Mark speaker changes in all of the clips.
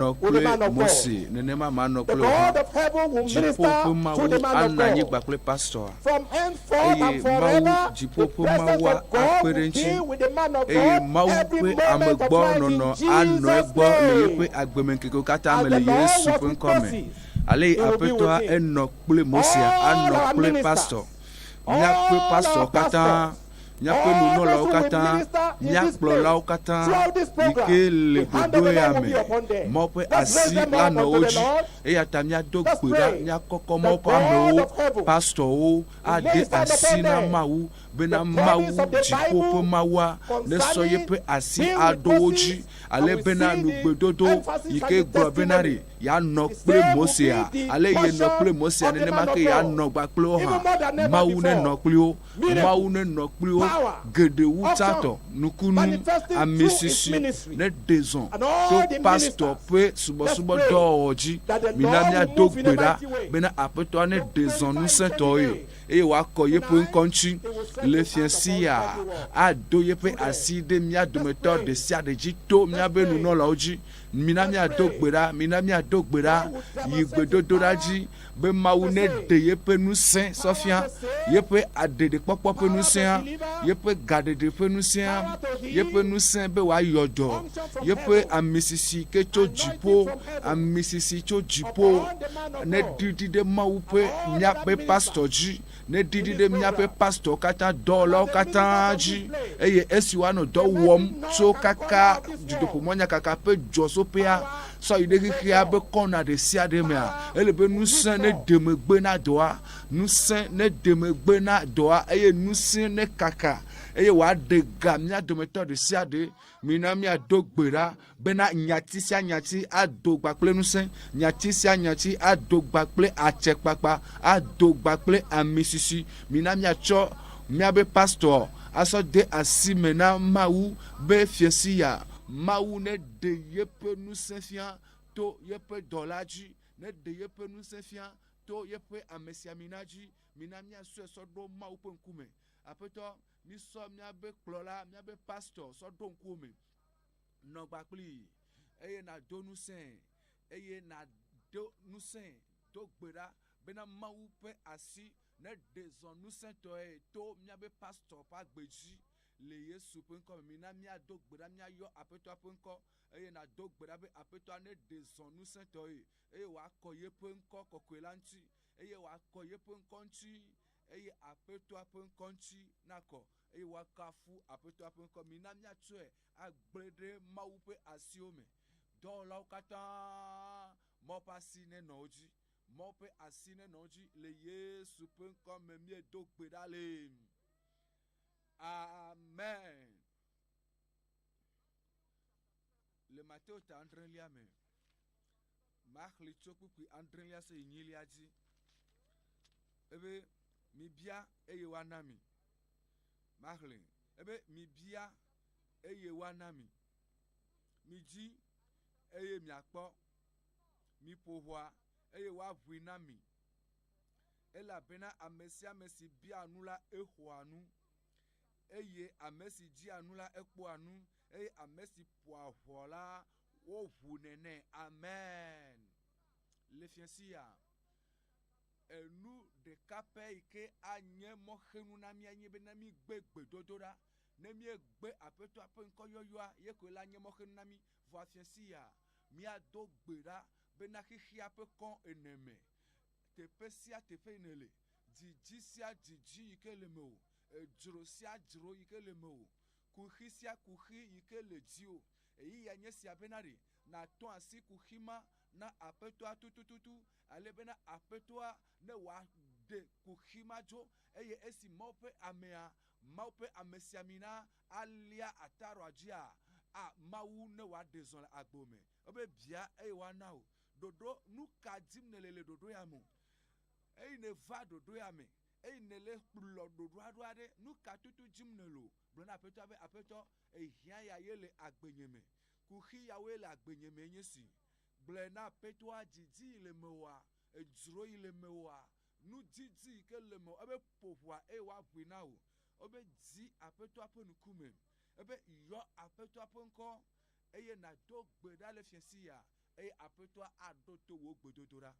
Speaker 1: Nɔ
Speaker 2: with the
Speaker 1: kple
Speaker 2: man of God.
Speaker 1: Mose, nenema manɔ
Speaker 2: The
Speaker 1: kple wò
Speaker 2: God
Speaker 1: hã.
Speaker 2: of heaven will
Speaker 1: Dziƒo
Speaker 2: minister
Speaker 1: ƒe
Speaker 2: to
Speaker 1: Mawu
Speaker 2: the man of
Speaker 1: anɔ anyi
Speaker 2: God.
Speaker 1: kpakple pastor.
Speaker 2: From henceforth
Speaker 1: Eye
Speaker 2: and
Speaker 1: Mawu,
Speaker 2: forever,
Speaker 1: dziƒo
Speaker 2: the
Speaker 1: ƒe
Speaker 2: presence
Speaker 1: Mawua
Speaker 2: of God
Speaker 1: akpe ɖe
Speaker 2: will
Speaker 1: eŋuti.
Speaker 2: be with the man of
Speaker 1: Eye
Speaker 2: God
Speaker 1: Mawu
Speaker 2: every
Speaker 1: ƒe
Speaker 2: moment of
Speaker 1: amegbɔ
Speaker 2: life in
Speaker 1: nɔnɔ anɔ
Speaker 2: Jesus'
Speaker 1: egbɔ le
Speaker 2: name.
Speaker 1: yeƒe agbemeŋkekewo katã
Speaker 2: As
Speaker 1: me
Speaker 2: the
Speaker 1: le
Speaker 2: Lord
Speaker 1: Yesu
Speaker 2: was
Speaker 1: ƒe
Speaker 2: with
Speaker 1: ŋkɔ me.
Speaker 2: Moses,
Speaker 1: Ale
Speaker 2: he will be
Speaker 1: Aƒetɔa
Speaker 2: with him.
Speaker 1: enɔ kple Mosea,
Speaker 2: All
Speaker 1: anɔ
Speaker 2: our
Speaker 1: kple
Speaker 2: ministers,
Speaker 1: pastor. Míaƒe
Speaker 2: all
Speaker 1: pastor
Speaker 2: our
Speaker 1: katã,
Speaker 2: pastors,
Speaker 1: míaƒe
Speaker 2: all
Speaker 1: nunɔlawo
Speaker 2: those who will
Speaker 1: katã,
Speaker 2: minister in
Speaker 1: mía
Speaker 2: this place
Speaker 1: kplɔlawo katã
Speaker 2: throughout this
Speaker 1: yi
Speaker 2: program,
Speaker 1: ke le
Speaker 2: the hand of
Speaker 1: ɖoɖo
Speaker 2: the
Speaker 1: ya
Speaker 2: Lord will
Speaker 1: me,
Speaker 2: be upon them.
Speaker 1: Mawu ƒe
Speaker 2: Let's raise
Speaker 1: asi
Speaker 2: them
Speaker 1: la
Speaker 2: up
Speaker 1: nɔ
Speaker 2: unto
Speaker 1: wo
Speaker 2: the
Speaker 1: dzi.
Speaker 2: Lord.
Speaker 1: Eya ta míado
Speaker 2: Let's
Speaker 1: gbe ɖa,
Speaker 2: pray.
Speaker 1: míakɔkɔ
Speaker 2: The
Speaker 1: Mawu ƒe
Speaker 2: God
Speaker 1: amewo,
Speaker 2: of heaven
Speaker 1: pastorwo
Speaker 2: will
Speaker 1: ade
Speaker 2: lay his hand
Speaker 1: asi
Speaker 2: upon
Speaker 1: na
Speaker 2: them.
Speaker 1: Mawu bena
Speaker 2: The
Speaker 1: Mawu,
Speaker 2: promise of the
Speaker 1: dziƒo ƒe
Speaker 2: Bible
Speaker 1: Mawua, nesɔ
Speaker 2: concerning
Speaker 1: yeƒe asi
Speaker 2: being with
Speaker 1: aɖo wo
Speaker 2: Moses,
Speaker 1: dzi
Speaker 2: and
Speaker 1: ale
Speaker 2: we
Speaker 1: bena
Speaker 2: see the
Speaker 1: nugbedodo
Speaker 2: emphasis
Speaker 1: yi
Speaker 2: and
Speaker 1: ke
Speaker 2: the
Speaker 1: gblɔ bena ɖe
Speaker 2: testimony.
Speaker 1: yeanɔ
Speaker 2: The
Speaker 1: kple
Speaker 2: same will be
Speaker 1: Mosea,
Speaker 2: the
Speaker 1: ale yenɔ
Speaker 2: portion
Speaker 1: kple Mosea
Speaker 2: of the
Speaker 1: nenema
Speaker 2: man
Speaker 1: ke
Speaker 2: of God.
Speaker 1: yeanɔ kpakple wo
Speaker 2: Even
Speaker 1: hã.
Speaker 2: more than ever
Speaker 1: Mawu nenɔ
Speaker 2: before.
Speaker 1: kpli wo. Mawu
Speaker 2: Miracle,
Speaker 1: nenɔ kpli wo
Speaker 2: power,
Speaker 1: geɖe wu
Speaker 2: unction,
Speaker 1: tsãtɔ, nukunu,
Speaker 2: manifesting through his
Speaker 1: amisisi
Speaker 2: ministry.
Speaker 1: neɖe zɔ
Speaker 2: And all
Speaker 1: to
Speaker 2: the
Speaker 1: pastor
Speaker 2: ministers,
Speaker 1: ƒe
Speaker 2: let's pray
Speaker 1: subɔsubɔdɔwɔwɔ dzi.
Speaker 2: that the
Speaker 1: Mina
Speaker 2: Lord will
Speaker 1: míado
Speaker 2: move in
Speaker 1: gbe
Speaker 2: a
Speaker 1: ɖa
Speaker 2: mighty way
Speaker 1: bena Aƒetɔa
Speaker 2: to
Speaker 1: neɖe zɔ
Speaker 2: glorify his holy
Speaker 1: ŋusẽtɔe
Speaker 2: name.
Speaker 1: eye wòakɔ yeƒe
Speaker 2: Tonight,
Speaker 1: ŋkɔ ŋuti
Speaker 2: he will set
Speaker 1: le
Speaker 2: his
Speaker 1: fiẽ
Speaker 2: hand upon
Speaker 1: sia.
Speaker 2: everyone.
Speaker 1: Ado yeƒe
Speaker 2: Through them.
Speaker 1: asi ɖe mía
Speaker 2: Let's
Speaker 1: dometɔ
Speaker 2: pray.
Speaker 1: ɖe sia ɖe dzi to
Speaker 2: Let's
Speaker 1: míaƒe
Speaker 2: pray.
Speaker 1: nunɔlawo dzi. Mina
Speaker 2: Let's
Speaker 1: míado
Speaker 2: pray.
Speaker 1: gbe ɖa, mina míado gbe ɖa
Speaker 2: God will
Speaker 1: yi
Speaker 2: demonstrate his
Speaker 1: gbedodoɖa
Speaker 2: power
Speaker 1: dzi be Mawu
Speaker 2: to
Speaker 1: neɖe
Speaker 2: save.
Speaker 1: yeƒe ŋusẽ
Speaker 2: Power
Speaker 1: sɔfia,
Speaker 2: to save,
Speaker 1: yeƒe aɖeɖekpɔkpɔ ƒe
Speaker 2: power to
Speaker 1: ŋusẽa,
Speaker 2: deliver,
Speaker 1: yeƒe gaɖeɖe ƒe ŋusẽa,
Speaker 2: power to
Speaker 1: yeƒe
Speaker 2: heal,
Speaker 1: ŋusẽ be wòayɔ dɔ,
Speaker 2: unction from
Speaker 1: yeƒe
Speaker 2: heaven,
Speaker 1: amisisi ke tso
Speaker 2: anointing
Speaker 1: dziƒo,
Speaker 2: from heaven
Speaker 1: amisisi tso dziƒo
Speaker 2: upon the man of God
Speaker 1: neɖiɖi ɖe Mawu
Speaker 2: and
Speaker 1: ƒe
Speaker 2: all other
Speaker 1: míaƒe pastor
Speaker 2: ministers
Speaker 1: dzi, neɖiɖi
Speaker 2: in
Speaker 1: ɖe
Speaker 2: this
Speaker 1: míaƒe
Speaker 2: program.
Speaker 1: pastor katã,
Speaker 2: And
Speaker 1: dɔwɔlawo
Speaker 2: as the
Speaker 1: katã
Speaker 2: ministers of
Speaker 1: dzi
Speaker 2: this place,
Speaker 1: eye esi woanɔ dɔ
Speaker 2: from
Speaker 1: wɔm
Speaker 2: every
Speaker 1: tso
Speaker 2: north and corner
Speaker 1: kaka
Speaker 2: of this world,
Speaker 1: dutoƒomɔnyakaka ƒe dzɔsoƒea
Speaker 2: power
Speaker 1: sɔ yi ɖe
Speaker 2: will
Speaker 1: xexea
Speaker 2: break
Speaker 1: be
Speaker 2: forth.
Speaker 1: kɔna ɖe sia ɖe mea,
Speaker 2: Power
Speaker 1: ele be
Speaker 2: will
Speaker 1: ŋusẽ
Speaker 2: restore.
Speaker 1: neɖe megbe na dɔa, ŋusẽ neɖe megbe na dɔa eye ŋusẽ nekaka eye wòaɖe ga mía dometɔ ɖe sia ɖe. Mina míado gbe ɖa bena nyati sia nyati ado gba kple ŋusẽ, nyati sia nyati ado gba kple atsekpakpa, ado gba kple amisisi. Mina míatsɔ míaƒe pastor asɔ de asi me na Mawu be fiẽsi ya Mawu neɖe yeƒe ŋusẽ fia to yeƒe dɔla dzi, neɖe yeƒe ŋusẽ fia to yeƒe amesiamina dzi. Mina míasɔe sɔ ɖo Mawu ƒe ŋkume. Aƒetɔ, mísɔ míaƒe kplɔla, míaƒe pastor sɔ ɖo ŋkuwò me. Nɔ gba kplii eye nàdo ŋusẽe eye nàdo ŋusẽe do gbe ɖa bena Mawu ƒe asi neɖe zɔ ŋusẽtɔe to míaƒe pastor ƒe agbe dzi le Yesu ƒe ŋkɔ me. Mina míado gbe ɖa míayɔ Aƒetɔa ƒe ŋkɔ eye nàdo gbe ɖa be Aƒetɔa neɖe zɔ ŋusẽtɔe eye wòakɔ yeƒe ŋkɔ kɔkɔe la ŋuti eye wòakɔ yeƒe ŋkɔ ŋuti eye Aƒetɔa ƒe ŋkɔ ŋuti nakɔ eye woakafu Aƒetɔa ƒe ŋkɔ. Mina míatsɔe agblẽ ɖe Mawu ƒe asiwo me. Dɔwɔlawo katã, Mawu ƒe asi nenɔ wo dzi. Mawu ƒe asi nenɔ wo dzi le Yesu ƒe ŋkɔ me míedo gbe ɖa le. Amen. Le Mateo ta adrelia me, maxlẽ tso kpukpui adrelia se yi enyilia dzi. Ebe mibia eye woana mi. Maxlẽ. Ebe mibia eye woana mi. Midzi eye miakpɔ. Miƒo ʋɔa eye woaʋui na mi. Elabena ame sia ame si bia nu la, exɔa nu eye ame si dzia nu la, ekpɔa nu eye ame si ƒoa ʋɔ la, woʋunɛ nɛ. Amen. Le fiẽ sia, enu ɖeka pɛ yi ke anye mɔxenu na mía nye be ne mígbe gbedodoɖa, ne míegbe Aƒetɔa ƒe ŋkɔ yɔyɔa, ye koe la nye mɔxenu na mí. Vɔa fiẽ sia, míado gbe ɖa bena xexea ƒe kɔ ene me, teƒe sia teƒe yi nèle, dzidzi sia dzidzi yi ke le mewò, edzro sia dzro yi ke le mewò, kuxi sia kuxi yi ke le dziwò, ɣeyiɣia nye sia bena ɖe nàtɔ asi kuxi ma na Aƒetɔa tutututu ale bena Aƒetɔa ne wòaɖe kuxi ma dzo eye esi Mawu ƒe amea, Mawu ƒe amesiamina alia ataɖoa dzia, a Mawu ne wòaɖe zɔ le agbo me. Ebe bia eye woana wò. Ɖoɖo, nu ka dim nèle le ɖoɖo ya me o? Eyi nèva ɖoɖo ya me eye nèle kplɔ ɖoɖoa ɖo aɖe, nu ka tutu dim nèle o? Gblɔ na Aƒetɔa be, Aƒetɔ, ehiã ya ye le agbenye me. Kuxi yawoe le agbenye me nye si. Gblɔe na Aƒetɔa, didi yi le mewòa, edzro yi le mewòa, nudidi yi ke le mewò, ebe ƒo ʋɔa eye woaʋui na wò. Ebe di Aƒetɔa ƒe ŋkume. Ebe yɔ Aƒetɔa ƒe ŋkɔ eye nàdo gbe ɖa le fiẽ sia. eye Aƒetɔa aɖo to wò gbedodoɖa.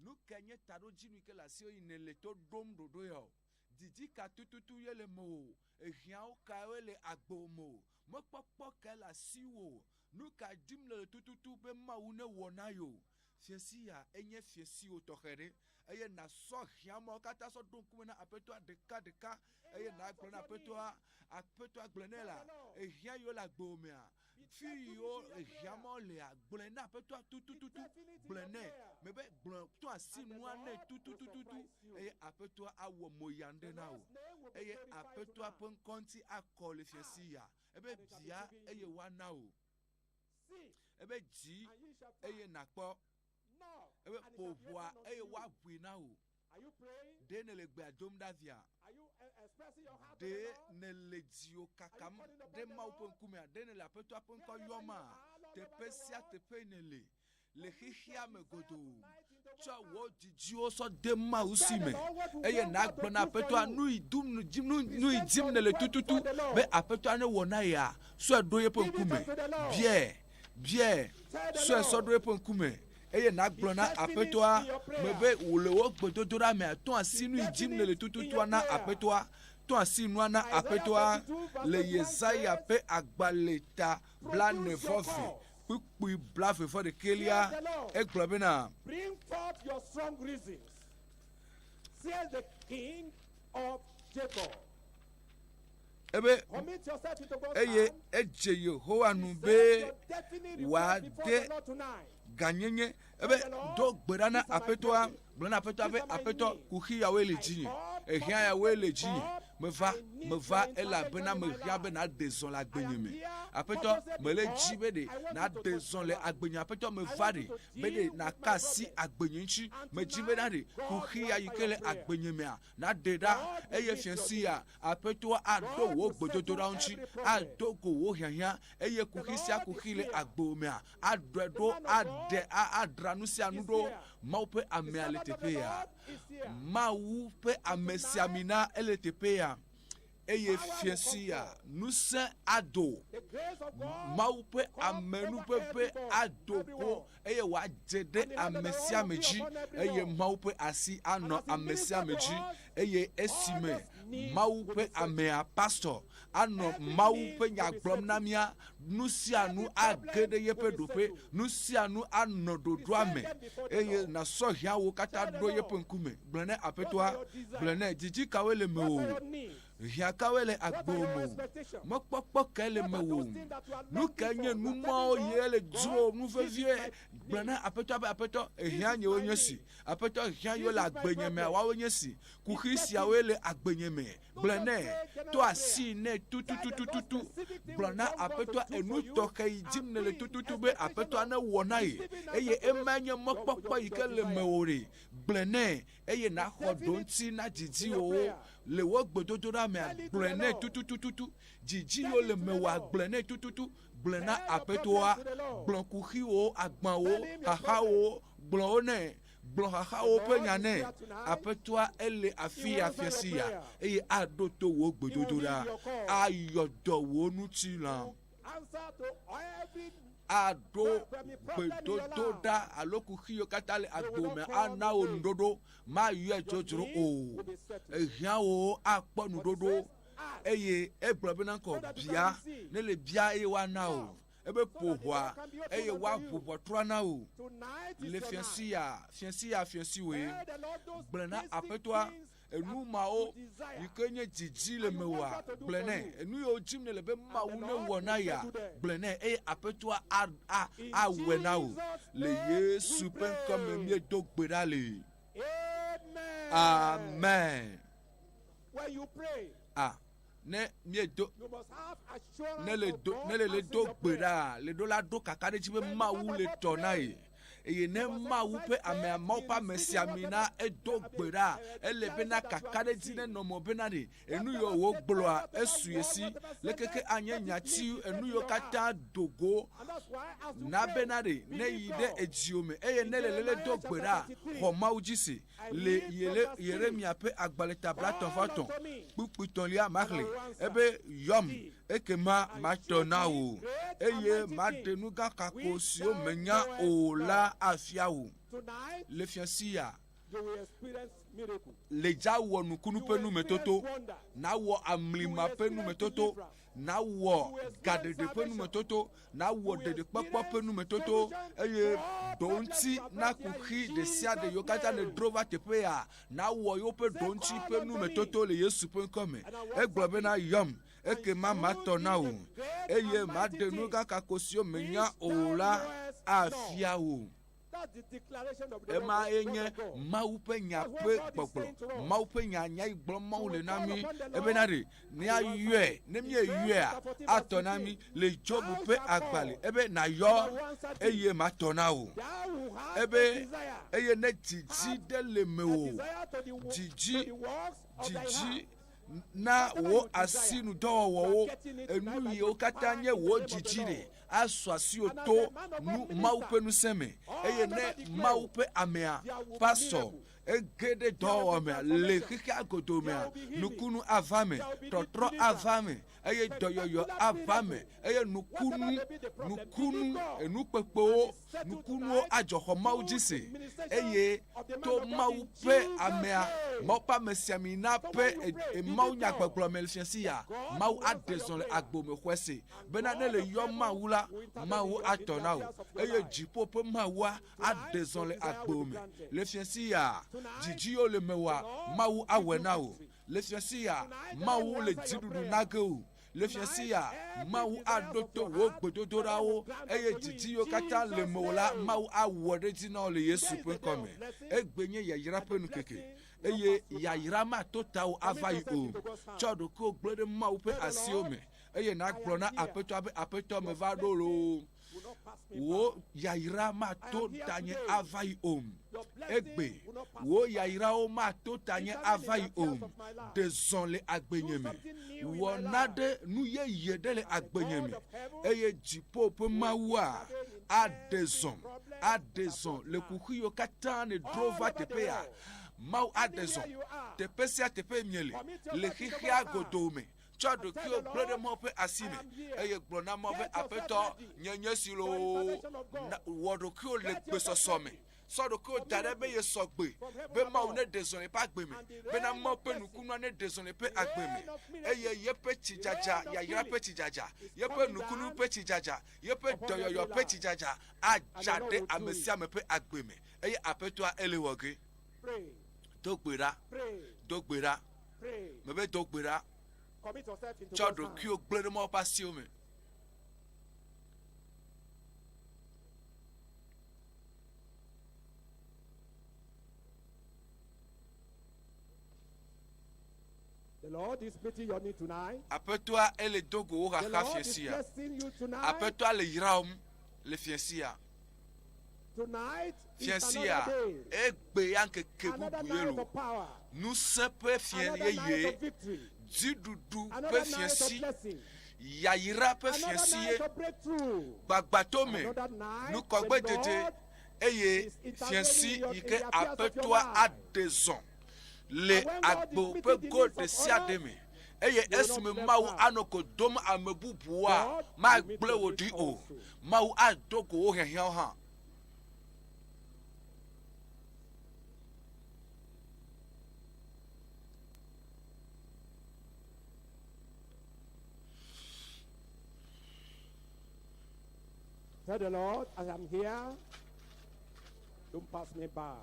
Speaker 1: Nu kae nye taɖodzinu yi ke le asiwò yi nèle to ɖom ɖoɖo ya o? Didi ka tututu ye le mewò? Ehiãwo kawoe le agbewò me o? Mɔkpɔkpɔ kae le asiwò? Nu ka dim nèle tututu be Mawu newɔ na yewo? Fiẽsi ya enye fiẽsiwò tɔxɛ ɖe, eye nàsɔ hiã mawo katã sɔ ɖo ŋkume na Aƒetɔa ɖekaɖeka, eye nàgblɔ na Aƒetɔa, Aƒetɔa gblɔe nɛ la, ehiã yiwo le agbewò mea, fi yiwo ehiã mawo lea, gblɔe na Aƒetɔa tutututu, gblɔe nɛ, mebe gblɔ, tɔ asi nua nɛ tutututu, eye Aƒetɔa awɔ moya ŋɖe na wò, eye Aƒetɔa ƒe ŋkɔ ŋuti akɔ le fiẽsi ya. Ebe bia eye woana wò. Ebe dzi eye nàkpɔ. Ebe ƒo ʋɔa eye woaʋui na wò. Ɖe nèle gbea dom ɖa via? Ɖe nèle dziwò kakam ɖe Mawu ƒe ŋkumea? Ɖe nèle Aƒetɔa ƒe ŋkɔ yɔma? Teƒe sia teƒe nèle le xexea me godoo. Tsɔ wò didiwo sɔ de Mawu si me eye nàgblɔ na Aƒetɔa nu yi dum nu yi dim nèle tututu be Aƒetɔa newɔ na yea, sɔe ɖo yeƒe ŋkume. Biae, biae, sɔe sɔ ɖo yeƒe ŋkume eye nàgblɔ na Aƒetɔa me be wò le wò gbedodoɖa mea, tɔ asi nu yi dim nèle tututua na Aƒetɔa. Tɔ asi nua na Aƒetɔa le Yesaya ƒe agbalẽ ta blaene-vɔ-eve Kpukpui blaeve-vɔ-ɖekɛlia, egblɔ bena.
Speaker 2: Bring forth your strong reasons, says the King of Jacob.
Speaker 1: Ebe,
Speaker 2: Commit yourself into God's
Speaker 1: eye
Speaker 2: hand.
Speaker 1: edze Yehowa nu
Speaker 2: Set
Speaker 1: be
Speaker 2: your definite request before
Speaker 1: wòade
Speaker 2: the Lord tonight.
Speaker 1: gãnyenye. Ebe, do gbe ɖa na Aƒetɔa, gblɔ na Aƒetɔa be, Aƒetɔ, kuxi yawoe le dzinye, ehiã yawoe le dzinye. Meva, meva elabena mehiã be nàɖe zɔ le agbenye me. Aƒetɔ, mele dzi be ɖe nàɖe zɔ le agbenye. Aƒetɔ, meva ɖe be ɖe nàka asi agbenye ŋuti. Medzi be ɖe kuxi ya yi ke le agbenye mea, nàɖe ɖa. Eye fiẽsi ya, Aƒetɔa aɖo wò gbedodoɖa ŋuti, ado go wò hiahiã eye kuxi sia kuxi le agbewò mea, aɖɔe ɖo, aɖe, adra nu sia nu ɖo. Mawu ƒe amea le teƒe ya. Mawu ƒe amesiamina ele teƒe ya. Eye fiẽsi ya, ŋusẽ ado. Mawu ƒe amenuveve ado go eye wòadze ɖe ame sia ame dzi eye Mawu ƒe asi anɔ ame sia ame dzi eye esime Mawu ƒe amea, pastor, anɔ Mawu ƒe nya gblɔm na mía, nu sia nu age ɖe yeƒe ɖoƒe, nu sia nu anɔ ɖoɖoa me eye nàsɔ hiãwo katã ɖo yeƒe ŋkume. Gblɔ nɛ Aƒetɔa, gblɔ nɛ, didi kawoe le mewò? Hiã kawoe le agbewò me? Mɔkpɔkpɔ kae le mewò? Nu kae nye nu mawo ye le dzro nu vevie? Gblɔ na Aƒetɔa be, Aƒetɔ, ehiã nyewoe nye si. Aƒetɔ, hiã yiwo le agbenye mea, woawoe nye si. Kuxi siawoe le agbenye me. Gblɔ nɛ. To asi nɛ tututututu. Gblɔ na Aƒetɔa enu tɔxɛ yi dim nèle tututu be Aƒetɔa newɔ na ye. Eye emae nye mɔkpɔkpɔ yi ke le mewò ɖe. Gblɔe nɛ eye nàxɔ ɖoŋuti na didiwòwo le wò gbedodoɖa mea, gblɔe nɛ tututututu. Didi yiwo le mewòa, gblɔe nɛ tututu. Gblɔe na Aƒetɔa. Gblɔ kuxiwòwo, agbawo, xaxawo, gblɔ wo nɛ. Gblɔ xaxawo ƒe nya nɛ. Aƒetɔa ele afi ya fiasi ya eye aɖo to wò gbedodoɖa. Ayɔ dɔ wò ŋutilã. Aɖo gbedodoɖa alo kuxi yiwo katã le agbewò me ana wò nuɖoɖo. Mayɔe dzodzro o. Ehiã wò akpɔ nuɖoɖo eye egblɔ bena kɔ bia ne le bia eye woana wò. Ebe ƒo ʋɔa eye woaʋu ʋɔtrua na wò. Le fiẽsi ya, fiẽsi ya fiẽsi wòe. Gblɔe na Aƒetɔa Enu mawo yi ke nye didi le mewòa, gblɔe nɛ. Enu yiwo dim nèle be Mawu newɔ na yea, gblɔe nɛ eye Aƒetɔa a, a, awɔe na wò. Le Yesu ƒe ŋkɔ me míedo gbe ɖa le. Amen. A, ne míedo, ne le do, ne le le do gbe ɖa, le ɖo la ɖo kakaɖedzi be Mawu le tɔ na ye. Eye ne Mawu ƒe amea, Mawu ƒe amesiamina edo gbe ɖa, ele bena kakaɖedzi nenɔ mɔ bena ɖe enu yiwo wògblɔa esu ye si. Le keke anye nyati enu yiwo katã do go na bena ɖe ne yi ɖe edziwò me eye ne le lele do gbe ɖa, xɔ Mawu dzi se. Le Yere, Yeremia ƒe agbalẽ ta blatɔ̃-vɔ-etɔ̃, kpukpui tɔ̃lia maxlẽ ebe, Yɔm. Ekema
Speaker 2: and
Speaker 1: matɔ
Speaker 2: show
Speaker 1: na
Speaker 2: thee
Speaker 1: wò,
Speaker 2: great and
Speaker 1: eye
Speaker 2: mighty
Speaker 1: maɖe
Speaker 2: things
Speaker 1: nu gã kako
Speaker 2: which
Speaker 1: siwo
Speaker 2: thou
Speaker 1: mènya
Speaker 2: knowest
Speaker 1: o la
Speaker 2: not.
Speaker 1: afia wò.
Speaker 2: Tonight,
Speaker 1: Le fiasia,
Speaker 2: you will experience miracle.
Speaker 1: le dza wɔ nukunu
Speaker 2: You
Speaker 1: ƒe
Speaker 2: will
Speaker 1: numetoto,
Speaker 2: experience wonders.
Speaker 1: nawɔ
Speaker 2: You will
Speaker 1: amlima ƒe
Speaker 2: experience
Speaker 1: numetoto,
Speaker 2: deliverance.
Speaker 1: nawɔ
Speaker 2: You will experience
Speaker 1: gaɖeɖe ƒe
Speaker 2: salvation.
Speaker 1: numetoto, nawɔ
Speaker 2: You will
Speaker 1: ɖeɖekpɔkpɔ ƒe
Speaker 2: experience
Speaker 1: numetoto,
Speaker 2: solution
Speaker 1: eye
Speaker 2: to all
Speaker 1: ɖo
Speaker 2: problems
Speaker 1: ŋuti
Speaker 2: you have
Speaker 1: na
Speaker 2: brought here
Speaker 1: kuxi
Speaker 2: in
Speaker 1: ɖe sia ɖe
Speaker 2: Jesus'
Speaker 1: yiwo katã
Speaker 2: name.
Speaker 1: nèdro va teƒe ya, nawɔ yewoƒe
Speaker 2: Say,
Speaker 1: ɖo ŋuti
Speaker 2: call
Speaker 1: ƒe
Speaker 2: unto me,
Speaker 1: numetoto le Yesu ƒe ŋkɔ me.
Speaker 2: and I will
Speaker 1: Egblɔ
Speaker 2: answer
Speaker 1: bena
Speaker 2: thee,
Speaker 1: yɔm,
Speaker 2: and
Speaker 1: ekema
Speaker 2: show
Speaker 1: matɔ
Speaker 2: thee
Speaker 1: na
Speaker 2: the
Speaker 1: wò,
Speaker 2: great
Speaker 1: eye
Speaker 2: and mighty
Speaker 1: maɖe nu
Speaker 2: things
Speaker 1: gã kako siwo mènya
Speaker 2: which
Speaker 1: o
Speaker 2: thou
Speaker 1: la
Speaker 2: knowest not.
Speaker 1: afia wò.
Speaker 2: That's the declaration of the
Speaker 1: Ema
Speaker 2: word
Speaker 1: ye
Speaker 2: of
Speaker 1: nye
Speaker 2: God.
Speaker 1: Mawu ƒe nya
Speaker 2: That's
Speaker 1: ƒe
Speaker 2: what God is
Speaker 1: gbɔgblɔ.
Speaker 2: saying to us.
Speaker 1: Mawu ƒe nya nya yi gblɔm Mawu
Speaker 2: We
Speaker 1: le
Speaker 2: will
Speaker 1: na
Speaker 2: call
Speaker 1: mí.
Speaker 2: upon the
Speaker 1: Ebena
Speaker 2: Lord
Speaker 1: ɖe
Speaker 2: and he will
Speaker 1: míayɔe,
Speaker 2: answer
Speaker 1: ne
Speaker 2: us. In
Speaker 1: míeyɔea,
Speaker 2: Job chapter 14 verse
Speaker 1: atɔ na
Speaker 2: 15,
Speaker 1: mí le Job
Speaker 2: thou
Speaker 1: ƒe
Speaker 2: shalt
Speaker 1: agbalẽ
Speaker 2: call
Speaker 1: ebe
Speaker 2: and I
Speaker 1: nàyɔ
Speaker 2: will answer thee.
Speaker 1: eye matɔ na wò.
Speaker 2: Thou who hast a
Speaker 1: Ebe
Speaker 2: desire,
Speaker 1: eye ne dzidzi
Speaker 2: have
Speaker 1: ɖe le
Speaker 2: a
Speaker 1: mewò,
Speaker 2: desire to the, to
Speaker 1: dzidzi
Speaker 2: the works of thy
Speaker 1: dzidzi
Speaker 2: hand.
Speaker 1: na
Speaker 2: Whatever
Speaker 1: wò
Speaker 2: you desire, you
Speaker 1: asinudɔwɔwɔwo,
Speaker 2: are getting it tonight
Speaker 1: enu
Speaker 2: by
Speaker 1: yiwo
Speaker 2: the
Speaker 1: katã
Speaker 2: power
Speaker 1: nye
Speaker 2: in the
Speaker 1: wò
Speaker 2: name of the
Speaker 1: dzidzi ɖe
Speaker 2: Lord.
Speaker 1: asu asiwò
Speaker 2: And as
Speaker 1: to
Speaker 2: a man of
Speaker 1: nu
Speaker 2: God
Speaker 1: Mawu
Speaker 2: minister,
Speaker 1: ƒe ŋusẽ me eye
Speaker 2: all
Speaker 1: ne
Speaker 2: over the
Speaker 1: Mawu
Speaker 2: globe,
Speaker 1: ƒe amea
Speaker 2: there will be
Speaker 1: pasɔ
Speaker 2: miracle.
Speaker 1: ege ɖe
Speaker 2: There will be
Speaker 1: dɔwɔwɔ mea le
Speaker 2: transformation.
Speaker 1: xexea godo
Speaker 2: There
Speaker 1: mea
Speaker 2: will be healing.
Speaker 1: nukunu ava me
Speaker 2: There will be
Speaker 1: tɔtrɔ
Speaker 2: deliverance.
Speaker 1: ava me eye dɔyɔyɔ
Speaker 2: Spectacular
Speaker 1: ava me
Speaker 2: miracle.
Speaker 1: eye
Speaker 2: Whatever
Speaker 1: nukunu
Speaker 2: may be the problem,
Speaker 1: nukunu
Speaker 2: believe God
Speaker 1: enukpekpewo
Speaker 2: and it's settled
Speaker 1: nukunuwo
Speaker 2: tonight
Speaker 1: adzɔ xɔ Mawu dzi
Speaker 2: through
Speaker 1: se
Speaker 2: the ministration
Speaker 1: eye
Speaker 2: of the man
Speaker 1: to
Speaker 2: of God
Speaker 1: Mawu
Speaker 2: in
Speaker 1: ƒe
Speaker 2: Jesus'
Speaker 1: amea
Speaker 2: name.
Speaker 1: Mawu ƒe amesiamina
Speaker 2: So
Speaker 1: ƒe
Speaker 2: when you pray,
Speaker 1: Mawu
Speaker 2: believe God
Speaker 1: nyagbɔgblɔ me le fiasi ya
Speaker 2: that God
Speaker 1: Mawu
Speaker 2: will answer
Speaker 1: aɖe
Speaker 2: your
Speaker 1: zɔ le
Speaker 2: prayer
Speaker 1: agbo me xɔe se
Speaker 2: and
Speaker 1: bena ne
Speaker 2: God
Speaker 1: le
Speaker 2: of
Speaker 1: yɔ
Speaker 2: heaven
Speaker 1: Mawu la
Speaker 2: will intervene in
Speaker 1: Mawu
Speaker 2: your in
Speaker 1: atɔ
Speaker 2: the
Speaker 1: na wò
Speaker 2: affairs of your
Speaker 1: eye
Speaker 2: life.
Speaker 1: dziƒo ƒe Mawua
Speaker 2: Tonight,
Speaker 1: aɖe
Speaker 2: your
Speaker 1: zɔ le
Speaker 2: desire
Speaker 1: agbo
Speaker 2: will be
Speaker 1: me
Speaker 2: granted.
Speaker 1: le fiasi ya
Speaker 2: Tonight,
Speaker 1: dzidzi yiwo le mewòa
Speaker 2: the Lord
Speaker 1: Mawu
Speaker 2: will give
Speaker 1: awɔe
Speaker 2: you
Speaker 1: na wò
Speaker 2: victory.
Speaker 1: le fiasi ya
Speaker 2: Tonight, the Lord
Speaker 1: Mawu
Speaker 2: will
Speaker 1: le
Speaker 2: answer your
Speaker 1: dziɖuɖu
Speaker 2: prayer.
Speaker 1: na ge wò le fiasi
Speaker 2: Tonight,
Speaker 1: ya
Speaker 2: every
Speaker 1: Mawu
Speaker 2: desires
Speaker 1: aɖo
Speaker 2: of
Speaker 1: to
Speaker 2: your
Speaker 1: wò
Speaker 2: heart, the Lord will
Speaker 1: gbedodoɖawo
Speaker 2: grant
Speaker 1: eye
Speaker 2: unto you
Speaker 1: dzidzi
Speaker 2: in
Speaker 1: yiwo katã le
Speaker 2: Jesus'
Speaker 1: mewò la
Speaker 2: name.
Speaker 1: Mawu awɔ ɖe edzi na wò le Yesu
Speaker 2: Today is
Speaker 1: ƒe
Speaker 2: the day
Speaker 1: ŋkɔ me
Speaker 2: of blessing,
Speaker 1: egbe nye yayra
Speaker 2: and
Speaker 1: ƒe
Speaker 2: the
Speaker 1: nukeke
Speaker 2: blessing will not
Speaker 1: eye
Speaker 2: pass you by.
Speaker 1: yayra mato tawò
Speaker 2: Commit
Speaker 1: ava yi
Speaker 2: yourself
Speaker 1: o
Speaker 2: into God's hand.
Speaker 1: tsɔ ɖokuiwò gblẽ ɖe Mawu ƒe
Speaker 2: Tell the
Speaker 1: asiwo
Speaker 2: Lord,
Speaker 1: me eye
Speaker 2: I
Speaker 1: nàgblɔ
Speaker 2: am
Speaker 1: na
Speaker 2: here.
Speaker 1: Aƒetɔa be Aƒetɔ
Speaker 2: Your
Speaker 1: meva ɖo
Speaker 2: blessing
Speaker 1: loo
Speaker 2: will not pass me
Speaker 1: wò
Speaker 2: by.
Speaker 1: yayra
Speaker 2: I
Speaker 1: mato
Speaker 2: am here
Speaker 1: tanye
Speaker 2: today.
Speaker 1: ava yi o
Speaker 2: Your
Speaker 1: egbe
Speaker 2: blessing will not pass
Speaker 1: wò
Speaker 2: me by.
Speaker 1: yayrawo mato tanye
Speaker 2: Intervene in
Speaker 1: ava
Speaker 2: the
Speaker 1: yi o
Speaker 2: affairs of my life.
Speaker 1: ɖe zɔ le
Speaker 2: Do
Speaker 1: agbenye me
Speaker 2: something new in
Speaker 1: wɔ
Speaker 2: my life.
Speaker 1: naɖe nu yeye ɖe le
Speaker 2: And the
Speaker 1: agbenye
Speaker 2: God
Speaker 1: me
Speaker 2: of heaven
Speaker 1: eye dziƒo ƒe
Speaker 2: will
Speaker 1: Mawua
Speaker 2: intervene in
Speaker 1: aɖe
Speaker 2: every
Speaker 1: zɔ
Speaker 2: problem
Speaker 1: aɖe
Speaker 2: that
Speaker 1: zɔ
Speaker 2: brought
Speaker 1: le
Speaker 2: tonight.
Speaker 1: kuxi yiwo katã nèdro
Speaker 2: All
Speaker 1: va
Speaker 2: over the
Speaker 1: teƒe ya
Speaker 2: world,
Speaker 1: Mawu aɖe zɔ
Speaker 2: anywhere you are,
Speaker 1: teƒe sia teƒe miele
Speaker 2: commit
Speaker 1: le
Speaker 2: yourself into
Speaker 1: xexea
Speaker 2: God's hand
Speaker 1: godoo me tsɔ
Speaker 2: and tell
Speaker 1: ɖokuiwò
Speaker 2: the
Speaker 1: gblẽ ɖe
Speaker 2: Lord,
Speaker 1: Mawu ƒe asi
Speaker 2: I
Speaker 1: me
Speaker 2: am here.
Speaker 1: eye gblɔ na Mawu be
Speaker 2: Get yourself
Speaker 1: Aƒetɔ
Speaker 2: ready
Speaker 1: nye nye si
Speaker 2: for
Speaker 1: loo
Speaker 2: intervention of God.
Speaker 1: Na- wɔ ɖokuiwò le
Speaker 2: Get yourself
Speaker 1: gbesɔsɔ me
Speaker 2: ready
Speaker 1: sɔ ɖokuiwò
Speaker 2: for
Speaker 1: da ɖe be
Speaker 2: miracle
Speaker 1: yesɔ gbe
Speaker 2: from heaven
Speaker 1: be Mawu
Speaker 2: above.
Speaker 1: ne ɖe zɔ le eƒe agbe me
Speaker 2: And the
Speaker 1: bena
Speaker 2: rain
Speaker 1: Mawu
Speaker 2: of
Speaker 1: ƒe
Speaker 2: blessing,
Speaker 1: nukunua ne ɖe zɔ le eƒe
Speaker 2: the
Speaker 1: agbe me
Speaker 2: rain of
Speaker 1: eye
Speaker 2: miracle,
Speaker 1: yeƒe
Speaker 2: the
Speaker 1: tsidzadza
Speaker 2: rain of
Speaker 1: yayra ƒe
Speaker 2: healing
Speaker 1: tsidzadza
Speaker 2: is
Speaker 1: yeƒe
Speaker 2: coming
Speaker 1: nukunu
Speaker 2: down
Speaker 1: ƒe tsidzadza yeƒe
Speaker 2: upon every
Speaker 1: dɔyɔyɔ ƒe
Speaker 2: life.
Speaker 1: tsidzadza
Speaker 2: And
Speaker 1: adza
Speaker 2: the Lord
Speaker 1: ɖe
Speaker 2: will do
Speaker 1: ame
Speaker 2: it.
Speaker 1: sia ame ƒe agbe me eye Aƒetɔa ele wɔ ge
Speaker 2: Pray,
Speaker 1: do gbe ɖa
Speaker 2: pray,
Speaker 1: do gbe ɖa
Speaker 2: pray.
Speaker 1: mebe do gbe ɖa
Speaker 2: Commit yourself into
Speaker 1: tsɔ
Speaker 2: God's hand.
Speaker 1: ɖokuiwò gblẽ ɖe Mawu ƒe asiwo me
Speaker 2: The Lord is meeting your need tonight.
Speaker 1: Aƒetɔa ele do go wo
Speaker 2: The
Speaker 1: xaxa
Speaker 2: Lord is
Speaker 1: fiasia
Speaker 2: blessing you tonight.
Speaker 1: Aƒetɔa le yrawòm le fiasia
Speaker 2: Tonight is
Speaker 1: fiasia
Speaker 2: another day.
Speaker 1: egbe ya ŋkeke
Speaker 2: Another
Speaker 1: bubu ye
Speaker 2: night
Speaker 1: lo
Speaker 2: of power.
Speaker 1: ŋusẽ ƒe fia
Speaker 2: Another night
Speaker 1: yeye
Speaker 2: of victory.
Speaker 1: dziɖuɖu ƒe
Speaker 2: Another night of
Speaker 1: fiasi
Speaker 2: blessing.
Speaker 1: yayra ƒe
Speaker 2: Another
Speaker 1: fiasi
Speaker 2: night
Speaker 1: ye
Speaker 2: of breakthrough.
Speaker 1: gbagbatome
Speaker 2: Another night the
Speaker 1: nukɔgbedzedze
Speaker 2: Lord
Speaker 1: eye
Speaker 2: is intervening
Speaker 1: fiasi
Speaker 2: in your
Speaker 1: yi
Speaker 2: in
Speaker 1: ke
Speaker 2: the affairs of your
Speaker 1: Aƒetɔa
Speaker 2: life.
Speaker 1: aɖe zɔ le
Speaker 2: And when God is
Speaker 1: agbo
Speaker 2: meeting
Speaker 1: ƒe
Speaker 2: the
Speaker 1: go
Speaker 2: needs
Speaker 1: ɖe
Speaker 2: of
Speaker 1: sia ɖe
Speaker 2: others,
Speaker 1: me eye
Speaker 2: you will not
Speaker 1: esime
Speaker 2: be left
Speaker 1: Mawu
Speaker 2: out.
Speaker 1: anɔ ko dom ame bubuwoa
Speaker 2: God will meet
Speaker 1: magblẽ
Speaker 2: your
Speaker 1: wò
Speaker 2: needs
Speaker 1: ɖi o
Speaker 2: also.
Speaker 1: Mawu ado go wo hiahiãwo hã
Speaker 2: Tell the Lord, I am here. Don't pass me by.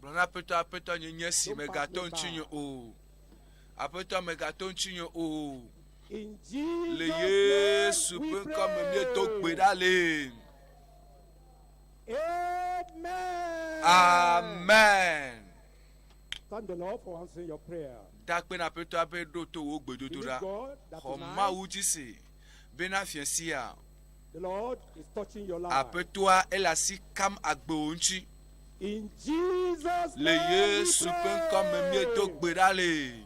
Speaker 1: Gblɔ na Aƒetɔ, Aƒetɔ, nye nye si
Speaker 2: Don't pass
Speaker 1: megato
Speaker 2: me
Speaker 1: ŋutinye
Speaker 2: by.
Speaker 1: o. Aƒetɔ, megato ŋutinye o.
Speaker 2: In
Speaker 1: Le
Speaker 2: Jesus'
Speaker 1: Yesu
Speaker 2: name
Speaker 1: ƒe
Speaker 2: we
Speaker 1: ŋkɔ me míedo gbe
Speaker 2: pray.
Speaker 1: ɖa le.
Speaker 2: Amen.
Speaker 1: Amen.
Speaker 2: Thank the Lord for answering your prayer.
Speaker 1: Da akpe na Aƒetɔa be ɖo to wò
Speaker 2: Believe
Speaker 1: gbedodoɖa.
Speaker 2: God that
Speaker 1: Xɔ
Speaker 2: tonight
Speaker 1: Mawu dzi se bena fiẽ sia
Speaker 2: the Lord is touching your life.
Speaker 1: Aƒetɔa ele asi kam agbewò ŋuti.
Speaker 2: In Jesus'
Speaker 1: Le
Speaker 2: name we
Speaker 1: Yesu ƒe ŋkɔ me míedo
Speaker 2: pray.
Speaker 1: gbe ɖa le.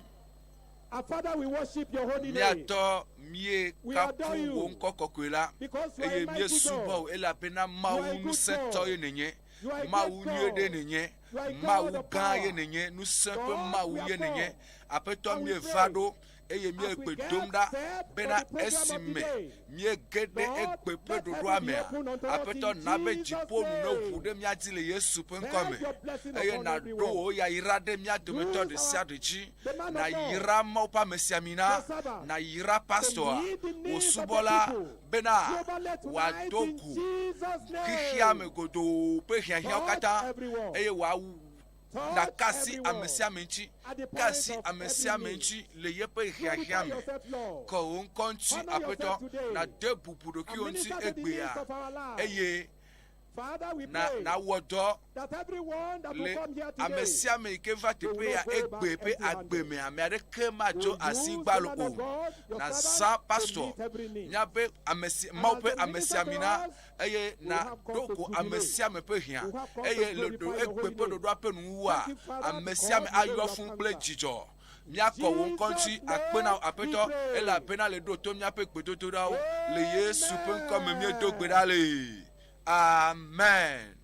Speaker 2: Our Father, we worship your holy name.
Speaker 1: Míatɔ
Speaker 2: We
Speaker 1: míekafu
Speaker 2: adore
Speaker 1: wò
Speaker 2: you
Speaker 1: ŋkɔ kɔkɔe la
Speaker 2: because you are
Speaker 1: eye
Speaker 2: a mighty
Speaker 1: míesubɔ
Speaker 2: God.
Speaker 1: wò elabena
Speaker 2: You are
Speaker 1: Mawu
Speaker 2: a good
Speaker 1: ŋusẽtɔ
Speaker 2: God.
Speaker 1: ye nènye.
Speaker 2: You are a great
Speaker 1: Mawu nyuie ɖe
Speaker 2: God.
Speaker 1: nènye.
Speaker 2: You are a God
Speaker 1: Mawu
Speaker 2: of
Speaker 1: gã ye
Speaker 2: power.
Speaker 1: nènye. Ŋusẽ ƒe
Speaker 2: God,
Speaker 1: Mawu
Speaker 2: we
Speaker 1: ye
Speaker 2: are
Speaker 1: nènye.
Speaker 2: called
Speaker 1: Aƒetɔ
Speaker 2: and we
Speaker 1: míeva
Speaker 2: pray
Speaker 1: ɖo eye míele
Speaker 2: As we
Speaker 1: gbe
Speaker 2: get
Speaker 1: dom ɖa
Speaker 2: set for
Speaker 1: bena
Speaker 2: the program of
Speaker 1: esime
Speaker 2: today,
Speaker 1: míege ɖe
Speaker 2: Lord,
Speaker 1: egbe ƒe
Speaker 2: let
Speaker 1: ɖoɖoa
Speaker 2: heaven be
Speaker 1: mea
Speaker 2: opened unto us
Speaker 1: aƒetɔ
Speaker 2: in
Speaker 1: na be
Speaker 2: Jesus'
Speaker 1: dziƒo nu ne ʋu
Speaker 2: name.
Speaker 1: ɖe mía dzi le yesu ƒe ŋkɔ
Speaker 2: Send
Speaker 1: me
Speaker 2: your blessing
Speaker 1: eye
Speaker 2: upon
Speaker 1: nàɖo
Speaker 2: everyone.
Speaker 1: wò yayra ɖe mía dometɔ
Speaker 2: Use
Speaker 1: ɖe sia
Speaker 2: our
Speaker 1: ɖe dzi
Speaker 2: the man of God,
Speaker 1: nàyra mawu ƒe amesiamina
Speaker 2: your servant,
Speaker 1: nàyra
Speaker 2: to
Speaker 1: pastɔa
Speaker 2: meet the
Speaker 1: wò
Speaker 2: needs of the
Speaker 1: subɔla
Speaker 2: people
Speaker 1: bena
Speaker 2: globally tonight
Speaker 1: wòado
Speaker 2: in
Speaker 1: go
Speaker 2: Jesus'
Speaker 1: xexea me
Speaker 2: name.
Speaker 1: godoo ƒe hiahiãwo
Speaker 2: Touch
Speaker 1: katã
Speaker 2: everyone.
Speaker 1: eye wòawu
Speaker 2: Touch
Speaker 1: nàka asi ame
Speaker 2: everyone
Speaker 1: sia ame ŋuti
Speaker 2: at the
Speaker 1: ka
Speaker 2: point
Speaker 1: asi
Speaker 2: of
Speaker 1: ame
Speaker 2: every
Speaker 1: sia ame
Speaker 2: need.
Speaker 1: ŋuti le yeƒe hiahiã
Speaker 2: Glorify
Speaker 1: me
Speaker 2: yourself, Lord.
Speaker 1: kɔ wò ŋkɔ ŋuti
Speaker 2: Honor
Speaker 1: aƒetɔ
Speaker 2: yourself today
Speaker 1: nàde bubu
Speaker 2: and
Speaker 1: ɖokuiwò ŋuti
Speaker 2: minister to the needs
Speaker 1: egbea
Speaker 2: of our lives.
Speaker 1: eye
Speaker 2: Father, we
Speaker 1: na
Speaker 2: pray
Speaker 1: nawɔ dɔ
Speaker 2: that everyone that will
Speaker 1: le
Speaker 2: come here
Speaker 1: ame
Speaker 2: today,
Speaker 1: sia ame yi ke va
Speaker 2: they will
Speaker 1: teƒe ya
Speaker 2: not go back
Speaker 1: egbe ƒe agbe
Speaker 2: empty-handed.
Speaker 1: me ame aɖeke madzo
Speaker 2: Will
Speaker 1: asi
Speaker 2: use the
Speaker 1: gbalo
Speaker 2: man of
Speaker 1: o
Speaker 2: God, your
Speaker 1: nàzã
Speaker 2: servant, to
Speaker 1: pastor
Speaker 2: meet every need.
Speaker 1: míaƒe ame si
Speaker 2: And
Speaker 1: mawu
Speaker 2: as
Speaker 1: ƒe
Speaker 2: they minister to
Speaker 1: amesiamina
Speaker 2: us,
Speaker 1: eye
Speaker 2: we have come
Speaker 1: nàɖo
Speaker 2: to
Speaker 1: go ame
Speaker 2: jubilate.
Speaker 1: sia ame ƒe hiã
Speaker 2: We have come to
Speaker 1: eye le ɖo
Speaker 2: glorify your
Speaker 1: egbe
Speaker 2: holy
Speaker 1: ƒe
Speaker 2: name.
Speaker 1: ɖoɖoa ƒe nuwuwua
Speaker 2: Thank you, Father,
Speaker 1: ame sia ame
Speaker 2: because we know
Speaker 1: ayɔ
Speaker 2: you have
Speaker 1: fún kple
Speaker 2: answered.
Speaker 1: dzidzɔ míakɔ wò ŋkɔ ŋuti
Speaker 2: Jesus'
Speaker 1: akpe na wò
Speaker 2: name we
Speaker 1: aƒetɔ
Speaker 2: pray.
Speaker 1: elabena le ɖo to míaƒe gbedodoɖawo le yesu ƒe ŋkɔ me míedo gbe ɖa
Speaker 2: Amen.
Speaker 1: le amen.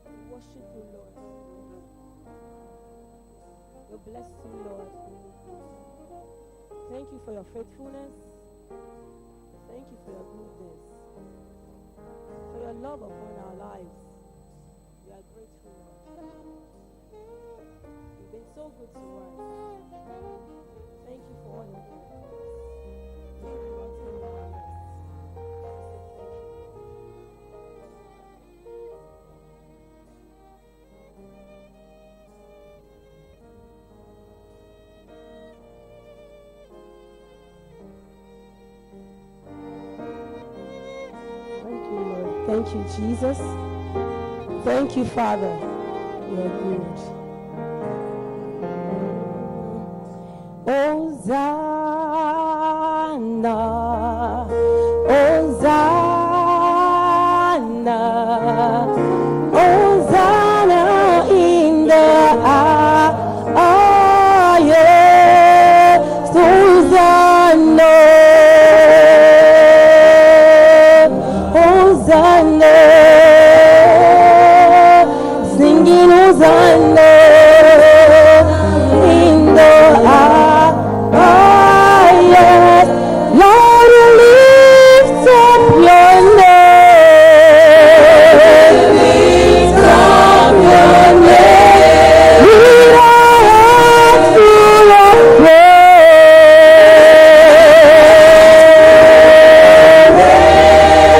Speaker 3: We worship you, Lord. We bless you, Lord. Thank you for your faithfulness. Thank you for your goodness, for your love upon our lives. We are grateful, Lord. You've been so good to us. Thank you for all your miracles. You've brought in our midst. We say thank you, Lord. Thank you, Lord. Thank you, Jesus. Thank you, Father. You are good. Hosanna, Hosanna, Hosanna in the highest. Hosanna, Hosanna, singing Hosanna in the highest. Lord, we lift up your name. Lift up your name. With our hearts full of praise.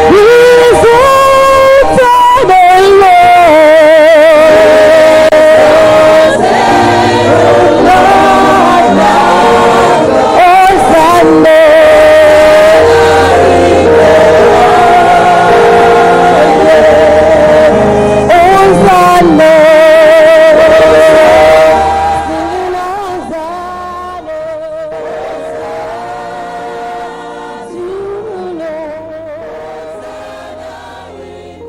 Speaker 3: Be exalted, O Lord. Hosanna. Hosanna. Singing Hosanna to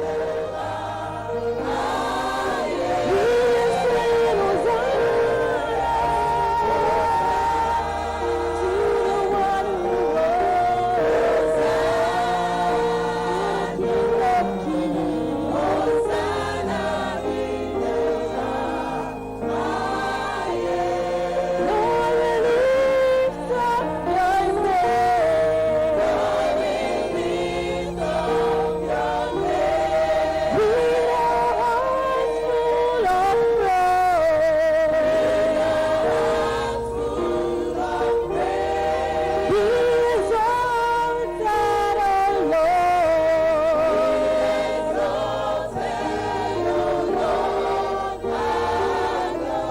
Speaker 3: the Lord. We sing Hosanna to the one who was, the King of Kings. Lord, we lift up your name. With our hearts full of praise, be exalted, O Lord.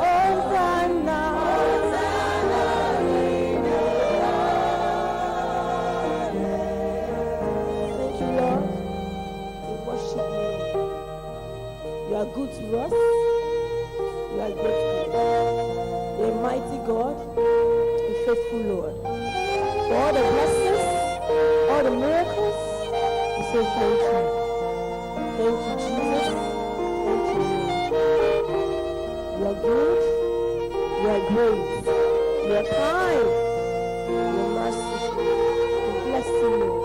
Speaker 3: Hosanna. Thank you, Lord. We worship you. You are good to us. Mighty God, and faithful Lord. For all the blessings, all the miracles, we say thank you. Thank you, Jesus. Thank you, Lord. You are good. You are great. You are kind. You are merciful. We bless you, Lord.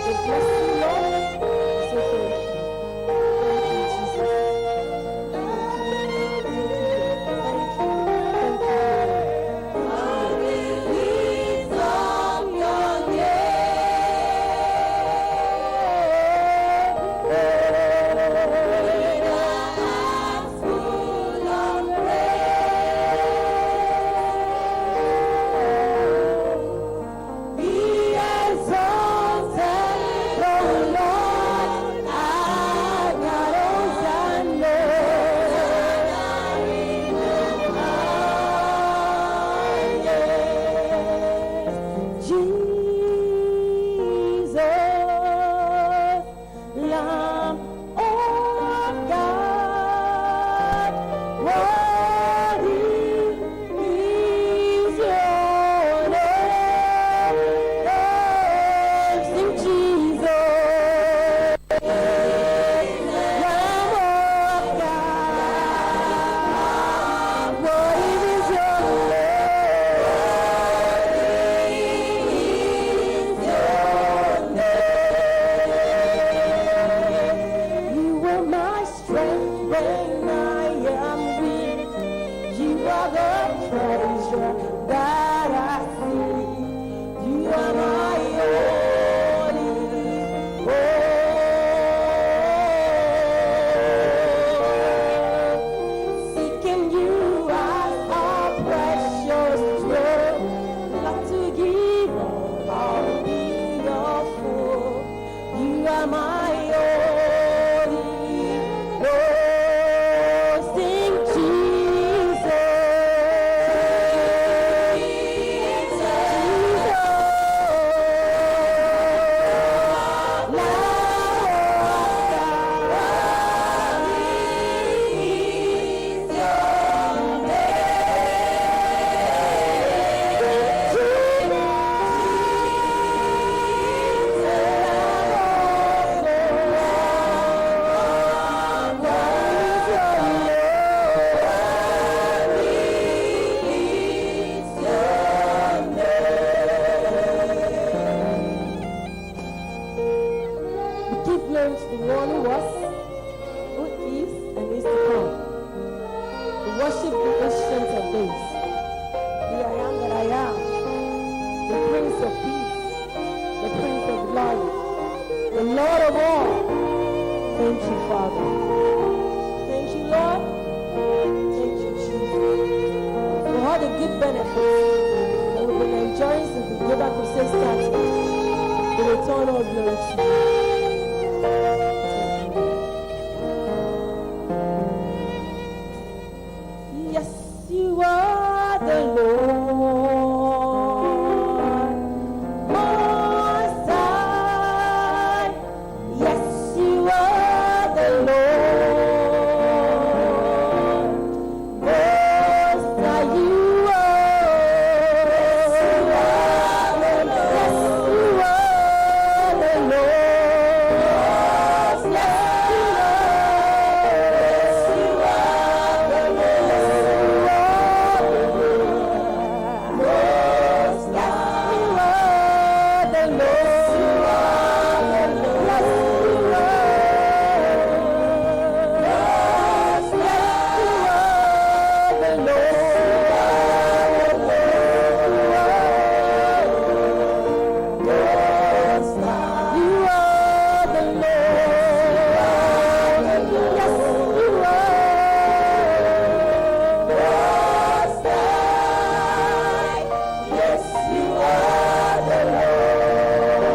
Speaker 3: We bless you, Lord. We say thank you. Thank you, Jesus. Thank you. Thank you, Lord. Thank you. Thank you, Lord. Thank you, Lord. Be exalted, O Lord, our God, Hosanna. Yes. Jesus, Lamb of God, worthy is your name. Sing Jesus, Lamb of God, worthy is your name. You are my strength when I am weak. You are the treasure that I seek. You are my only hope. Seeking you as a precious jewel. Not to give up, I'll be your fool. You are my only Lord. Sing Jesus. Jesus. Lamb of God. Is your We give glory to the one who was, who is, and is to come. We worship the ancient of days, the I am that I am, the Prince of Peace, the Prince of Life, the Lord of all. Thank you, Father. Thank you, Lord. Thank you, Jesus, for all the good benefits that we've been enjoying since the Global Crusade started. We return all glory to you. Thank you. Yes, you are the Lord, Most High. Yes, you are the Lord, Most High. You are. Yes, you are the Lord. Yes, you are. Yes, you are the Lord. Yes, you are the Lord. Yes, you are. Yes, you are the Lord. Yes, you are the Lord. Yes, you are. Yes, you are the Lord.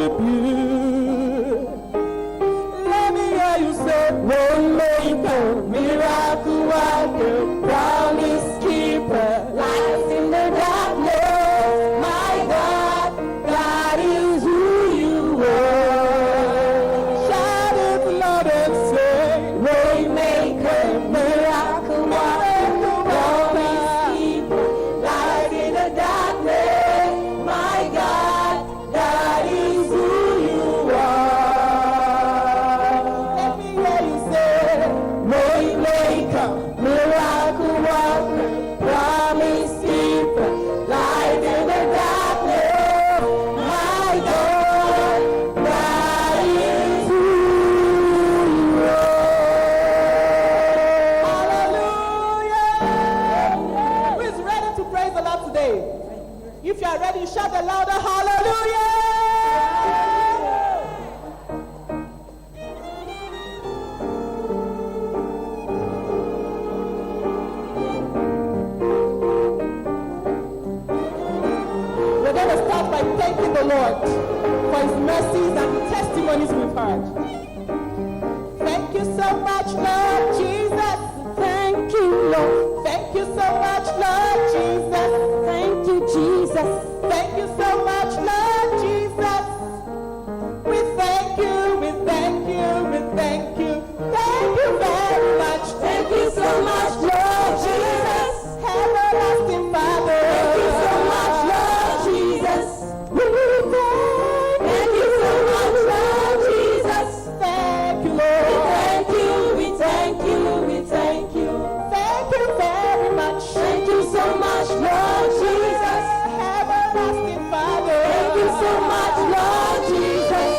Speaker 2: worship you. Let me hear you say, Waymaker, miracle worker, promise keeper,
Speaker 3: Light in the darkness, my God, that is who you are.
Speaker 2: Shout it loud and say,
Speaker 3: Waymaker, miracle worker, promise keeper, light in the darkness, my God, that is who you are.
Speaker 2: Let me hear you say,
Speaker 3: Waymaker, miracle worker, promise keeper, light in the darkness, my God, that is who you are.
Speaker 2: Hallelujah! Who is ready to praise the Lord today? If you are ready, shout a louder hallelujah! We're going to start by thanking the Lord for his mercies and the testimonies we've heard. Thank you so much, Lord Jesus.
Speaker 3: Thank you, Lord.
Speaker 2: Thank you so much, Lord Jesus.
Speaker 3: Thank you, Jesus.
Speaker 2: Thank you so much, Lord Jesus. We thank you, we thank you, we thank you. Thank you very much.
Speaker 3: Thank you so much, Lord Jesus.
Speaker 2: Everlasting Father.
Speaker 3: Thank you so much, Lord Jesus.
Speaker 2: We thank
Speaker 3: Thank you so much, Lord Jesus.
Speaker 2: Thank you,
Speaker 3: We
Speaker 2: Lord.
Speaker 3: thank you, we thank you, we thank you.
Speaker 2: Thank you very much.
Speaker 3: Thank you so much, Lord Jesus.
Speaker 2: Everlasting Father.
Speaker 3: Thank you so much, Lord Jesus.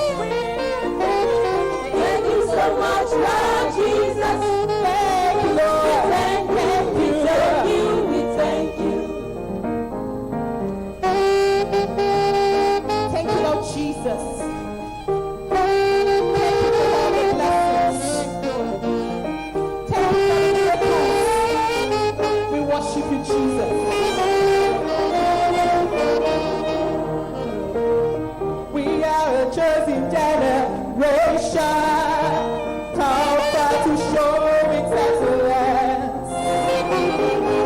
Speaker 3: Thank you so much, Lord Jesus.
Speaker 2: Thank you,
Speaker 3: We
Speaker 2: Lord.
Speaker 3: thank you, we thank you, we thank you.
Speaker 2: Thank you, Lord Jesus. Thank you for all the blessings. Thank you for the miracles. We worship you, Jesus. We are a chosen generation, called to show its excellence.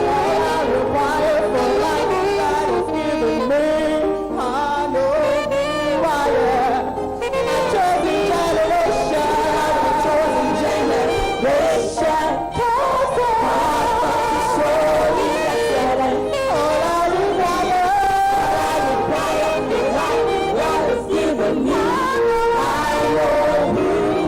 Speaker 2: All I require for life, God has given me. I know who I am. A chosen generation, a chosen generation. Called to show its excellence. All I require,
Speaker 3: All I require for life, God has given me. I know who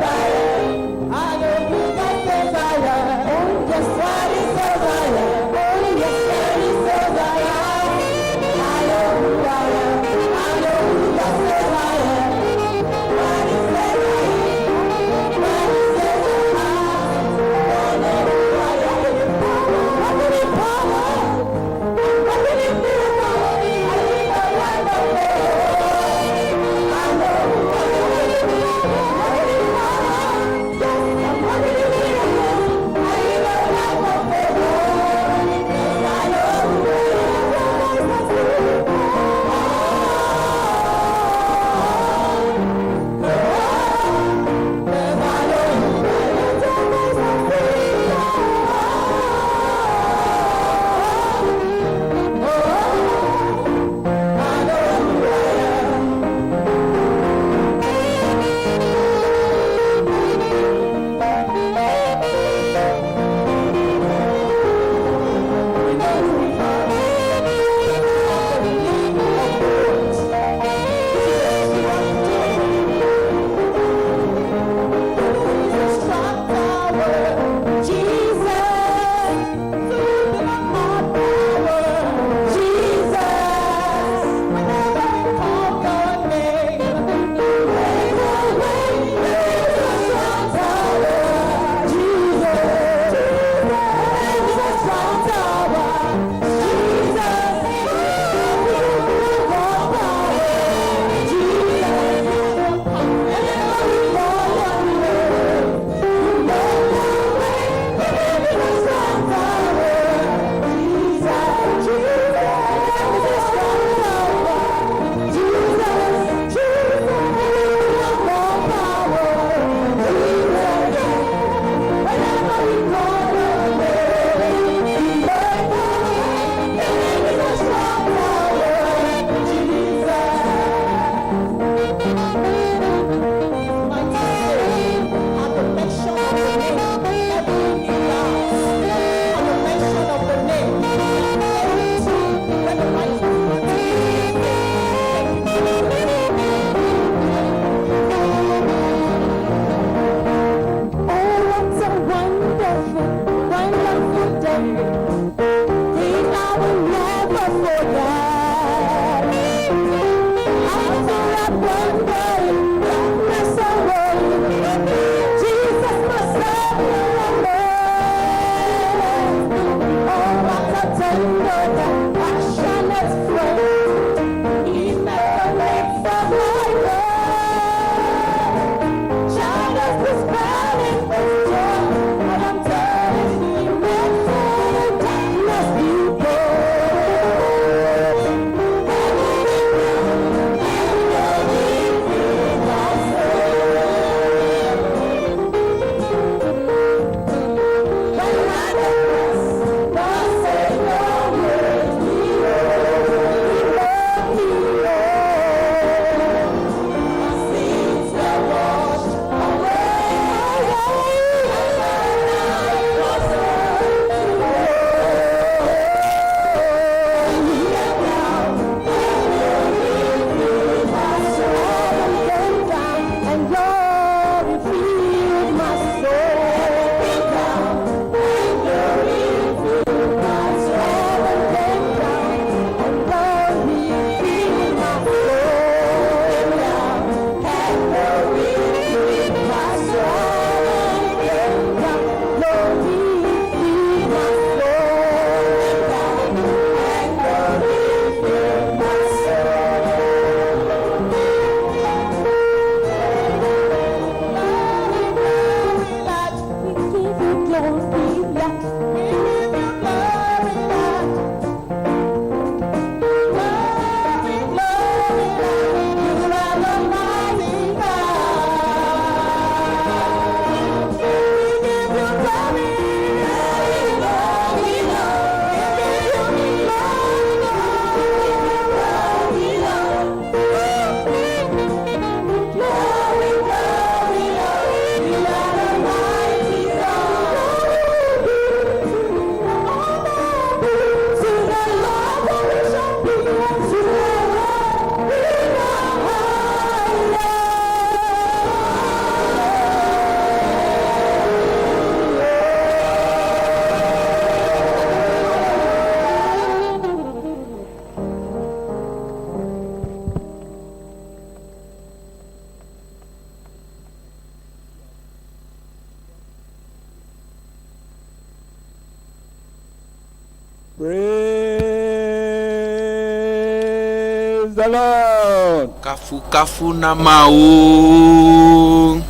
Speaker 4: Praise the Lord.
Speaker 1: Kafukafu na Mawu.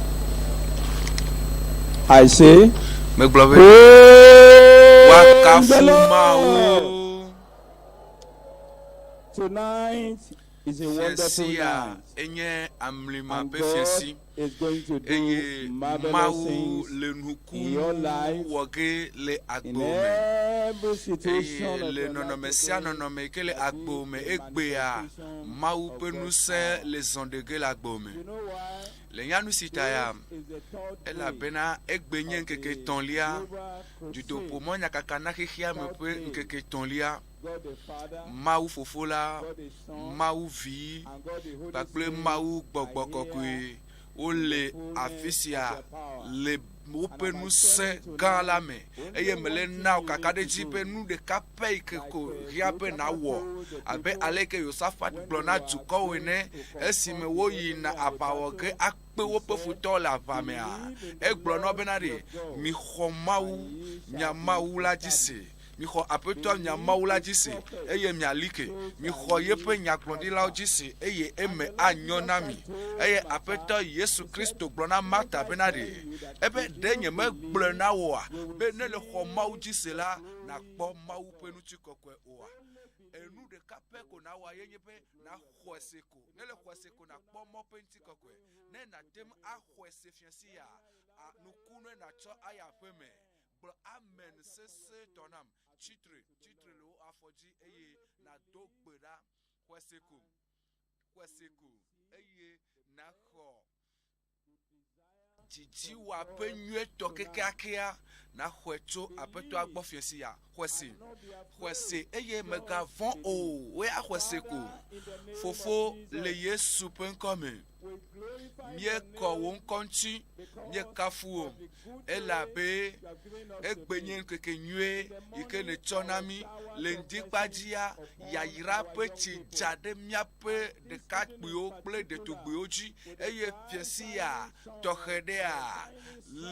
Speaker 4: I say,
Speaker 1: Megblɔ be
Speaker 4: Praise
Speaker 1: woakafu
Speaker 4: the Lord.
Speaker 1: Mawu.
Speaker 4: Tonight is a wonderful
Speaker 1: Fiasia
Speaker 4: night.
Speaker 1: enye amlima
Speaker 4: And
Speaker 1: ƒe
Speaker 4: God
Speaker 1: fiasi
Speaker 4: is going to do
Speaker 1: eye
Speaker 4: marvelous
Speaker 1: Mawu
Speaker 4: things
Speaker 1: le
Speaker 4: in your
Speaker 1: nuku
Speaker 4: life,
Speaker 1: wɔ ge le
Speaker 4: in
Speaker 1: agbo me.
Speaker 4: every situation
Speaker 1: Eye
Speaker 4: of
Speaker 1: le
Speaker 4: your life
Speaker 1: nɔnɔme sia
Speaker 4: today,
Speaker 1: nɔnɔme yi ke le
Speaker 4: there
Speaker 1: agbo me
Speaker 4: is a
Speaker 1: egbea
Speaker 4: manifestation
Speaker 1: Mawu
Speaker 4: of
Speaker 1: ƒe
Speaker 4: God's
Speaker 1: ŋusẽ
Speaker 4: power.
Speaker 1: le zɔ ɖe ge le agbo me.
Speaker 4: You know why?
Speaker 1: Le nyanu si ta ya,
Speaker 4: This is the third day
Speaker 1: elabena egbe nye
Speaker 4: of
Speaker 1: ŋkeke
Speaker 4: the
Speaker 1: etɔ̃lia,
Speaker 4: global crusade.
Speaker 1: dutoƒomɔ nyakaka na xexea me ƒe ŋkeke etɔ̃lia.
Speaker 4: God the Father,
Speaker 1: Mawu Fofo la,
Speaker 4: God the Son,
Speaker 1: Mawu Vi
Speaker 4: and God the Holy
Speaker 1: kpakple
Speaker 4: Spirit
Speaker 1: Mawu Gbɔgbɔ
Speaker 4: are here
Speaker 1: Kɔkɔe wole
Speaker 4: in the fullness
Speaker 1: afi sia
Speaker 4: of their power.
Speaker 1: le woƒe ŋusẽ gã la me eye mele na wò kakaɖedzi be nu ɖeka pɛ yi ke ko hiã be nàwɔ abe aleke Yosafat gblɔ na dukɔwo ene esime woyina aʋa wɔ ge akpe woƒe futɔwo le aʋa mea, egblɔ na wo bena ɖe mixɔ Mawu, mia Mawu la dzi se. Mixɔ Aƒetɔ mia Mawu la dzi se, eye miali ke. Mixɔ yeƒe nyagblɔɖilawo dzi se, eye eme anyo na mi. Eye Aƒetɔ Yesu Kristo gblɔ na Marta bena ɖe, ebe, Ɖe nyemegblɔe na wòa be ne le xɔ Mawu dzi se la, nàkpɔ Mawu ƒe ŋutikɔkɔe oa? Enu ɖeka pɛ ko nàwɔa ye nye be nàxɔe se ko. Ne le xɔe se ko nàkpɔ Mawu ƒe ŋutikɔkɔe. Ne nàte ŋu axɔe se fia sia, nukunue nàtsɔ ayi aƒeme. Gblɔ amen sesẽtɔ nam. Tsitre, tsitre le wò afɔ dzi eye nàdo gbe ɖa. Xɔe se ko, xɔe se ko eye nàxɔ dzidziwɔaƒe nyuietɔ kekeakea nàxɔe tso Aƒetɔa gbɔ fiẽ sia. Xɔe se, xɔe se eye mègavɔ̃ o. Wò ya xɔe se ko. Fofo, le Yesu ƒe ŋkɔ me, míekɔ wò ŋkɔ ŋuti, míekafu wò, elabe egbe nye ŋkeke nyuie yi ke nètsɔ na mí. Le ŋdikpa dzia, yayra ƒe tsi dza ɖe míaƒe ɖekakpuiwo kple ɖetugbuiwo dzi eye fiẽ sia tɔxɛ ɖea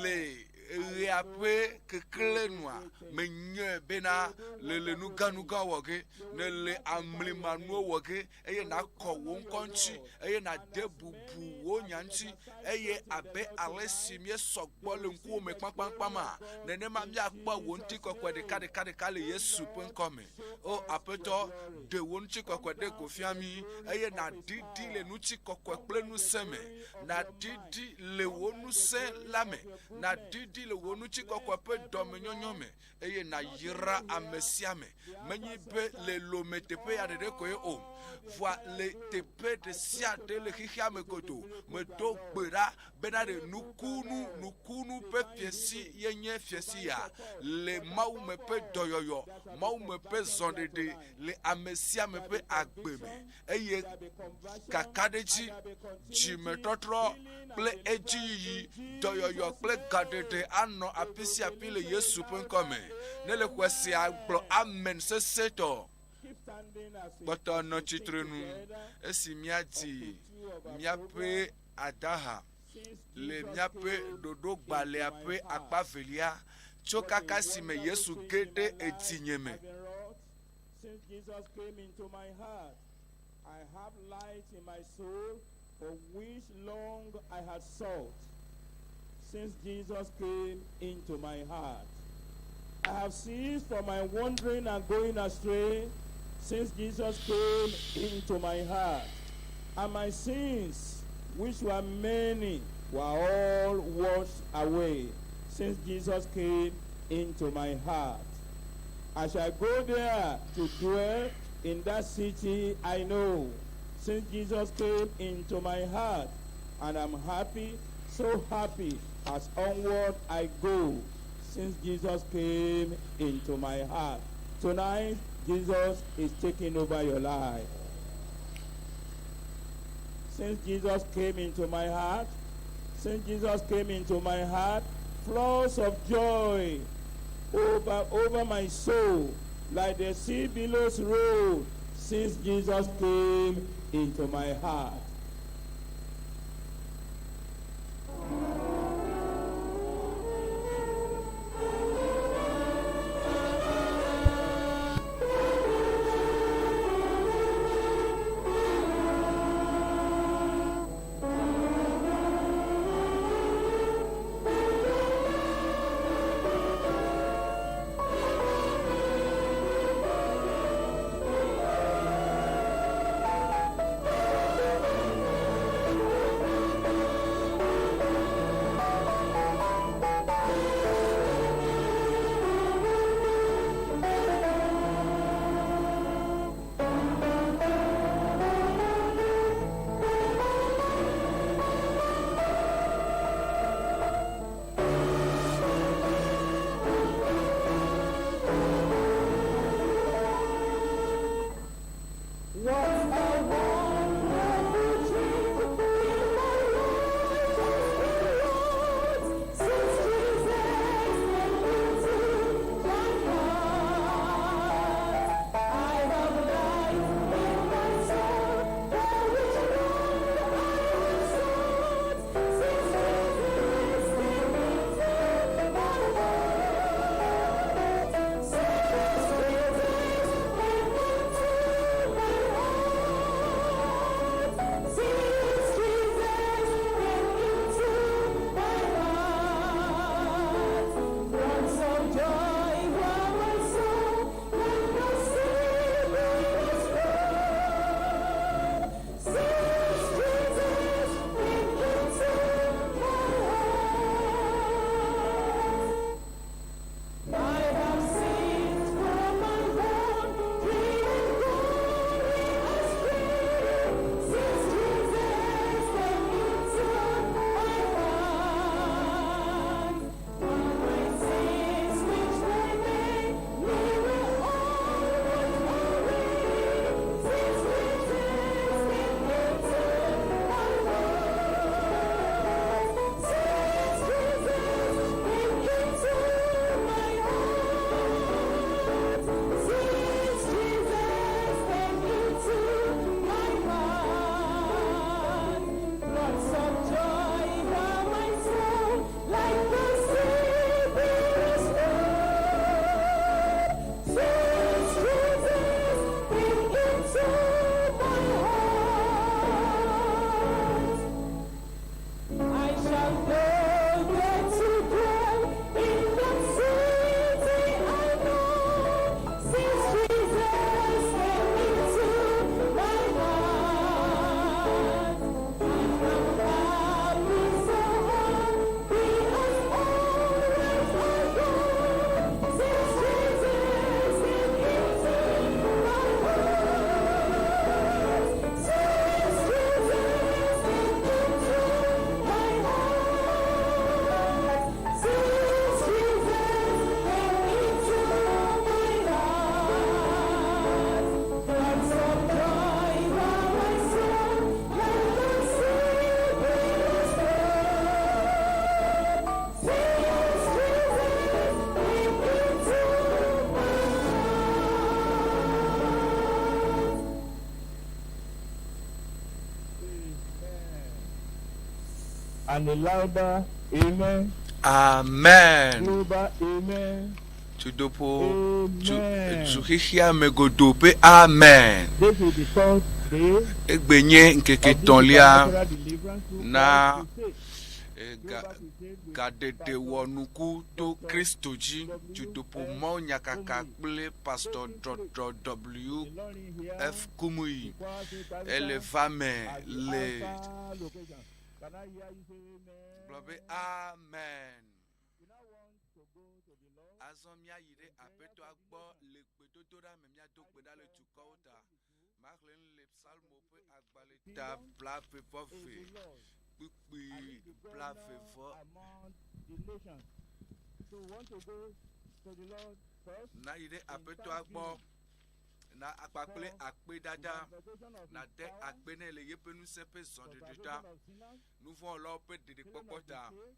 Speaker 1: le ɣea ƒe keklẽ nua, menyɔe bena le nuganuga wɔ ge, nèle amlimanuwo wɔ ge eye nàkɔ wò ŋkɔ ŋuti eye nàde bubu wò nya ŋuti eye abe ale si míesɔ gbɔ le ŋkuwò me kpakpakpama, nenema míakpɔ wò ŋutikɔkɔe ɖekaɖekaɖeka le Yesu ƒe ŋkɔ me. O Aƒetɔ, ɖe wò ŋutikɔkɔe ɖe go fia mí eye nàɖiɖi le ŋutikɔkɔe kple ŋusẽ me, nàɖiɖi le wò ŋusẽ la me, nàɖiɖi le wò ŋutikɔkɔe ƒe dɔmenyonyo me eye nàyra ame sia ame. Menye be le Lome teƒe ya ɖeɖe koe o, vɔa le teƒe ɖe sia ɖe le xexea me godoo. Medo gbe ɖa bena ɖe nukunu, nukunu ƒe fiẽsi ye nye fiẽsi ya le Mawu me ƒe dɔyɔyɔ, Mawu me ƒe zɔɖeɖe le ame sia ame ƒe agbe me eye kakaɖedzi, dzimetɔtrɔ kple edziyiyi, dɔyɔyɔ kple gaɖeɖe anɔ afi sia afi le Yesu ƒe ŋkɔ me. Ne le xɔe sea, gblɔ amen sesẽtɔ. Kpɔtɔ nɔ tsitre nu esi míadi míaƒe adaha le míaƒe ɖoɖogbalẽa ƒe akpa velia tso kaka si me Yesu ge ɖe edzinye me.
Speaker 4: Since Jesus came into my heart, I have light in my soul for which long I had sought. Since Jesus came into my heart, I have ceased from my wandering and going astray. Since Jesus came into my heart, and my sins, which were many, were all washed away. Since Jesus came into my heart. I shall go there to dwell in that city I know. Since Jesus came into my heart, and I'm happy, so happy as onward I go. Since Jesus came into my heart. Tonight, Jesus is taking over your life. Since Jesus came into my heart, since Jesus came into my heart, floods of joy over my soul, like the sea billows roll, since Jesus came into my heart. And a louder amen.
Speaker 1: Amen.
Speaker 4: Global amen.
Speaker 1: Tsudoƒo tsu
Speaker 4: Amen.
Speaker 1: tsu xexea me godoo ƒe amen.
Speaker 4: This is the third day
Speaker 1: Egbe nye ŋkeke
Speaker 4: of this
Speaker 1: tɔ̃lia
Speaker 4: supernatural deliverance through
Speaker 1: na
Speaker 4: Christ crusade.
Speaker 1: e, ga
Speaker 4: Global crusade with
Speaker 1: gaɖeɖe wɔnuku to Kristo dzi tsudoƒo mawunyakaka kple Pastor Dr. W
Speaker 4: the Lord in here,
Speaker 1: F Kumuyi
Speaker 4: Kwara State
Speaker 1: ele
Speaker 4: Capital,
Speaker 1: va me
Speaker 4: at the
Speaker 1: le
Speaker 4: Alpha location. Can I hear you say amen?
Speaker 1: gblɔ be amen.
Speaker 4: We now want to go to the Lord.
Speaker 1: Azɔ míayi ɖe Aƒetɔa gbɔ le gbedodoɖa me míado gbe ɖa le dukɔwo ta. Maxlẽ nu le Psalmo ƒe agbalẽ ta blaeve vɔ
Speaker 4: Is
Speaker 1: ve
Speaker 4: the Lord.
Speaker 1: kpukpui
Speaker 4: And he is the
Speaker 1: blaeve
Speaker 4: governor
Speaker 1: vɔ
Speaker 4: among the nations. So we want to go to the Lord first.
Speaker 1: Nayi ɖe Aƒetɔa gbɔ na akpakple akpedada
Speaker 4: Manifestation of his
Speaker 1: nade
Speaker 4: power,
Speaker 1: akpe nɛ le yeƒe ŋusẽ ƒe
Speaker 4: for
Speaker 1: zɔɖeɖe ta
Speaker 4: salvation of sinners,
Speaker 1: nuvɔ̃wɔlawo ƒe
Speaker 4: healing
Speaker 1: ɖeɖekpɔkpɔ
Speaker 4: of the
Speaker 1: ta
Speaker 4: sick,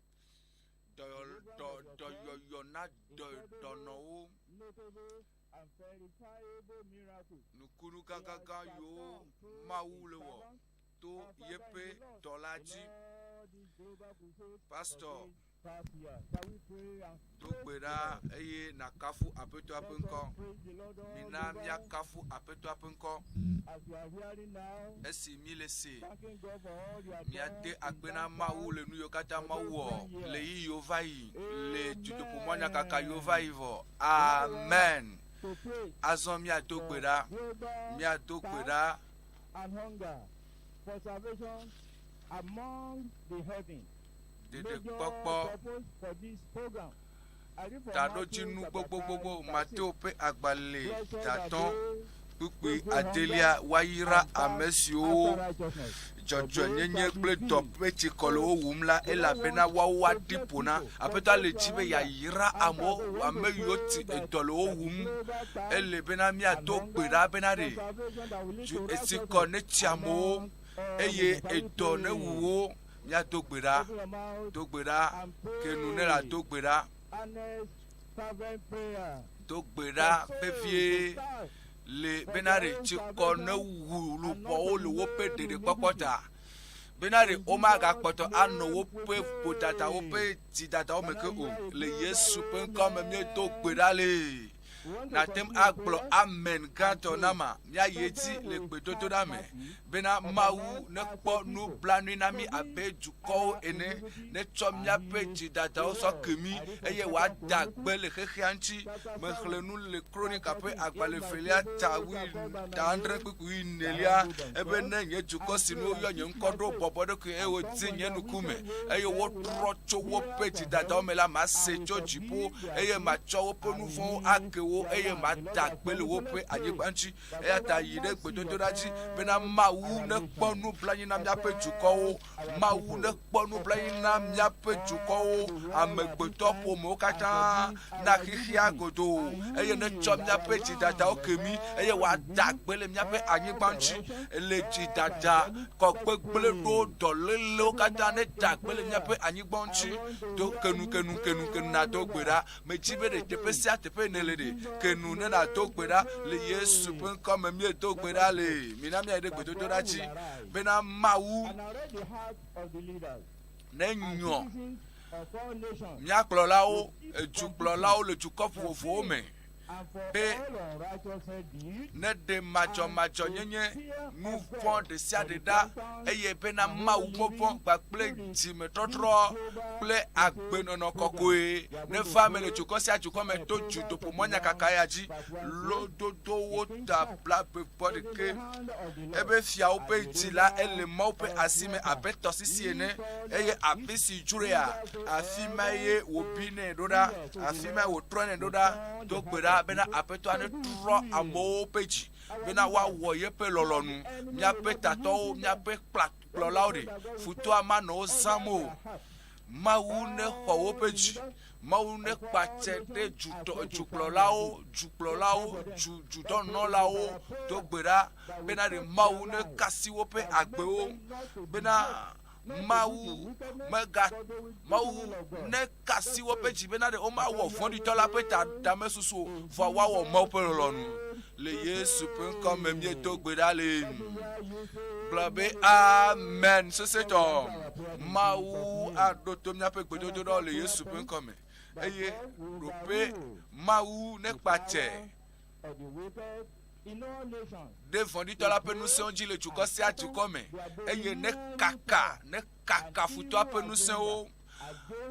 Speaker 1: dɔyɔ dɔ dɔyɔyɔ na dɔ dɔnɔwo
Speaker 4: notable and verifiable miracles.
Speaker 1: nukunu
Speaker 4: He has
Speaker 1: gãgãgã yiwo
Speaker 4: performed through
Speaker 1: Mawu
Speaker 4: his
Speaker 1: le wɔ
Speaker 4: servants,
Speaker 1: to
Speaker 4: our Father
Speaker 1: yeƒe
Speaker 4: in the Lord,
Speaker 1: dɔla
Speaker 4: in
Speaker 1: dzi.
Speaker 4: all these global crusades for
Speaker 1: Pastor
Speaker 4: this past year. Shall we pray and
Speaker 1: do
Speaker 4: praise
Speaker 1: gbe
Speaker 4: the
Speaker 1: ɖa
Speaker 4: Lord?
Speaker 1: eye nàkafu Aƒetɔa ƒe
Speaker 4: Let
Speaker 1: ŋkɔ.
Speaker 4: us praise the Lord all
Speaker 1: Mina
Speaker 4: over
Speaker 1: míakafu Aƒetɔa ƒe ŋkɔ
Speaker 4: as you are hearing now,
Speaker 1: esi míle se.
Speaker 4: thanking God for all you have
Speaker 1: Míade
Speaker 4: done in
Speaker 1: akpe na
Speaker 4: that
Speaker 1: Mawu
Speaker 4: past
Speaker 1: le nu yiwo katã
Speaker 4: for
Speaker 1: Mawu
Speaker 4: those
Speaker 1: wɔ
Speaker 4: 10
Speaker 1: le
Speaker 4: years.
Speaker 1: yi yiwo va yi le dutoƒomɔnyakaka yiwo va yi vɔ. Amen.
Speaker 4: To pray
Speaker 1: Azɔ míado
Speaker 4: for
Speaker 1: gbe ɖa.
Speaker 4: global
Speaker 1: Míado gbe
Speaker 4: thirst
Speaker 1: ɖa
Speaker 4: and hunger for salvation among the heathen. Major
Speaker 1: ɖeɖekpɔkpɔ
Speaker 4: purpose for this program. I read from Matthew
Speaker 1: taɖodzinu
Speaker 4: chapter
Speaker 1: gbogbogbogbo
Speaker 4: 5, verse
Speaker 1: Mateo
Speaker 4: 6.
Speaker 1: ƒe agbalẽ
Speaker 4: Blessed are
Speaker 1: tatɔ
Speaker 4: they
Speaker 1: kpukpui
Speaker 4: which do
Speaker 1: adelia
Speaker 4: hunger
Speaker 1: woayra
Speaker 4: and
Speaker 1: ame
Speaker 4: thirst
Speaker 1: siwo
Speaker 4: after righteousness, for they
Speaker 1: dzɔdzɔenyenye
Speaker 4: shall
Speaker 1: kple
Speaker 4: be
Speaker 1: dɔ
Speaker 4: filled.
Speaker 1: ƒe tsikɔ le wo wum la
Speaker 4: The Lord
Speaker 1: elabena
Speaker 4: wants
Speaker 1: woawo
Speaker 4: to
Speaker 1: aɖi
Speaker 4: bless
Speaker 1: ƒo na
Speaker 4: people for
Speaker 1: Aƒetɔa
Speaker 4: those
Speaker 1: le
Speaker 4: who
Speaker 1: dzi
Speaker 4: are
Speaker 1: be
Speaker 4: hunger
Speaker 1: yeayra
Speaker 4: and
Speaker 1: amewo
Speaker 4: thirst. We want
Speaker 1: ame
Speaker 4: to
Speaker 1: yiwo
Speaker 4: pray
Speaker 1: ti
Speaker 4: that
Speaker 1: edɔ le wo
Speaker 4: that the
Speaker 1: wum
Speaker 4: global thirst
Speaker 1: ele bena
Speaker 4: and
Speaker 1: míado gbe
Speaker 4: hunger
Speaker 1: ɖa bena
Speaker 4: for
Speaker 1: ɖe
Speaker 4: salvation that will lead
Speaker 1: du
Speaker 4: to
Speaker 1: etsikɔ
Speaker 4: righteousness
Speaker 1: netsi amewo
Speaker 4: among all
Speaker 1: eye
Speaker 4: nations. Shall we
Speaker 1: edɔ ne wu
Speaker 4: pray?
Speaker 1: wo míado gbe ɖa
Speaker 4: Open your mouth
Speaker 1: do gbe ɖa
Speaker 4: and
Speaker 1: ke nu ne la do
Speaker 4: pray.
Speaker 1: gbe ɖa
Speaker 4: Earnest, fervent prayer
Speaker 1: do gbe
Speaker 4: for
Speaker 1: ɖa
Speaker 4: souls to
Speaker 1: vevie
Speaker 4: start
Speaker 1: le
Speaker 4: for
Speaker 1: bena
Speaker 4: their
Speaker 1: ɖe
Speaker 4: own
Speaker 1: tsikɔ ne
Speaker 4: salvation
Speaker 1: wu
Speaker 4: and not
Speaker 1: luʋɔwo
Speaker 4: to
Speaker 1: le woƒe
Speaker 4: remain in
Speaker 1: ɖeɖekpɔkpɔ
Speaker 4: iniquity.
Speaker 1: ta bena ɖe
Speaker 4: In Jesus'
Speaker 1: womagakpɔtɔ anɔ
Speaker 4: name we
Speaker 1: woƒe ƒodada woƒe
Speaker 4: pray.
Speaker 1: dzidadawo me
Speaker 4: Can
Speaker 1: ke
Speaker 4: I
Speaker 1: o
Speaker 4: hear a
Speaker 1: le
Speaker 4: global
Speaker 1: Yesu ƒe ŋkɔ me míedo gbe
Speaker 4: amen?
Speaker 1: ɖa le.
Speaker 4: We want to
Speaker 1: Nàte ŋu
Speaker 4: continue
Speaker 1: agblɔ
Speaker 4: prayer
Speaker 1: amen
Speaker 4: and
Speaker 1: gãtɔ na
Speaker 4: pray.
Speaker 1: ma míayi edzi
Speaker 4: Something
Speaker 1: le
Speaker 4: will
Speaker 1: gbedodoɖa
Speaker 4: have
Speaker 1: me
Speaker 4: mercy
Speaker 1: bena
Speaker 4: upon
Speaker 1: Mawu
Speaker 4: us as
Speaker 1: nekpɔ
Speaker 4: a people.
Speaker 1: nublanui na mí
Speaker 4: Forgive
Speaker 1: abe dukɔwo
Speaker 4: our
Speaker 1: ene
Speaker 4: iniquity
Speaker 1: netsɔ
Speaker 4: and
Speaker 1: míaƒe
Speaker 4: heal
Speaker 1: dzidadawo
Speaker 4: the
Speaker 1: sɔ
Speaker 4: world.
Speaker 1: ke mí
Speaker 4: I read from
Speaker 1: eye
Speaker 4: Second
Speaker 1: wòada gbe
Speaker 4: Chronicles
Speaker 1: le xexea ŋuti.
Speaker 4: chapter
Speaker 1: Mexlẽ
Speaker 4: 7,
Speaker 1: nu le
Speaker 4: verse
Speaker 1: Kronika ƒe
Speaker 4: 13.
Speaker 1: agbalẽ
Speaker 4: If my
Speaker 1: evelia
Speaker 4: people
Speaker 1: ta
Speaker 4: which
Speaker 1: wui
Speaker 4: are called by my
Speaker 1: ta adre
Speaker 4: name
Speaker 1: kpukpui
Speaker 4: shall
Speaker 1: enelia
Speaker 4: humble
Speaker 1: ebe
Speaker 4: themselves
Speaker 1: ne nye dukɔ
Speaker 4: and
Speaker 1: si
Speaker 4: pray
Speaker 1: nu
Speaker 4: and
Speaker 1: woyɔ nye
Speaker 4: seek
Speaker 1: ŋkɔ
Speaker 4: my
Speaker 1: ɖo
Speaker 4: face
Speaker 1: bɔbɔ ɖokui eye
Speaker 4: and
Speaker 1: wodi
Speaker 4: turn from
Speaker 1: nye
Speaker 4: their
Speaker 1: ŋkume
Speaker 4: wicked ways,
Speaker 1: eye
Speaker 4: then will I
Speaker 1: wotrɔ tso
Speaker 4: hear
Speaker 1: woƒe
Speaker 4: from
Speaker 1: dzidadawo
Speaker 4: heaven
Speaker 1: me la mase
Speaker 4: and will
Speaker 1: tso dziƒo
Speaker 4: forgive their
Speaker 1: eye
Speaker 4: sin
Speaker 1: matsɔ woƒe
Speaker 4: and
Speaker 1: nu
Speaker 4: will
Speaker 1: vɔ̃wo
Speaker 4: heal
Speaker 1: ake wo
Speaker 4: their
Speaker 1: eye
Speaker 4: land. The Lord
Speaker 1: mada
Speaker 4: has
Speaker 1: gbe le
Speaker 4: promised. So
Speaker 1: woƒe
Speaker 4: let's pray
Speaker 1: anyigba ŋuti.
Speaker 4: that
Speaker 1: Eya
Speaker 4: God
Speaker 1: ta
Speaker 4: have
Speaker 1: yi ɖe
Speaker 4: mercy
Speaker 1: gbedodoɖa dzi
Speaker 4: upon
Speaker 1: bena Mawu
Speaker 4: our
Speaker 1: nekpɔ
Speaker 4: nation,
Speaker 1: nublanui na míaƒe
Speaker 4: upon
Speaker 1: dukɔwo.
Speaker 4: our
Speaker 1: Mawu
Speaker 4: people,
Speaker 1: nekpɔ nublanui na
Speaker 4: upon
Speaker 1: míaƒe
Speaker 4: all
Speaker 1: dukɔwo,
Speaker 4: the world at this
Speaker 1: amegbetɔ
Speaker 4: time,
Speaker 1: ƒomewo
Speaker 4: and
Speaker 1: katã
Speaker 4: forgive
Speaker 1: na
Speaker 4: our
Speaker 1: xexea
Speaker 4: iniquity
Speaker 1: godoo
Speaker 4: and
Speaker 1: eye netsɔ
Speaker 4: heal our
Speaker 1: míaƒe dzidadawo
Speaker 4: land
Speaker 1: ke
Speaker 4: of
Speaker 1: mí eye
Speaker 4: all
Speaker 1: wòada
Speaker 4: disease,
Speaker 1: gbe le míaƒe
Speaker 4: all
Speaker 1: anyigba ŋuti
Speaker 4: corruption,
Speaker 1: le
Speaker 4: all
Speaker 1: dzidada
Speaker 4: pandemic.
Speaker 1: kɔ
Speaker 4: Let's
Speaker 1: gbegblẽ ɖo
Speaker 4: pray.
Speaker 1: dɔlélewo
Speaker 4: Open your
Speaker 1: katã
Speaker 4: mouth
Speaker 1: neda
Speaker 4: in
Speaker 1: gbe le
Speaker 4: prayer.
Speaker 1: míaƒe anyigba
Speaker 4: I
Speaker 1: ŋuti.
Speaker 4: want to
Speaker 1: Do
Speaker 4: hear
Speaker 1: kenu
Speaker 4: you
Speaker 1: kenu
Speaker 4: pray
Speaker 1: kenu kenu
Speaker 4: all
Speaker 1: nàdo gbe
Speaker 4: over.
Speaker 1: ɖa. Medzi be ɖe
Speaker 4: Pray,
Speaker 1: teƒe sia teƒe nèle
Speaker 4: In
Speaker 1: ɖe kenu
Speaker 4: Jesus'
Speaker 1: ne nàdo
Speaker 4: name
Speaker 1: gbe
Speaker 4: we
Speaker 1: ɖa le Yesu ƒe
Speaker 4: pray.
Speaker 1: ŋkɔ me míedo gbe
Speaker 4: Let
Speaker 1: ɖa
Speaker 4: us
Speaker 1: le.
Speaker 4: pray
Speaker 1: Mina míayi ɖe
Speaker 4: that
Speaker 1: gbedodoɖa
Speaker 4: God
Speaker 1: dzi
Speaker 4: will arise
Speaker 1: bena Mawu
Speaker 4: and arrest the heart of the leaders
Speaker 1: ne
Speaker 4: and
Speaker 1: nyɔ
Speaker 4: citizens of all nations
Speaker 1: mía kplɔlawo,
Speaker 4: with deep
Speaker 1: edukplɔlawo
Speaker 4: contrition
Speaker 1: le dukɔ
Speaker 4: for
Speaker 1: vovovowo me
Speaker 4: sin and for
Speaker 1: be
Speaker 4: all unrighteous deeds
Speaker 1: ne ɖe
Speaker 4: and to
Speaker 1: madzɔmadzɔnyenye
Speaker 4: fear
Speaker 1: nu
Speaker 4: of
Speaker 1: vɔ̃
Speaker 4: God
Speaker 1: ɖe sia
Speaker 4: for
Speaker 1: ɖe
Speaker 4: the
Speaker 1: ɖa
Speaker 4: repentance
Speaker 1: eye bena
Speaker 4: and
Speaker 1: Mawu
Speaker 4: holy
Speaker 1: vɔvɔ̃
Speaker 4: living
Speaker 1: kpakple
Speaker 4: through the, this
Speaker 1: dzimetɔtrɔ
Speaker 4: global
Speaker 1: kple
Speaker 4: crusade
Speaker 1: agbenɔnɔ
Speaker 4: program.
Speaker 1: kɔkɔe
Speaker 4: We are going to
Speaker 1: neva eme le
Speaker 4: pray
Speaker 1: dukɔ sia dukɔ me to
Speaker 4: Proverbs
Speaker 1: dutoƒomɔnyakaka
Speaker 4: 31
Speaker 1: ya dzi.
Speaker 4: verse 1 says,
Speaker 1: Lododowo
Speaker 4: The king's
Speaker 1: ta
Speaker 4: heart
Speaker 1: blaeve vɔ
Speaker 4: is in
Speaker 1: ɖeke.
Speaker 4: the hand of the Lord,
Speaker 1: Ebe fiawo
Speaker 4: as
Speaker 1: ƒe
Speaker 4: the
Speaker 1: dzi la
Speaker 4: river
Speaker 1: ele Mawu ƒe
Speaker 4: of
Speaker 1: asi me
Speaker 4: water.
Speaker 1: abe tɔsisi
Speaker 4: He
Speaker 1: ene
Speaker 4: turneth
Speaker 1: eye
Speaker 4: it
Speaker 1: afi si dzroea, afi ma ye
Speaker 4: whithersoever
Speaker 1: wòbinɛ ɖo ɖa,
Speaker 4: he will. So the
Speaker 1: afi ma
Speaker 4: Lord
Speaker 1: wòtrɔnɛ ɖo
Speaker 4: will
Speaker 1: ɖa.
Speaker 4: turn
Speaker 1: Do
Speaker 4: the
Speaker 1: gbe
Speaker 4: heart
Speaker 1: ɖa
Speaker 4: of
Speaker 1: bena
Speaker 4: people
Speaker 1: Aƒetɔa
Speaker 4: to do his
Speaker 1: netrɔ
Speaker 4: will.
Speaker 1: amewo ƒe dzi
Speaker 4: Our
Speaker 1: bena
Speaker 4: leaders,
Speaker 1: woawɔ yeƒe
Speaker 4: so that
Speaker 1: lɔlɔ̃nu.
Speaker 4: the enemy will
Speaker 1: Míaƒe
Speaker 4: not be
Speaker 1: tatɔwo,
Speaker 4: using them.
Speaker 1: míaƒe
Speaker 4: Let me
Speaker 1: kplɔlawo
Speaker 4: pray
Speaker 1: ɖe,
Speaker 4: that God will
Speaker 1: futɔa
Speaker 4: take
Speaker 1: manɔ wo
Speaker 4: over
Speaker 1: zãm o.
Speaker 4: their heart.
Speaker 1: Mawu nexɔ
Speaker 4: All
Speaker 1: woƒe
Speaker 4: the
Speaker 1: dzi.
Speaker 4: leaders
Speaker 1: Mawu
Speaker 4: of
Speaker 1: nekpa
Speaker 4: all
Speaker 1: tse ɖe
Speaker 4: nations are
Speaker 1: dutɔ
Speaker 4: said to stand
Speaker 1: dukplɔlawo,
Speaker 4: their feet. Let's pray
Speaker 1: dukplɔlawo,
Speaker 4: for them.
Speaker 1: du
Speaker 4: Let's pray with
Speaker 1: dudɔnɔlawo
Speaker 4: our
Speaker 1: do
Speaker 4: prayer
Speaker 1: gbe ɖa
Speaker 4: that will
Speaker 1: bena ɖe
Speaker 4: touch
Speaker 1: Mawu
Speaker 4: their lives,
Speaker 1: nekasi woƒe
Speaker 4: that will make
Speaker 1: agbewo
Speaker 4: them not to
Speaker 1: bena
Speaker 4: deviate, not to do the
Speaker 1: Mawu
Speaker 4: wickedness,
Speaker 1: mega
Speaker 4: but they will do the
Speaker 1: Mawu
Speaker 4: will of God.
Speaker 1: nekasi
Speaker 4: Let's
Speaker 1: woƒe
Speaker 4: pray.
Speaker 1: dzi bena ɖe
Speaker 4: Can
Speaker 1: womawɔ
Speaker 4: I hear you
Speaker 1: vɔ̃ɖitɔ la ƒe ta
Speaker 4: say,
Speaker 1: tamesusu o,
Speaker 4: in
Speaker 1: vɔa woawɔ Mawu
Speaker 4: Jesus'
Speaker 1: ƒe lɔlɔ̃nu.
Speaker 4: name
Speaker 1: Le
Speaker 4: we
Speaker 1: Yesu ƒe ŋkɔ me míedo
Speaker 4: pray.
Speaker 1: gbe ɖa le.
Speaker 4: Let me hear you say,
Speaker 1: Gblɔ be amen sesẽtɔ. Mawu aɖo to míaƒe gbedodoɖawo le Yesu ƒe ŋkɔ me. Eye ɖoƒe Mawu nekpa tse ɖe vɔ̃ɖitɔ la ƒe ŋusẽwo dzi le dukɔ sia dukɔ me eye nekaka nekaka futɔa ƒe ŋusẽwo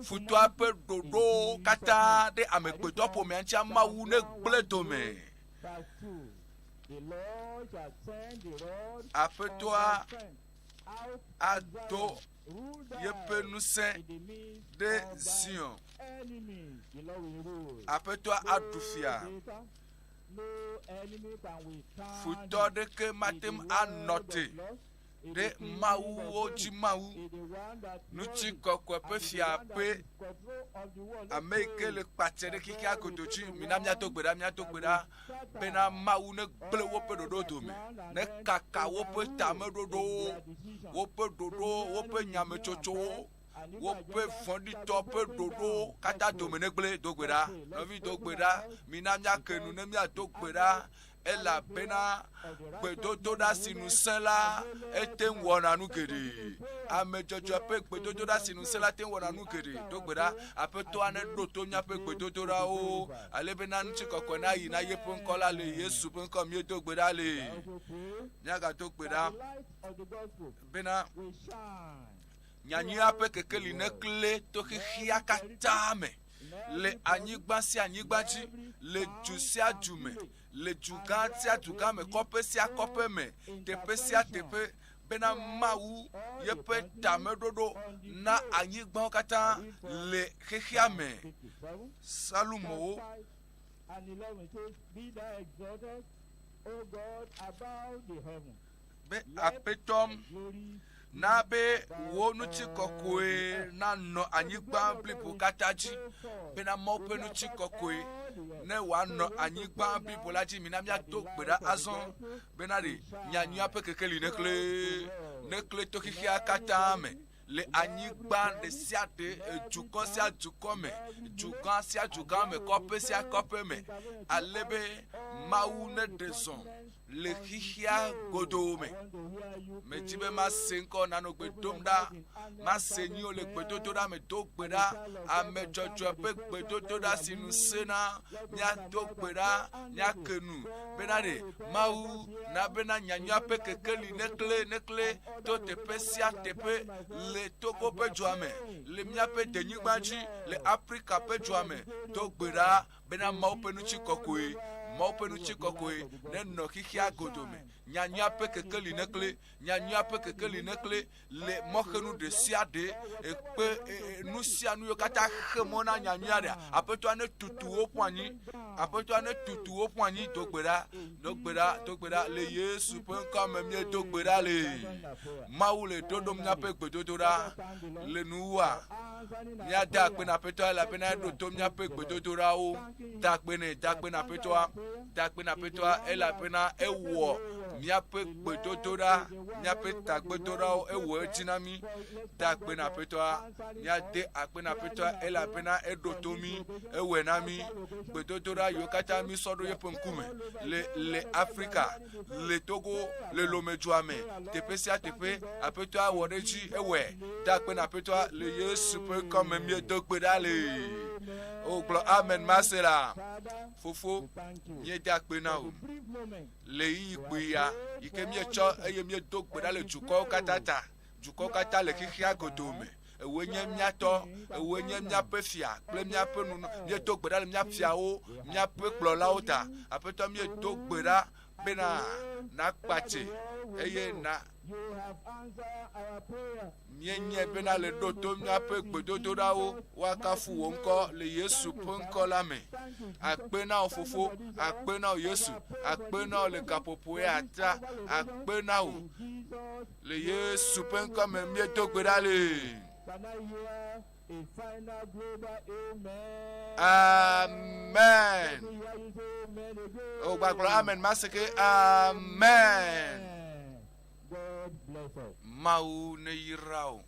Speaker 1: futɔa ƒe ɖoɖowo katã ɖe amegbetɔ ƒomea ŋuti Mawu negblẽ dome. Aƒetɔa ado yeƒe ŋusẽ ɖe Zion. Aƒetɔa aɖu fia. Futɔ ɖeke mate ŋu anɔ te ɖe mawuwo dzi Mawu ŋutikɔkɔe ƒe fia ƒe ame yi ke le kpatse ɖe xexea godo dzi. Mina míado gbe ɖa, míado gbe ɖa bena Mawu negblẽ woƒe ɖoɖo dome, nekaka woƒe tameɖoɖowo, woƒe ɖoɖowo, woƒe nyametsotsowo, woƒe vɔ̃ɖitɔ ƒe ɖoɖowo katã dome negblẽ. Do gbe ɖa, nɔvi, do gbe ɖa. Mina míake nu ne míado gbe ɖa elabena gbedodoɖa si nu sẽ la ete ŋu wɔna nu geɖe. Ame dzɔdzɔe ƒe gbedodoɖa si nu sẽ la te ŋu wɔna nu geɖe. Do gbe ɖa, Aƒetɔa neɖo to míaƒe gbedodoɖawo ale bena ŋutikɔkɔe nayi na yeƒe ŋkɔ la le Yesu ƒe ŋkɔ míedo gbe ɖa le. Míagado gbe ɖa bena nyanyuia ƒe kekeli nekle to xexea katã me le anyigba sia anyigba dzi, le du sia du me, le dugã sia dugã me, kɔƒe sia kɔƒe me, teƒe sia teƒe, bena Mawu yeƒe tameɖoɖo na anyigbawo katã le xexea me. Salomowo. Be Aƒetɔ na be wò ŋutikɔkɔe nanɔ anyigba blibo katã dzi, bena Mawu ƒe ŋutikɔkɔe ne wòanɔ anyigba blibo la dzi. Mina míado gbe ɖa azɔ bena ɖe nyanyuia ƒe kekeli nekle, nekle to xexea katã me le anyigba ɖe sia ɖe, dukɔ sia dukɔ me, dugã sia dugã me, kɔƒe sia kɔƒe me, ale be Mawu neɖe zɔ le xexea godoo me. Medi be mase ŋkɔ nanɔ gbe dom ɖa. Mase nyiwo le gbedodoɖa me do gbe ɖa. Ame dzɔdzɔe ƒe gbedodoɖa si nu sena. Míado gbe ɖa, míake nu bena ɖe Mawu na bena nyanyuia ƒe kekeli nekle nekle to teƒe sia teƒe le Togo ƒe dua me, le míaƒe denyigba dzi, le Afrika ƒe dua me. Do gbe ɖa bena Mawu ƒe ŋutikɔkɔe, Mawu ƒe ŋutikɔkɔe nenɔ xexea godo me. Nyanyuia ƒe kekeli nekli, nyanyuia ƒe kekeli nekli le mɔxenu ɖe sia ɖe, ekpe nu sia nu yiwo katã xe mɔ na nyanyuia ɖea, Aƒetɔa netutu wo ƒu anyi, Aƒetɔa netutu wo ƒu anyi. Do gbe ɖa, do gbe ɖa, do gbe ɖa le Yesu ƒe ŋkɔ me míedo gbe ɖa le. Mawu le ɖoɖom míaƒe gbedodoɖa le nuwua. Míada akpe na Aƒetɔa elabena eɖo to míaƒe gbedodoɖawo. Da akpe nɛ, da akpe na Aƒetɔa, da akpe na Aƒetɔa elabena ewɔ míaƒe gbedodoɖa, míaƒe tagbedoɖawo, ewɔ edzi na mí. Da akpe na Aƒetɔa, míade akpe na Aƒetɔa elabena eɖo to mí, ewɔe na mí. Gbedodoɖa yiwo katã mísɔ ɖo yeƒe ŋkume le le Afrika, le Togo, le Lome dua me, teƒe sia teƒe, Aƒetɔa wɔ ɖe edzi, ewɔe. Da akpe na Aƒetɔa le Yesu ƒe ŋkɔ me míedo gbe ɖa le. O gblɔ amen mase la. Fofo, míeda akpe na wò le ɣeyiɣi kpui ya yi ke míetsɔ eye míedo gbe ɖa le dukɔwo katã ta, dukɔwo katã le xexea godoo me. Ewòe nye mía tɔ, ewòe nye míaƒe fia kple míaƒe nunɔ. Míedo gbe ɖa le mía fiawo, míaƒe kplɔlawo ta. Aƒetɔ, míedo gbe ɖa bena nàkpatse eye na míenyae bena le ɖo to míaƒe gbedodoɖawo. Woakafu wò ŋkɔ le Yesu ƒe ŋkɔ la me. Akpe na wò Fofo, akpe na wò Yesu, akpe na wò le gaƒoƒo ya ta, akpe na wò. Le Yesu ƒe ŋkɔ me míedo gbe ɖa le. Amen. O gbagblɔ amen ma se ke amen. Mawu ne yra o.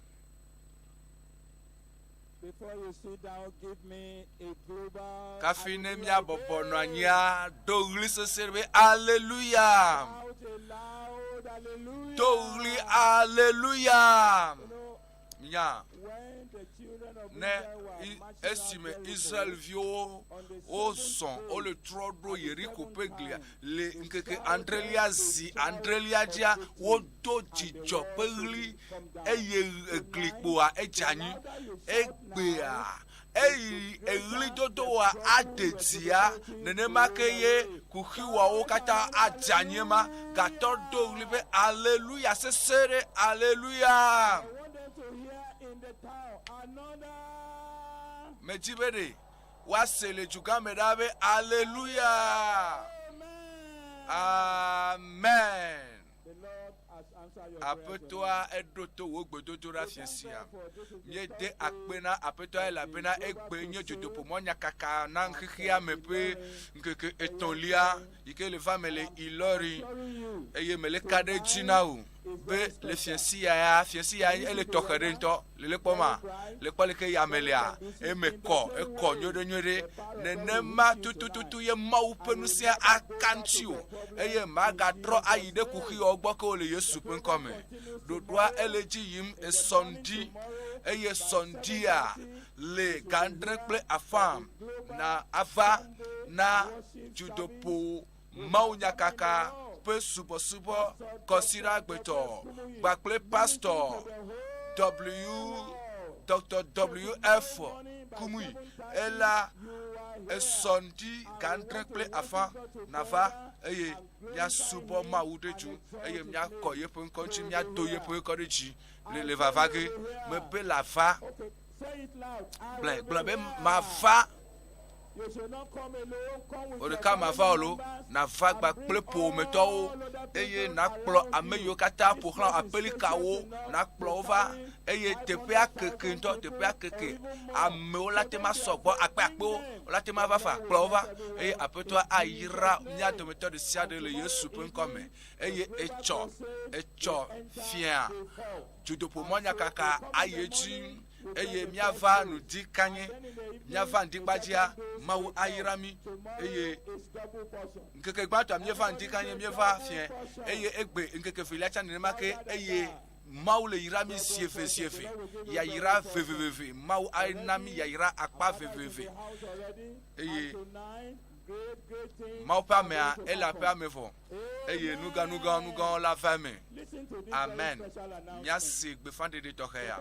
Speaker 1: Kafi ne míabɔbɔ nɔ anyia, do ɣli sesẽ be aleluya. Do ɣli aleluya. Nya ne esime Israelviwo wozɔ wole trɔ ɖo Yeriko ƒe glia le ŋkeke adrelia zi adrelia dzia wodo dzidzɔ ƒe ɣli eye eglikpoa edze anyi. Egbea Eyi eɣlidodoa ade dzia, nenema ke ye kuxiwɔawo katã adze anyi ema. Gatɔ do ɣli be, Aleluya sesẽ ɖe, aleluya! Medi be ɖe woase le dugã me ɖaa be, Aleluya! Amen! Aƒetɔa eɖo to wò gbedodoɖa fiẽ sia. Míede akpe na Aƒetɔa elabena egbe nye dzodoƒomɔ nyakaka na xexea me ƒe ŋkeke etɔ̃lia yi ke le va me le Ilori eye mele ka ɖe edzi na wò be le fiẽ sia ya, fiẽ sia ele tɔxɛ ɖe ŋutɔ. Le le kpɔ ma, le kpɔ leke yame lea, eme kɔ, ekɔ nyuiɖe nyuiɖe. Nenema tutututu ye Mawu ƒe ŋusẽ aka ŋutiwò eye màgatrɔ ayi ɖe kuxiwo gbɔ ke o le Yesu ƒe ŋkɔ me. Ɖoɖoa ele edzi yim esɔ ŋdi eye sɔ ŋdia le ga adre kple afã na ava na dzudoƒo mawunyakaka ƒe subɔsubɔ kɔsiɖagbetɔ kpakple pastɔ W. Dr. W. F. Kumuyi ela esɔ ŋdi ga adre kple afã nava eye míasubɔ Mawu ɖe dzu eye míakɔ yeƒe ŋkɔ ŋuti míado yeƒe ŋkɔ ɖe dzi le le vava ge mebe lava gblɔe gblɔ be mava Wò ɖeka mava o lo, nàva gba kple ƒometɔwo, eye nàkplɔ ame yiwo katã ƒo xlã aƒelikawo, nàkplɔ wo va, eye teƒea keke ŋutɔ, teƒea keke. Amewo la te ma sɔ gbɔ akpeakpewo, wola te ma va fa, kplɔ wo va, eye Aƒetɔa ayra mía dometɔ ɖe sia ɖe le Yesu ƒe ŋkɔ me. Eye etsɔ, etsɔ fia dzodoƒomɔnyakaka ayi edzi. eye míava ŋdi kanye, míava ŋdikpadzia, Mawu ayra mí eye ŋkeke gbãtɔa míeva ŋdi kanye, míeva fiẽ eye egbe ŋkeke evelia tsã nenema ke eye Mawu le yra mí zi eve zi eve, yayra veveveve, Mawu ana mí yayra akpa veveve eye Mawu ƒe amea ele aƒea me vɔ eye nugã nugãwo nugãwo la va eme. Amen. Míase gbeƒãɖeɖe tɔxɛ ya.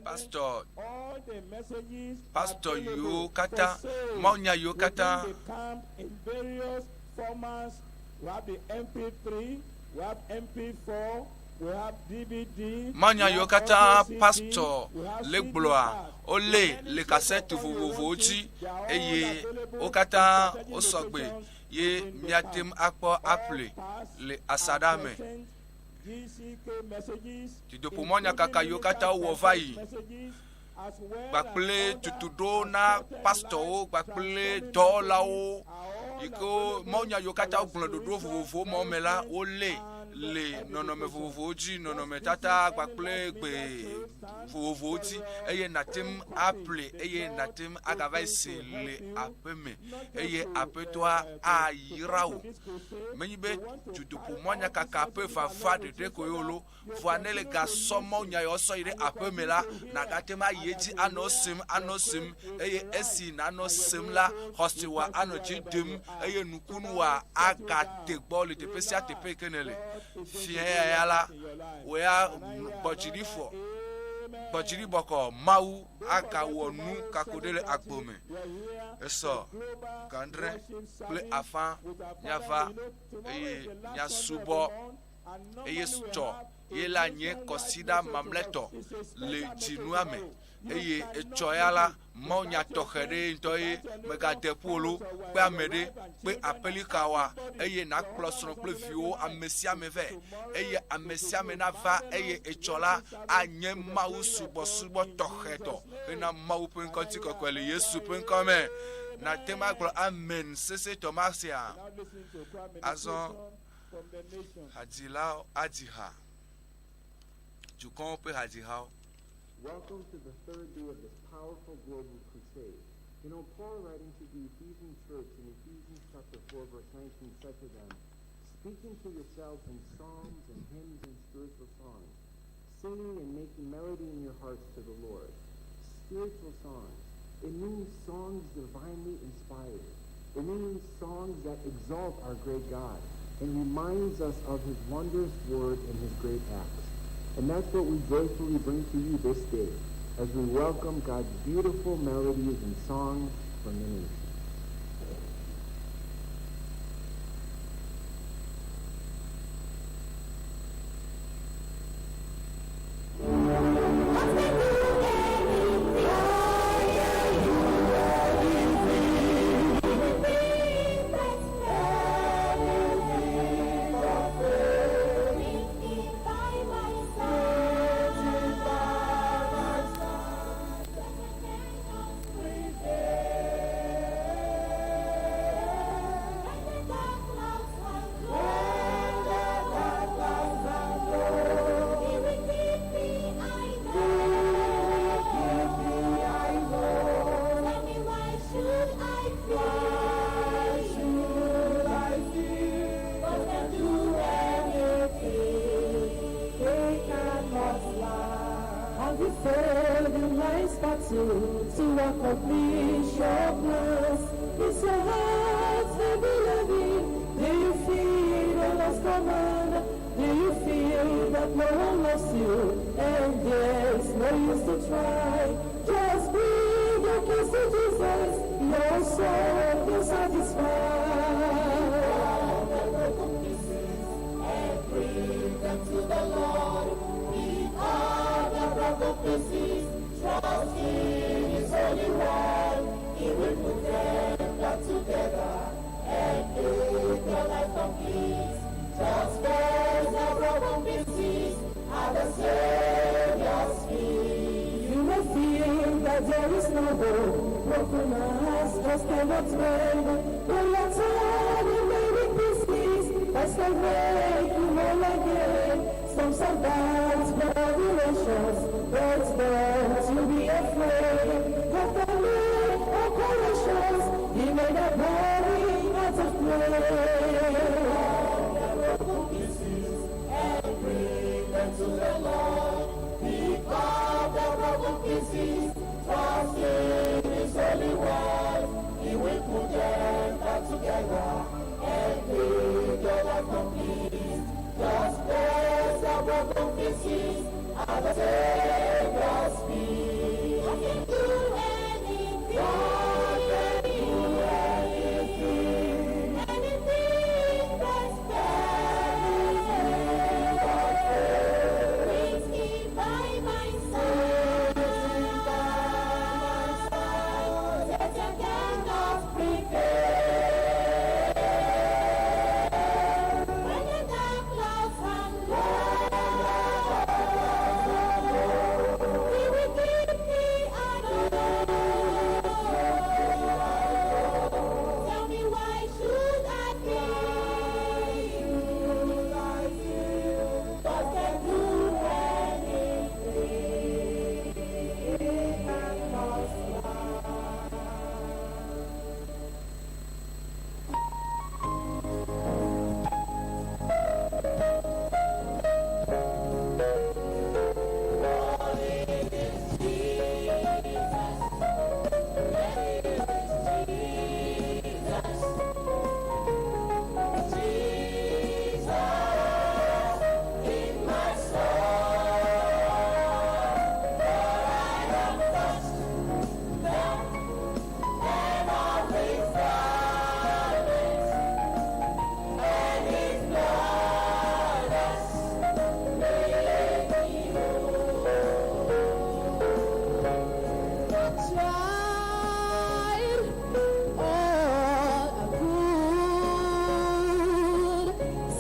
Speaker 1: Pastor, pastor yiwo katã, mawunya yiwo katã Manya yiwo katã pastɔ le gblɔa, wolé le kasɛti vovovowo dzi eye wo katã wosɔ gbe ye míate ŋu akpɔ aƒle le asaɖa me. Dutoƒomɔnyakaka yiwo katã wowɔ va yi kpakple tutuɖo na pastɔwo kpakple dɔwɔlawo yi ke mawunya yiwo katã wogblɔ ɖoɖo vovovowo ma me la, wolé le nɔnɔme vovovowo dzi, nɔnɔmetata kpakple gbe vovovowo dzi eye nàte ŋu aƒle eye nàte ŋu agava se le aƒe me eye aƒetɔa ayra wò. Menye be dutoƒomɔnyakaka ƒe vava ɖeɖe koe o loo, Vɔa ne le gasɔ mawunya yawo sɔ yi ɖe aƒe me la, nàgate ŋu ayi edzi anɔ esem, anɔ esem, eye esi nànɔ esem la, xɔsewoa anɔ dzi dem eye nukunuwoa agate gbɔ le teƒe sia teƒe yi ke nèle. Fiẽ ya la, wò ya gbɔ dzi ɖi fɔ, gbɔ dzi ɖi bɔkɔ, Mawu agawɔ nu kako ɖe le agbo me. Esɔ gãdre kple afã míava eye míasubɔ. eye tsɔ ye la nye kɔsiɖa mamlɛtɔ le dzinua me eye etsɔ ya la mawunya tɔxɛ ɖe ŋutɔ ye megade ƒu o lo kpe ame ɖe kpe aƒelikawoa eye nakplɔ srɔ̃ kple viwo ame sia ame vɛ eye ame sia ame nava eye etsɔ la anye mawu subɔsubɔ tɔxɛ tɔ hena mawu ƒe ŋkɔ ŋutikɔkɔe le yesu ƒe ŋkɔ me nate ŋu agblɔ amen sesẽtɔ ma sia azɔ Hadzilawo adzi ha. Dukɔwo ƒe hadzihawo.
Speaker 5: Welcome to the third day of this powerful global crusade. You know, Paul, writing to the Ephesian church in Ephesians chapter 4, verse 19, said to them, speaking to yourselves in psalms and hymns and spiritual songs, singing and making melody in your hearts to the Lord. Spiritual songs. It means songs divinely inspired. It means songs that exalt our great God and reminds us of his wondrous words and his great acts. And that's what we joyfully bring to you this day as we welcome God's beautiful melodies and songs from the nations.
Speaker 2: Have you failed in life's battle to accomplish your plans? Is your heart heavy laden? Do you feel the lost command? Do you feel that no one loves you and there's no use to try? Just bring your case to Jesus, your soul will satisfy.
Speaker 6: All the broken pieces and bring them to the Lord. Pick up the broken pieces, trust in His holy word. He will put them back together and make your life complete. Just place the broken pieces at the Savior's feet.
Speaker 2: You may feel that there is no hope, broken hearts just cannot mend. But your torn in many pieces, Christ can make you whole again. Storms of doubt, tribulations, but don't you be afraid. God can make all corrections, He made a body out of clay.
Speaker 6: The broken pieces and bring them to the Lord. Pick up the broken pieces, trust in His holy word. He will put them back together and make your life complete. Just place the broken pieces at the Savior's feet.
Speaker 7: I can do anything.
Speaker 6: God can do anything.
Speaker 7: Anything but fail. With Him by my side. Satan cannot prevail. When the dark clouds hang low, He will keep me, I know. Tell me, why should I fear?
Speaker 6: God can do anything. He cannot lie.
Speaker 7: Holy is Jesus. Jesus. Jesus in my soul. For I have touched the hem of His garment, and His blood has made me whole.
Speaker 2: I tried all I could.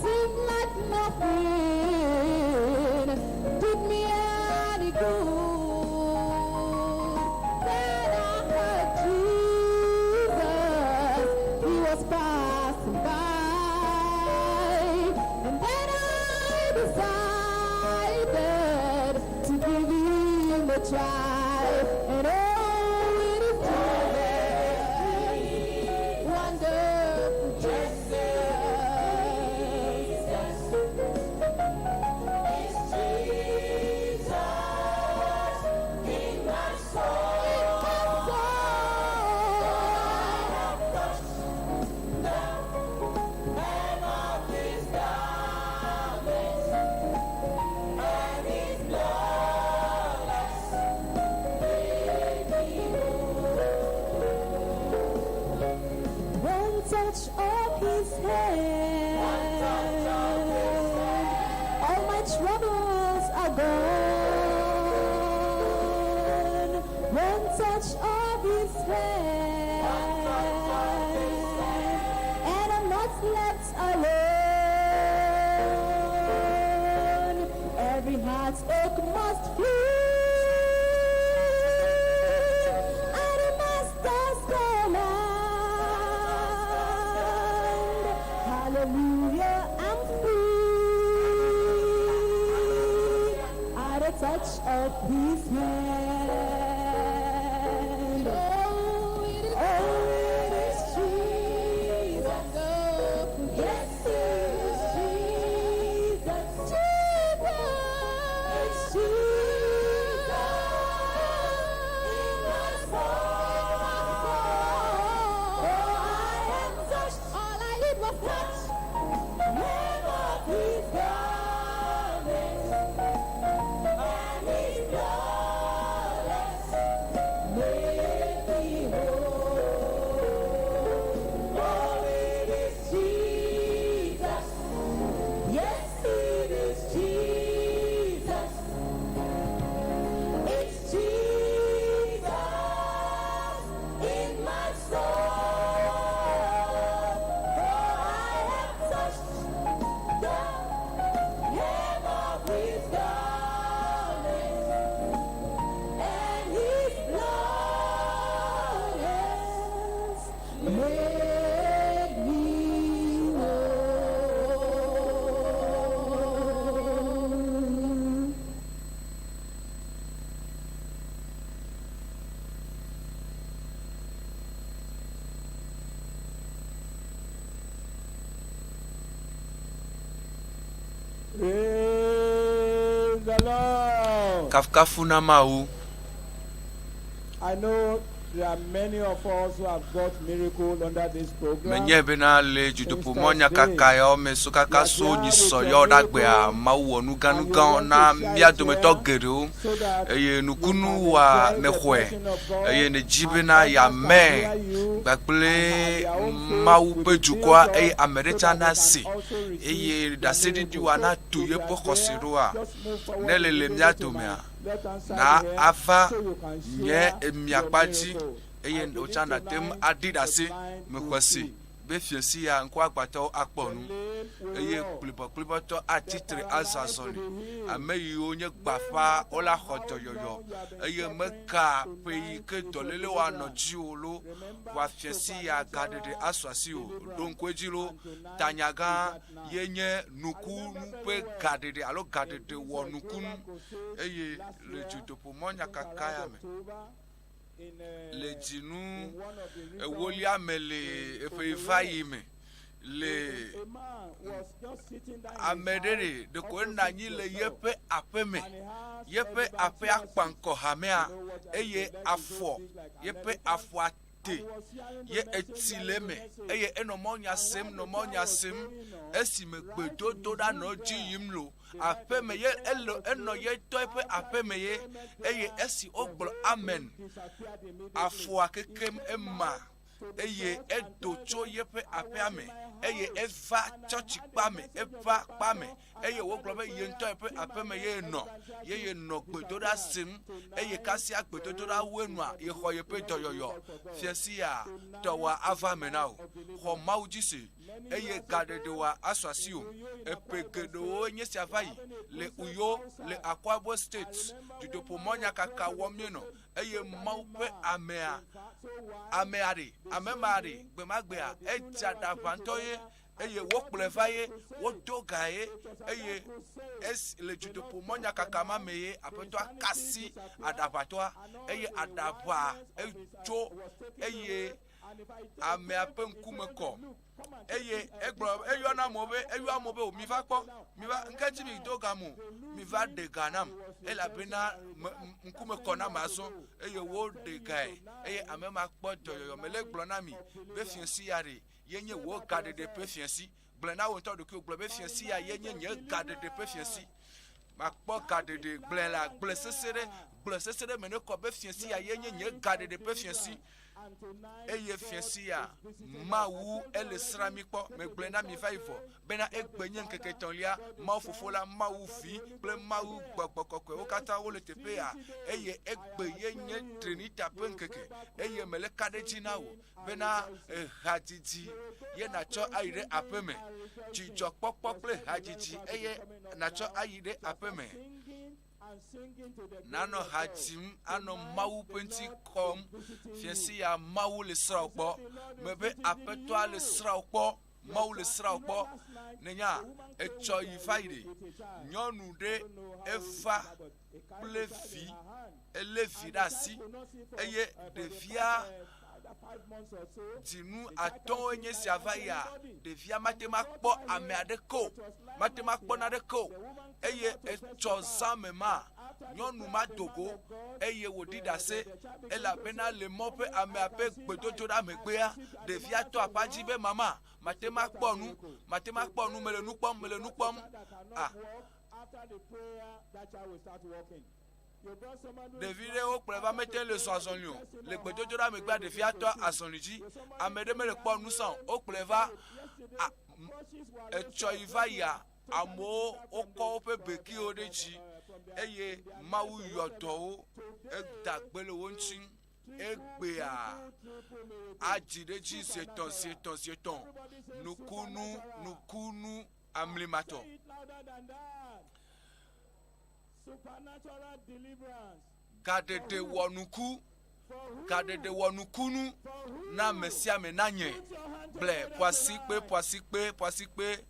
Speaker 2: Seemed like nothing did me any good. Then I heard Jesus, he was passing by, and then I decided to give him a try. And oh, it is are gone. One touch of his hand, and I'm not left alone. Every heartache must flee at the master's command. Hallelujah, I'm free at the touch of his hand. Oh, it is Jesus. Yes, it is Jesus. Jesus. It's Jesus in my soul. Oh, I am touched. All I need was touch. Hem of his garment and his blood has made me whole. Oh, it is Jesus. Yes, it is Jesus. It's Jesus in my soul. For I have touched the hem of his garment, and his blood has made me whole.
Speaker 4: Praise the Lord.
Speaker 1: Kafukafu na Mawu.
Speaker 4: I know there are many of us who have got miracle under this program.
Speaker 1: Menye bena le dutoƒo nyakaka yawo me so kaka so nyisɔ yawo ɖagbea Mawu wɔ nuganugãwo na mía dometɔ geɖewo
Speaker 4: So that
Speaker 1: eye nukunu wa nexɔe eye nedzi bena yeame kpakple Mawu ƒe dukɔa eye ame ɖe tsã nase eye ɖaseɖiɖi wa natu yeƒe xɔse ɖoa ne le le mía domea na ava nye emiakpa dzi eye wotsã nate ŋu aɖi ɖase mexɔe se be fiẽsi ya ŋkuagbãtɔwo akpɔ nu eye kplibɔkplibɔtɔ atsitre azɔ azɔli ame yiwo nye gbafa wola xɔ dɔyɔyɔ eye meka ƒe yi ke dɔléle woanɔ dziwò lo vɔa fiẽsi ya gaɖeɖe asu asi o ɖo ŋku edzi lo tanyagã ye nye nukunu ƒe gaɖeɖe alo gaɖeɖe wɔ nukunu eye le dzodoƒomɔ nyakaka ya me le dzinu ewolia me le eƒe yi va yi me le ame ɖe ɖe ɖeko enɔ anyi le yeƒe aƒe me yeƒe aƒea kpaŋkɔ hamea eye afɔ yeƒe afɔa te ye etsi le eme eye enɔ mɔnya sem nɔ mɔnya sem esime gbedodo ɖa nɔ edzi yim lo aƒeme ye ele enɔ ye tɔ eƒe aƒeme ye eye esi wogblɔ amen afɔa kekem ema eye edo tso yeƒe aƒea me eye eva tsɔtsi kpa me eva kpa me eye wogblɔ be ye ŋutɔ yeƒe aƒeme ye nɔ ye ye nɔ gbedoɖa sem eye kasia gbedodoɖa wu enua yexɔ yeƒe dɔyɔyɔ fiasi ya tɔwɔa ava me na o xɔ Mawu dzi se eye gaɖeɖe wa asu asi o eƒe geɖewo nye sia va yi le Uyo le Akwa Ibom State dutoƒomɔ nyakaka wɔm míenɔ eye Mawu ƒe amea amea ɖe ame ma ɖe gbemagbea edze aɖaʋa ŋutɔ ye eye wokplɔe va ye wodo ga ye eye esi le dutoƒomɔ nyakaka ma me ye aƒetɔa kasi aɖaʋatɔa eye aɖaʋa etso eye amea ƒe ŋkume kɔ eye egblɔ eyɔ na amewo be eyɔ amewo be o mi va kpɔ mi va ŋke dzi mi do ga mo mi va ɖe ga nam elabena me ŋkume kɔ na ame azɔ eye woɖe gae eye ame ma kpɔ dɔyɔyɔ me le gblɔ na mi be fiẽsi ya ɖe ye nye wò gaɖeɖe ƒe fiẽsi gblɔ na wò ŋutɔ ɖokuiwò gblɔ be fiẽsi ya ye nye nye gaɖeɖe ƒe fiẽsi makpɔ gaɖeɖe gblɔe la gblɔe sese ɖe gblɔe sese ɖe me ne kɔ be fiẽsi ya ye nye nye gaɖeɖe ƒe fiẽsi. Eye fiẽ sia, Mawu ele srã mí kpɔ. Megblɔe na mi va yi vɔ bena egbe nye ŋkeke etɔ̃lia. Mawu Fofo la, Mawu Vi kple Mawu Gbɔgbɔ Kɔkɔe wo katã wole teƒe ya eye egbe ye nye Trinita ƒe ŋkeke. Eye mele ka ɖe edzi na wò bena hadzidzi ye nàtsɔ ayi ɖe aƒe me. Dzidzɔkpɔkpɔ kple hadzidzi eye nàtsɔ ayi ɖe aƒe me. Nanɔ ha dzim anɔ Mawu ƒe ŋuti kɔm. Fiẽsi ya Mawu le srã wò kpɔ. Mebe Aƒetɔa le srã wò kpɔ. Mawu le srã wò kpɔ. Nènya, etsɔ yi va yi ɖe, nyɔnu ɖe eva kple vi, elé vi ɖe asi eye ɖevia dzinu atɔ̃woe nye esia va yia, ɖevia mate ŋu akpɔ ame aɖeke o, mate ŋu akpɔ naneke o. Eye etsɔ zã me ma, nyɔnu ma do go eye wòɖi ɖase elabena le mɔ ƒe amea ƒe gbedodoɖa megbea, ɖevia tɔ aƒea dzi be, Mama, mate ŋu akpɔ nu, mate ŋu akpɔ nu, mele nu kpɔm, mele nu kpɔm. Ah. Ɖevi ɖe wokplɔe va mete le zɔ azɔli o. Le gbedodoɖa megbea ɖevia tɔ azɔli dzi. Ame ɖe mele kpɔ nu sã o. Wokplɔe va a, etsɔ yi va yia amewo wokɔ woƒe bekiwo ɖe dzi eye Mawu yɔ dɔ wo. Eda gbe le wo ŋuti. Egbea adzi ɖe edzi zi etɔ̃ zi etɔ̃ zi etɔ̃. Nukunu nukunu amlimatɔ. Gaɖeɖe wɔnuku, gaɖeɖe wɔnukunu na ame sia ame na nye gblẽ ƒoasikpe ƒoasikpe ƒoasikpe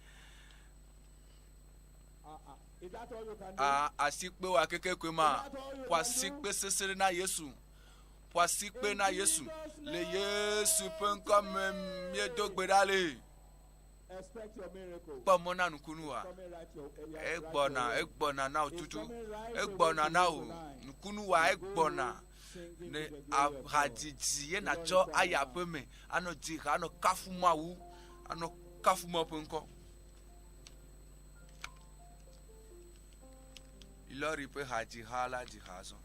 Speaker 1: a asikpe wa keke koe ma ƒoasikpe sese ɖe na Yesu ƒoasikpe na Yesu le Yesu ƒe ŋkɔ me míedo gbe ɖa le. Kpɔ mɔ na nukunu wa. Egbɔna, egbɔna na wò tutu. Egbɔna na wò nukunu wa, egbɔna. Ne hadzidzi ye natsɔ ayi aƒe me, anɔ dzi ha, anɔ kafu Mawu, anɔ kafu Mawu ƒe ŋkɔ. Lɔri ƒe hadziha la dzi ha azɔ.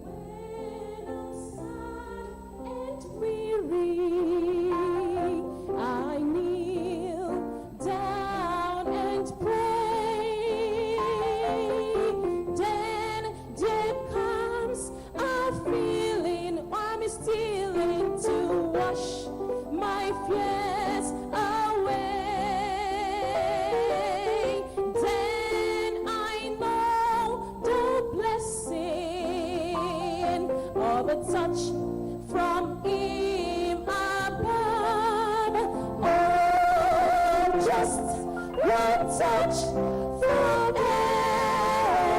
Speaker 2: When I'm sad and weary, I kneel down and pray. Then there comes a feeling I'm stealing to wash my fears away. Then I know the blessing of a touch from Him above. Oh, just one touch from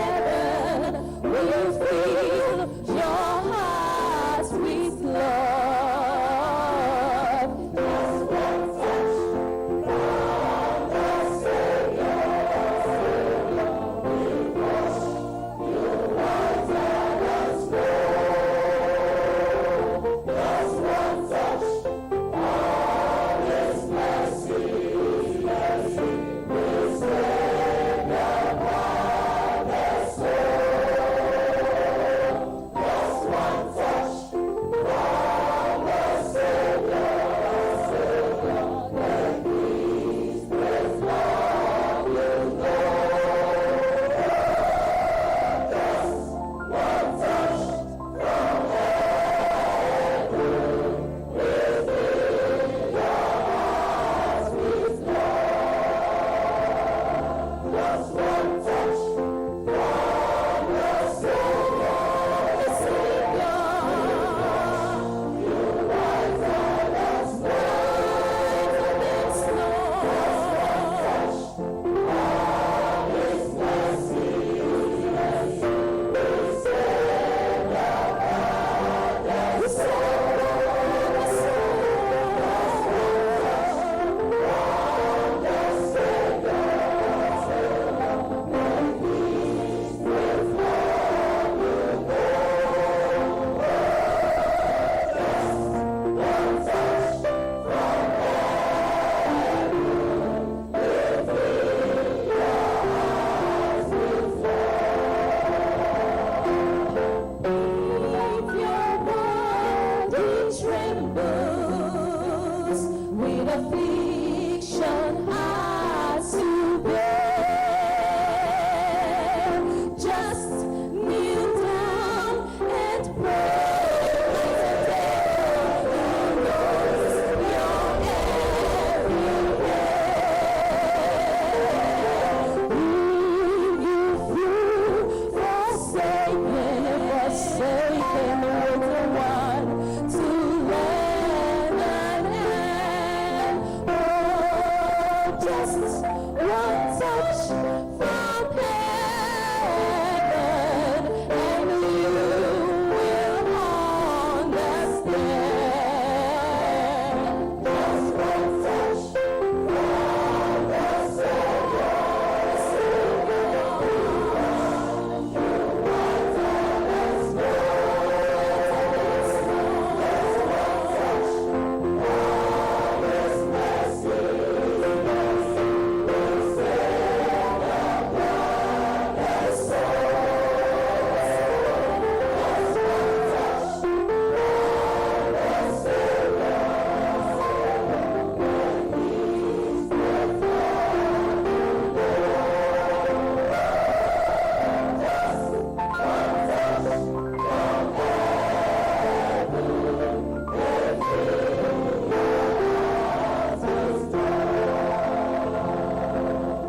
Speaker 2: heaven will fill your heart with love. Just one touch from the Savior will wash you whiter than snow. Just one touch of His mercy, mercy will save. If your body trembles with affliction hard to bear, just kneel down and pray. He knows your every prayer. If you feel forsaken, forsaken with no one to lend an hand, oh, just one touch from heaven, and you will understand. Just one touch from the Savior,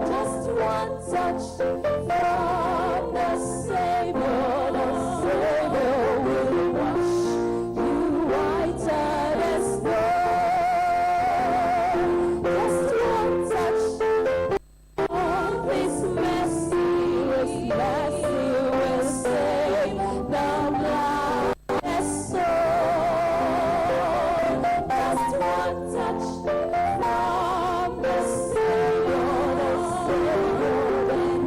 Speaker 2: Just one touch from the Savior will wash you whiter than snow. Just one touch of His mercy, His mercy will save the blind soul. Just one touch from the Savior, and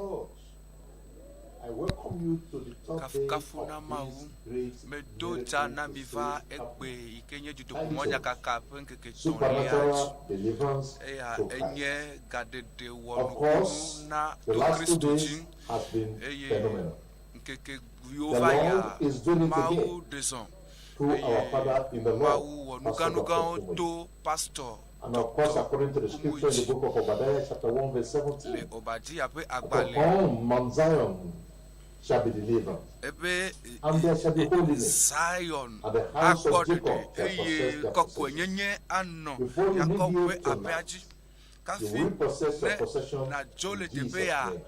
Speaker 8: Lord. I welcome you to the third day
Speaker 1: Kafukafu na
Speaker 8: of
Speaker 1: Mawu.
Speaker 8: this great
Speaker 1: Medo dza
Speaker 8: miracle
Speaker 1: na mi va
Speaker 8: crusade
Speaker 1: egbe
Speaker 8: happening.
Speaker 1: yi ke nye dutoƒomɔ nyakaka ƒe ŋkeke etɔ̃lia dzi.
Speaker 8: Supernatural deliverance
Speaker 1: Eya
Speaker 8: through Christ.
Speaker 1: enye gaɖeɖe
Speaker 8: Of
Speaker 1: wɔnukunu
Speaker 8: course,
Speaker 1: na
Speaker 8: the
Speaker 1: to
Speaker 8: last two
Speaker 1: Kristo
Speaker 8: days
Speaker 1: dzi
Speaker 8: has been
Speaker 1: eye
Speaker 8: phenomenal.
Speaker 1: ŋkeke yiwo
Speaker 8: The
Speaker 1: va yia
Speaker 8: Lord is doing it
Speaker 1: Mawu
Speaker 8: again
Speaker 1: ɖe zɔ
Speaker 8: through our
Speaker 1: eye
Speaker 8: Father in the
Speaker 1: Mawu
Speaker 8: Lord,
Speaker 1: wɔ
Speaker 8: Pastor Dr.
Speaker 1: nuganugãwo
Speaker 8: Kumuyi.
Speaker 1: to pastor
Speaker 8: And of course,
Speaker 1: Dr.
Speaker 8: according to the scripture in the
Speaker 1: Kumuyi
Speaker 8: book of Obadiah, chapter 1, verse
Speaker 1: le
Speaker 8: 17,
Speaker 1: Obadiya ƒe agbalẽ
Speaker 8: upon Mount Zion shall be deliverance,
Speaker 1: ebe
Speaker 8: and there shall be holiness,
Speaker 1: Zion
Speaker 8: and the house
Speaker 1: akpɔ
Speaker 8: of Jacob
Speaker 1: ɖeɖe
Speaker 8: shall
Speaker 1: eye
Speaker 8: possess their possession.
Speaker 1: kɔkɔenyenye anɔ
Speaker 8: Before you leave
Speaker 1: Yakob
Speaker 8: here
Speaker 1: ƒe aƒea
Speaker 8: tonight,
Speaker 1: dzi.
Speaker 8: you
Speaker 1: Kafi
Speaker 8: will possess your
Speaker 1: ne
Speaker 8: possession
Speaker 1: nàdzo le
Speaker 8: in Jesus'
Speaker 1: teƒe ya
Speaker 8: name.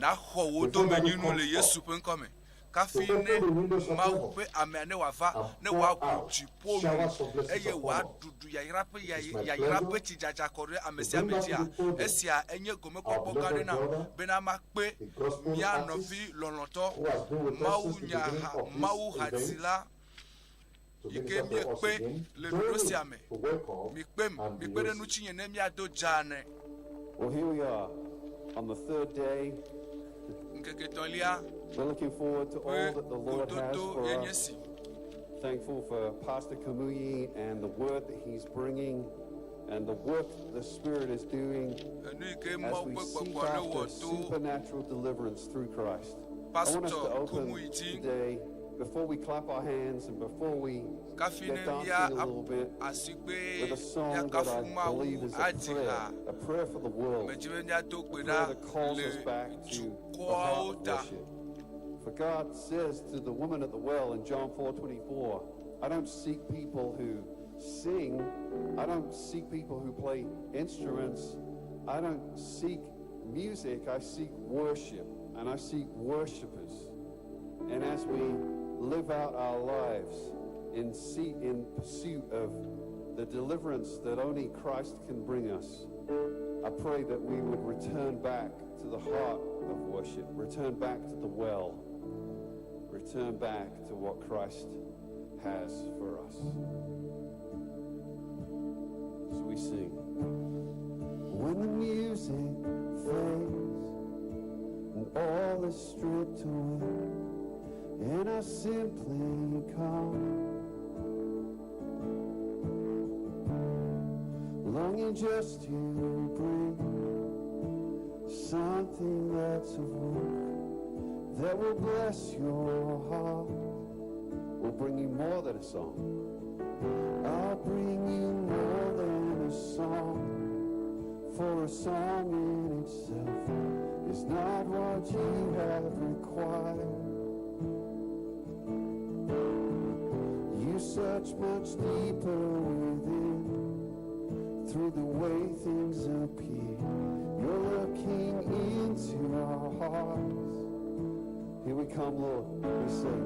Speaker 1: nàxɔ wò
Speaker 8: Before that
Speaker 1: domenyinu le
Speaker 8: comes
Speaker 1: Yesu
Speaker 8: up,
Speaker 1: ƒe ŋkɔme.
Speaker 8: to
Speaker 1: Kafi
Speaker 8: open
Speaker 1: ne
Speaker 8: the windows of
Speaker 1: Mawu
Speaker 8: heaven
Speaker 1: ƒe amea ne wòava
Speaker 8: and
Speaker 1: ne
Speaker 8: pour
Speaker 1: wòaʋu
Speaker 8: out
Speaker 1: dziƒo nu
Speaker 8: showers of blessings
Speaker 1: eye
Speaker 8: upon us.
Speaker 1: wòaɖuɖu yayra ƒe
Speaker 8: It is my
Speaker 1: yayra ƒe
Speaker 8: pleasure
Speaker 1: tsidzadza kɔ ɖe ame
Speaker 8: to
Speaker 1: sia
Speaker 8: bring
Speaker 1: ame
Speaker 8: back
Speaker 1: dzia
Speaker 8: to the podium
Speaker 1: esia enye
Speaker 8: our
Speaker 1: gomekpɔkpɔ gã aɖe
Speaker 8: beloved
Speaker 1: nam
Speaker 8: brother,
Speaker 1: bena makpe
Speaker 8: the gospel
Speaker 1: mía
Speaker 8: artist
Speaker 1: nɔvi lɔlɔ̃tɔ
Speaker 8: who has been with us
Speaker 1: Mawu
Speaker 8: since the
Speaker 1: nya
Speaker 8: beginning
Speaker 1: ha
Speaker 8: of this
Speaker 1: Mawu
Speaker 8: event
Speaker 1: hadzila
Speaker 8: to
Speaker 1: yi ke
Speaker 8: minister to us
Speaker 1: míekpe
Speaker 8: again.
Speaker 1: le
Speaker 8: Join
Speaker 1: ɖoɖo
Speaker 8: me
Speaker 1: sia me.
Speaker 8: to welcome
Speaker 1: Mikpem,
Speaker 8: and
Speaker 1: mikpe ɖe
Speaker 8: Yossi.
Speaker 1: ŋutinye ne míado dza nɛ.
Speaker 9: Well, here we are on the third day.
Speaker 1: Ŋkeke etɔ̃lia
Speaker 9: We're looking forward to
Speaker 1: ƒe
Speaker 9: all that the Lord has
Speaker 1: gododo
Speaker 9: for
Speaker 1: ye nye
Speaker 9: us.
Speaker 1: si.
Speaker 9: Thankful for Pastor Kumuyi and the word that he's bringing and the work the Spirit is doing
Speaker 1: Enu yi ke
Speaker 9: as
Speaker 1: Mawu
Speaker 9: we
Speaker 1: ƒe
Speaker 9: seek
Speaker 1: gbɔgbɔ ne wɔ
Speaker 9: after
Speaker 1: to
Speaker 9: supernatural deliverance through Christ. I want us
Speaker 1: Pastor
Speaker 9: to open
Speaker 1: Kumuyi dzi.
Speaker 9: today, before we clap our hands and before we
Speaker 1: Kafi
Speaker 9: get
Speaker 1: ne
Speaker 9: dancing
Speaker 1: mía
Speaker 9: a little bit,
Speaker 1: asigbe
Speaker 9: with a song that
Speaker 1: míakafu
Speaker 9: I
Speaker 1: Mawu
Speaker 9: believe is a
Speaker 1: adzi
Speaker 9: prayer,
Speaker 1: ha.
Speaker 9: a prayer for the world.
Speaker 1: Medzi be míado gbe
Speaker 9: A
Speaker 1: ɖa
Speaker 9: prayer that calls
Speaker 1: le
Speaker 9: us back to the heart
Speaker 1: dukɔawo
Speaker 9: of
Speaker 1: ta.
Speaker 9: worship. For God says to the woman at the well in John 4:24, I don't seek people who sing, I don't seek people who play instruments, I don't seek music, I seek worship, and I seek worshipers. And as we live out our lives in pursuit of the deliverance that only Christ can bring us, I pray that we would return back to the heart of worship, return back to the well, return back to what Christ has for us. So we sing. When the music fades and all is stripped away, and I simply come, longing just to bring something that's of worth, that will bless your heart, will bring you more than a song. I'll bring you more than a song, for a song in itself is not what you have required. You search much deeper within, through the way things appear. You're looking into our hearts. Here we come, Lord. We say,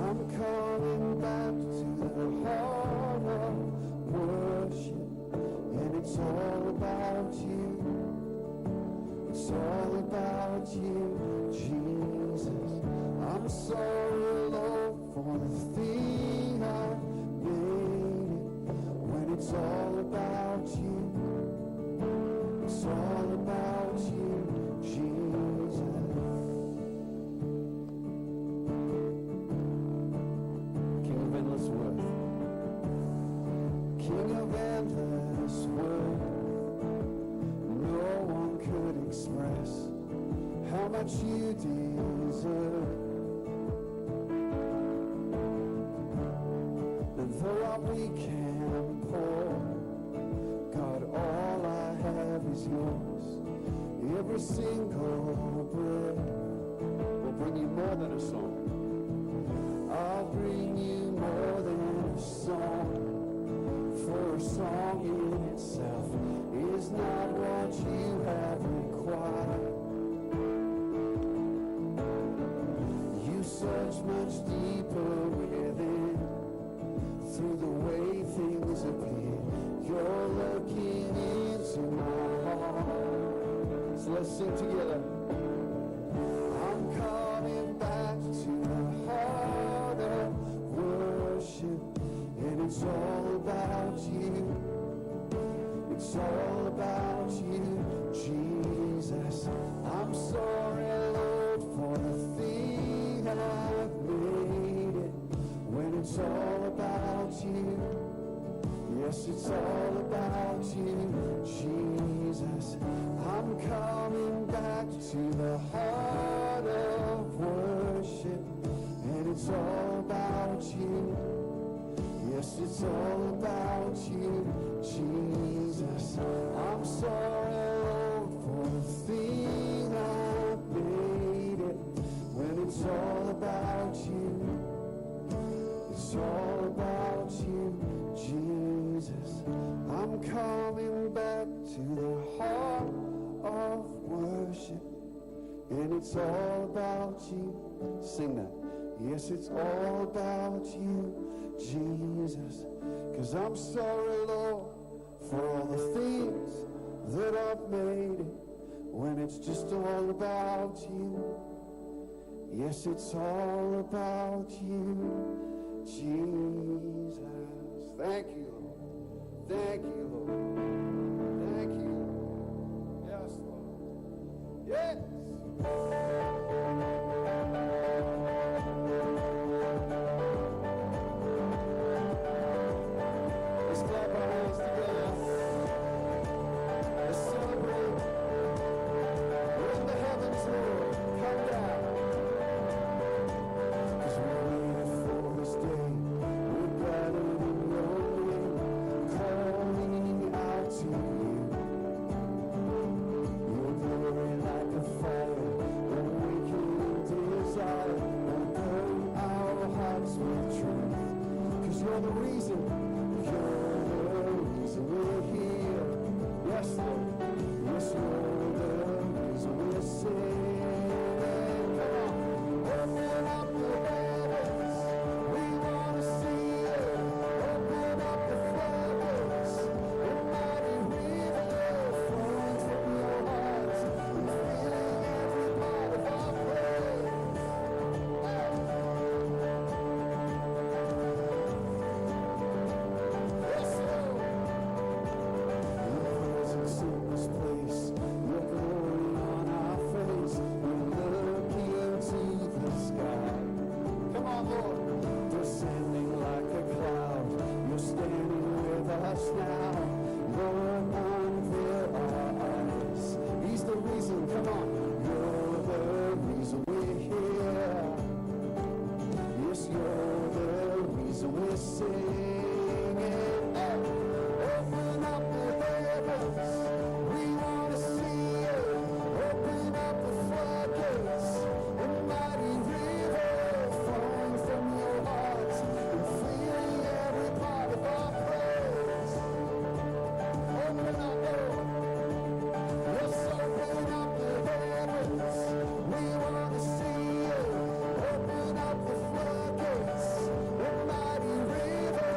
Speaker 9: I'm coming back to the heart of worship, and it's all about you. It's all about you, Jesus. I'm sorry, Lord, for the thing I've made it. When it's all about you, it's all about you, Jesus. King of endless worth, King of endless worth, no one could express how much you deserve. And though I'm weak and poor, God, all I have is yours. Every single breath will bring you more than a song. I'll bring you more than a song, for a song in itself is not what you have required. You search much deeper within, through the way things appear. You're looking into my heart. So let's sing together. I'm coming back to the heart of worship, and it's all about you. It's all about you, Jesus. I'm sorry. Yes, it's all about you, Jesus. I'm coming back to the heart of worship. And it's all about you. Yes, it's all about you, Jesus. I'm sorry, Lord, for the thing I've made it. When it's all about you, it's all about you, Jesus. I'm coming back to the heart of worship. And it's all about you. Sing that. Yes, it's all about you, Jesus. 'Cause I'm sorry, Lord, for all the things that I've made it. When it's just all about you. Yes, it's all about you, Jesus. Thank you, Lord. Thank you, Lord. Thank you. Yes, Lord. Yes. Let's clap our hands together. Let's celebrate. We're in the heavens, Lord. Come down. 'Cause we waited for this day. We're gathered in your name, calling out to you. Your glory like a fire, awakening desire, will burn our hearts with truth. 'Cause you're the reason, you're the reason we're here. Yes, Lord. Yes, you're the reason we're singing. Come on. Open up the heavens. We want to see you. Open up the floodgates. A mighty river flowing from your heart and filling every part of our praise. Yes, Lord. Your presence in this place, your glory on our face. We're looking to the sky. Come on, Lord. Descending like a cloud, you're standing with us now. Lord, unveil our eyes. He's the reason, come on. You're the reason we're here. Yes, you're the reason we're singing. Hey. Open up the heavens. We want to see you. Open up the floodgates. A mighty river flowing from your heart and filling every part of our praise. Open up, Lord. Yes, open up the heavens. We want to see you. Open up the floodgates. A mighty river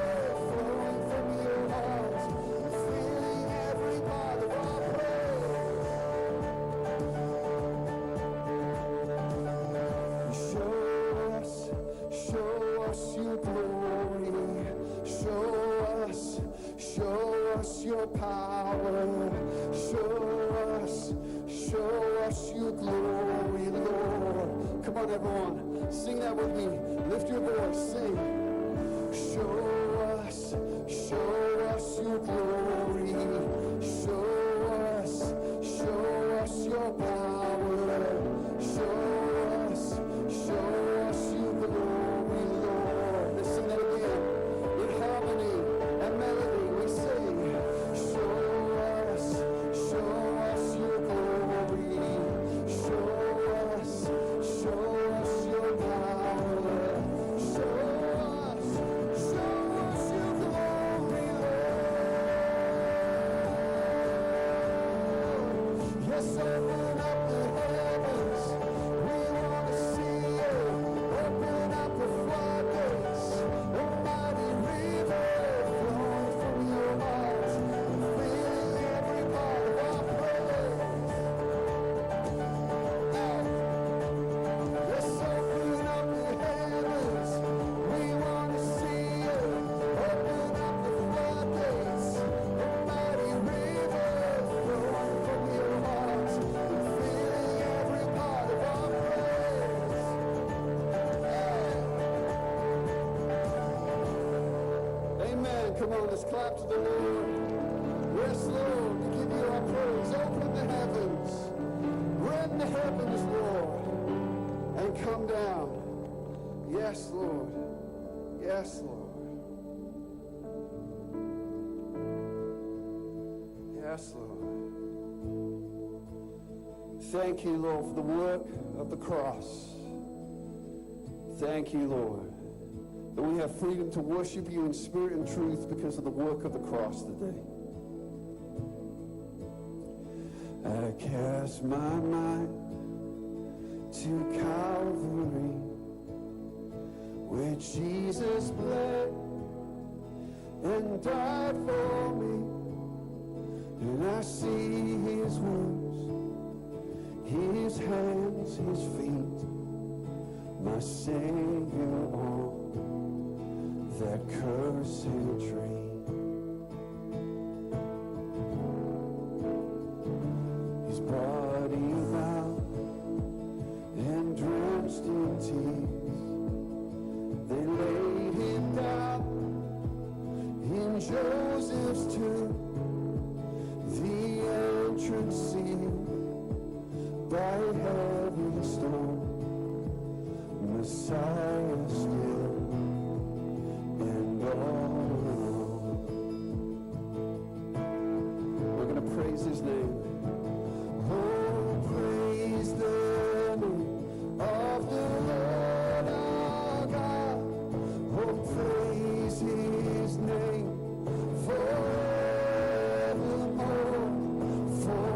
Speaker 9: flowing from your heart and filling every part of our praise. Show us your glory. Show us your power. Show us your glory, Lord. Come on, everyone. Sing that with me. Lift your voice. Sing. Show us your glory. Show us your power. Show us your glory, Lord. Let's sing that again. In harmony and melody, we sing. Show us your glory. Show us your power. Show us your glory, Lord. Yes, open up the heavens. We want to see you. Open up the floodgates. A mighty river flowing from your heart and filling every part of our praise. Hey. Yes, open up the heavens. We want to see you. Open up the floodgates. A mighty river flowing from your heart and Come on, let's clap to the Lord. Yes, Lord, we give you our praise. Open the heavens. Rend the heavens, Lord, and come down. Yes, Lord. Yes, Lord. Yes, Lord. Thank you, Lord, for the work of the cross. Thank you, Lord, that we have freedom to worship you in spirit and truth because of the work of the cross today. I cast my mind to Calvary, where Jesus bled and died for me, and I see his wounds, his hands, his feet, my Savior on that cursed tree. His body bound and drenched in tears, they laid him down in Joseph's tomb, the entrance sealed by heavy stone. Messiah still and all alone. We're going to praise his name. Oh, praise the name of the Lord our God. Oh, praise his name forevermore. For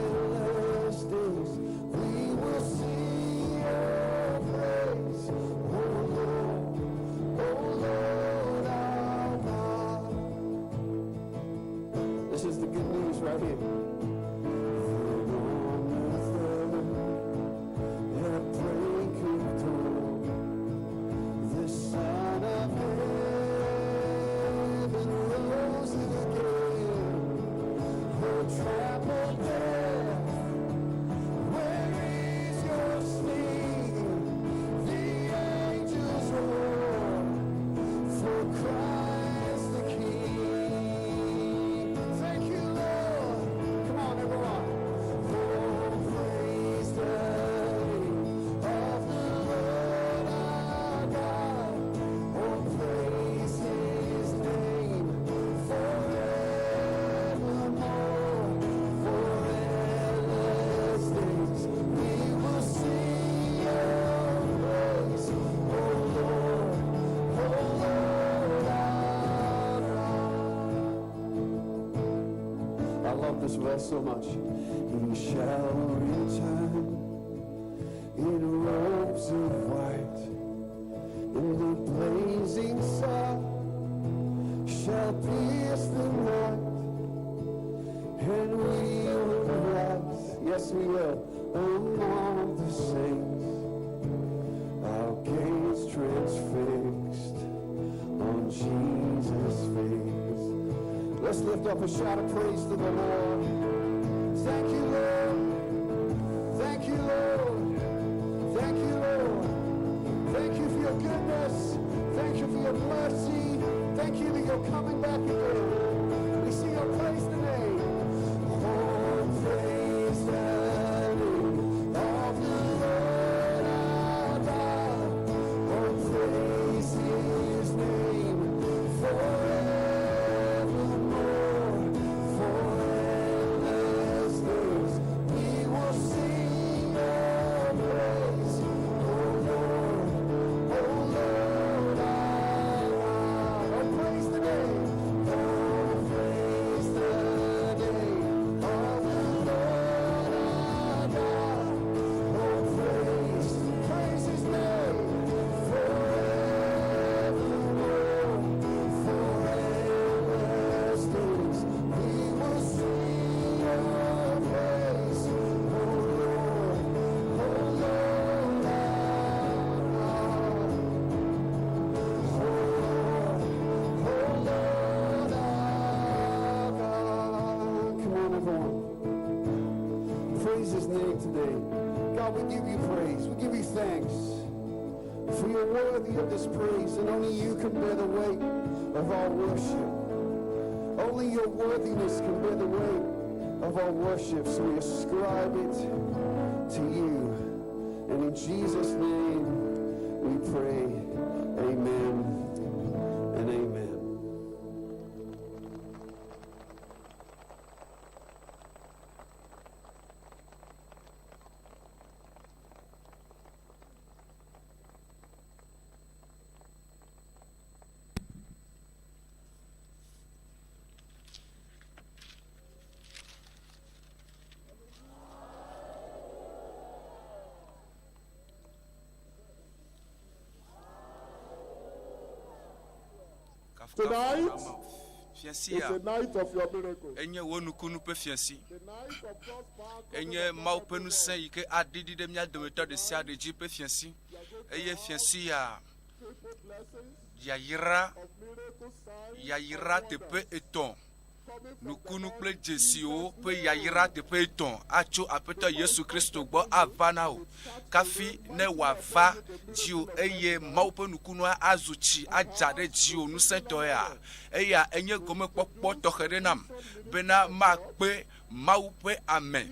Speaker 9: endless days we will sing your praise. Oh Lord, oh Lord our God. This is the good news right here. Then on the third, at break of dawn, the Son of Heaven rose again. Oh, trampled death, where is your sting? The angels roar for Christ the King. Thank you, Lord. Come on, everyone. Oh, praise the name of the Lord our God. Oh, praise his name forevermore. For endless days we will sing your praise. Oh Lord, oh Lord our God. I love this verse so much. He shall return in robes of white, and the blazing sun shall pierce the night, and we will rise, yes we will, among the saints, our gaze transfixed on Jesus' face. Let's lift up a shout of praise to the Lord. Thank you, Lord. Thank you, Lord. Thank you, Lord. Thank you for your goodness. Thank you for your mercy. Thank you that you're coming back again. We sing your praise today. Oh, praise the name of the Lord our God. Oh, praise his name forevermore. For endless days we will sing your praise. Oh Lord, oh Lord our God. Oh, praise the name. Oh, praise the name of the Lord our God. Oh, praise, praise his name forevermore. For endless days we will sing your praise. Oh Lord, oh Lord our God. Oh Lord, oh Lord our God. Come on, everyone. Praise his name today. God, we give you praise. We give you thanks. For you're worthy of this praise, and only you can bear the weight. of our worship. Only your worthiness can bear the weight of our worship, so we ascribe it to you. And in Jesus' name we pray. Amen and amen.
Speaker 8: Tonight
Speaker 1: Fiasi
Speaker 8: is
Speaker 1: ya
Speaker 8: the night of your miracle.
Speaker 1: enye wò nukunu ƒe fiasi.
Speaker 8: The night of God's power coming
Speaker 1: Enye
Speaker 8: upon
Speaker 1: Mawu ƒe
Speaker 8: everyone.
Speaker 1: ŋusẽ yi ke aɖiɖi ɖe mía dometɔ ɖe sia ɖe dzi ƒe fiasi. Eye fiasi ya
Speaker 8: Triple blessings
Speaker 1: yayra
Speaker 8: of miracle signs
Speaker 1: yayra
Speaker 8: and
Speaker 1: teƒe
Speaker 8: wonders
Speaker 1: etɔ̃
Speaker 8: coming from the
Speaker 1: nukunu
Speaker 8: Lord
Speaker 1: kple dzesiwo
Speaker 8: Jesus
Speaker 1: ƒe
Speaker 8: who
Speaker 1: yayra teƒe etɔ̃ atso Aƒetɔ Yesu Kristo gbɔ ava na wò kafi ne wòava dziwò eye Mawu ƒe nukunua azu tsi adza ɖe dziwò ŋusẽtɔea. Eya enye gomekpɔkpɔ tɔxɛ ɖe nam bena makpe Mawu ƒe ame.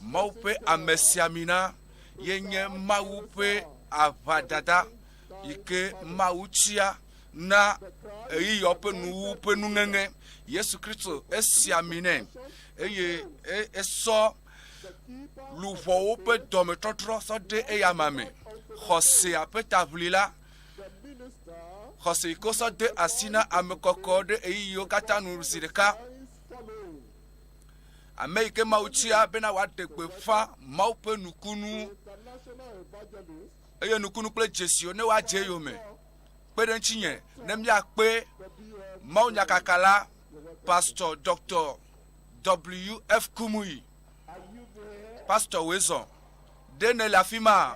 Speaker 1: Mawu ƒe amesiamina ye nye Mawu ƒe aʋadada yi ke Mawu tia na ɣeyiɣiawo ƒe nuwuwu ƒe nuŋeŋe. Yesu Kristo esi ami nɛ eye e- esɔ luʋɔwo ƒe dɔmetɔtrɔ sɔ de eyama me. Xɔsea ƒe taʋlila, xɔse yi ke wosɔ de asi na ame kɔkɔewo ɖe ɣeyiɣiwo katã nu zi ɖeka. Ame yi ke Mawu tia bena wòaɖe gbeƒã Mawu ƒe nukunu eye nukunu kple dzesiwo ne woadze eyome. Kpe ɖe ŋutinye ne míakpe mawunyakakala Pastor Dr. W. F. Kumuyi. Pastor Wezɔ, ɖe nèle afi ma?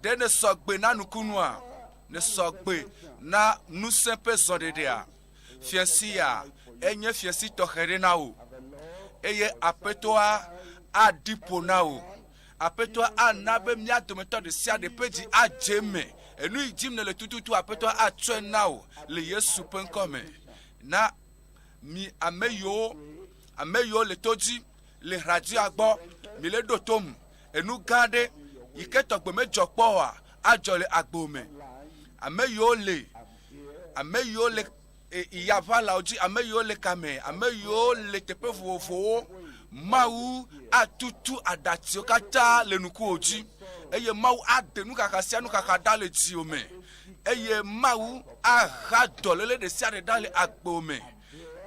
Speaker 1: Ɖe nèsɔ gbe na nukunua? Nèsɔ gbe na ŋusẽ ƒe zɔɖeɖea? Fiẽsi ya enye fiẽsi tɔxɛ ɖe na wò, eye Aƒetɔa aɖi ƒo na wò. Aƒetɔa ana be mía dometɔ ɖe sia ɖe ƒe dzi adze eme. Enu yi dim nèle tututu, Aƒetɔa atsɔe na wò le Yesu ƒe ŋkɔ me. Na mi ame yiwo, ame yiwo le to dzi le radioa gbɔ, mile ɖo tom. Enu gã aɖe yi ke tɔgbe medzɔ kpɔ oa, adzɔ le agbo me. Ame yiwo le, ame yiwo le yaʋalawo dzi, ame yiwo le kame, ame yiwo le teƒe vovovowo, Mawu atutu aɖatsiwo katã le ŋkuwò dzi, eye Mawu aɖe nuxaxa sia nuxaxa ɖa le dziwò me, eye Mawu aha dɔléle ɖe sia ɖe ɖa le agbewò me,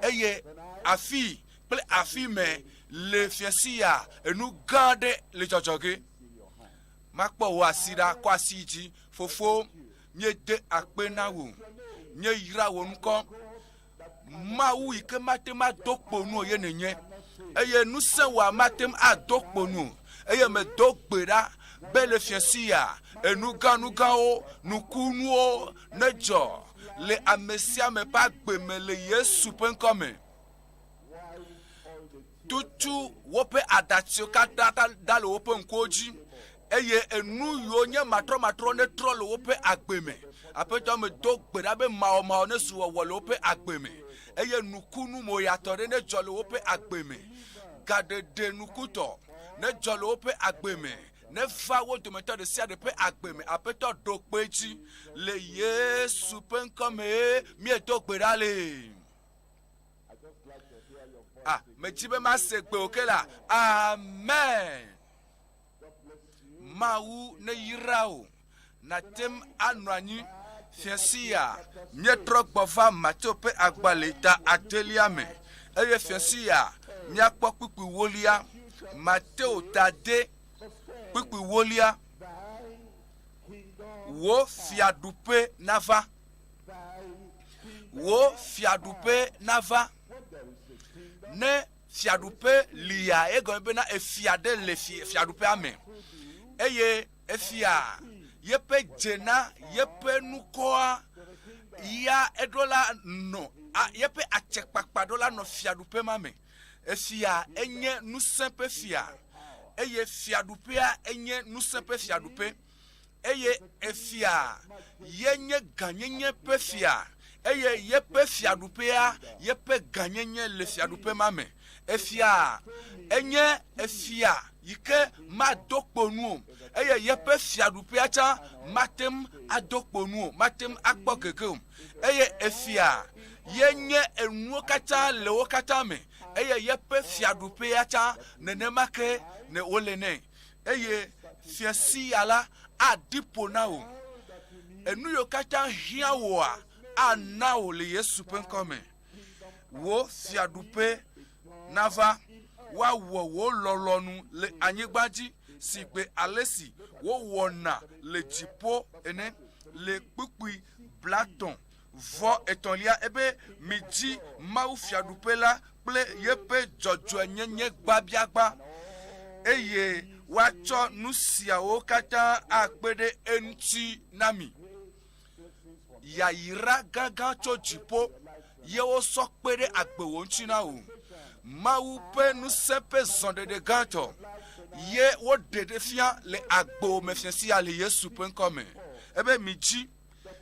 Speaker 1: eye afii kple afi me le fiasi ya enu gã aɖe le dzɔdzɔ ge. Makpɔ wò asi ɖa, kɔ asi yi dzi. Fofo, míede akpe na wò. Míeyra wò ŋkɔ. Mawu yi ke mate ŋu ado kpo nu o ye nènye. Eye ŋusẽ wòa mate ŋu ado kpo nu o. Eye medo gbe ɖa be le fiasi ya, enu gã nu gãwo, nukunuwo nedzɔ le ame sia ame ƒe agbe me le Yesu ƒe ŋkɔ me. Tutu woƒe aɖatsiwo katã ɖa le woƒe ŋkuwo dzi, eye enu yiwo nye matrɔmatrɔ netrɔ le woƒe agbe me. Aƒetɔ, medo gbe ɖa be mawɔmawɔ nezu wɔwɔ le woƒe agbe me, eye nukunu moyatɔ ɖe nedzɔ le woƒe agbe me. Gaɖeɖe nukutɔ nedzɔ le woƒe agbe me. Neva wo dometɔ ɖe sia ɖe ƒe agbe me. Aƒetɔ, ɖo kpe edzi. Le Yesu ƒe ŋkɔ mee míedo gbe ɖa le. Ah, medzi be mase gbe o ke la. Amen. Mawu neyra wò. Nàte ŋu anɔ anyi fiẽsi ya. Míetrɔ gbɔ va Mateo ƒe agbalẽ ta adelia me eye fiẽsi ya míakpɔ kpukpui wolia. Mateo ta ade kpukpui wolia. Wò fiaɖuƒe nava. Wò fiaɖuƒe nava. Ne fiaɖuƒe lia, egɔme bena efia ɖe le fiaɖuƒea me. Eye efia yeƒe dzena, yeƒe nukɔa, ya eɖo la nɔ, yeƒe atsekpakpa ɖo la nɔ fiaɖuƒe ma me. Efia enye ŋusẽ ƒe fia, eye fiaɖuƒea enye ŋusẽ ƒe fiaɖuƒe. Eye efia ye nye gãnyenye ƒe fia, Eye yeƒe fiaɖuƒea, yeƒe gãnyenye le fiaɖuƒe ma me. Efia enye efia yi ke mado kpo nu o, eye yeƒe fiaɖuƒea tsã mate ŋu ado kpo nu o, mate ŋu akpɔ gege o. Eye efia ye nye enuwo katã le wo katã me, eye yeƒe fiaɖuƒea tsã nenema ke ne wole nɛ. Eye fia sia la aɖi ƒo na wò. Enu yiwo katã hiã wòa, ana wò le Yesu ƒe ŋkɔ me. Wò fiaɖuƒe nava, woawɔ wò lɔlɔ̃nu le anyigba dzi sigbe ale si wowɔna le dziƒo ene. Le kpukpui blatɔ̃ vɔ etɔ̃lia ebe, Midzi Mawu fiaɖuƒe la kple yeƒe dzɔdzɔenyenye gbãbiagbã, eye woatsɔ nu siawo katã akpe ɖe eŋuti na mi. Yayra gãgã tso dziƒo ye wosɔ kpe ɖe agbewò ŋuti na wò. Mawu ƒe ŋusẽ ƒe zɔɖeɖe gãtɔ ye woɖe ɖe fia le agbewò me fiẽ sia le Yesu ƒe ŋkɔ me. Ebe midzi,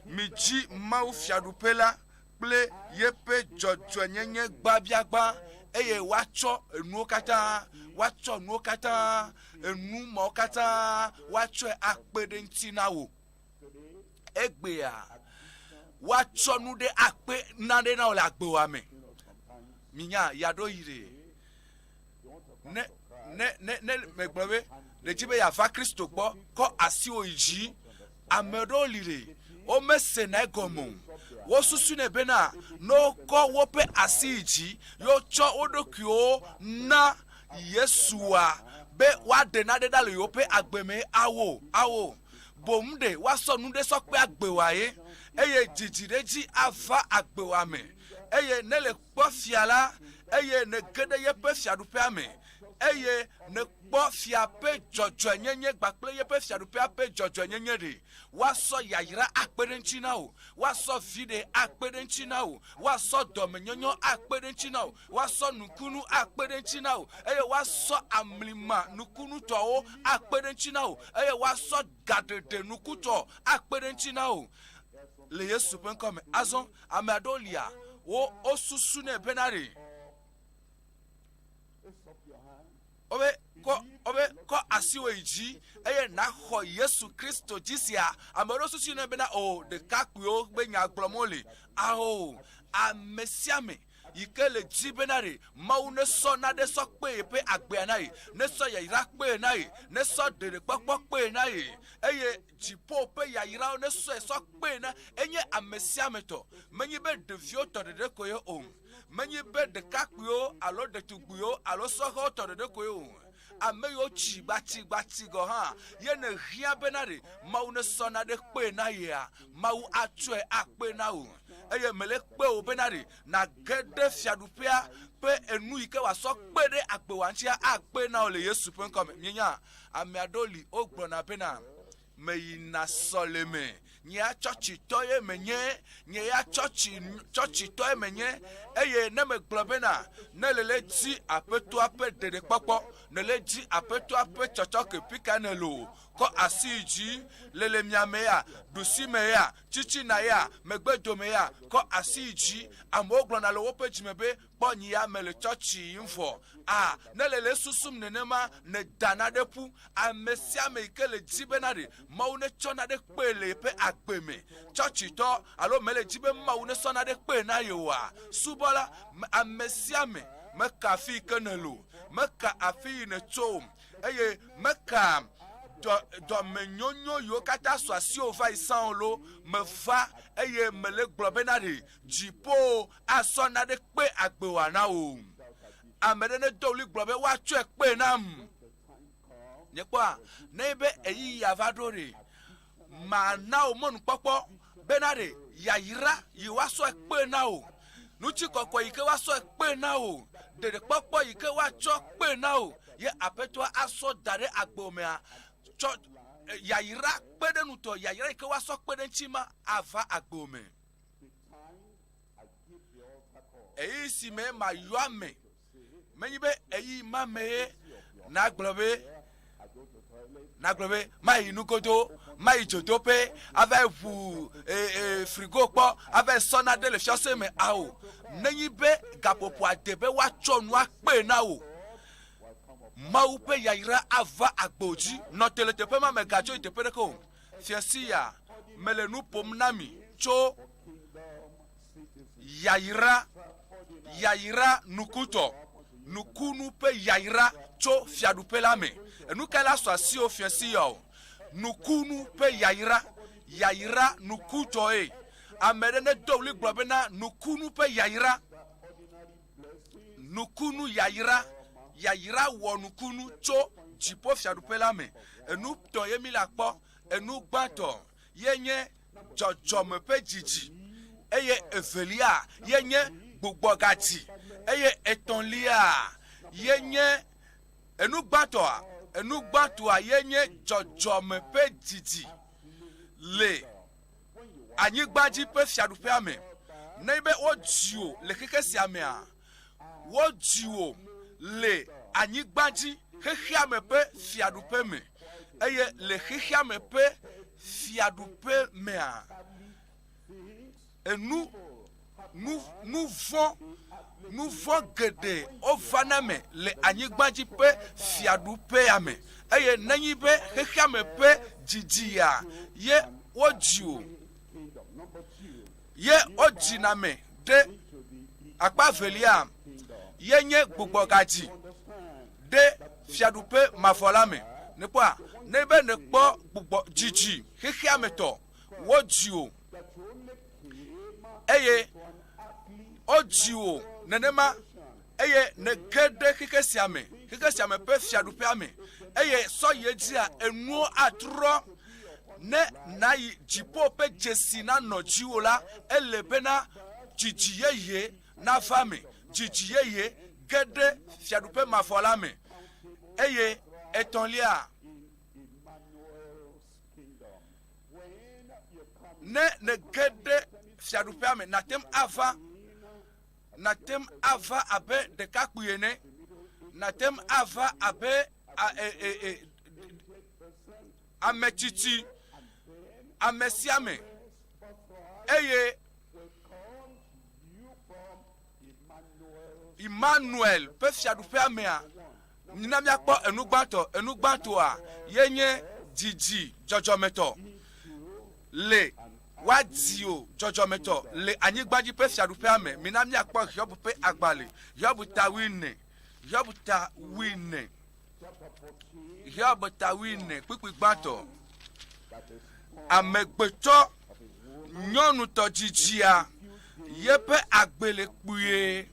Speaker 1: midzi Mawu fiaɖuƒe la kple yeƒe dzɔdzɔenyenye gbãbiagbã, eye woatsɔ enuwo katã, woatsɔ nuwo katã, enu mawo katã woatsɔe akpe ɖe ŋuti na wò. Egbea, woatsɔ nu ɖe akpe nane na wò le agbewòa me. Minya yaɖo yi ɖe. Ne, ne, ne, ne megblɔ be nèdi be yeava Kristo gbɔ, kɔ asiwò yi dzi. Ame aɖewo li ɖe, womesena egɔme o. Wosusunɛ bena ne wokɔ woƒe asi yi dzi ye wotsɔ wo ɖokuiwo na Yesua be woaɖe nane ɖa le yewoƒe agbe me awo, awo. Boŋ ɖe woasɔ nu ɖe sɔ kpe agbewòa ye, eye dzidziɖedzi ava agbewòa me. Eye ne le kpɔ fia la, eye nège ɖe yeƒe fiaɖuƒea me, eye nèkpɔ fia ƒe dzɔdzɔenyenye kpakple yeƒe fiaɖuƒea ƒe dzɔdzɔenyenye ɖe, woasɔ yayra akpe ɖe eŋuti na wò, woasɔ viɖe akpe ɖe eŋuti na wò, woasɔ dɔmenyonyo akpe ɖe eŋuti na wò, woasɔ nukunu akpe ɖe eŋuti na wò, eye woasɔ amlima nukunutɔwo akpe ɖe eŋuti na wò, eye woasɔ gaɖeɖe nukutɔ akpe ɖe eŋuti na wò le Yesu ƒe ŋkɔ me. Azɔ ame aɖewo lia, wo wosusunɛ bena ɖe wobe kɔ wobe kɔ asiwò yi dzi eye naxɔ Yesu Kristo dzi sia. Ame aɖewo susunɛ bena o ɖekakpuiwo be nya gblɔm wole. Ao, ame sia ame yi ke le dzi bena ɖe Mawu nesɔ naɖe sɔ kpe yeƒe agbea na ye, nesɔ yayra kpee na ye, nesɔ ɖeɖekpɔkpɔ kpee na ye, eye dziƒo ƒe yayrawo nesɔe sɔ kpee na enye ame sia ame tɔ. Menye be ɖeviwo tɔ ɖeɖe koe o. Menye be ɖekakpuiwo alo ɖetugbuiwo alo sɔhɛwo tɔ ɖeɖe koe o. Ame yiwo tsi gbatigbatsi gɔ̃ hã ye nèhiã bena ɖe Mawu nesɔ naɖe kpee na yea, Mawu atsɔe akpee na wò. Eye mele kpe wò bena ɖe nàge ɖe fiaɖuƒea ƒe enu yi ke wòasɔ kpe ɖe agbewòa ŋutia akpee na wò le Yesu ƒe ŋkɔ me. Mienya, ame aɖewo li wogblɔna bena, Meyina sɔleme. Nye ya tsɔtsitɔ ye menye. Nye ya tsɔtsi, tsɔtsitɔ ye menye. Eye ne megblɔ bena, ne lele dzi Aƒetɔa ƒe ɖeɖekpɔkpɔ, nele dzi Aƒetɔa ƒe tsɔtsɔke, fika nèle o? Kɔ asi yi dzi. Lele miame ya, ɖusime ya, tsitsina ya, megbedome ya, kɔ asi yi dzi. Amewo gblɔna le woƒe dzime be, Kpɔ nye ya mele tsɔtsi yim vɔ. A, ne lele susum nenema, nèda naɖe ƒu. Ame sia ame yi ke le dzi bena ɖe Mawu netsɔ naɖe kpee le yeƒe agbe me, tsɔtsitɔ alo mele dzi be Mawu nesɔ naɖe kpee na ye oa, subɔla, ame sia ame, meka afi yi ke nèle o, meka afi yi nètso o, eye meka dɔ, dɔmenyonyo yiwo katã su asiwò va yi sã o loo, meva eye mele gblɔ bena ɖe dziƒo asɔ naɖe kpe agbewòa na wò. Ame ɖe nedo ɣli gblɔ be woatsɔe kpee nam. Nye kpɔa, ne be ɣeyiɣia va ɖo ɖe, mana wò mɔnukpɔkpɔ bena ɖe yayra yi woasɔe kpe na wò, ŋutikɔkɔe yi ke woasɔe kpe na wò, ɖeɖekpɔkpɔ yi ke woatsɔ kpe na wò, ye Aƒetɔa asɔ da ɖe agbewò mea, tsɔ yayra kpe ɖe ŋutɔ, yayra yi ke woasɔ kpe ɖe ŋuti ma ava agbewò me. Ɣeyiɣi si me mayɔ ame Menye be ɣeyiɣi ma mee nàgblɔ be, Nagblɔ be, Mayi nugodo, mayi dzodoƒe, ava yi ʋu e, e, frigo kpɔ, ava yi sɔ naɖe le fiase me. Ao, nenyi be gaƒoƒoa de be woatsɔ nua kpee na wò, Mawu ƒe yayra ava agbo dzi. Nɔ te le teƒe ma, mègadzo yi teƒe ɖeke o. Fiasi ya, mele nu ƒom na mi tso yayra, yayra nukutɔ, nukunu ƒe yayra tso fiaɖuƒe la me. Enu kae la sɔ asiwò fiasi ya o? Nukunu ƒe yayra, yayra nukutɔe. Ame ɖe nedo ɣli gblɔ bena nukunu ƒe yayra. Nukunu yayra, yayra wɔ nukunu tso dziƒo fiaɖuƒe la me. Enu tɔ ye mi la kpɔ. Enu gbãtɔ ye nye dzɔdzɔme ƒe dzidzi eye evelia ye nye gbugbɔgadzi eye etɔ̃lia ye nye enu gbãtɔa. Enu gbãtɔa ye nye dzɔdzɔme ƒe dzidzi le anyigba dzi ƒe fiaɖuƒea me. Nenye be wodzi wò le xexe sia mea, wodzi wò le anyigba dzi xexeame ƒe fiaɖuƒe me. Eye le xexeame ƒe fiaɖuƒe mea, enu nu nu vɔ̃ nu vɔ̃ geɖe wovana me le anyigba dzi ƒe fiaɖuƒea me. Eye nenye be xexeame ƒe dzidzia ye wodzi o, ye wodzina me ɖe akpa evelia ye nye gbugbɔgadzi ɖe fiaɖuƒe mavɔ la me. Nekpɔa, ne be nekpɔ gbugbɔ dzidzi xexeame tɔ, wodzi o eye wodzi wò nenema eye nège ɖe xexe sia me, xexe sia me ƒe fiaɖuƒea me eye sɔ yi edzia enuwo atrɔ. Ne nayi dziƒo ƒe dzesi nanɔ dziwò la, ele bena dzidzi yeye nava eme, dzidzi yeye ge ɖe fiaɖuƒe mavɔ la me. Eye etɔ̃lia, Ne nège ɖe fiaɖuƒea me, nàte ŋu ava, nàte ŋu ava abe ɖekakpui ene, nàte ŋu ava abe a, e, e, e, ame tsitsi, ame sia ame, eye Emmanuel ƒe fiaɖuƒea mea, Mina míakpɔ enu gbãtɔ. Enu gbãtɔa ye nye didi dzɔdzɔmetɔ le woadi o dzɔdzɔmetɔ le anyigba dzi ƒe fiaɖuƒea me. Mina míakpɔ Hiob ƒe agbalẽ. Hiob ta wuiene. Hiob ta wuiene. Hiob ta wuiene kpukpui gbãtɔ. Amegbetɔ nyɔnutɔ dzidzia yeƒe agbe le kpuie.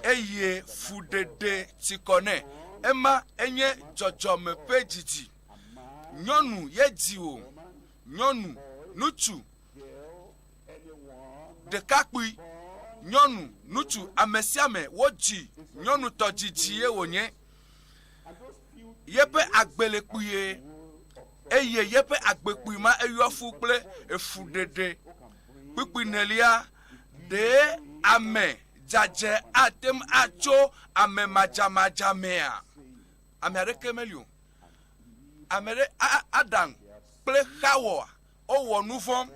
Speaker 1: eye fuɖeɖe ti kɔ nɛ. Ema enye dzɔdzɔme ƒe didi. Nyɔnu ye di wò. Nyɔnu, ŋutsu, ɖekakpui, nyɔnu, ŋutsu, amesiame wodzi nyɔnutɔ dzidzi ye wònye. Yeƒe agbe le kpuie eye yeƒe agbe kpui ma eyɔ fu kple efuɖeɖe. Kpukpui nelia, ɖee ame dzadzɛ ate ŋu atso ame madzamadza mea? Ame aɖeke meli o. Ame ɖe, Adam kple Xawa wowɔ nu vɔ̃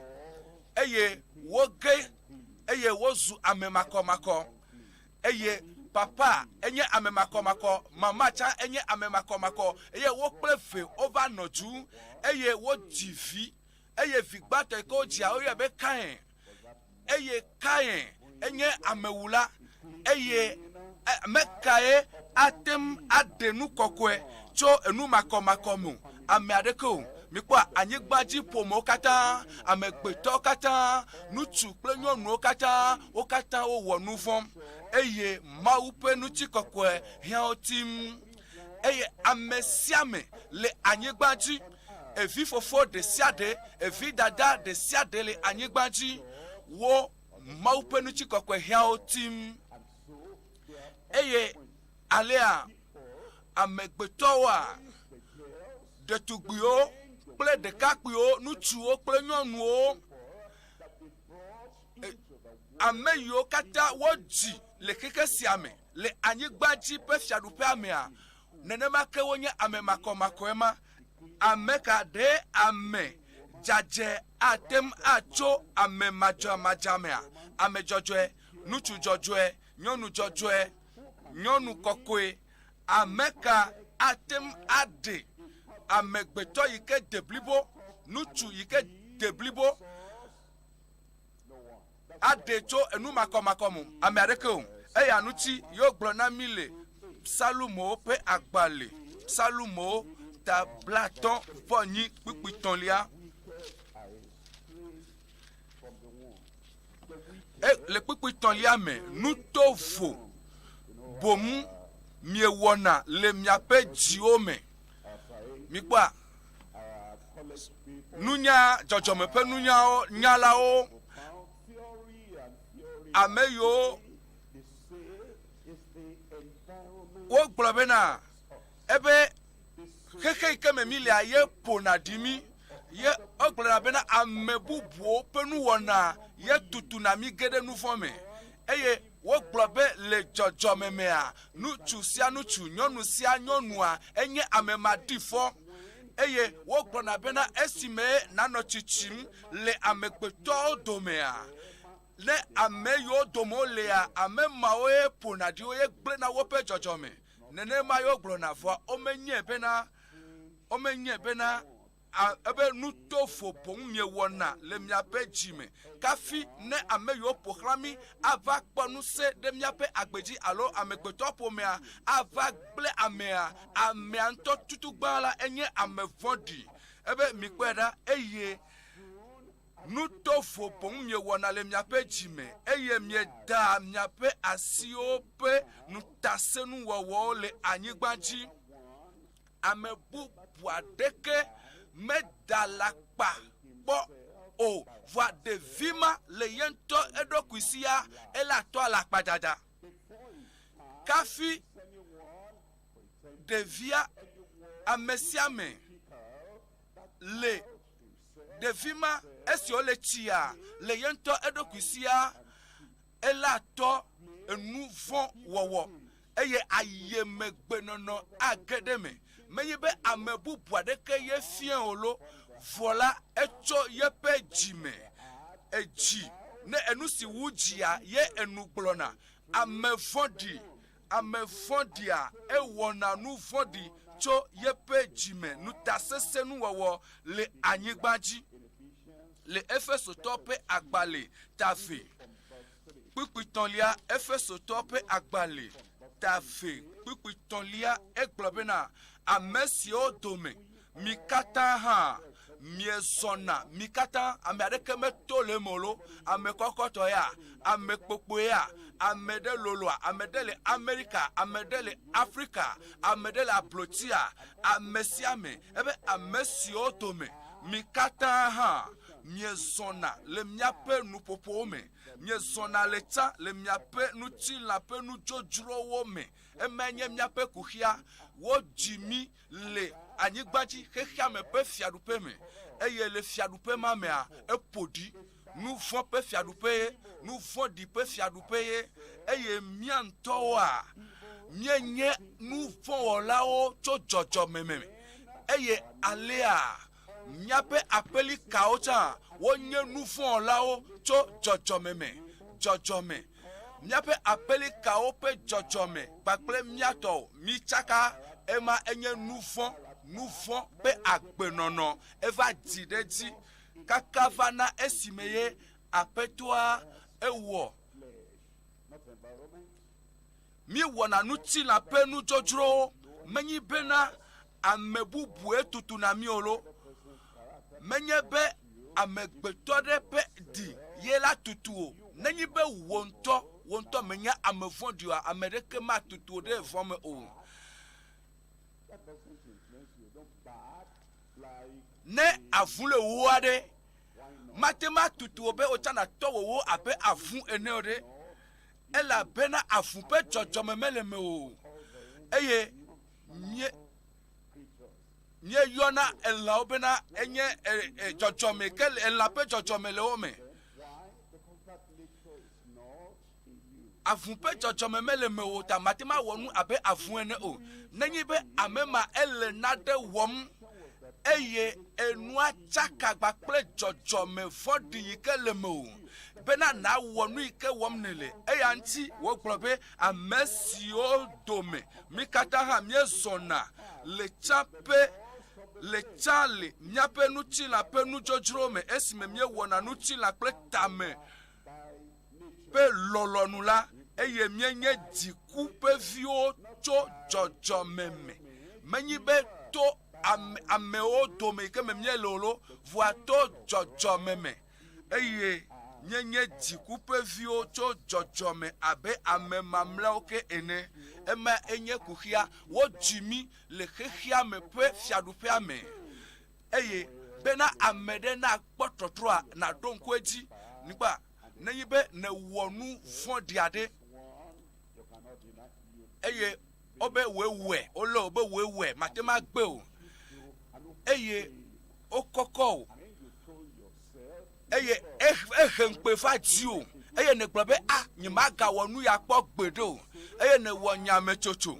Speaker 1: eye woge eye wozu ame makɔmakɔ. Eye papa enye ame makɔmakɔ, mama tsã enye ame makɔmakɔ eye wo kple ve wova nɔ du eye wodzi vi. Eye vi gbãtɔ yi ke wodzia woyɔe be Kain. Eye Kain enye amewula. Eye ame kae ate ŋu aɖe nu kɔkɔe tso enu makɔmakɔ me o? Ame aɖeke o. Mikpɔa anyigba dzi ƒomewo katã, amegbetɔwo katã, ŋutsu kple nyɔnuwo katã, wo katã wowɔ nu vɔ̃ eye Mawu ƒe ŋutikɔkɔe hiã wo tim. Eye ame sia ame le anyigba dzi, evifofo ɖesiaɖe, evidada ɖesiaɖe le anyigba dzi, wo Mawu ƒe ŋutikɔkɔe hiã wo tim. Eye alea amegbetɔwoa, ɖetugbiwo kple ɖekakpuiwo, ŋutsuwo kple nyɔnuwo, ame yiwo katã wodzi le xexe sia me, le anyigba dzi ƒe fiaɖuƒea mea, nenema ke wonye ame makɔmakɔe ma. Ame ka ɖe ame dzadzɛ ate ŋu atso ame madzɔmadzɔ mea? Ame dzɔdzɔe, ŋutsu dzɔdzɔe, nyɔnu dzɔdzɔe, nyɔnu kɔkɔe. Ame ka ate ŋu aɖe amegbetɔ yi ke de blibo, ŋutsu yi ke de blibo aɖe tso enu makɔmakɔ me? Ame aɖeke o. Eya ŋuti ye wogblɔ na mí le Psalmowo ƒe agbalẽ, Psalmowo ta blatɔ̃ vɔ nyi kpukpui tɔ̃lia. E, le kpukpui tɔ̃lia me, nu tovo boŋ miewɔna le miaƒe dziwo me. Mikpɔa, nunya, dzɔdzɔme ƒe nunyawo, nyalawo, ame yiwo wogblɔ bena ebe xexe yi ke me mi lea ye ƒona ɖi mí ye wogblɔna bena ame bubuwo ƒe nuwɔna ye tutuna mí ge ɖe nuvɔ̃ me eye wogblɔ be le dzɔdzɔme mea ŋutsu sia ŋutsu nyɔnu sia nyɔnua enye ame maɖifɔ eye wogblɔna bena esime nanɔ tsitsim le amegbetɔwo domea Ne ame yiwo dome wolea, ame mawoe ƒona ɖi wo ye gblẽna woƒe dzɔdzɔme. Nenema ye wogblɔna, vɔa womenyae bena, womenyae bena a, ebe nu tovo boŋ miewɔna le miaƒe dzi me. Kafi ne ame yiwo ƒo xlã mí ava kpɔ ŋusẽ ɖe míaƒe agbe dzi alo amegbetɔ ƒomea ava gblẽ amea, amea ŋutɔ tutugbã la enye ame vɔ̃ɖi. Ebe mikpɔe ɖa, eye Nu tovo boŋ miewɔna le miaƒe dzi me, eye miedaa miaƒe asiwo ƒe ŋutasẽnuwɔwɔwo le anyigba dzi. Ame bubu aɖeke meda alakpa kpɔ o, vɔa ɖevi ma le ye ŋutɔ eɖokui si ya, ela tɔ alakpadada. Kafi ɖevia, ame sia ame le Ɖevi ma, esi wòle tsia le ye ŋutɔ eɖokui sia, ela tɔ enu vɔ̃ wɔwɔ eye ayemegbenɔnɔ age ɖe eme. Menye be ame bubu aɖeke ye fiae o lo, vɔ la, etso yeƒe dzi me. Edzi, ne enu si wu dzia ye enu gblɔna. Ame vɔ̃ɖi Ame vɔ̃ɖia, ewɔna nu vɔ̃ɖi tso yeƒe dzime ŋutasesẽnuwɔwɔ le anyigba dzi. Le Efesotɔ ƒe agbalẽ ta ve, kpukpui tɔ̃lia, Efesotɔ ƒe agbalẽ ta ve, kpukpui tɔ̃lia, egblɔ bena, Ame siwo dome mi katã hã miezɔna, mi katã, ame aɖeke meto le eme o lo, ame kɔkɔtɔ ya, ame kpokpoe ya, ame ɖe loloa, ame ɖe le Amerika, ame ɖe le Afrika, ame ɖe le ablotia, ame sia ame, ebe ame siwo dome mi katã hã miezɔna le miaƒe nuƒoƒowo me, miezɔna le tsã le miaƒe ŋutilã ƒe nudzodzrowo me, emae nye míaƒe kuxia. Wodzi mí le anyigba dzi xexeame ƒe fiaɖuƒe me, eye le fiaɖuƒe ma mea, eƒo ɖi. Nu vɔ̃ ƒe fiaɖuƒe ye, nu vɔ̃ɖi ƒe fiaɖuƒe ye, eye mía ŋutɔwoa, míenye nu vɔ̃ wɔlawo tso dzɔdzɔme me, eye alea míaƒe aƒelikawo tsã wonye nu vɔ̃ wɔlawo tso dzɔdzɔme me, dzɔdzɔme. Míaƒe aƒelikawo ƒe dzɔdzɔme kpakple mía tɔ mítsaka, ema enye nuvɔ̃, nuvɔ̃ ƒe agbenɔnɔ. Eva dzi ɖe edzi kaka va na esime ye Aƒetɔa ewɔ. Míewɔna ŋutilã ƒe nudzodzrowo, menye bena ame bubue tutuna mí o lo. Menye be amegbetɔ aɖe ƒe ɖi ye la tutu o. Nenye be wò ŋutɔ, wò ŋutɔ mènye ame vɔ̃ɖi oa, ame aɖeke matutu wò ɖe vɔ̃ me o. Ne avu le wò aɖe, mate ŋu atutu wò be wò tsã nàtɔ wò wo abe avu ene o ɖe, elabena avu ƒe dzɔdzɔme mele mewò o. Eye mie míeyɔna elãwo bena enye e, e, dzɔdzɔme ke elã ƒe dzɔdzɔme le wo me. Avu ƒe dzɔdzɔme mele mewò ta mate ŋu awɔ nu abe avu ene o. Nenye be ame ma ele nane wɔm. Eye enua tsakagba kple dzɔdzɔme vɔ̃ɖi yi ke le mewò bena nàwɔ nu yi ke wɔm nèle. Eya ŋuti wògblɔ be, Ame siwo dome mí katã hã míezɔna le tsã ƒe le tsã le míaƒe ŋutilã ƒe nudzodzrowo me esime míewɔna ŋutilã kple tame ƒe lɔlɔ̃nu la, eye míenye dziku ƒe viwo tso dzɔdzɔme me. Menye be to ame, amewo dome yi ke me míele o lo, vɔa to dzɔdzɔme me. Eye míenye dziku ƒe viwo tso dzɔdzɔme abe ame mamlɛawo ke ene. Ema enye kuxia. Wodzi mí le xexeame ƒe fiaɖuƒea me. Eye bena ame ɖe nakpɔ trɔtrɔa, nàɖo ŋku edzi nukpa nenye be nèwɔ nu vɔ̃ɖi aɖe eye wobe wòe wɔe, wolé wò be wòe wɔe, mate ŋu agbe o. Eye wokɔkɔ wò eye ehe ŋukpe va dziwò eye nègblɔ be, A, nyemagawɔ nu ya kpɔ gbeɖe o. Eye nèwɔ nyametsotso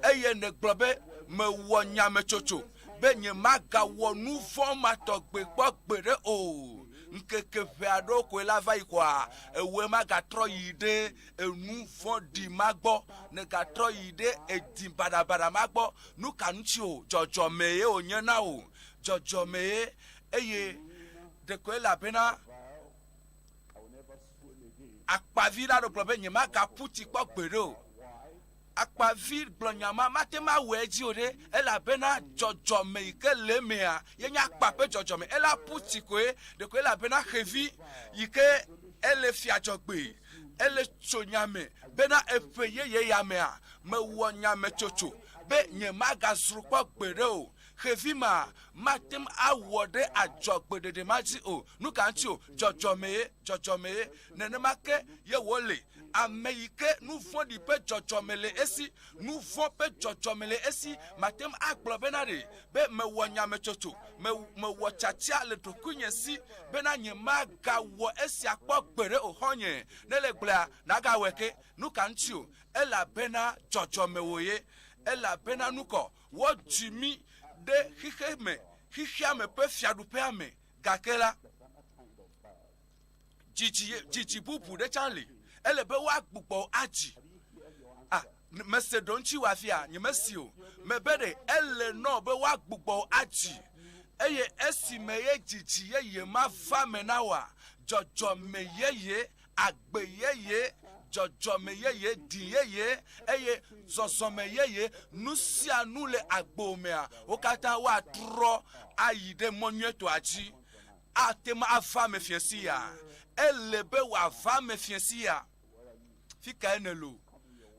Speaker 1: eye nègblɔ be, Mewɔ nyametsotso be nyemagawɔ nu vɔ̃ ma tɔgbe kpɔ gbeɖe o. Ŋkeke ʋɛ aɖewo koe la va yi koa, ewɔe magatrɔ yi ɖe enu vɔ̃ɖi ma gbɔ, nègatrɔ yi ɖe edi baɖabaɖa ma gbɔ. Nu ka ŋuti o? Dzɔdzɔmee wònye na wò. Dzɔdzɔmee. Eye ɖeko elabena akpavi la ɖo gblɔ be nyemagaƒu tsi kpɔ gbeɖe o. Akpavi gblɔ nya ma, mate ŋu awɔe edzi o ɖe, elabena dzɔdzɔme yi ke le emea ye nye akpa ƒe dzɔdzɔme. Ela ƒu tsi koe, ɖeko elabena xevi yi ke ele fia dzɔgbee, ele tso nya me bena eƒe yeye ya mea, mewɔ nyametsotso be nyemagazro kpɔ gbeɖe o. Xevi ma mate ŋu awɔ ɖe adzɔgbeɖeɖe ma dzi o. Nu ka ŋuti o? Dzɔdzɔmee, dzɔdzɔmee. Nenema ke ye wòle. Ame yi ke nu vɔ̃ɖi ƒe dzɔdzɔme le esi, nu vɔ̃ ƒe dzɔdzɔme le esi, mate ŋu agblɔ bena ɖe be mewɔ nyametsotso, me, mewɔ tiatia le ɖokuinye si bena nyemagawɔ esia kpɔ gbeɖe o. Xɔ̃nye, ne le gblɔea, nàgawɔe ke. Nu ka ŋuti o? Elabena dzɔdzɔme wò ye. Elabena nukɔ? Wodzi mí ɖe xexeme, xexeame ƒe fiaɖuƒea me. Gake la, dzidzi, dzidzi bubu ɖe tsã li. Ele be woagbugbɔ wò adzi. A, mese ɖoŋtsi wò afia? Nyemesi o. Mebe ɖe ele nɔ be woagbugbɔ wò adzi. Eye esime ye dzidzi yeye ma va me na wòa, dzɔdzɔme yeye agbe yeye, dzɔdzɔme yeye, ɖi yeye, eye zɔzɔme yeye, nu sia nu le agbo mea, wo katã woatrɔ ayi ɖe mɔ nyuietɔa dzi. Ate ŋu ava eme fiẽ sia. Ele be wòava eme fiẽ sia. Fi kae nèle o?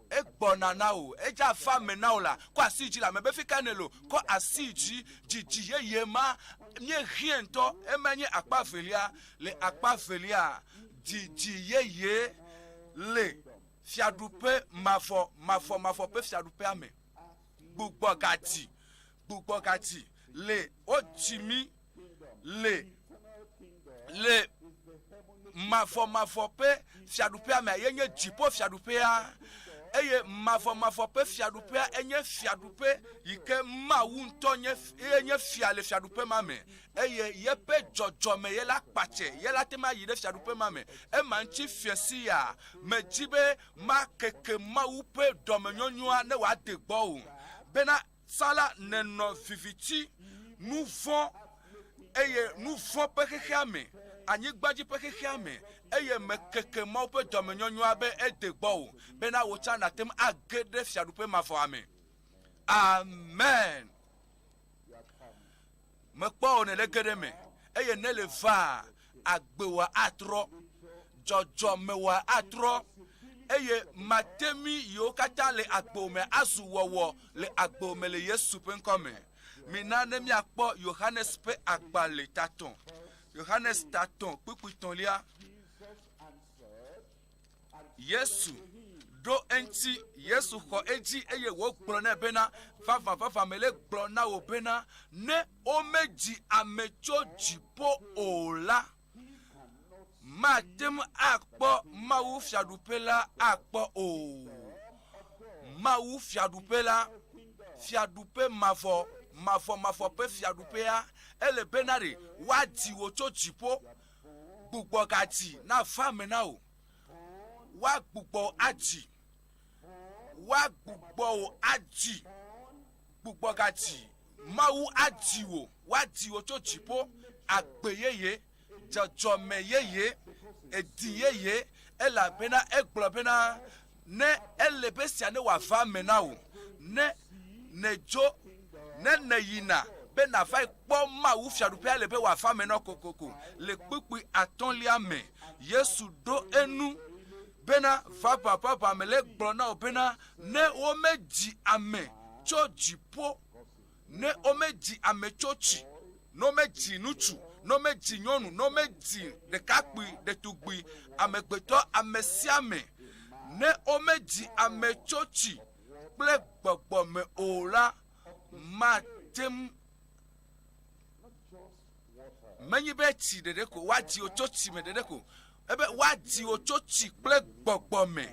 Speaker 1: Egbɔna na wò. Edze ava eme na wò la, kɔ asi dzi le ame be fi kae nèle o? Kɔ asi dzi. Dzidzi yeye ma míehiãe ŋutɔ. Emae nye akpa evelia. Le akpa evelia, dzidzi yeye le fiaɖuƒe mavɔ mavɔmavɔ ƒe fiaɖuƒea me. Gbugbɔgadzi, gbugbɔgadzi le wodzi mí le le mavɔmavɔ ƒe fiaɖuƒea mea ye nye dziƒo fiaɖuƒea eye mavɔmavɔ ƒe fiaɖuƒea enye fiaɖuƒe yi ke Mawu ŋutɔ nye ye nye fia le fiaɖuƒe ma me eye yeƒe dzɔdzɔme ye la kpatse ye la te ma yi ɖe fiaɖuƒe ma me. Ema ŋuti fiẽ sia medzi be makeke Mawu ƒe dɔmenyɔnyɔa ne wòade gbɔwò bena Tsã la, nènɔ viviti, nu vɔ̃, eye nu vɔ̃ ƒe xexea me, anyigba dzi ƒe xexea me, eye mekeke Mawu ƒe dɔmenyɔnyɔa be ede gbɔwò, bena wò tsã nàte ŋu age ɖe Fiaɖuƒe mavɔa me. Amen. Mekpɔ wò nèle ge ɖe eme, eye ne le vaa, agbewòa atrɔ, dzɔdzɔmewòa atrɔ, eye mate mí yiwo katã le agbewò me azu wɔwɔ le agbewò me le Yesu ƒe ŋkɔ me. Mina ne míakpɔ Yohanes ƒe agbalẽ tatɔ̃, Yohanes tatɔ̃ kpukpui tɔ̃lia. Yesu ɖo eŋuti, Yesu xɔ edzi eye wògblɔ nɛ bena, Vavã, vavã mele gblɔ na wò bena, ne womedzi ame tso dziƒo o la, mate ŋu akpɔ Mawu fiaɖuƒe la akpɔ o. Mawu fiaɖuƒe la, fiaɖuƒe mavɔ, mavɔmavɔ ƒe fiaɖuƒea, ele bena ɖe woadi wò tso dziƒo. Gbugbɔ gadzi nava eme na wò. Woagbugbɔ wò adzi. Woagbugbɔ wò adzi. Gbugbɔ gadzi. Mawu adzi wò. Woadi wò tso dziƒo. Agbe yeye, dzɔdzɔme yeye, edi yeye, elabena egblɔ bena, Ne ele be sia ne wòava eme na wò, ne nèdzo, ne nèyina be nàva yi kpɔ Mawu Fiaɖuƒea, ele be wòava eme na wò kokoko. Le kpukpui atɔ̃lia me, Yesu ɖo enu bena, Vavã, vavã, mele egblɔ na wò bena, ne womedzi ame tso dziƒo, ne womedzi ame tso tsi, ne womedzi ŋutsu, ne womedzi nyɔnu, ne womedzi ɖekakpui, ɖetugbui, amegbetɔ, ame sia ame, ne womedzi ame tso tsi kple gbɔgbɔ me o la, mate ŋu menye be tsi ɖeɖe ko woadzi wò tso tsi me ɖeɖe ko ebe woadzi wò tso tsi kple gbɔgbɔ me.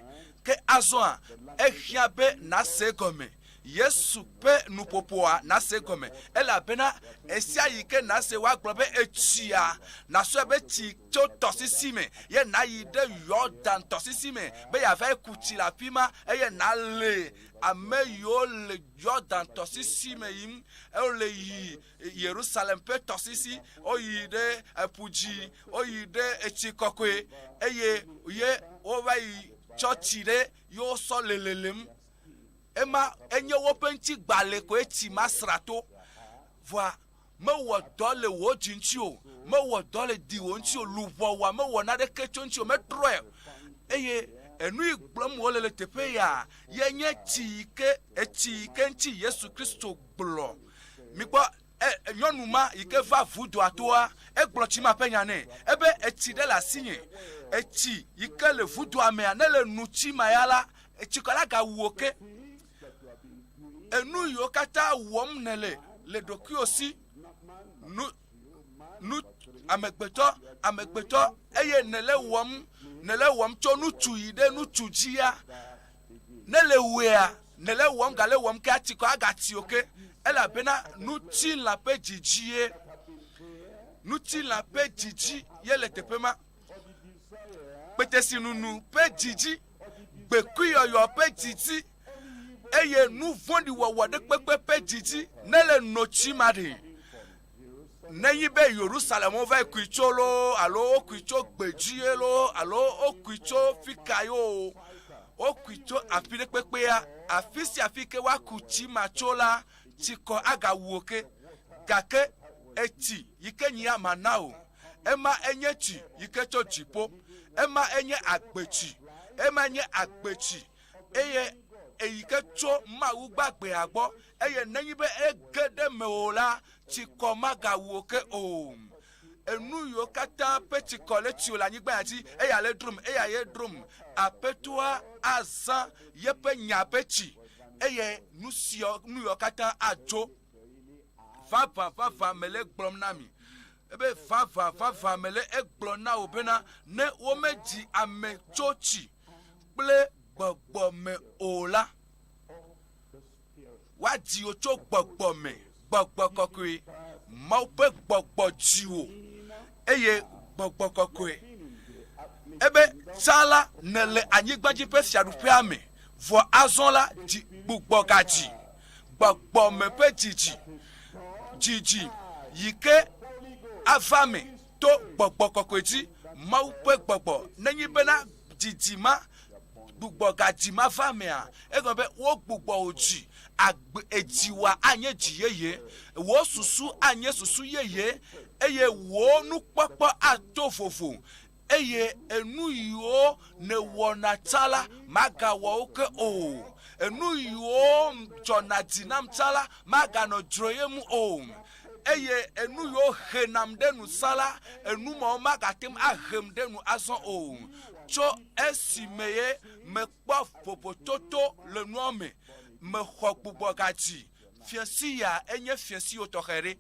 Speaker 1: Ke azɔa, ehiã be nàse egɔme. Yesu ƒe nuƒoƒoa, nàse egɔme. Elabena ɣesiaɣi ke nàse woagblɔ be etsia, nàsɔe be tsi tso tɔsisi me ye nàyi ɖe Yɔdan tɔsisi me be yeava ku tsi le afi ma eye nàle ame yiwo le Yɔdan tɔsisi me yim, wole yi Yerusalem ƒe tɔsisi, woyi ɖe eƒu dzi, woyi ɖe etsi kɔkɔe, eye ye wova yi tsɔ tsi ɖe yewo sɔ lelelem. Ema enye woƒe ŋutigbalẽ koe tsi ma sra to. Vɔa mewɔ dɔ le wò dzi ŋuti o, mewɔ dɔ le diwò ŋuti o, luʋɔwòa mewɔ naneke tso ŋuti o, metrɔe o. Eye enu yi gblɔm wole le teƒe ya ye nye tsi yi ke etsi yi ke ŋuti Yesu Kristo gblɔ. Mikpɔ, e, nyɔnu ma yi ke va vudoa toa, egblɔ tsi ma ƒe nya nɛ. Ebe, Etsi ɖe le asinye. Etsi yi ke le vudoa mea, ne le nu tsi ma ya la, etsikɔ la gawu wò ke. Enu yiwo katã wɔm nèle le ɖokuiwò si, nu, nu, amegbetɔ, amegbetɔ, eye nèle wɔm, nèle wɔm tso ŋutsu yi ɖe ŋutsu dzia, Ne le wɔea, nèle ewɔm gale ewɔm ke atsi kɔ agati o ke, elabena ŋutilã ƒe dzidzie, ŋutilã ƒe dzidzi ye le teƒe ma. Kpetesinunu ƒe dzidzi, gbekuiyɔyɔ ƒe dzidzi, eye nu vɔ̃ɖi wɔwɔ ɖe kpekpe ƒe dzidzi ne le notsi ma ɖe. Nenyi be Yerusalem wova kui tso loo alo wokui tso gbedzie loo alo wokui tso fika yo, wokui tso afi ɖe kpekpea, afi sia afi ke woaku tsi ma tso la, tsikɔ agawu wò ke. Gake etsi yi ke nyia mana o. Ema enye tsi yi ke tso dziƒo. Ema enye agbetsi. Ema nye agbetsi eye eyi ke tso Mawu gbagbea gbɔ eye nenye be ege ɖe mewò la, tsikɔ magawu wò ke o. Enu yiwo katã ƒe tsikɔ le tsiwò le anyigba ya dzi, eya le drom, eya ye drom. Aƒetɔa azã yeƒe nya ƒe tsi, eye nu siawo, nu yiwo katã adzo. Vavã, vavã mele egblɔm na mi ebe, vavã, vavã mele egblɔ na wò bena, ne womedzi ame tso tsi kple gbɔgbɔ me o la, Woadzi wò tso gbɔgbɔ me, gbɔgbɔ kɔkɔe. Mawu ƒe gbɔgbɔ dzi wò eye gbɔgbɔ kɔkɔe. Ebe tsã la nèle anyigba dzi ƒe fiaɖuƒea me, vɔ azɔ la dzi gbugbɔ gadzi. Gbɔgbɔ me ƒe dzidzi, dzidzi yi ke ava me to gbɔgbɔ kɔkɔe dzi, Mawu ƒe gbɔgbɔ. Nenye bena dzidzi ma gbugbɔ gadzi ma va mea, egɔme be wogbugbɔ wò dzi, agbe edzi wòa anye dzi yeye, wò susu anye susu yeye, eye wò nukpɔkpɔ ato vovo, eye enu yiwo nèwɔna tsã la, màgawɔ wo ke o. Enu yiwo dzɔna dzi nam tsã la, maganɔ dzroyem o. Eye enu yiwo henam ɖe nu tsã la, enu mawo magate ŋu ahem ɖe nu azɔ o. Tso esime ye mekpɔ vovototo le nua me, mexɔ gbugbɔgadzi. Fiẽsi ya enye fiẽsi wo tɔxɛ ɖe.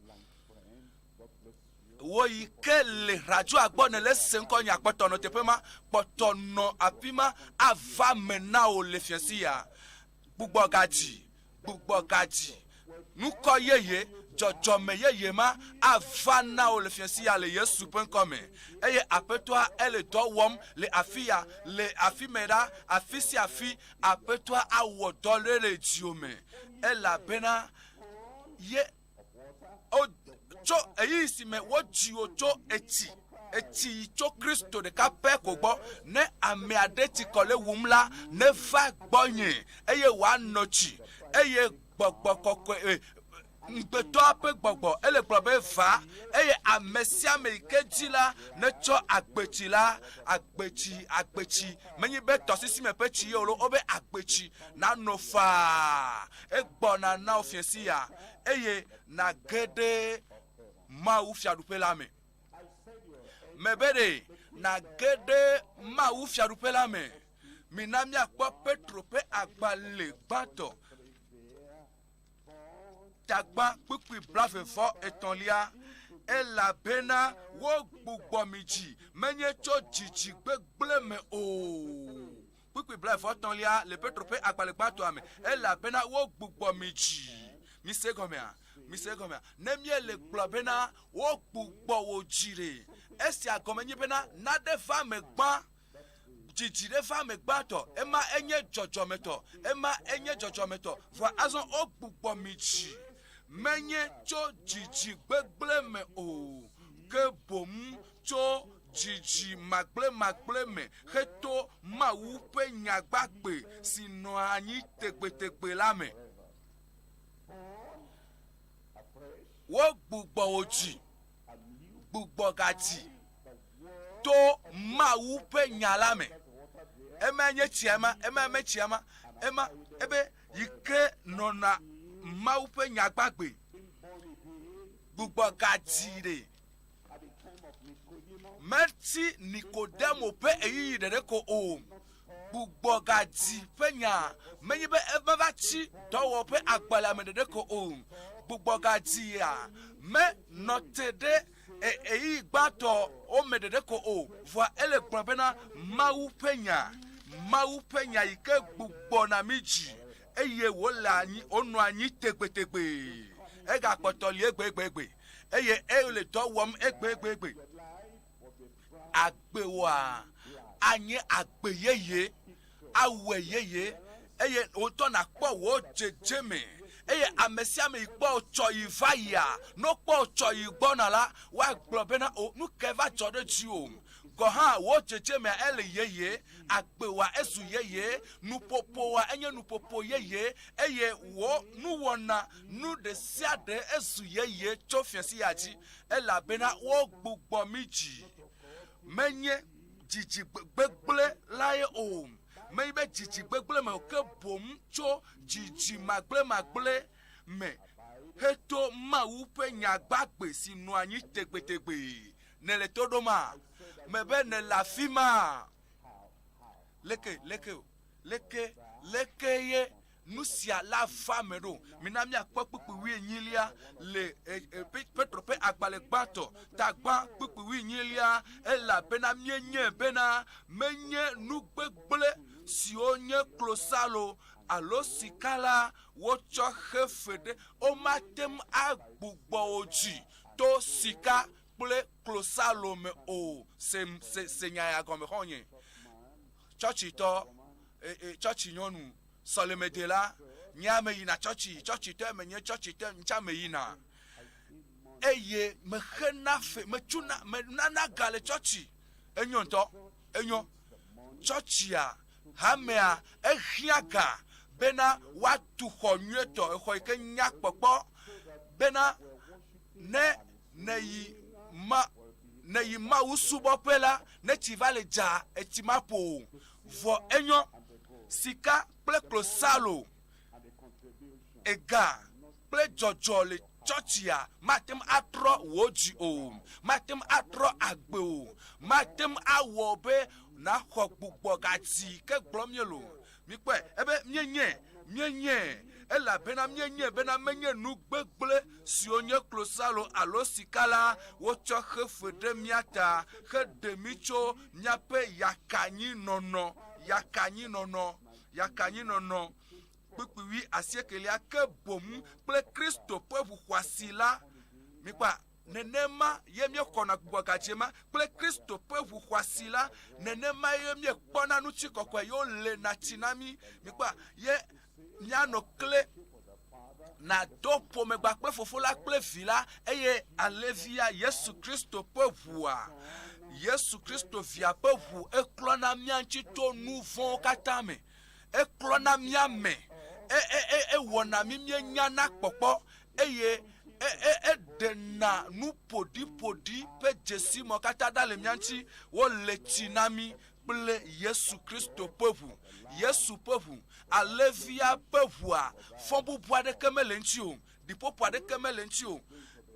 Speaker 1: Wò yi ke le radioa gbɔ nèle se ŋkɔ nya kpɔtɔ nɔ teƒe ma, kpɔtɔ nɔ afi ma ava me na wò le fiẽsi ya. Gbugbɔgadzi, gbugbɔgadzi. Ŋkɔ yeye, dzɔdzɔme yeye ma ava na wò le fiasi ya le Yesu ƒe ŋkɔ me. Eye Aƒetɔa ele dɔ wɔm le afi ya, le afi mɛ ɖa, afi sia afi, Aƒetɔa awɔ dɔ ɖe le dziwò me. Elabena ye o tso ɣeyiɣi si me wodzi wò tso etsi, etsi yi tso Kristo ɖeka pɛ ko gbɔ. Ne ame aɖe tsi kɔ le wum la, neva gbɔnye eye wòano tsi. Eye gbɔgbɔ kɔkɔe, e, ŋugbetɔa ƒe gbɔgbɔ, ele gblɔ be va, eye ame sia ame yi ke dzi la, netsɔ agbetsi la, agbetsi, agbetsi, menye be tɔsisi me ƒe tsi ye o, wobe agbetsi, nano faa. Egbɔna na wò fiẽsi ya, eye nàge ɖe Mawu fiaɖuƒe la me. Mebe ɖe nàge ɖe Mawu fiaɖuƒe la me. Mina míakpɔ Petro ƒe agbalẽ gbãtɔ, tagba kpukpui blave vɔ etɔ̃lia, elabena wogbugbɔ mi dzi, menye tso dzidzi gbegblẽ me o. Kpukpui blave vɔ etɔ̃lia le Petro ƒe agbalẽ gbãtɔa me, elabena wogbugbɔ mi dzi. Mise egɔmea? Mise egɔmea? Ne míele gblɔ bena wogbugbɔ wò dzi ɖe, esia gɔme nye bena nane va eme gbã. Dzidzi ɖe va ame gbãtɔ, ema enye dzɔdzɔmetɔ, ema enye dzɔdzɔmetɔ. Vɔa azɔ wogbugbɔ mi dzi, menye tso dzidzi gbegblẽ me o, ke boŋ tso dzidzi magblẽmagblẽ me heto Mawu ƒe nya gbagbe si nɔa anyi tegbetegbe la me. Wogbugbɔ wò dzi, gbugbɔ gadzi. to Mawu ƒe nya la me. Ema nye tsia ma, ema me tsia ma, ema ebe yi ke nɔna Mawu ƒe nya gbagbe. Gbugbɔ gadzi ɖe. Metsi Nikodemo ƒe ɣeyiɣi ɖeɖe ko o. Gbugbɔ gadzi ƒe nya menye be emeva tsi dɔwɔƒe agbalẽa me ɖeɖe ko o. Gbugbɔ gadzia menɔ te ɖe ɣeyiɣi gbãtɔ wo me ɖeɖe ko o, vɔa ele gblɔ bena Mawu ƒe nya, Mawu ƒe nya yi ke gbugbɔna mí dzi eye wòle anyi, wònɔa anyi tegbetegbe. Egakpɔtɔ li egbeegbegbe eye ele dɔ wɔm egbeegbegbe. Agbewoa anye agbe yeye, awɔe yeye eye wò ŋutɔ nàkpɔ wò dzedzeme. Eye ame sia ame yi kpɔ wò tsɔ yi va yia, ne wokpɔ wò tsɔ yi gbɔna la, woagblɔ bena, O, nu kae va dzɔ ɖe dziwò? Gɔ̃ hã wò dzedzemea ele yeye, agbewòa ezu yeye, nuƒoƒoa enye nuƒoƒo yeye, eye wò nuwɔna, nu ɖe sia ɖe ezu yeye tso fiẽsi ya dzi, elabena wogbugbɔ mí dzi. Menye dzidzi gbegblẽ lae o, menye be dzidzi gbegblẽ me o, ke boŋ tso dzidzi magblẽmagblẽ me heto Mawu ƒe nya gbagbe si nɔa anyi tegbetegbee. Nèle to ɖoma? Mebe nèle afi ma? Leke, leke, leke, leke ye nu sia la va eme ɖo? Mina míakpɔ kpukpui wuienyilia le e, e, Petro ƒe agbalẽ gbãtɔ, ta gbã, kpukpui wuienyilia, elabena míenyae bena menye nu gbegblẽ siwo nye klosalo alo sika la wotsɔ xe fe ɖe, womate ŋu agbugbɔ wo dzi to sika kple klosalo me o. Se, se, se nya ya gɔme xɔ̃nye. Tsɔtsitɔ, e, e, tsɔtsinyɔnu, sɔlemedela, nye ame yina tsɔtsi, tsɔtsitɔe menye, tsɔtsitɔe ŋtsa meyina. Eye mexena fe, metsuna, menana ga le tsɔtsi. Enyo ŋutɔ, enyo. Tsɔtsia, hamea, ehiã ga bena woatu xɔ nyuietɔ, exɔ yi ke nya kpɔkpɔ, bena ne nèyi ma, nèyi Mawu subɔƒe la, ne tsi va le dza, etsi maƒo o. Vɔ enyo, sika kple klosalo, ega kple dzɔdzɔ le tsɔtsia mate ŋu atrɔ wò dzi o, mate ŋu atrɔ agbe o, mate ŋu awɔ be nàxɔ gbugbɔgadzi ke gblɔm míele o. Mikpɔe, ebe míenyae, míenyae, elabena míenyae bena menye nu gbegblẽ siwo nye klosalo alo sika la wotsɔ xe fe ɖe mía ta heɖe mí tso míaƒe yakanyinɔnɔ, yakanyinɔnɔ, yakanyinɔnɔ. Kpukpui wui asiekelia ke boŋ kple Kristo ƒe ʋu xɔasi la. Mikpɔa? Nenema ye míexɔna gbugbɔgadze ma kple Kristo ƒe ʋu xɔasi la. Nenema ye míekpɔna ŋutikɔkɔe ye wolena tsi na mí. Mikpɔa? Ye míanɔ kle nado ƒomegba kple Fofo la kple Vi la eye Alẽvia Yesu Kristo ƒe ʋua. Yesu Kristo Via ƒe ʋu eklɔna mía ŋuti tso nu vɔ̃wo katã me. Eklɔna mía me. E, e, e, ewɔna mí míenyana kpɔkpɔ eye e, e, eɖena nu ƒoɖiƒoɖi ƒe dzesi mɔ katã ɖa le mía ŋuti. Wole tsi na mí kple Yesu Kristo ƒe ʋu. Yesu ƒe ʋu, Alẽvia ƒe ʋua, fɔbubu aɖeke mele eŋuti o, ɖiƒoƒo aɖeke mele eŋuti o.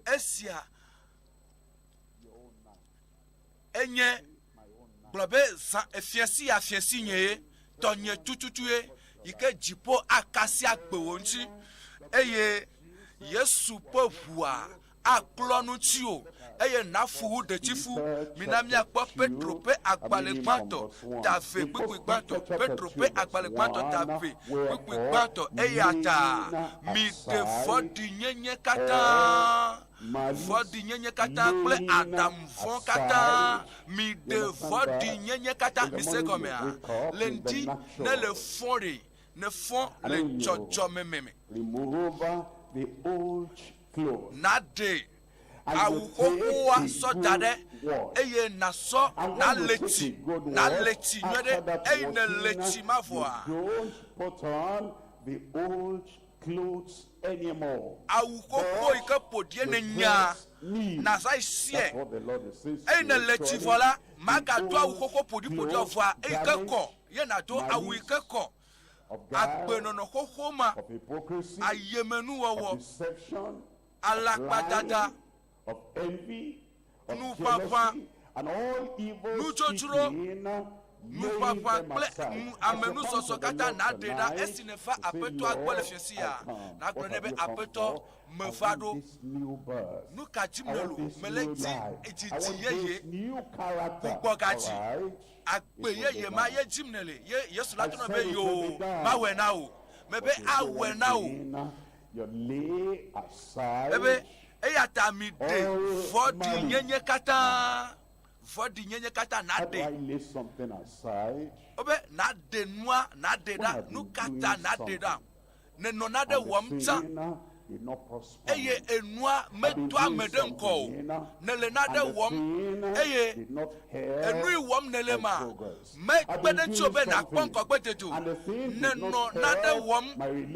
Speaker 1: Esia enye gblɔ be zã efiẽsi ya fiẽsi nye ye, tɔnye tututue yi ke dziƒo akasi agbe wò ŋuti. Eye Yesu ƒe ʋua aklɔ nu ŋutiwò, eye nàfu wu ɖetifu. Mina míakpɔ Petro ƒe agbalẽ gbãtɔ, ta ve kpukpui gbãtɔ. Petro ƒe agbalẽ gbãtɔ, ta ve kpukpui gbãtɔ. Eya ta miɖe vɔ̃ɖinyenye katã, vɔ̃ɖinyenye katã kple aɖaŋu vɔ̃ katã. Miɖe vɔ̃ɖinyenye katã. Mise egɔmea? Le ŋdi ne le fɔ ɖe, nefɔ le dzɔdzɔmeme me. Nàɖe awu xoxoa sɔ da ɖe eye nàsɔ nàle tsi, nàle tsi nyuie ɖe. Eyi nèle tsi ma vɔa, awu xoxo yi ke ƒo ɖie nènya, nàva yi siɛ. Eyi nèle tsi vɔ la, màgado awu xoxo ƒoɖiƒoɖia o vɔa, eyi ke kɔ ye nàdo awu yi ke kɔ. Agbenɔnɔ xoxo ma, ayemenuwɔwɔ, alakpadada, nuƒaƒã, nudzodzro, nuƒaƒã kple amenusɔsɔ katã nàɖe ɖa esi nèva Aƒetɔa gbɔ le fiẽsi ya. Nàgblɔ nɛ be, Aƒetɔ, meva ɖo. Nu ka dim nèle o? Mele di dzidzi yeye, gbugbɔgadzi. Agbe yeye ma ye dim nèle. Ye Yesu la trɔ be, Yoo, mawɔe na wò. Mebe awɔe na wò. Ebe, Eya ta miɖe vɔ̃ɖinyenye katã, vɔ̃ɖinyenye katã nàɖe. Wobe, Nàɖe nua, nàɖe ɖa. Nu ka ta nàɖe ɖa? Nènɔ nane wɔm tsã. eye enua medoa ame ɖe ŋkɔ o. Nèle nane wɔm eye enu yi wɔm nèle ma mekpe ɖe ŋutiwò be nàkpɔ ŋgɔgbedede o. Nènɔ nane wɔm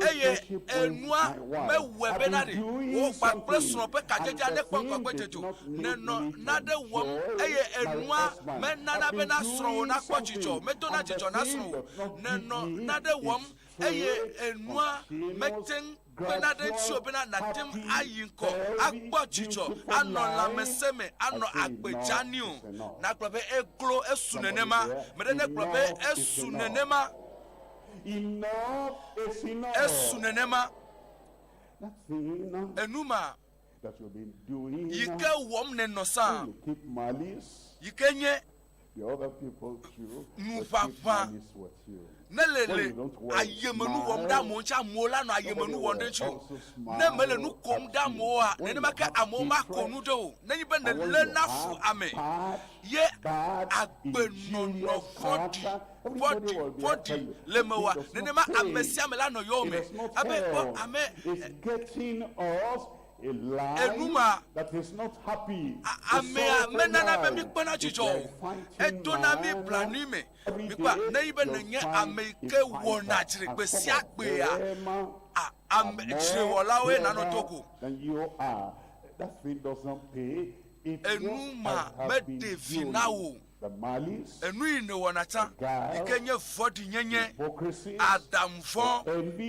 Speaker 1: eye enua mewɔe bena ɖe wò kpakple srɔ̃ ƒe kadzedzea nekpɔ ŋgɔgbedede o. Nènɔ nane wɔm eye enua menana bena srɔ̃wò nakpɔ dzidzɔ o, medona dzidzɔ na srɔ̃wò o. Nènɔ nane wɔm eye enua mete ŋu kpena ɖe ŋutiwò bena nàte ŋu ayi ŋkɔ, akpɔ dzidzɔ, anɔ lãmesẽ me, anɔ agbe dzeani o. Nàgblɔ be, Eglo, esu nenema. Ame ɖe negblɔ be, Esu nenema. Esu nenema. Enu ma yi ke wɔm nènɔ sã, yi ke nye nuʋaʋã ne le le ayemenu wɔm ɖe amewo ŋuti, amewo la nɔ ayemenu wɔm ɖe ŋuti o. Ne mele nu kom ɖe amewoa, nenema ke amewo mako nu ɖe o. Nenye be nèlé na fu ame ye agbenɔnɔ vɔ̃ɖi, vɔ̃ɖi, vɔ̃ɖi le mewòa, nenema ame sia ame la nɔ yɔwòme. Abe kpɔ ame Enu ma, amea menana be míkpɔna dzidzɔ o. Edona mí blanui me. Mikpɔa, nenye be nènye ame yi ke wɔna dzre gbe sia gbea, ame dzrewɔlawoe nànɔ do go. Enu ma meɖe vi na wò o. Enu yi nèwɔna tsã, yi ke nye vɔ̃ɖinyenye, aɖaŋu vɔ̃,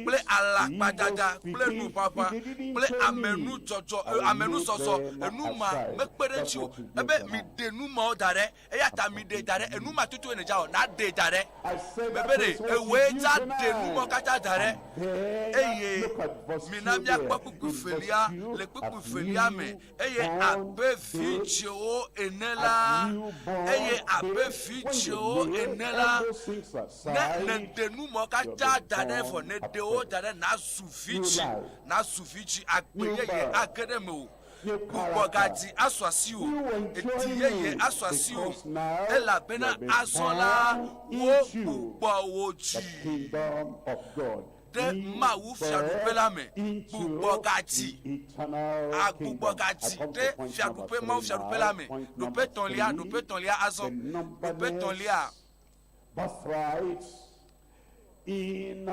Speaker 1: kple alakpadada, kple nuʋaʋã, kple amenudzɔdzɔ, amenusɔsɔ, enu ma mekpe ɖe ŋuti o. Ebe, Miɖe nu mawo da ɖe. Eya ta miɖee da ɖe. Enu ma tutue nèdza wɔ, nàɖee da ɖe. Mebe ɖe ewòe dza ɖe nu mawo katã da ɖe. Eye mina míakpɔ kpukpui velia le kpukpui velia me. Eye abe vidzĩwo ene la, eye abe
Speaker 9: kids, when you
Speaker 1: vidzĩwo
Speaker 9: lay
Speaker 1: ene
Speaker 9: all
Speaker 1: la,
Speaker 9: those things
Speaker 1: ne
Speaker 9: aside,
Speaker 1: nèɖe numɔ katã da ɖe vɔ nèɖe wo da ɖe nazu vidzĩ,
Speaker 9: life.
Speaker 1: nazu vidzĩ, agbe
Speaker 9: New
Speaker 1: yeye
Speaker 9: birth.
Speaker 1: age ɖe mewò.
Speaker 9: New
Speaker 1: Gbugbɔ
Speaker 9: character.
Speaker 1: gadzi asu asiwò,
Speaker 9: You
Speaker 1: edi
Speaker 9: enjoy
Speaker 1: yeye
Speaker 9: it
Speaker 1: asu asiwò,
Speaker 9: because now
Speaker 1: elabena
Speaker 9: you have been
Speaker 1: azɔ la
Speaker 9: born
Speaker 1: wo
Speaker 9: into
Speaker 1: gbugbɔ wò
Speaker 9: the
Speaker 1: dzi
Speaker 9: kingdom of God.
Speaker 1: ɖe Mawu fiaɖuƒe la me.
Speaker 9: Into
Speaker 1: Gbugbɔ gadzi.
Speaker 9: the eternal
Speaker 1: Agbugbɔ
Speaker 9: kingdom.
Speaker 1: gadzi
Speaker 9: I come to
Speaker 1: ɖe
Speaker 9: point
Speaker 1: fiaɖuƒe
Speaker 9: number
Speaker 1: Mawu
Speaker 9: three
Speaker 1: fiaɖuƒe
Speaker 9: now.
Speaker 1: la me.
Speaker 9: Point
Speaker 1: Ɖoƒe
Speaker 9: number
Speaker 1: tɔ̃lia,
Speaker 9: three,
Speaker 1: ɖoƒe tɔ̃lia azɔ.
Speaker 9: the
Speaker 1: Ɖoƒe tɔ̃lia.
Speaker 9: numberless birthrights in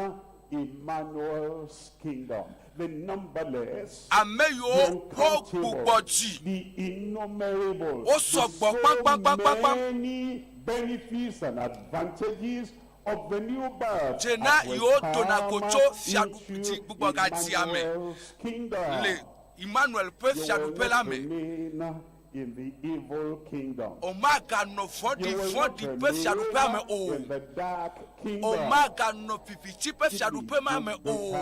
Speaker 9: Emmanuel's kingdom. The numberless,
Speaker 1: Ame
Speaker 9: the
Speaker 1: yiwo wo
Speaker 9: uncountable,
Speaker 1: gbugbɔ dzi.
Speaker 9: the innumerable,
Speaker 1: Wo
Speaker 9: the
Speaker 1: sɔgbɔ kpakpakpakpakpa.
Speaker 9: so many benefits and advantages of the new birth
Speaker 1: Dzena
Speaker 9: as we
Speaker 1: yiwo dona
Speaker 9: come
Speaker 1: go tso fiaɖu
Speaker 9: into
Speaker 1: dzi gbugbɔ gadzia me
Speaker 9: Emmanuel's kingdom.
Speaker 1: le Emmanuel ƒe
Speaker 9: You will
Speaker 1: fiaɖuƒe
Speaker 9: not
Speaker 1: la me.
Speaker 9: remain in the evil kingdom.
Speaker 1: O maganɔ vɔ̃ɖi
Speaker 9: You will not
Speaker 1: vɔ̃ɖi ƒe fiaɖuƒea me
Speaker 9: remain
Speaker 1: o.
Speaker 9: in the dark
Speaker 1: O
Speaker 9: kingdom.
Speaker 1: maganɔ viviti ƒe fiaɖuƒe ma me o.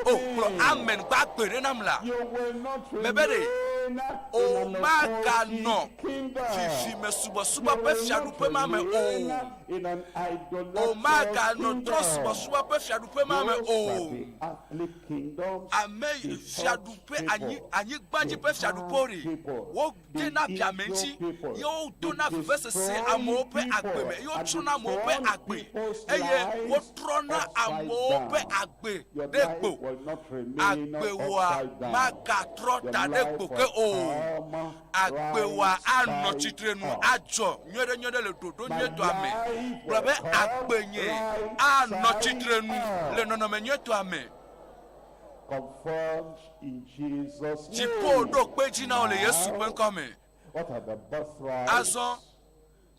Speaker 1: O gblɔ amen gba gbe ɖe nam la.
Speaker 9: You will not
Speaker 1: Mebe ɖe,
Speaker 9: remain
Speaker 1: O
Speaker 9: in an
Speaker 1: maganɔ
Speaker 9: occultic kingdom.
Speaker 1: vivime subɔsubɔ
Speaker 9: You
Speaker 1: ƒe
Speaker 9: will not
Speaker 1: fiaɖuƒe ma me
Speaker 9: remain
Speaker 1: o.
Speaker 9: in an
Speaker 1: O
Speaker 9: idolatrous
Speaker 1: maganɔ trɔ
Speaker 9: kingdom.
Speaker 1: subɔsubɔ ƒe fiaɖuƒe ma me
Speaker 9: Those
Speaker 1: o.
Speaker 9: are the earthly kingdoms,
Speaker 1: Ame
Speaker 9: the
Speaker 1: fiaɖuƒe
Speaker 9: church
Speaker 1: anyi
Speaker 9: people,
Speaker 1: anyigbadzi
Speaker 9: the
Speaker 1: ƒe fiaɖuƒewo
Speaker 9: hard
Speaker 1: ɖe
Speaker 9: people,
Speaker 1: wo
Speaker 9: the
Speaker 1: dena biame
Speaker 9: evil
Speaker 1: ŋuti
Speaker 9: people,
Speaker 1: ye wodona
Speaker 9: the
Speaker 1: vevesese
Speaker 9: destroying
Speaker 1: amewo ƒe agbe me
Speaker 9: people,
Speaker 1: ye
Speaker 9: and
Speaker 1: wotsrɔ̃na amewo ƒe
Speaker 9: turn
Speaker 1: agbe
Speaker 9: people's
Speaker 1: eye
Speaker 9: lives
Speaker 1: wotrɔna
Speaker 9: upside
Speaker 1: amewo ƒe
Speaker 9: down.
Speaker 1: agbe
Speaker 9: Your
Speaker 1: ɖe
Speaker 9: life
Speaker 1: kpo.
Speaker 9: will not remain
Speaker 1: Agbewoa
Speaker 9: upside down.
Speaker 1: magatrɔ
Speaker 9: Your
Speaker 1: ta ɖe
Speaker 9: life
Speaker 1: kpo
Speaker 9: will
Speaker 1: ke o.
Speaker 9: come
Speaker 1: Agbewoa
Speaker 9: right
Speaker 1: anɔ
Speaker 9: side
Speaker 1: tsitrenu
Speaker 9: up.
Speaker 1: adzɔ nyuie ɖe nyuie ɖe le ɖoɖo
Speaker 9: My
Speaker 1: nyuietɔa me.
Speaker 9: life
Speaker 1: Gblɔ
Speaker 9: will
Speaker 1: be
Speaker 9: come
Speaker 1: agbenye
Speaker 9: right
Speaker 1: anɔ
Speaker 9: side
Speaker 1: tsitrenu le
Speaker 9: up.
Speaker 1: nɔnɔme nyuietɔa me.
Speaker 9: Confirmed in Jesus'
Speaker 1: Dziƒo
Speaker 9: name.
Speaker 1: ɖo kpe dzi na wo le Yesu ƒe
Speaker 9: Now,
Speaker 1: ŋkɔ me.
Speaker 9: what are the birthrights?
Speaker 1: Azɔ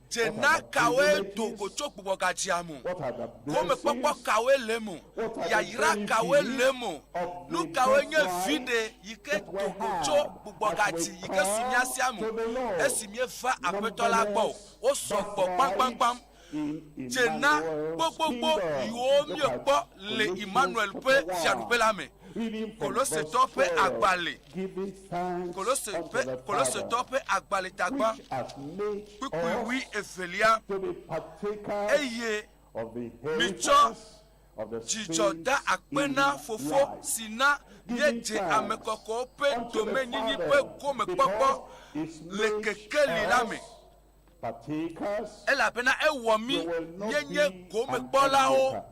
Speaker 1: dzena kawoe do go tso gbugbɔgadzia me?
Speaker 9: What are the
Speaker 1: Gomekpɔkpɔ
Speaker 9: blessings?
Speaker 1: kawoe le eme?
Speaker 9: What are the
Speaker 1: Yayra kawoe le eme?
Speaker 9: benefits of
Speaker 1: Nu
Speaker 9: the
Speaker 1: kawoe nye
Speaker 9: birthright
Speaker 1: viɖe yi ke
Speaker 9: that we
Speaker 1: do go tso
Speaker 9: have as we
Speaker 1: gbugbɔgadzi yi ke su mía sia
Speaker 9: come
Speaker 1: me
Speaker 9: to the Lord?
Speaker 1: esi míeva Aƒetɔ la gbɔ o?
Speaker 9: Numberless
Speaker 1: Wosɔ gbɔ kpamkpamkpam.
Speaker 9: birthrights in
Speaker 1: Dzena
Speaker 9: Emmanuel's
Speaker 1: gbogbogbo
Speaker 9: kingdom.
Speaker 1: yiwo
Speaker 9: Look at
Speaker 1: míekpɔ le
Speaker 9: Colossians
Speaker 1: Emmanuel ƒe
Speaker 9: chapter
Speaker 1: fiaɖuƒe
Speaker 9: 1.
Speaker 1: la me.
Speaker 9: Reading from verse
Speaker 1: Kolosetɔ ƒe
Speaker 9: 12,
Speaker 1: agbalẽ.
Speaker 9: giving thanks
Speaker 1: Kolose
Speaker 9: unto
Speaker 1: ƒe
Speaker 9: the
Speaker 1: Kolosetɔ
Speaker 9: Father,
Speaker 1: ƒe agbalẽ tagba
Speaker 9: which has made
Speaker 1: kpukpui
Speaker 9: us
Speaker 1: wui evelia
Speaker 9: to be partakers
Speaker 1: eye
Speaker 9: of the
Speaker 1: mitsɔ
Speaker 9: inheritance of the
Speaker 1: dzidzɔ da
Speaker 9: saints
Speaker 1: akpe
Speaker 9: in
Speaker 1: na fofo
Speaker 9: light.
Speaker 1: si na
Speaker 9: Giving
Speaker 1: míedze ame
Speaker 9: thanks
Speaker 1: kɔkɔwo ƒe
Speaker 9: unto the
Speaker 1: domenyinyi
Speaker 9: Father
Speaker 1: ƒe gomekpɔkpɔ
Speaker 9: because it's
Speaker 1: le
Speaker 9: made
Speaker 1: kekeli la me.
Speaker 9: us partakers.
Speaker 1: Elabena ewɔ mí
Speaker 9: You will not
Speaker 1: míenye
Speaker 9: be an
Speaker 1: gomekpɔlawo.
Speaker 9: onlooker.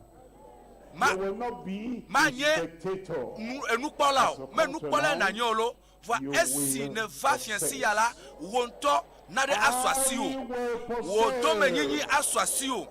Speaker 1: Ma
Speaker 9: You will not be a
Speaker 1: manye
Speaker 9: spectator.
Speaker 1: nu enukpɔla
Speaker 9: As
Speaker 1: o.
Speaker 9: you
Speaker 1: Me
Speaker 9: come
Speaker 1: nukpɔlae
Speaker 9: tonight,
Speaker 1: nànye o lo. Vɔa
Speaker 9: you
Speaker 1: esi
Speaker 9: will
Speaker 1: nèva fiasi ya
Speaker 9: possess.
Speaker 1: la, wò ŋutɔ naɖe asu asiwò.
Speaker 9: I will
Speaker 1: Wò domenyinyi
Speaker 9: possess.
Speaker 1: asu asiwò.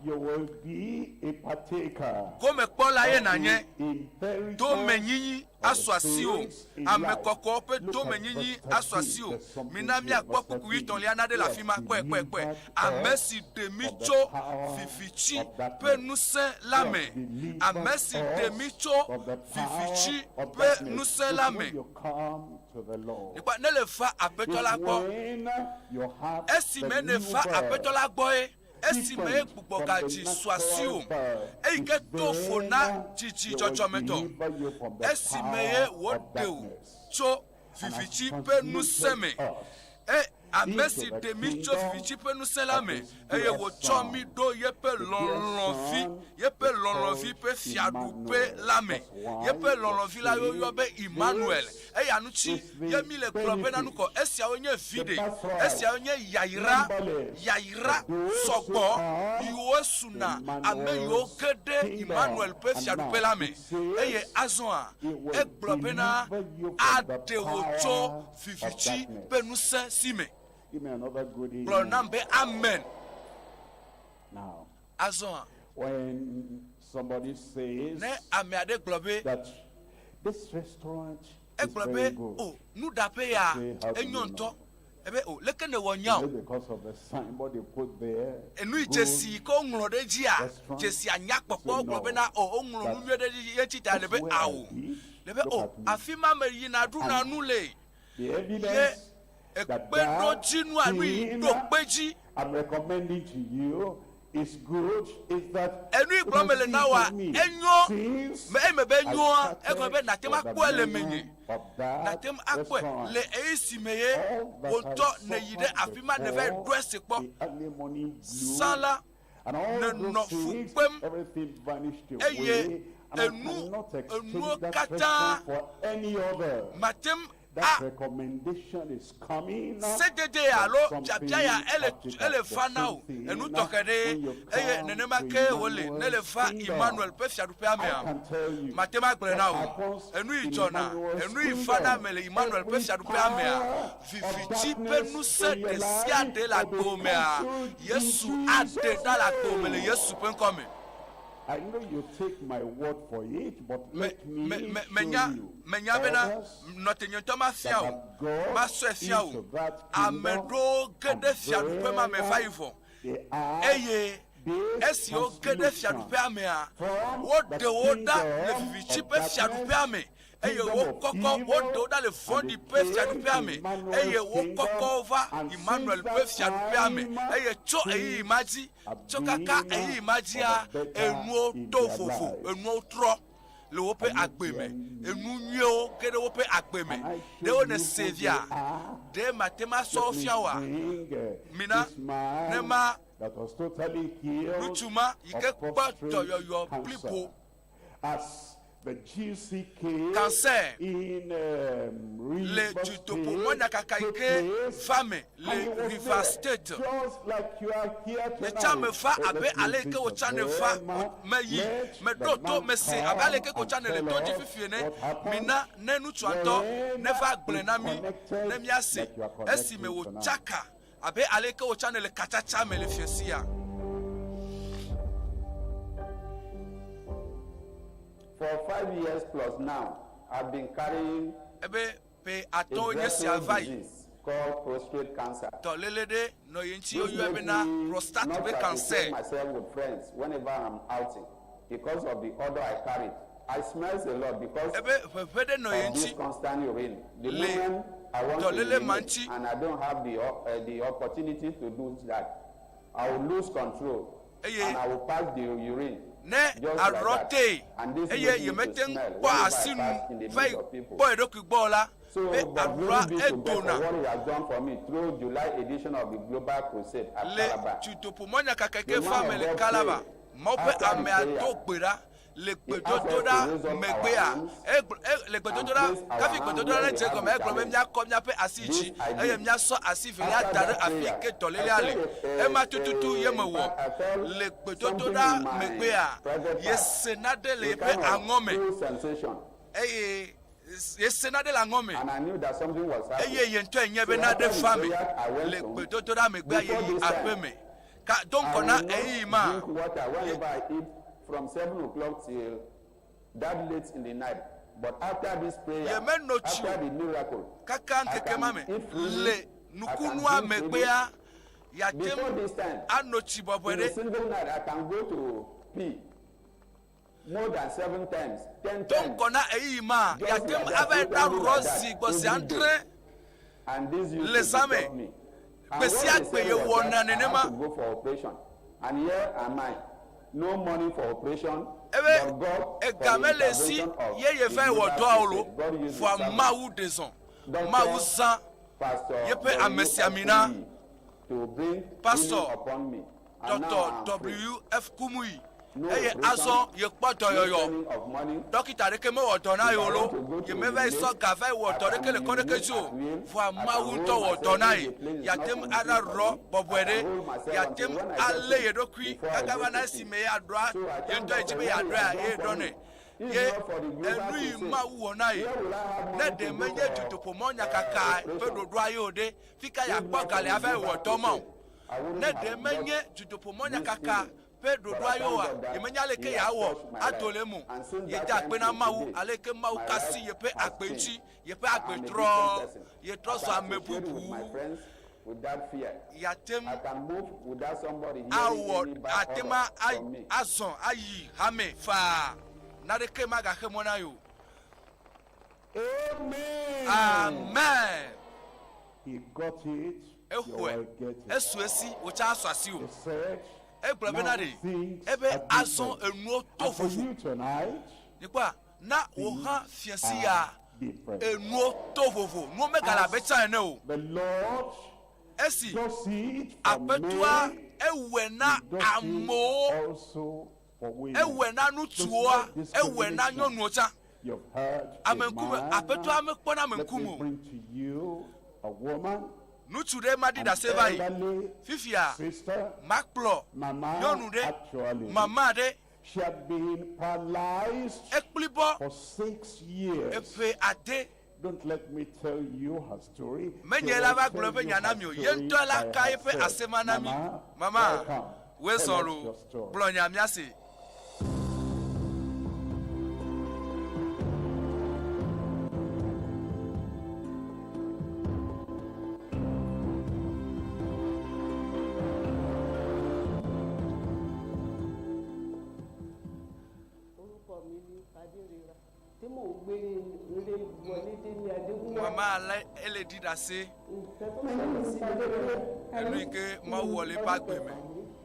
Speaker 9: You will be a partaker
Speaker 1: Gomekpɔla ye
Speaker 9: of
Speaker 1: nànye.
Speaker 9: the inheritance
Speaker 1: Domenyinyi
Speaker 9: of
Speaker 1: asu
Speaker 9: the
Speaker 1: asiwò.
Speaker 9: saints in
Speaker 1: Ame
Speaker 9: light.
Speaker 1: kɔkɔwo ƒe
Speaker 9: Look at verse
Speaker 1: domenyinyi asu
Speaker 9: 13.
Speaker 1: asiwò.
Speaker 9: There's something
Speaker 1: Mina
Speaker 9: here.
Speaker 1: míakpɔ
Speaker 9: Verse
Speaker 1: kpukpui
Speaker 9: 13.
Speaker 1: tɔ̃lia naɖe
Speaker 9: He
Speaker 1: le
Speaker 9: has
Speaker 1: afi ma. Kpɔe, kpɔe, kpɔe.
Speaker 9: delivered
Speaker 1: Ame
Speaker 9: us
Speaker 1: si ɖe mí
Speaker 9: from the
Speaker 1: tso
Speaker 9: power
Speaker 1: vivitsi
Speaker 9: of
Speaker 1: ƒe
Speaker 9: darkness.
Speaker 1: ŋusẽ la
Speaker 9: He has
Speaker 1: me.
Speaker 9: delivered
Speaker 1: Ame si ɖe mí
Speaker 9: us
Speaker 1: tso
Speaker 9: from the
Speaker 1: vivitsi
Speaker 9: power of
Speaker 1: ƒe
Speaker 9: darkness.
Speaker 1: ŋusẽ
Speaker 9: It's
Speaker 1: la
Speaker 9: when
Speaker 1: me.
Speaker 9: you come to the Lord.
Speaker 1: Nikpa ne le va Aƒetɔ la
Speaker 9: It's
Speaker 1: gbɔ,
Speaker 9: when you have
Speaker 1: esime
Speaker 9: the
Speaker 1: ne
Speaker 9: new
Speaker 1: va Aƒetɔ
Speaker 9: birth,
Speaker 1: la gbɔ ye, esime ye
Speaker 9: different from the
Speaker 1: gbugbɔgadzi su asiwò,
Speaker 9: natural birth.
Speaker 1: eyi
Speaker 9: It's
Speaker 1: ke to vo na
Speaker 9: then
Speaker 1: dzidzi
Speaker 9: you will
Speaker 1: dzɔdzɔmetɔ.
Speaker 9: deliver you from the
Speaker 1: Esime ye
Speaker 9: power of
Speaker 1: wòɖe wò
Speaker 9: darkness
Speaker 1: tso
Speaker 9: and has
Speaker 1: vivitsi ƒe ŋusẽ
Speaker 9: translated
Speaker 1: me.
Speaker 9: us
Speaker 1: E ame
Speaker 9: into
Speaker 1: si
Speaker 9: the
Speaker 1: ɖe mí tso
Speaker 9: kingdom
Speaker 1: vivitsi ƒe ŋusẽ la
Speaker 9: of
Speaker 1: me
Speaker 9: his
Speaker 1: eye
Speaker 9: dear
Speaker 1: wòtsɔ
Speaker 9: Son.
Speaker 1: mí ɖo yeƒe
Speaker 9: The dear
Speaker 1: lɔlɔ̃vi,
Speaker 9: Son
Speaker 1: yeƒe
Speaker 9: is
Speaker 1: lɔlɔ̃vi
Speaker 9: called
Speaker 1: ƒe fiaɖuƒe
Speaker 9: Emmanuel.
Speaker 1: la me.
Speaker 9: That's why
Speaker 1: Yeƒe
Speaker 9: we
Speaker 1: lɔlɔ̃vi la woyɔ
Speaker 9: say
Speaker 1: be Emmanuel.
Speaker 9: this
Speaker 1: Eya ŋuti
Speaker 9: is the
Speaker 1: ye mí le gblɔ bena
Speaker 9: benefit,
Speaker 1: nukɔ esiawo nye
Speaker 9: the
Speaker 1: viɖe,
Speaker 9: birthright,
Speaker 1: esiawo nye yayra,
Speaker 9: numberless
Speaker 1: yayra
Speaker 9: of those who
Speaker 1: sɔgbɔ
Speaker 9: come
Speaker 1: yiwo
Speaker 9: to
Speaker 1: suna ame yiwo
Speaker 9: Emmanuel's
Speaker 1: ge ɖe Emmanuel
Speaker 9: kingdom.
Speaker 1: ƒe
Speaker 9: And
Speaker 1: fiaɖuƒe
Speaker 9: now
Speaker 1: la me.
Speaker 9: it
Speaker 1: Eye
Speaker 9: says,
Speaker 1: azɔa
Speaker 9: it will
Speaker 1: egblɔ bena
Speaker 9: deliver you from the
Speaker 1: aɖe wò tso
Speaker 9: power of
Speaker 1: vivitsi
Speaker 9: darkness.
Speaker 1: ƒe ŋusẽ si me.
Speaker 9: Give me another good
Speaker 1: Gblɔ
Speaker 9: amen.
Speaker 1: nam be amen.
Speaker 9: Now,
Speaker 1: Azɔa
Speaker 9: when somebody says
Speaker 1: ne ame aɖe gblɔ be
Speaker 9: that this restaurant is
Speaker 1: egblɔ be
Speaker 9: very good,
Speaker 1: o nuɖaƒe ya
Speaker 9: say, how do
Speaker 1: enyo
Speaker 9: you know?
Speaker 1: ŋutɔ ebe o leke ne wɔ nya
Speaker 9: Is
Speaker 1: o
Speaker 9: it because of the signboard they put there?
Speaker 1: enu yi
Speaker 9: Good
Speaker 1: dzesi yi ke woŋlɔ ɖe dzia
Speaker 9: restaurant?
Speaker 1: dzesi anyakpɔkpɔ
Speaker 9: Say
Speaker 1: wogblɔ
Speaker 9: no.
Speaker 1: bena o woŋlɔ nu
Speaker 9: That
Speaker 1: nyuie ɖe dzi ye tsi ta le
Speaker 9: that's
Speaker 1: be
Speaker 9: where I
Speaker 1: awo
Speaker 9: eat.
Speaker 1: le be
Speaker 9: Look
Speaker 1: o
Speaker 9: at me.
Speaker 1: afi ma me yina ɖuna
Speaker 9: And
Speaker 1: nu le
Speaker 9: the
Speaker 1: ye
Speaker 9: evidence that that
Speaker 1: ekpeɖodzinua nu yi
Speaker 9: thing
Speaker 1: ɖo kpe dzi
Speaker 9: I'm recommending to you
Speaker 1: Enu yi gblɔm mele na wòa, enyo. Me eme be enyoa, egɔme be nàte ŋu akpɔe le menye. Nàte ŋu akpɔe le ɣeyiɣi si me ye wò ŋutɔ nèyi ɖe afi ma nèva yi ɖo esi kpɔ. Zã la, nènɔ fu kpem eye enu, enuwo katã mate ŋu A Sedede ya alo biabia ya ele ele va na wò enu tɔxɛ ɖe eye nenema ke wòle ne le va Emmanuel ƒe fiaɖuƒea mea? Mate ŋu agblɔe na wò. Enu yi dzɔna, enu yi vana eme le Emmanuel ƒe fiaɖuƒea mea, viviti ƒe ŋusẽ ɖe sia ɖe le agbewò mea, Yesu aɖe ɖa le agbewò me le Yesu ƒe ŋkɔ me. Me, me, me, menya, menya bena nɔte nye ŋutɔ mafia wò, masɔe fia wò. Ame ɖewo ge ɖe fiaɖuƒe ma me va yi vɔ, eye esi woge ɖe fiaɖuƒea mea, woɖe wo ɖa le viviti ƒe fiaɖuƒea me eye wokɔkɔ woɖe wo ɖa le vɔ̃ɖi ƒe fiaɖuƒea me, eye wokɔkɔ wo va Immanuel ƒe fiaɖuƒea me. Eye tso ɣeyiɣi ma dzi, tso kaka ɣeyiɣi ma dzia, enuwo to vovo, enuwo trɔ le woƒe agbe me, enu nyuiwo ge ɖe woƒe agbe me. Ɖe wo nèsee via? Ɖe mate ŋu asɔ wo fia wòa? Mina ne ma ŋutsu ma yi ke kpɔ dɔyɔyɔ blibo Cancer le dutoƒo mɔnyakaka yi ke va me le Rivers State. Nye tsã meva abe ale yi ke wò tsã nèva, meyi, meɖo to, mese abe ale yi ke wò tsã nèle to dzi fifi ene. Mina ne ŋutsua ŋutɔ neva gblɔe na mí ne míase esime wòtsaka abe ale yi ke wò tsã nèle katsatsa me le fiẽ sia.
Speaker 10: For five years plus now, I've been carrying
Speaker 1: Ebe ƒe
Speaker 10: a
Speaker 1: atɔ̃wo nye sia
Speaker 10: dreadful
Speaker 1: va yi,
Speaker 10: disease called prostate cancer.
Speaker 1: dɔléle ɖe nɔ ye ŋuti
Speaker 10: This
Speaker 1: woyɔe
Speaker 10: made
Speaker 1: bena
Speaker 10: me
Speaker 1: prostate
Speaker 10: not
Speaker 1: ƒe
Speaker 10: to associate
Speaker 1: cancer.
Speaker 10: myself with friends whenever I'm outing because of the odor I carried. I smells a lot because
Speaker 1: Ebe ʋeʋẽ ɖe nɔ ye
Speaker 10: of this
Speaker 1: ŋuti
Speaker 10: constant urine. The
Speaker 1: le
Speaker 10: moment I want to
Speaker 1: dɔléle ma
Speaker 10: urinate
Speaker 1: ŋuti.
Speaker 10: and I don't have the, the opportunity to do that, I will lose control
Speaker 1: Eye
Speaker 10: and I will pass the urine
Speaker 1: ne
Speaker 10: just like
Speaker 1: aɖɔ
Speaker 10: that.
Speaker 1: tee
Speaker 10: And this
Speaker 1: eye
Speaker 10: made me to
Speaker 1: yemete ŋu
Speaker 10: smell
Speaker 1: kpɔ
Speaker 10: whenever I
Speaker 1: asinu
Speaker 10: pass in the
Speaker 1: va
Speaker 10: midst
Speaker 1: yi
Speaker 10: of people.
Speaker 1: kpɔ eɖokui gbɔ o la,
Speaker 10: So,
Speaker 1: be
Speaker 10: but
Speaker 1: aɖɔa
Speaker 10: glory be to God for
Speaker 1: edona.
Speaker 10: what he has done for me through July edition of the Global Crusade at
Speaker 1: Le
Speaker 10: Calabar.
Speaker 1: dutoƒomɔnyakaka
Speaker 10: The
Speaker 1: ke va
Speaker 10: man
Speaker 1: me
Speaker 10: of
Speaker 1: le
Speaker 10: God
Speaker 1: Calabar,
Speaker 10: prayed.
Speaker 1: Mawu ƒe
Speaker 10: After the
Speaker 1: amea
Speaker 10: prayer,
Speaker 1: do gbe ɖa le
Speaker 10: he asked us to
Speaker 1: gbedodoɖa
Speaker 10: raise up our
Speaker 1: megbea.
Speaker 10: hands
Speaker 1: Egblɔ, e, le
Speaker 10: and
Speaker 1: gbedodoɖa,
Speaker 10: place our
Speaker 1: hafi
Speaker 10: hand
Speaker 1: gbedodoɖa
Speaker 10: where we
Speaker 1: nedze
Speaker 10: have
Speaker 1: egɔme,
Speaker 10: the
Speaker 1: egblɔ be
Speaker 10: challenge.
Speaker 1: míakɔ míaƒe asi
Speaker 10: This
Speaker 1: dzi
Speaker 10: I
Speaker 1: eye
Speaker 10: did.
Speaker 1: míasɔ asi velia
Speaker 10: After
Speaker 1: da ɖe
Speaker 10: that
Speaker 1: afi
Speaker 10: prayer,
Speaker 1: ke
Speaker 10: I
Speaker 1: dɔlélea
Speaker 10: felt
Speaker 1: le.
Speaker 10: a,
Speaker 1: Ema
Speaker 10: a,
Speaker 1: tututu ye
Speaker 10: a, in
Speaker 1: mewɔ.
Speaker 10: fact, I felt
Speaker 1: Le
Speaker 10: something
Speaker 1: gbedodoɖa
Speaker 10: in my
Speaker 1: megbea,
Speaker 10: private part,
Speaker 1: yese nane le
Speaker 10: a
Speaker 1: yeƒe
Speaker 10: kind of
Speaker 1: aŋɔ me
Speaker 10: cool sensation.
Speaker 1: eye yese nane le aŋɔ me
Speaker 10: And I knew that something was happening.
Speaker 1: eye ye ŋutɔ enye be
Speaker 10: So
Speaker 1: nane
Speaker 10: after the
Speaker 1: va me.
Speaker 10: prayer, I went
Speaker 1: Le
Speaker 10: home.
Speaker 1: gbedodoɖa megbea,
Speaker 10: Before
Speaker 1: yeyi
Speaker 10: this time,
Speaker 1: aƒe me. Ka do
Speaker 10: I
Speaker 1: ŋgɔ
Speaker 10: will
Speaker 1: na
Speaker 10: not
Speaker 1: ɣeyiɣi ma,
Speaker 10: drink water
Speaker 1: ye
Speaker 10: whenever I eat from 7 o'clock till that late in the night. But after this prayer,
Speaker 1: yemeno tsi
Speaker 10: after
Speaker 1: o
Speaker 10: the miracle,
Speaker 1: kaka
Speaker 10: I
Speaker 1: ŋkeke
Speaker 10: can
Speaker 1: ma me.
Speaker 10: eat freely,
Speaker 1: Le
Speaker 10: I can
Speaker 1: nukunua
Speaker 10: drink freely.
Speaker 1: megbea, yeate
Speaker 10: Before
Speaker 1: ŋu
Speaker 10: this time,
Speaker 1: ano tsi bɔbɔe
Speaker 10: in a
Speaker 1: ɖe.
Speaker 10: single night, I can go to pee more than 7 times, 10
Speaker 1: Do
Speaker 10: times.
Speaker 1: ŋgɔ na ɣeyiɣi ma,
Speaker 10: Just
Speaker 1: yeate
Speaker 10: like
Speaker 1: ŋu
Speaker 10: that,
Speaker 1: ava yi
Speaker 10: frequently
Speaker 1: ɖaɖɔ
Speaker 10: like that,
Speaker 1: zi gbɔ zi
Speaker 10: every day.
Speaker 1: adre
Speaker 10: And this used
Speaker 1: le
Speaker 10: to
Speaker 1: zã me.
Speaker 10: disturb me. And
Speaker 1: Gbe
Speaker 10: what
Speaker 1: sia
Speaker 10: they
Speaker 1: gbe
Speaker 10: said was
Speaker 1: yewɔna
Speaker 10: that I
Speaker 1: nenema.
Speaker 10: had to go for operation. And here am I. No money for operation,
Speaker 1: Ebe
Speaker 10: but God, for
Speaker 1: ega
Speaker 10: the
Speaker 1: mele esi
Speaker 10: intervention of
Speaker 1: ye
Speaker 10: the
Speaker 1: yeva yi wɔ
Speaker 10: Global
Speaker 1: dɔa o lo,
Speaker 10: Crusade, God used his
Speaker 1: vɔa
Speaker 10: servant,
Speaker 1: Mawu ɖe zɔ.
Speaker 10: Doctor
Speaker 1: Mawu zã
Speaker 10: Pastor
Speaker 1: yeƒe
Speaker 10: W. F.
Speaker 1: amesiamina,
Speaker 10: Kumuyi, to bring healing
Speaker 1: Pastor
Speaker 10: upon me. And now
Speaker 1: Dɔkta
Speaker 10: I am free.
Speaker 1: W. F. Kumuyi,
Speaker 10: No
Speaker 1: eye
Speaker 10: operation,
Speaker 1: azɔ yekpɔ
Speaker 10: no
Speaker 1: dɔyɔyɔ.
Speaker 10: spending of money.
Speaker 1: Ɖɔkita ɖeke mewɔ dɔ na
Speaker 10: If
Speaker 1: ye
Speaker 10: I
Speaker 1: o lo,
Speaker 10: want to go to
Speaker 1: yemeva yi
Speaker 10: the
Speaker 1: sɔ
Speaker 10: lake,
Speaker 1: ga va yi wɔ
Speaker 10: I
Speaker 1: dɔ ɖeke
Speaker 10: can
Speaker 1: le kɔ ɖeke
Speaker 10: urinate
Speaker 1: dzi o,
Speaker 10: at will.
Speaker 1: vɔa
Speaker 10: I
Speaker 1: Mawu
Speaker 10: can roll
Speaker 1: ŋutɔ wɔ
Speaker 10: myself
Speaker 1: dɔ na
Speaker 10: if
Speaker 1: ye.
Speaker 10: the place is
Speaker 1: Yeate
Speaker 10: not
Speaker 1: ŋu
Speaker 10: conducive
Speaker 1: aɖa
Speaker 10: for
Speaker 1: rɔ
Speaker 10: me. I
Speaker 1: bɔbɔe
Speaker 10: can
Speaker 1: ɖe.
Speaker 10: roll myself
Speaker 1: Yeate
Speaker 10: until
Speaker 1: ŋu
Speaker 10: when I get
Speaker 1: alé
Speaker 10: home
Speaker 1: ye ɖokui
Speaker 10: before I
Speaker 1: kaka
Speaker 10: go
Speaker 1: va
Speaker 10: to
Speaker 1: na
Speaker 10: sleep.
Speaker 1: esime yeaɖɔa
Speaker 10: So I
Speaker 1: ye
Speaker 10: thank
Speaker 1: ŋutɔ
Speaker 10: God
Speaker 1: yedzi
Speaker 10: for
Speaker 1: be
Speaker 10: what he
Speaker 1: yeaɖɔea,
Speaker 10: has
Speaker 1: ye
Speaker 10: done for
Speaker 1: ɖɔ
Speaker 10: me.
Speaker 1: nɛ.
Speaker 10: If
Speaker 1: Ye
Speaker 10: not for the global
Speaker 1: enu yi
Speaker 10: crusade,
Speaker 1: Mawu wɔ na ye,
Speaker 10: where will I have
Speaker 1: ne
Speaker 10: money
Speaker 1: ɖe
Speaker 10: to go
Speaker 1: menye
Speaker 10: for
Speaker 1: dutoƒomɔnyakaka ƒe
Speaker 10: operation?
Speaker 1: ɖoɖoa ye o ɖe, fika
Speaker 10: If
Speaker 1: yeakpɔ
Speaker 10: not
Speaker 1: ga
Speaker 10: for
Speaker 1: le
Speaker 10: the
Speaker 1: ava yi wɔ
Speaker 10: global
Speaker 1: dɔ ma o?
Speaker 10: crusade, I wouldn't
Speaker 1: Ne
Speaker 10: have
Speaker 1: ɖe
Speaker 10: got
Speaker 1: menye
Speaker 10: this
Speaker 1: dutoƒomɔnyakaka
Speaker 10: healing.
Speaker 1: ƒe
Speaker 10: But
Speaker 1: ɖoɖoa
Speaker 10: I
Speaker 1: ye oa,
Speaker 10: thank God that
Speaker 1: yemenya aleke
Speaker 10: He has
Speaker 1: yeawɔ
Speaker 10: touched my
Speaker 1: ado
Speaker 10: life.
Speaker 1: le eme o.
Speaker 10: And since that
Speaker 1: Yede
Speaker 10: time
Speaker 1: akpe na
Speaker 10: till
Speaker 1: Mawu
Speaker 10: today,
Speaker 1: aleke Mawu
Speaker 10: my
Speaker 1: ka
Speaker 10: life
Speaker 1: asi yeƒe
Speaker 10: has
Speaker 1: agbe
Speaker 10: changed.
Speaker 1: ŋuti, yeƒe
Speaker 10: I
Speaker 1: agbe
Speaker 10: am a
Speaker 1: trɔ,
Speaker 10: different person.
Speaker 1: yetrɔ
Speaker 10: I
Speaker 1: zu
Speaker 10: can
Speaker 1: ame
Speaker 10: associate with
Speaker 1: bubu.
Speaker 10: my friends without fear.
Speaker 1: Yeate ŋu
Speaker 10: I can move without somebody hearing
Speaker 1: awɔ,
Speaker 10: any bad
Speaker 1: ate
Speaker 10: odor
Speaker 1: ŋu a,
Speaker 10: from me.
Speaker 1: azɔ ayi hame faa. Naneke magaxe mɔ na ye o.
Speaker 4: Amen.
Speaker 1: Amen.
Speaker 4: He got it. You
Speaker 1: Exɔe.
Speaker 4: will get it.
Speaker 1: Esu esi, wò tsã asu asiwò.
Speaker 4: He said,
Speaker 1: Egblɔ bena
Speaker 9: Now
Speaker 1: ɖe
Speaker 9: things
Speaker 1: ebe
Speaker 9: are
Speaker 1: azɔ
Speaker 9: different.
Speaker 1: enuwo to
Speaker 9: And for
Speaker 1: vovo.
Speaker 9: you tonight,
Speaker 1: Nikpɔa na wò hã fiasi ya
Speaker 9: are different.
Speaker 1: enuwo to vovo. Nuwo megale abe tsã ene o.
Speaker 9: The Lord
Speaker 1: Esi
Speaker 9: does it for
Speaker 1: aƒetɔa
Speaker 9: men,
Speaker 1: ewɔe na
Speaker 9: he does it
Speaker 1: amewo,
Speaker 9: also for women.
Speaker 1: ewɔe na ŋutsuwoa,
Speaker 9: There's no
Speaker 1: ewɔe na
Speaker 9: discrimination.
Speaker 1: nyɔnuwo tsã.
Speaker 9: You've heard a
Speaker 1: Ame ŋkume
Speaker 9: man.
Speaker 1: aƒetɔa mekpɔna ame
Speaker 9: Let me
Speaker 1: ŋkume o.
Speaker 9: bring to you a woman,
Speaker 1: Ŋutsu ɖe ma ɖi
Speaker 9: an
Speaker 1: ɖase va yi.
Speaker 9: elderly
Speaker 1: Fifia
Speaker 9: sister,
Speaker 1: makplɔ
Speaker 9: Mama,
Speaker 1: nyɔnu ɖe,
Speaker 9: actually.
Speaker 1: mama ɖe
Speaker 9: She had been paralyzed
Speaker 1: ekplibɔ
Speaker 9: for 6 years.
Speaker 1: eƒe ade.
Speaker 9: Don't let me tell you her story. She
Speaker 1: Menye
Speaker 9: will
Speaker 1: la va
Speaker 9: tell
Speaker 1: gblɔ eƒe
Speaker 9: you
Speaker 1: nya na
Speaker 9: her
Speaker 1: mi o. Ye
Speaker 9: story
Speaker 1: ŋutɔ la
Speaker 9: by
Speaker 1: ka eƒe
Speaker 9: herself.
Speaker 1: asema na mi.
Speaker 9: Mama,
Speaker 1: Mama,
Speaker 9: welcome.
Speaker 1: woe
Speaker 9: Tell
Speaker 1: sɔ
Speaker 9: us
Speaker 1: lo.
Speaker 9: your story.
Speaker 1: Gblɔ nya míase.
Speaker 11: Orúkọ mi ni Adérera tí mò ń gbé ilé wọlé dé ní Adégúnwà.
Speaker 1: Mama ale ele ɖi ɖase.
Speaker 11: Nǹkan tó
Speaker 2: My name
Speaker 11: ṣẹlẹ̀
Speaker 2: is
Speaker 11: sí mi pé
Speaker 2: Fadele.
Speaker 1: Enu yi ke Mawu wɔ le eƒe agbe me.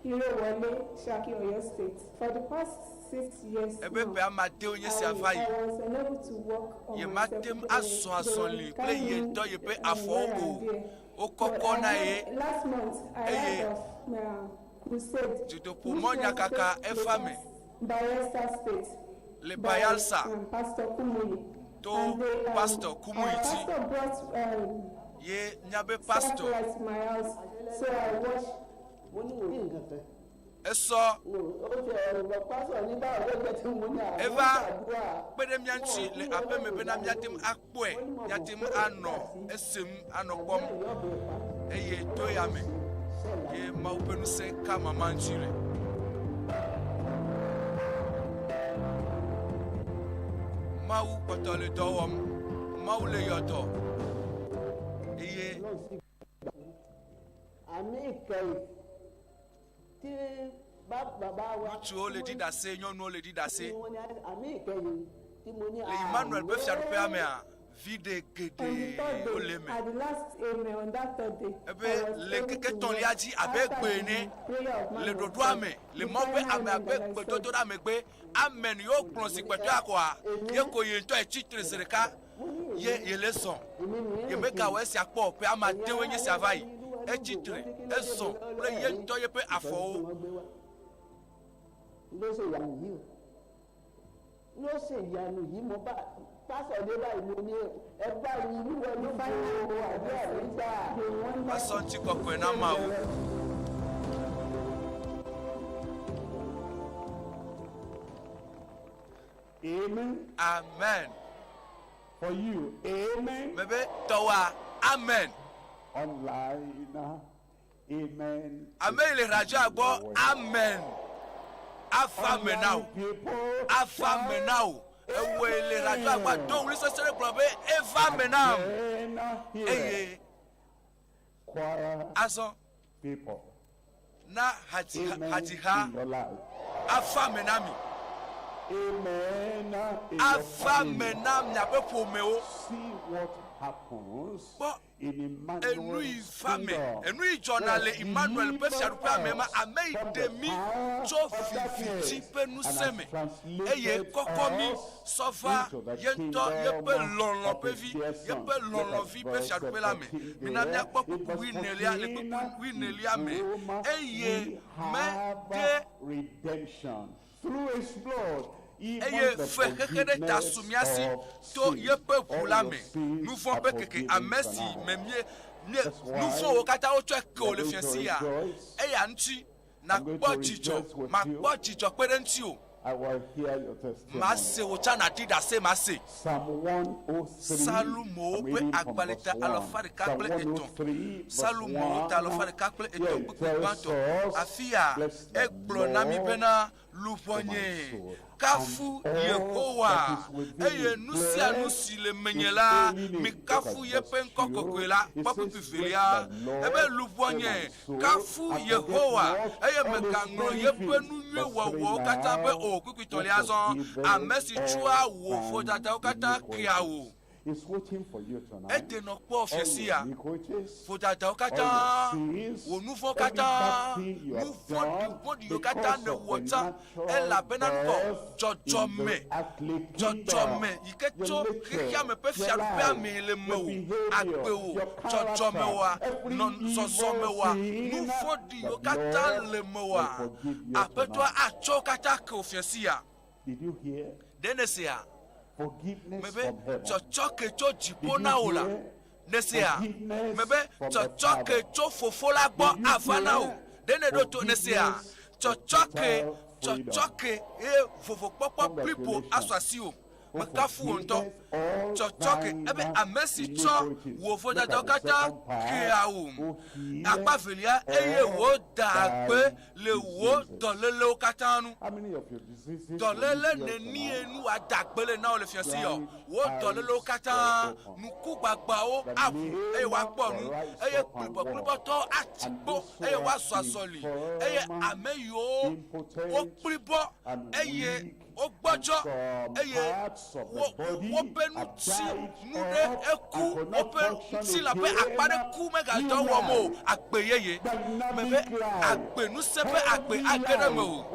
Speaker 2: Irewole, Shaki, Oyo State. For the past 6 years
Speaker 1: Ebe
Speaker 2: now,
Speaker 1: ƒe amadewo nye
Speaker 2: I,
Speaker 1: sia va yi.
Speaker 2: I was unable to walk on
Speaker 1: Ye
Speaker 2: myself.
Speaker 1: mate ŋu azɔ azɔli
Speaker 2: They
Speaker 1: kple ye
Speaker 2: carry me,
Speaker 1: ŋutɔ yeƒe afɔwo
Speaker 2: here
Speaker 1: o.
Speaker 2: and there.
Speaker 1: Wokɔkɔ
Speaker 2: But I
Speaker 1: na
Speaker 2: had-
Speaker 1: ye.
Speaker 2: Last month, I
Speaker 1: Eye
Speaker 2: heard of crusade,
Speaker 1: dutoƒo
Speaker 2: which
Speaker 1: mɔ
Speaker 2: was
Speaker 1: nyakaka
Speaker 2: take
Speaker 1: eva me
Speaker 2: place Bayelsa State
Speaker 1: le
Speaker 2: by
Speaker 1: Bayelsa
Speaker 2: Pastor Kumuyi.
Speaker 1: to
Speaker 2: And they,
Speaker 1: Pastor
Speaker 2: our
Speaker 1: Kumuyi dzi.
Speaker 2: pastor brought
Speaker 1: Ye míabe pastor
Speaker 2: satellite to my house, so I watched.
Speaker 11: mo ní wò ní nǹkan kan.
Speaker 1: esɔ
Speaker 11: Ó ti ẹ̀rọ pásọ̀ ní báwo ló jẹ́ tí mo ní àwọn
Speaker 1: eva
Speaker 11: gbàdúrà.
Speaker 1: kpe ɖe mía ŋuti le aƒeme bena míate ŋu akpɔe, míate ŋu anɔ esem anɔ kpɔm eye to ya me ye Mawu ƒe ŋusẽ ka mama ŋuti le. Mawu kpɔtɔ le dɔ wɔm, Mawu le yɔ dɔ eye
Speaker 11: Àmì ìkẹyìn tí bàbá wa.
Speaker 1: ŋutsuwo le ɖi ɖase, nyɔnuwo le ɖi ɖase.
Speaker 11: Tí wọ́n ní àmì ìkẹyìn tí mo ní
Speaker 1: Le Emmanuel ƒe fiaɖuƒea mea, viɖe
Speaker 2: On the
Speaker 1: geɖe
Speaker 2: third
Speaker 1: wole
Speaker 2: day,
Speaker 1: eme.
Speaker 2: at the last amen on that third day,
Speaker 1: Ebe
Speaker 2: I was
Speaker 1: le
Speaker 2: able
Speaker 1: ŋkeke
Speaker 2: to
Speaker 1: etɔ̃lia
Speaker 2: walk
Speaker 1: dzi abe
Speaker 2: after
Speaker 1: egbe
Speaker 2: the
Speaker 1: ene
Speaker 2: prayer of man
Speaker 1: le
Speaker 2: was
Speaker 1: ɖoɖoa
Speaker 2: said.
Speaker 1: me le
Speaker 2: The
Speaker 1: Mawu ƒe
Speaker 2: final
Speaker 1: ame
Speaker 2: amen
Speaker 1: abe
Speaker 2: that I said,
Speaker 1: gbedodoɖa megbe amen ye wokplɔ zikpetɔa koa ye ko ye ŋutɔ etsi tre zi ɖeka ye ye le zɔn ye megawɔ esia kpɔ o ƒe ame adewoe nye sia va yi etsi tre ezɔn kple ye ŋutɔ yeƒe afɔwo.
Speaker 11: Ló ṣe ìyanu yìí o ló ṣe ìyanu yìí mo bá pásọ̀ dé báyìí mo ní ẹ bá yìí wíwọ ló bá yìí o àdúrà mi gbà.
Speaker 1: Asɔ ŋutikɔkɔe na Mawu.
Speaker 9: Amen.
Speaker 1: Amen.
Speaker 9: For you, amen.
Speaker 1: Mebe tɔwa amen.
Speaker 9: Online, amen.
Speaker 1: Ame yi le radioa gbɔ amen. Afa me na wo.
Speaker 9: People,
Speaker 1: Afa me na wo. Ewɔe le radioa gbɔ do wuli sese ɖe gblɔ be eva me nam.
Speaker 9: Then here,
Speaker 1: Eye
Speaker 9: choir
Speaker 1: azɔ
Speaker 9: people,
Speaker 1: na hadzi
Speaker 9: amen
Speaker 1: hadziha
Speaker 9: in your life.
Speaker 1: afa me na mi.
Speaker 9: Amen in your
Speaker 1: Afa me
Speaker 9: family.
Speaker 1: na miaƒe ƒomewo.
Speaker 9: See what happens
Speaker 1: Kpɔ
Speaker 9: in
Speaker 1: enu yi
Speaker 9: Emmanuel's
Speaker 1: va me
Speaker 9: kingdom.
Speaker 1: enu yi dzɔna le Emmanuel ƒe fiaɖuƒea me ma ame yi ɖe mi tso viviti ƒe ŋusẽ me eye kɔkɔ mi sɔ va ye ŋutɔ yeƒe lɔlɔ ƒe vi yeƒe lɔlɔvi ƒe fiaɖuƒe la me mina míakpɔ kpukpui wuienelia le kpukpui wuienelia me eye me de
Speaker 9: redemption through his blood, even
Speaker 1: eye
Speaker 9: the
Speaker 1: fe xexe ɖe ta su mía si
Speaker 9: forgiveness of
Speaker 1: to
Speaker 9: sin.
Speaker 1: yeƒe ʋu
Speaker 9: All
Speaker 1: la
Speaker 9: your
Speaker 1: me
Speaker 9: sins
Speaker 1: nu vɔ̃
Speaker 9: are
Speaker 1: ƒe keke
Speaker 9: forgiven
Speaker 1: ame si
Speaker 9: tonight.
Speaker 1: me mie mie
Speaker 9: That's why
Speaker 1: nu vɔ̃wo katã wotsɔe ke wo
Speaker 9: we
Speaker 1: le
Speaker 9: are
Speaker 1: fia
Speaker 9: going to
Speaker 1: si ya
Speaker 9: rejoice.
Speaker 1: eya ŋuti
Speaker 9: I'm going
Speaker 1: nakpɔ
Speaker 9: to
Speaker 1: dzidzɔ
Speaker 9: rejoice with
Speaker 1: makpɔ
Speaker 9: you.
Speaker 1: dzidzɔ kpe ɖe ŋuti o
Speaker 9: I will hear your testimony.
Speaker 1: mase wò tsã nàɖi ɖase mase.
Speaker 9: Psalm 103.
Speaker 1: Salomowo
Speaker 9: I'm
Speaker 1: ƒe
Speaker 9: reading from
Speaker 1: agbalẽ ta
Speaker 9: verse 1.
Speaker 1: alafa ɖeka
Speaker 9: Psalm
Speaker 1: kple etɔ̃.
Speaker 9: 103, verse
Speaker 1: Salomowo ta alafa
Speaker 9: 1.
Speaker 1: ɖeka kple
Speaker 9: Here
Speaker 1: etɔ̃
Speaker 9: it
Speaker 1: kpukpui
Speaker 9: tells
Speaker 1: gbãtɔ.
Speaker 9: us,
Speaker 1: Afi ya
Speaker 9: bless the
Speaker 1: egblɔ na mí
Speaker 9: Lord,
Speaker 1: bena
Speaker 9: O my
Speaker 1: luʋɔnye
Speaker 9: soul,
Speaker 1: kafu
Speaker 9: and all
Speaker 1: Yehowa
Speaker 9: that is within
Speaker 1: eye
Speaker 9: me.
Speaker 1: nu sia nu
Speaker 9: Bless
Speaker 1: si le menye
Speaker 9: his
Speaker 1: la
Speaker 9: holy name.
Speaker 1: mi
Speaker 9: Look
Speaker 1: kafu
Speaker 9: at
Speaker 1: yeƒe
Speaker 9: verse
Speaker 1: ŋkɔ
Speaker 9: 2.
Speaker 1: kɔkɔe la
Speaker 9: It
Speaker 1: kpɔ
Speaker 9: says,
Speaker 1: kpukpui
Speaker 9: bless
Speaker 1: velia
Speaker 9: the Lord,
Speaker 1: ebe
Speaker 9: O my
Speaker 1: luʋɔnye
Speaker 9: soul,
Speaker 1: kafu
Speaker 9: and forget
Speaker 1: Yehowa
Speaker 9: not
Speaker 1: eye
Speaker 9: all his
Speaker 1: megaŋlɔ yeƒe
Speaker 9: benefits.
Speaker 1: nu nyui
Speaker 9: Verse 3
Speaker 1: wɔwɔwo katã be
Speaker 9: now,
Speaker 1: o kpukpui
Speaker 9: who
Speaker 1: tɔlia zɔ
Speaker 9: forgiveth
Speaker 1: ame si tsɔa
Speaker 9: all
Speaker 1: wò
Speaker 9: thine
Speaker 1: vodadawo katã kea wò.
Speaker 9: iniquities.
Speaker 1: Edenɔ kpɔ fiẽ sia, vodadawo katã, wò nu vɔ̃ katã, nu vɔ̃ɖi vɔ̃ɖiwo katã nèwɔ tsã, elabena nukɔ dzɔdzɔme, dzɔdzɔme yi ke tso xexeame ƒe fiaɖuƒea mee le mewò, agbewò, dzɔdzɔmewòa, nɔ zɔzɔmewòa, nu vɔ̃ɖiwo katã le mewòa, Aƒetɔa atsɔ wo katã ke wò fiẽ sia. Ɖe nèsea? Mebe tsɔtsɔke tso dziƒo na wò la. Nèsea? Mebe tsɔtsɔke tso Fofo la gbɔ ava na wò. Ɖe nèɖo to? Nèsea? Tsɔtsɔke, tsɔtsɔke eye vovokpɔkpɔ blibo asu asiwò. Mekafu wò ŋutɔ. Tsɔtsɔke, ebe ame si tsɔ wò vodadawo katã kea wò. Akpa velia, eye wòda agbe le wò dɔlélewo katã nu. Dɔléle nenie nu wòada gbe le na wò le fiasi ya? Wò dɔlélewo katã, ŋkugbagbawo aʋu eye woakpɔ nu, eye kplibɔkplibɔtɔwo ati kpo eye woazɔ azɔli, eye ame yiwo wokplibɔ eye Wogbɔdzɔ eye wo, woƒe ŋuti nu ɖe eku, woƒe ŋutilã ƒe akpa ɖe ku megadɔ wɔm o. Agbe yeye me be agbe ŋusẽ ƒe agbe age ɖe mewò.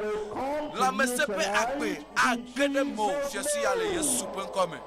Speaker 1: Lãmesẽ ƒe agbe age ɖe mewò fiasi ya le Yesu ƒe ŋkɔ me.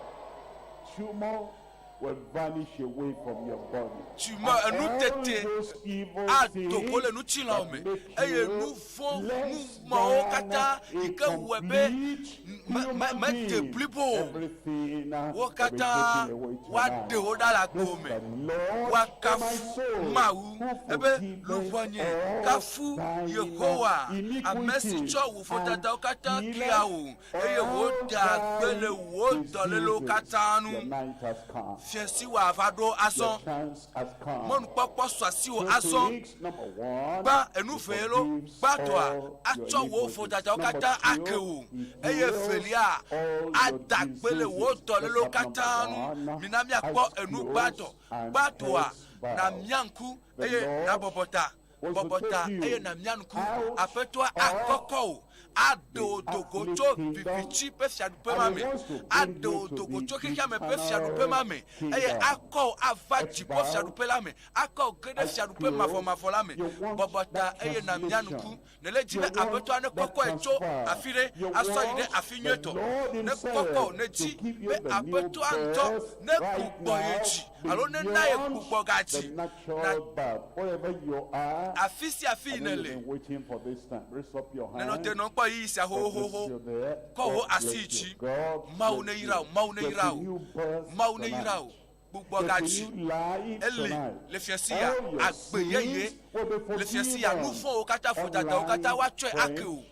Speaker 8: Will vanish away from your body.
Speaker 1: Tumeur,
Speaker 8: And
Speaker 1: enu
Speaker 8: all
Speaker 1: tete
Speaker 8: those evil
Speaker 1: ado go le
Speaker 8: things
Speaker 1: ŋutilãwò
Speaker 8: that
Speaker 1: me
Speaker 8: make
Speaker 1: eye
Speaker 8: you
Speaker 1: nu vɔ̃, nu
Speaker 8: less
Speaker 1: mawo
Speaker 8: than
Speaker 1: katã
Speaker 8: a
Speaker 1: yi ke wɔe be
Speaker 8: complete
Speaker 1: me, me,
Speaker 8: human
Speaker 1: mede
Speaker 8: being.
Speaker 1: blibo o,
Speaker 8: Everything
Speaker 1: wo
Speaker 8: will be
Speaker 1: katã
Speaker 8: taken away
Speaker 1: woaɖe
Speaker 8: tonight.
Speaker 1: wo ɖa le
Speaker 8: Bless
Speaker 1: agbo me.
Speaker 8: the Lord, O my
Speaker 1: Woakafu
Speaker 8: soul,
Speaker 1: Mawu
Speaker 8: who
Speaker 1: ebe
Speaker 8: forgiveth
Speaker 1: luʋɔnye,
Speaker 8: all
Speaker 1: kafu
Speaker 8: thine
Speaker 1: Yehowa, ame si
Speaker 8: iniquities
Speaker 1: tsɔ wò
Speaker 8: and
Speaker 1: vodadawo katã kea
Speaker 8: healeth
Speaker 1: wò eye
Speaker 8: all
Speaker 1: wòda gbe
Speaker 8: thine
Speaker 1: le wò dɔlélewo
Speaker 8: diseases.
Speaker 1: katã nu.
Speaker 8: Your night has come.
Speaker 1: Fiẽ si wòava ɖo
Speaker 8: Your
Speaker 1: azɔ.
Speaker 8: chance has come.
Speaker 1: Mɔnukpɔkpɔ su asiwò
Speaker 8: Two
Speaker 1: azɔ.
Speaker 8: things. Number one,
Speaker 1: Gbã, enu
Speaker 8: he
Speaker 1: vee lo,
Speaker 8: forgives
Speaker 1: gbãtɔa,
Speaker 8: all your
Speaker 1: atsɔ wò
Speaker 8: iniquities.
Speaker 1: vodadawo
Speaker 8: Number
Speaker 1: katã ake
Speaker 8: two,
Speaker 1: wò,
Speaker 8: he
Speaker 1: eye
Speaker 8: heals
Speaker 1: velia,
Speaker 8: all your
Speaker 1: ada gbe le wò
Speaker 8: diseases. Let's
Speaker 1: dɔlélewo
Speaker 8: have number
Speaker 1: katã nu.
Speaker 8: one,
Speaker 1: Mina míakpɔ
Speaker 8: eyes
Speaker 1: enu
Speaker 8: closed
Speaker 1: gbãtɔ.
Speaker 8: and
Speaker 1: Gbãtɔa,
Speaker 8: heads bowed.
Speaker 1: nàmia ŋku
Speaker 8: The
Speaker 1: eye
Speaker 8: Lord
Speaker 1: nàbɔbɔ ta.
Speaker 8: wants to
Speaker 1: Bɔbɔ ta
Speaker 8: take you
Speaker 1: eye nàmia ŋku.
Speaker 8: out
Speaker 1: Aƒetɔa
Speaker 8: of
Speaker 1: akɔkɔ wò, aɖe wò
Speaker 8: the
Speaker 1: do go
Speaker 8: earthly
Speaker 1: tso
Speaker 8: kingdom
Speaker 1: viviti ƒe fiaɖuƒe
Speaker 8: and
Speaker 1: ma
Speaker 8: he
Speaker 1: me,
Speaker 8: wants to bring
Speaker 1: aɖe
Speaker 8: you
Speaker 1: wò
Speaker 8: to
Speaker 1: do go
Speaker 8: the
Speaker 1: tso xexeame ƒe
Speaker 8: eternal
Speaker 1: fiaɖuƒe ma me, eye
Speaker 8: kingdom.
Speaker 1: akɔ wò ava
Speaker 8: Let's
Speaker 1: dziƒo
Speaker 8: bow,
Speaker 1: fiaɖuƒe la me, akɔ wò ge ɖe
Speaker 8: eyes
Speaker 1: fiaɖuƒe
Speaker 8: closed.
Speaker 1: mavɔmavɔ la me.
Speaker 8: You want
Speaker 1: Bɔbɔ ta
Speaker 8: that
Speaker 1: eye nàmia ŋku.
Speaker 8: translation.
Speaker 1: Nèle dzi
Speaker 8: You
Speaker 1: be
Speaker 8: want
Speaker 1: Aƒetɔa
Speaker 8: that
Speaker 1: nekɔkɔe tso
Speaker 8: transfer.
Speaker 1: afi ɖe
Speaker 8: You
Speaker 1: asɔ yi ɖe
Speaker 8: want
Speaker 1: afi
Speaker 8: the
Speaker 1: nyuietɔ.
Speaker 8: Lord
Speaker 1: Ne
Speaker 8: Himself
Speaker 1: kɔkɔ wò,
Speaker 8: to
Speaker 1: nèdi
Speaker 8: give you
Speaker 1: be
Speaker 8: the new
Speaker 1: Aƒetɔa ŋutɔ
Speaker 8: birth right
Speaker 1: negbugbɔ ye
Speaker 8: now
Speaker 1: dzi alo nena ye
Speaker 8: beyond
Speaker 1: gbugbɔ
Speaker 8: the
Speaker 1: gadzi na
Speaker 8: natural birth. Wherever you are,
Speaker 1: afi sia afi
Speaker 8: I
Speaker 1: yi
Speaker 8: know you've
Speaker 1: nèle.
Speaker 8: been waiting for this time. Raise up your
Speaker 1: Nenɔ te
Speaker 8: hand.
Speaker 1: nɔ kpɔ ɣeyiɣi sia
Speaker 8: God bless
Speaker 1: xoxoxo.
Speaker 8: you there.
Speaker 1: Kɔ wò
Speaker 8: God
Speaker 1: asi
Speaker 8: bless
Speaker 1: yi
Speaker 8: you.
Speaker 1: dzi.
Speaker 8: God
Speaker 1: Mawu
Speaker 8: bless
Speaker 1: neyra
Speaker 8: you.
Speaker 1: wò, Mawu
Speaker 8: There's
Speaker 1: neyra
Speaker 8: a
Speaker 1: wò,
Speaker 8: new birth
Speaker 1: Mawu neyra
Speaker 8: tonight.
Speaker 1: wò. Gbugbɔ
Speaker 8: There's a
Speaker 1: gadzi
Speaker 8: new life
Speaker 1: eli
Speaker 8: tonight.
Speaker 1: le fiẽ sia,
Speaker 8: All your
Speaker 1: agbe yeye
Speaker 8: sins will be
Speaker 1: le fiẽ sia, nu
Speaker 8: forgiven.
Speaker 1: vɔ̃wo katã, vodadawo katã
Speaker 8: Online
Speaker 1: woatsɔe ake
Speaker 8: friends,
Speaker 1: wò.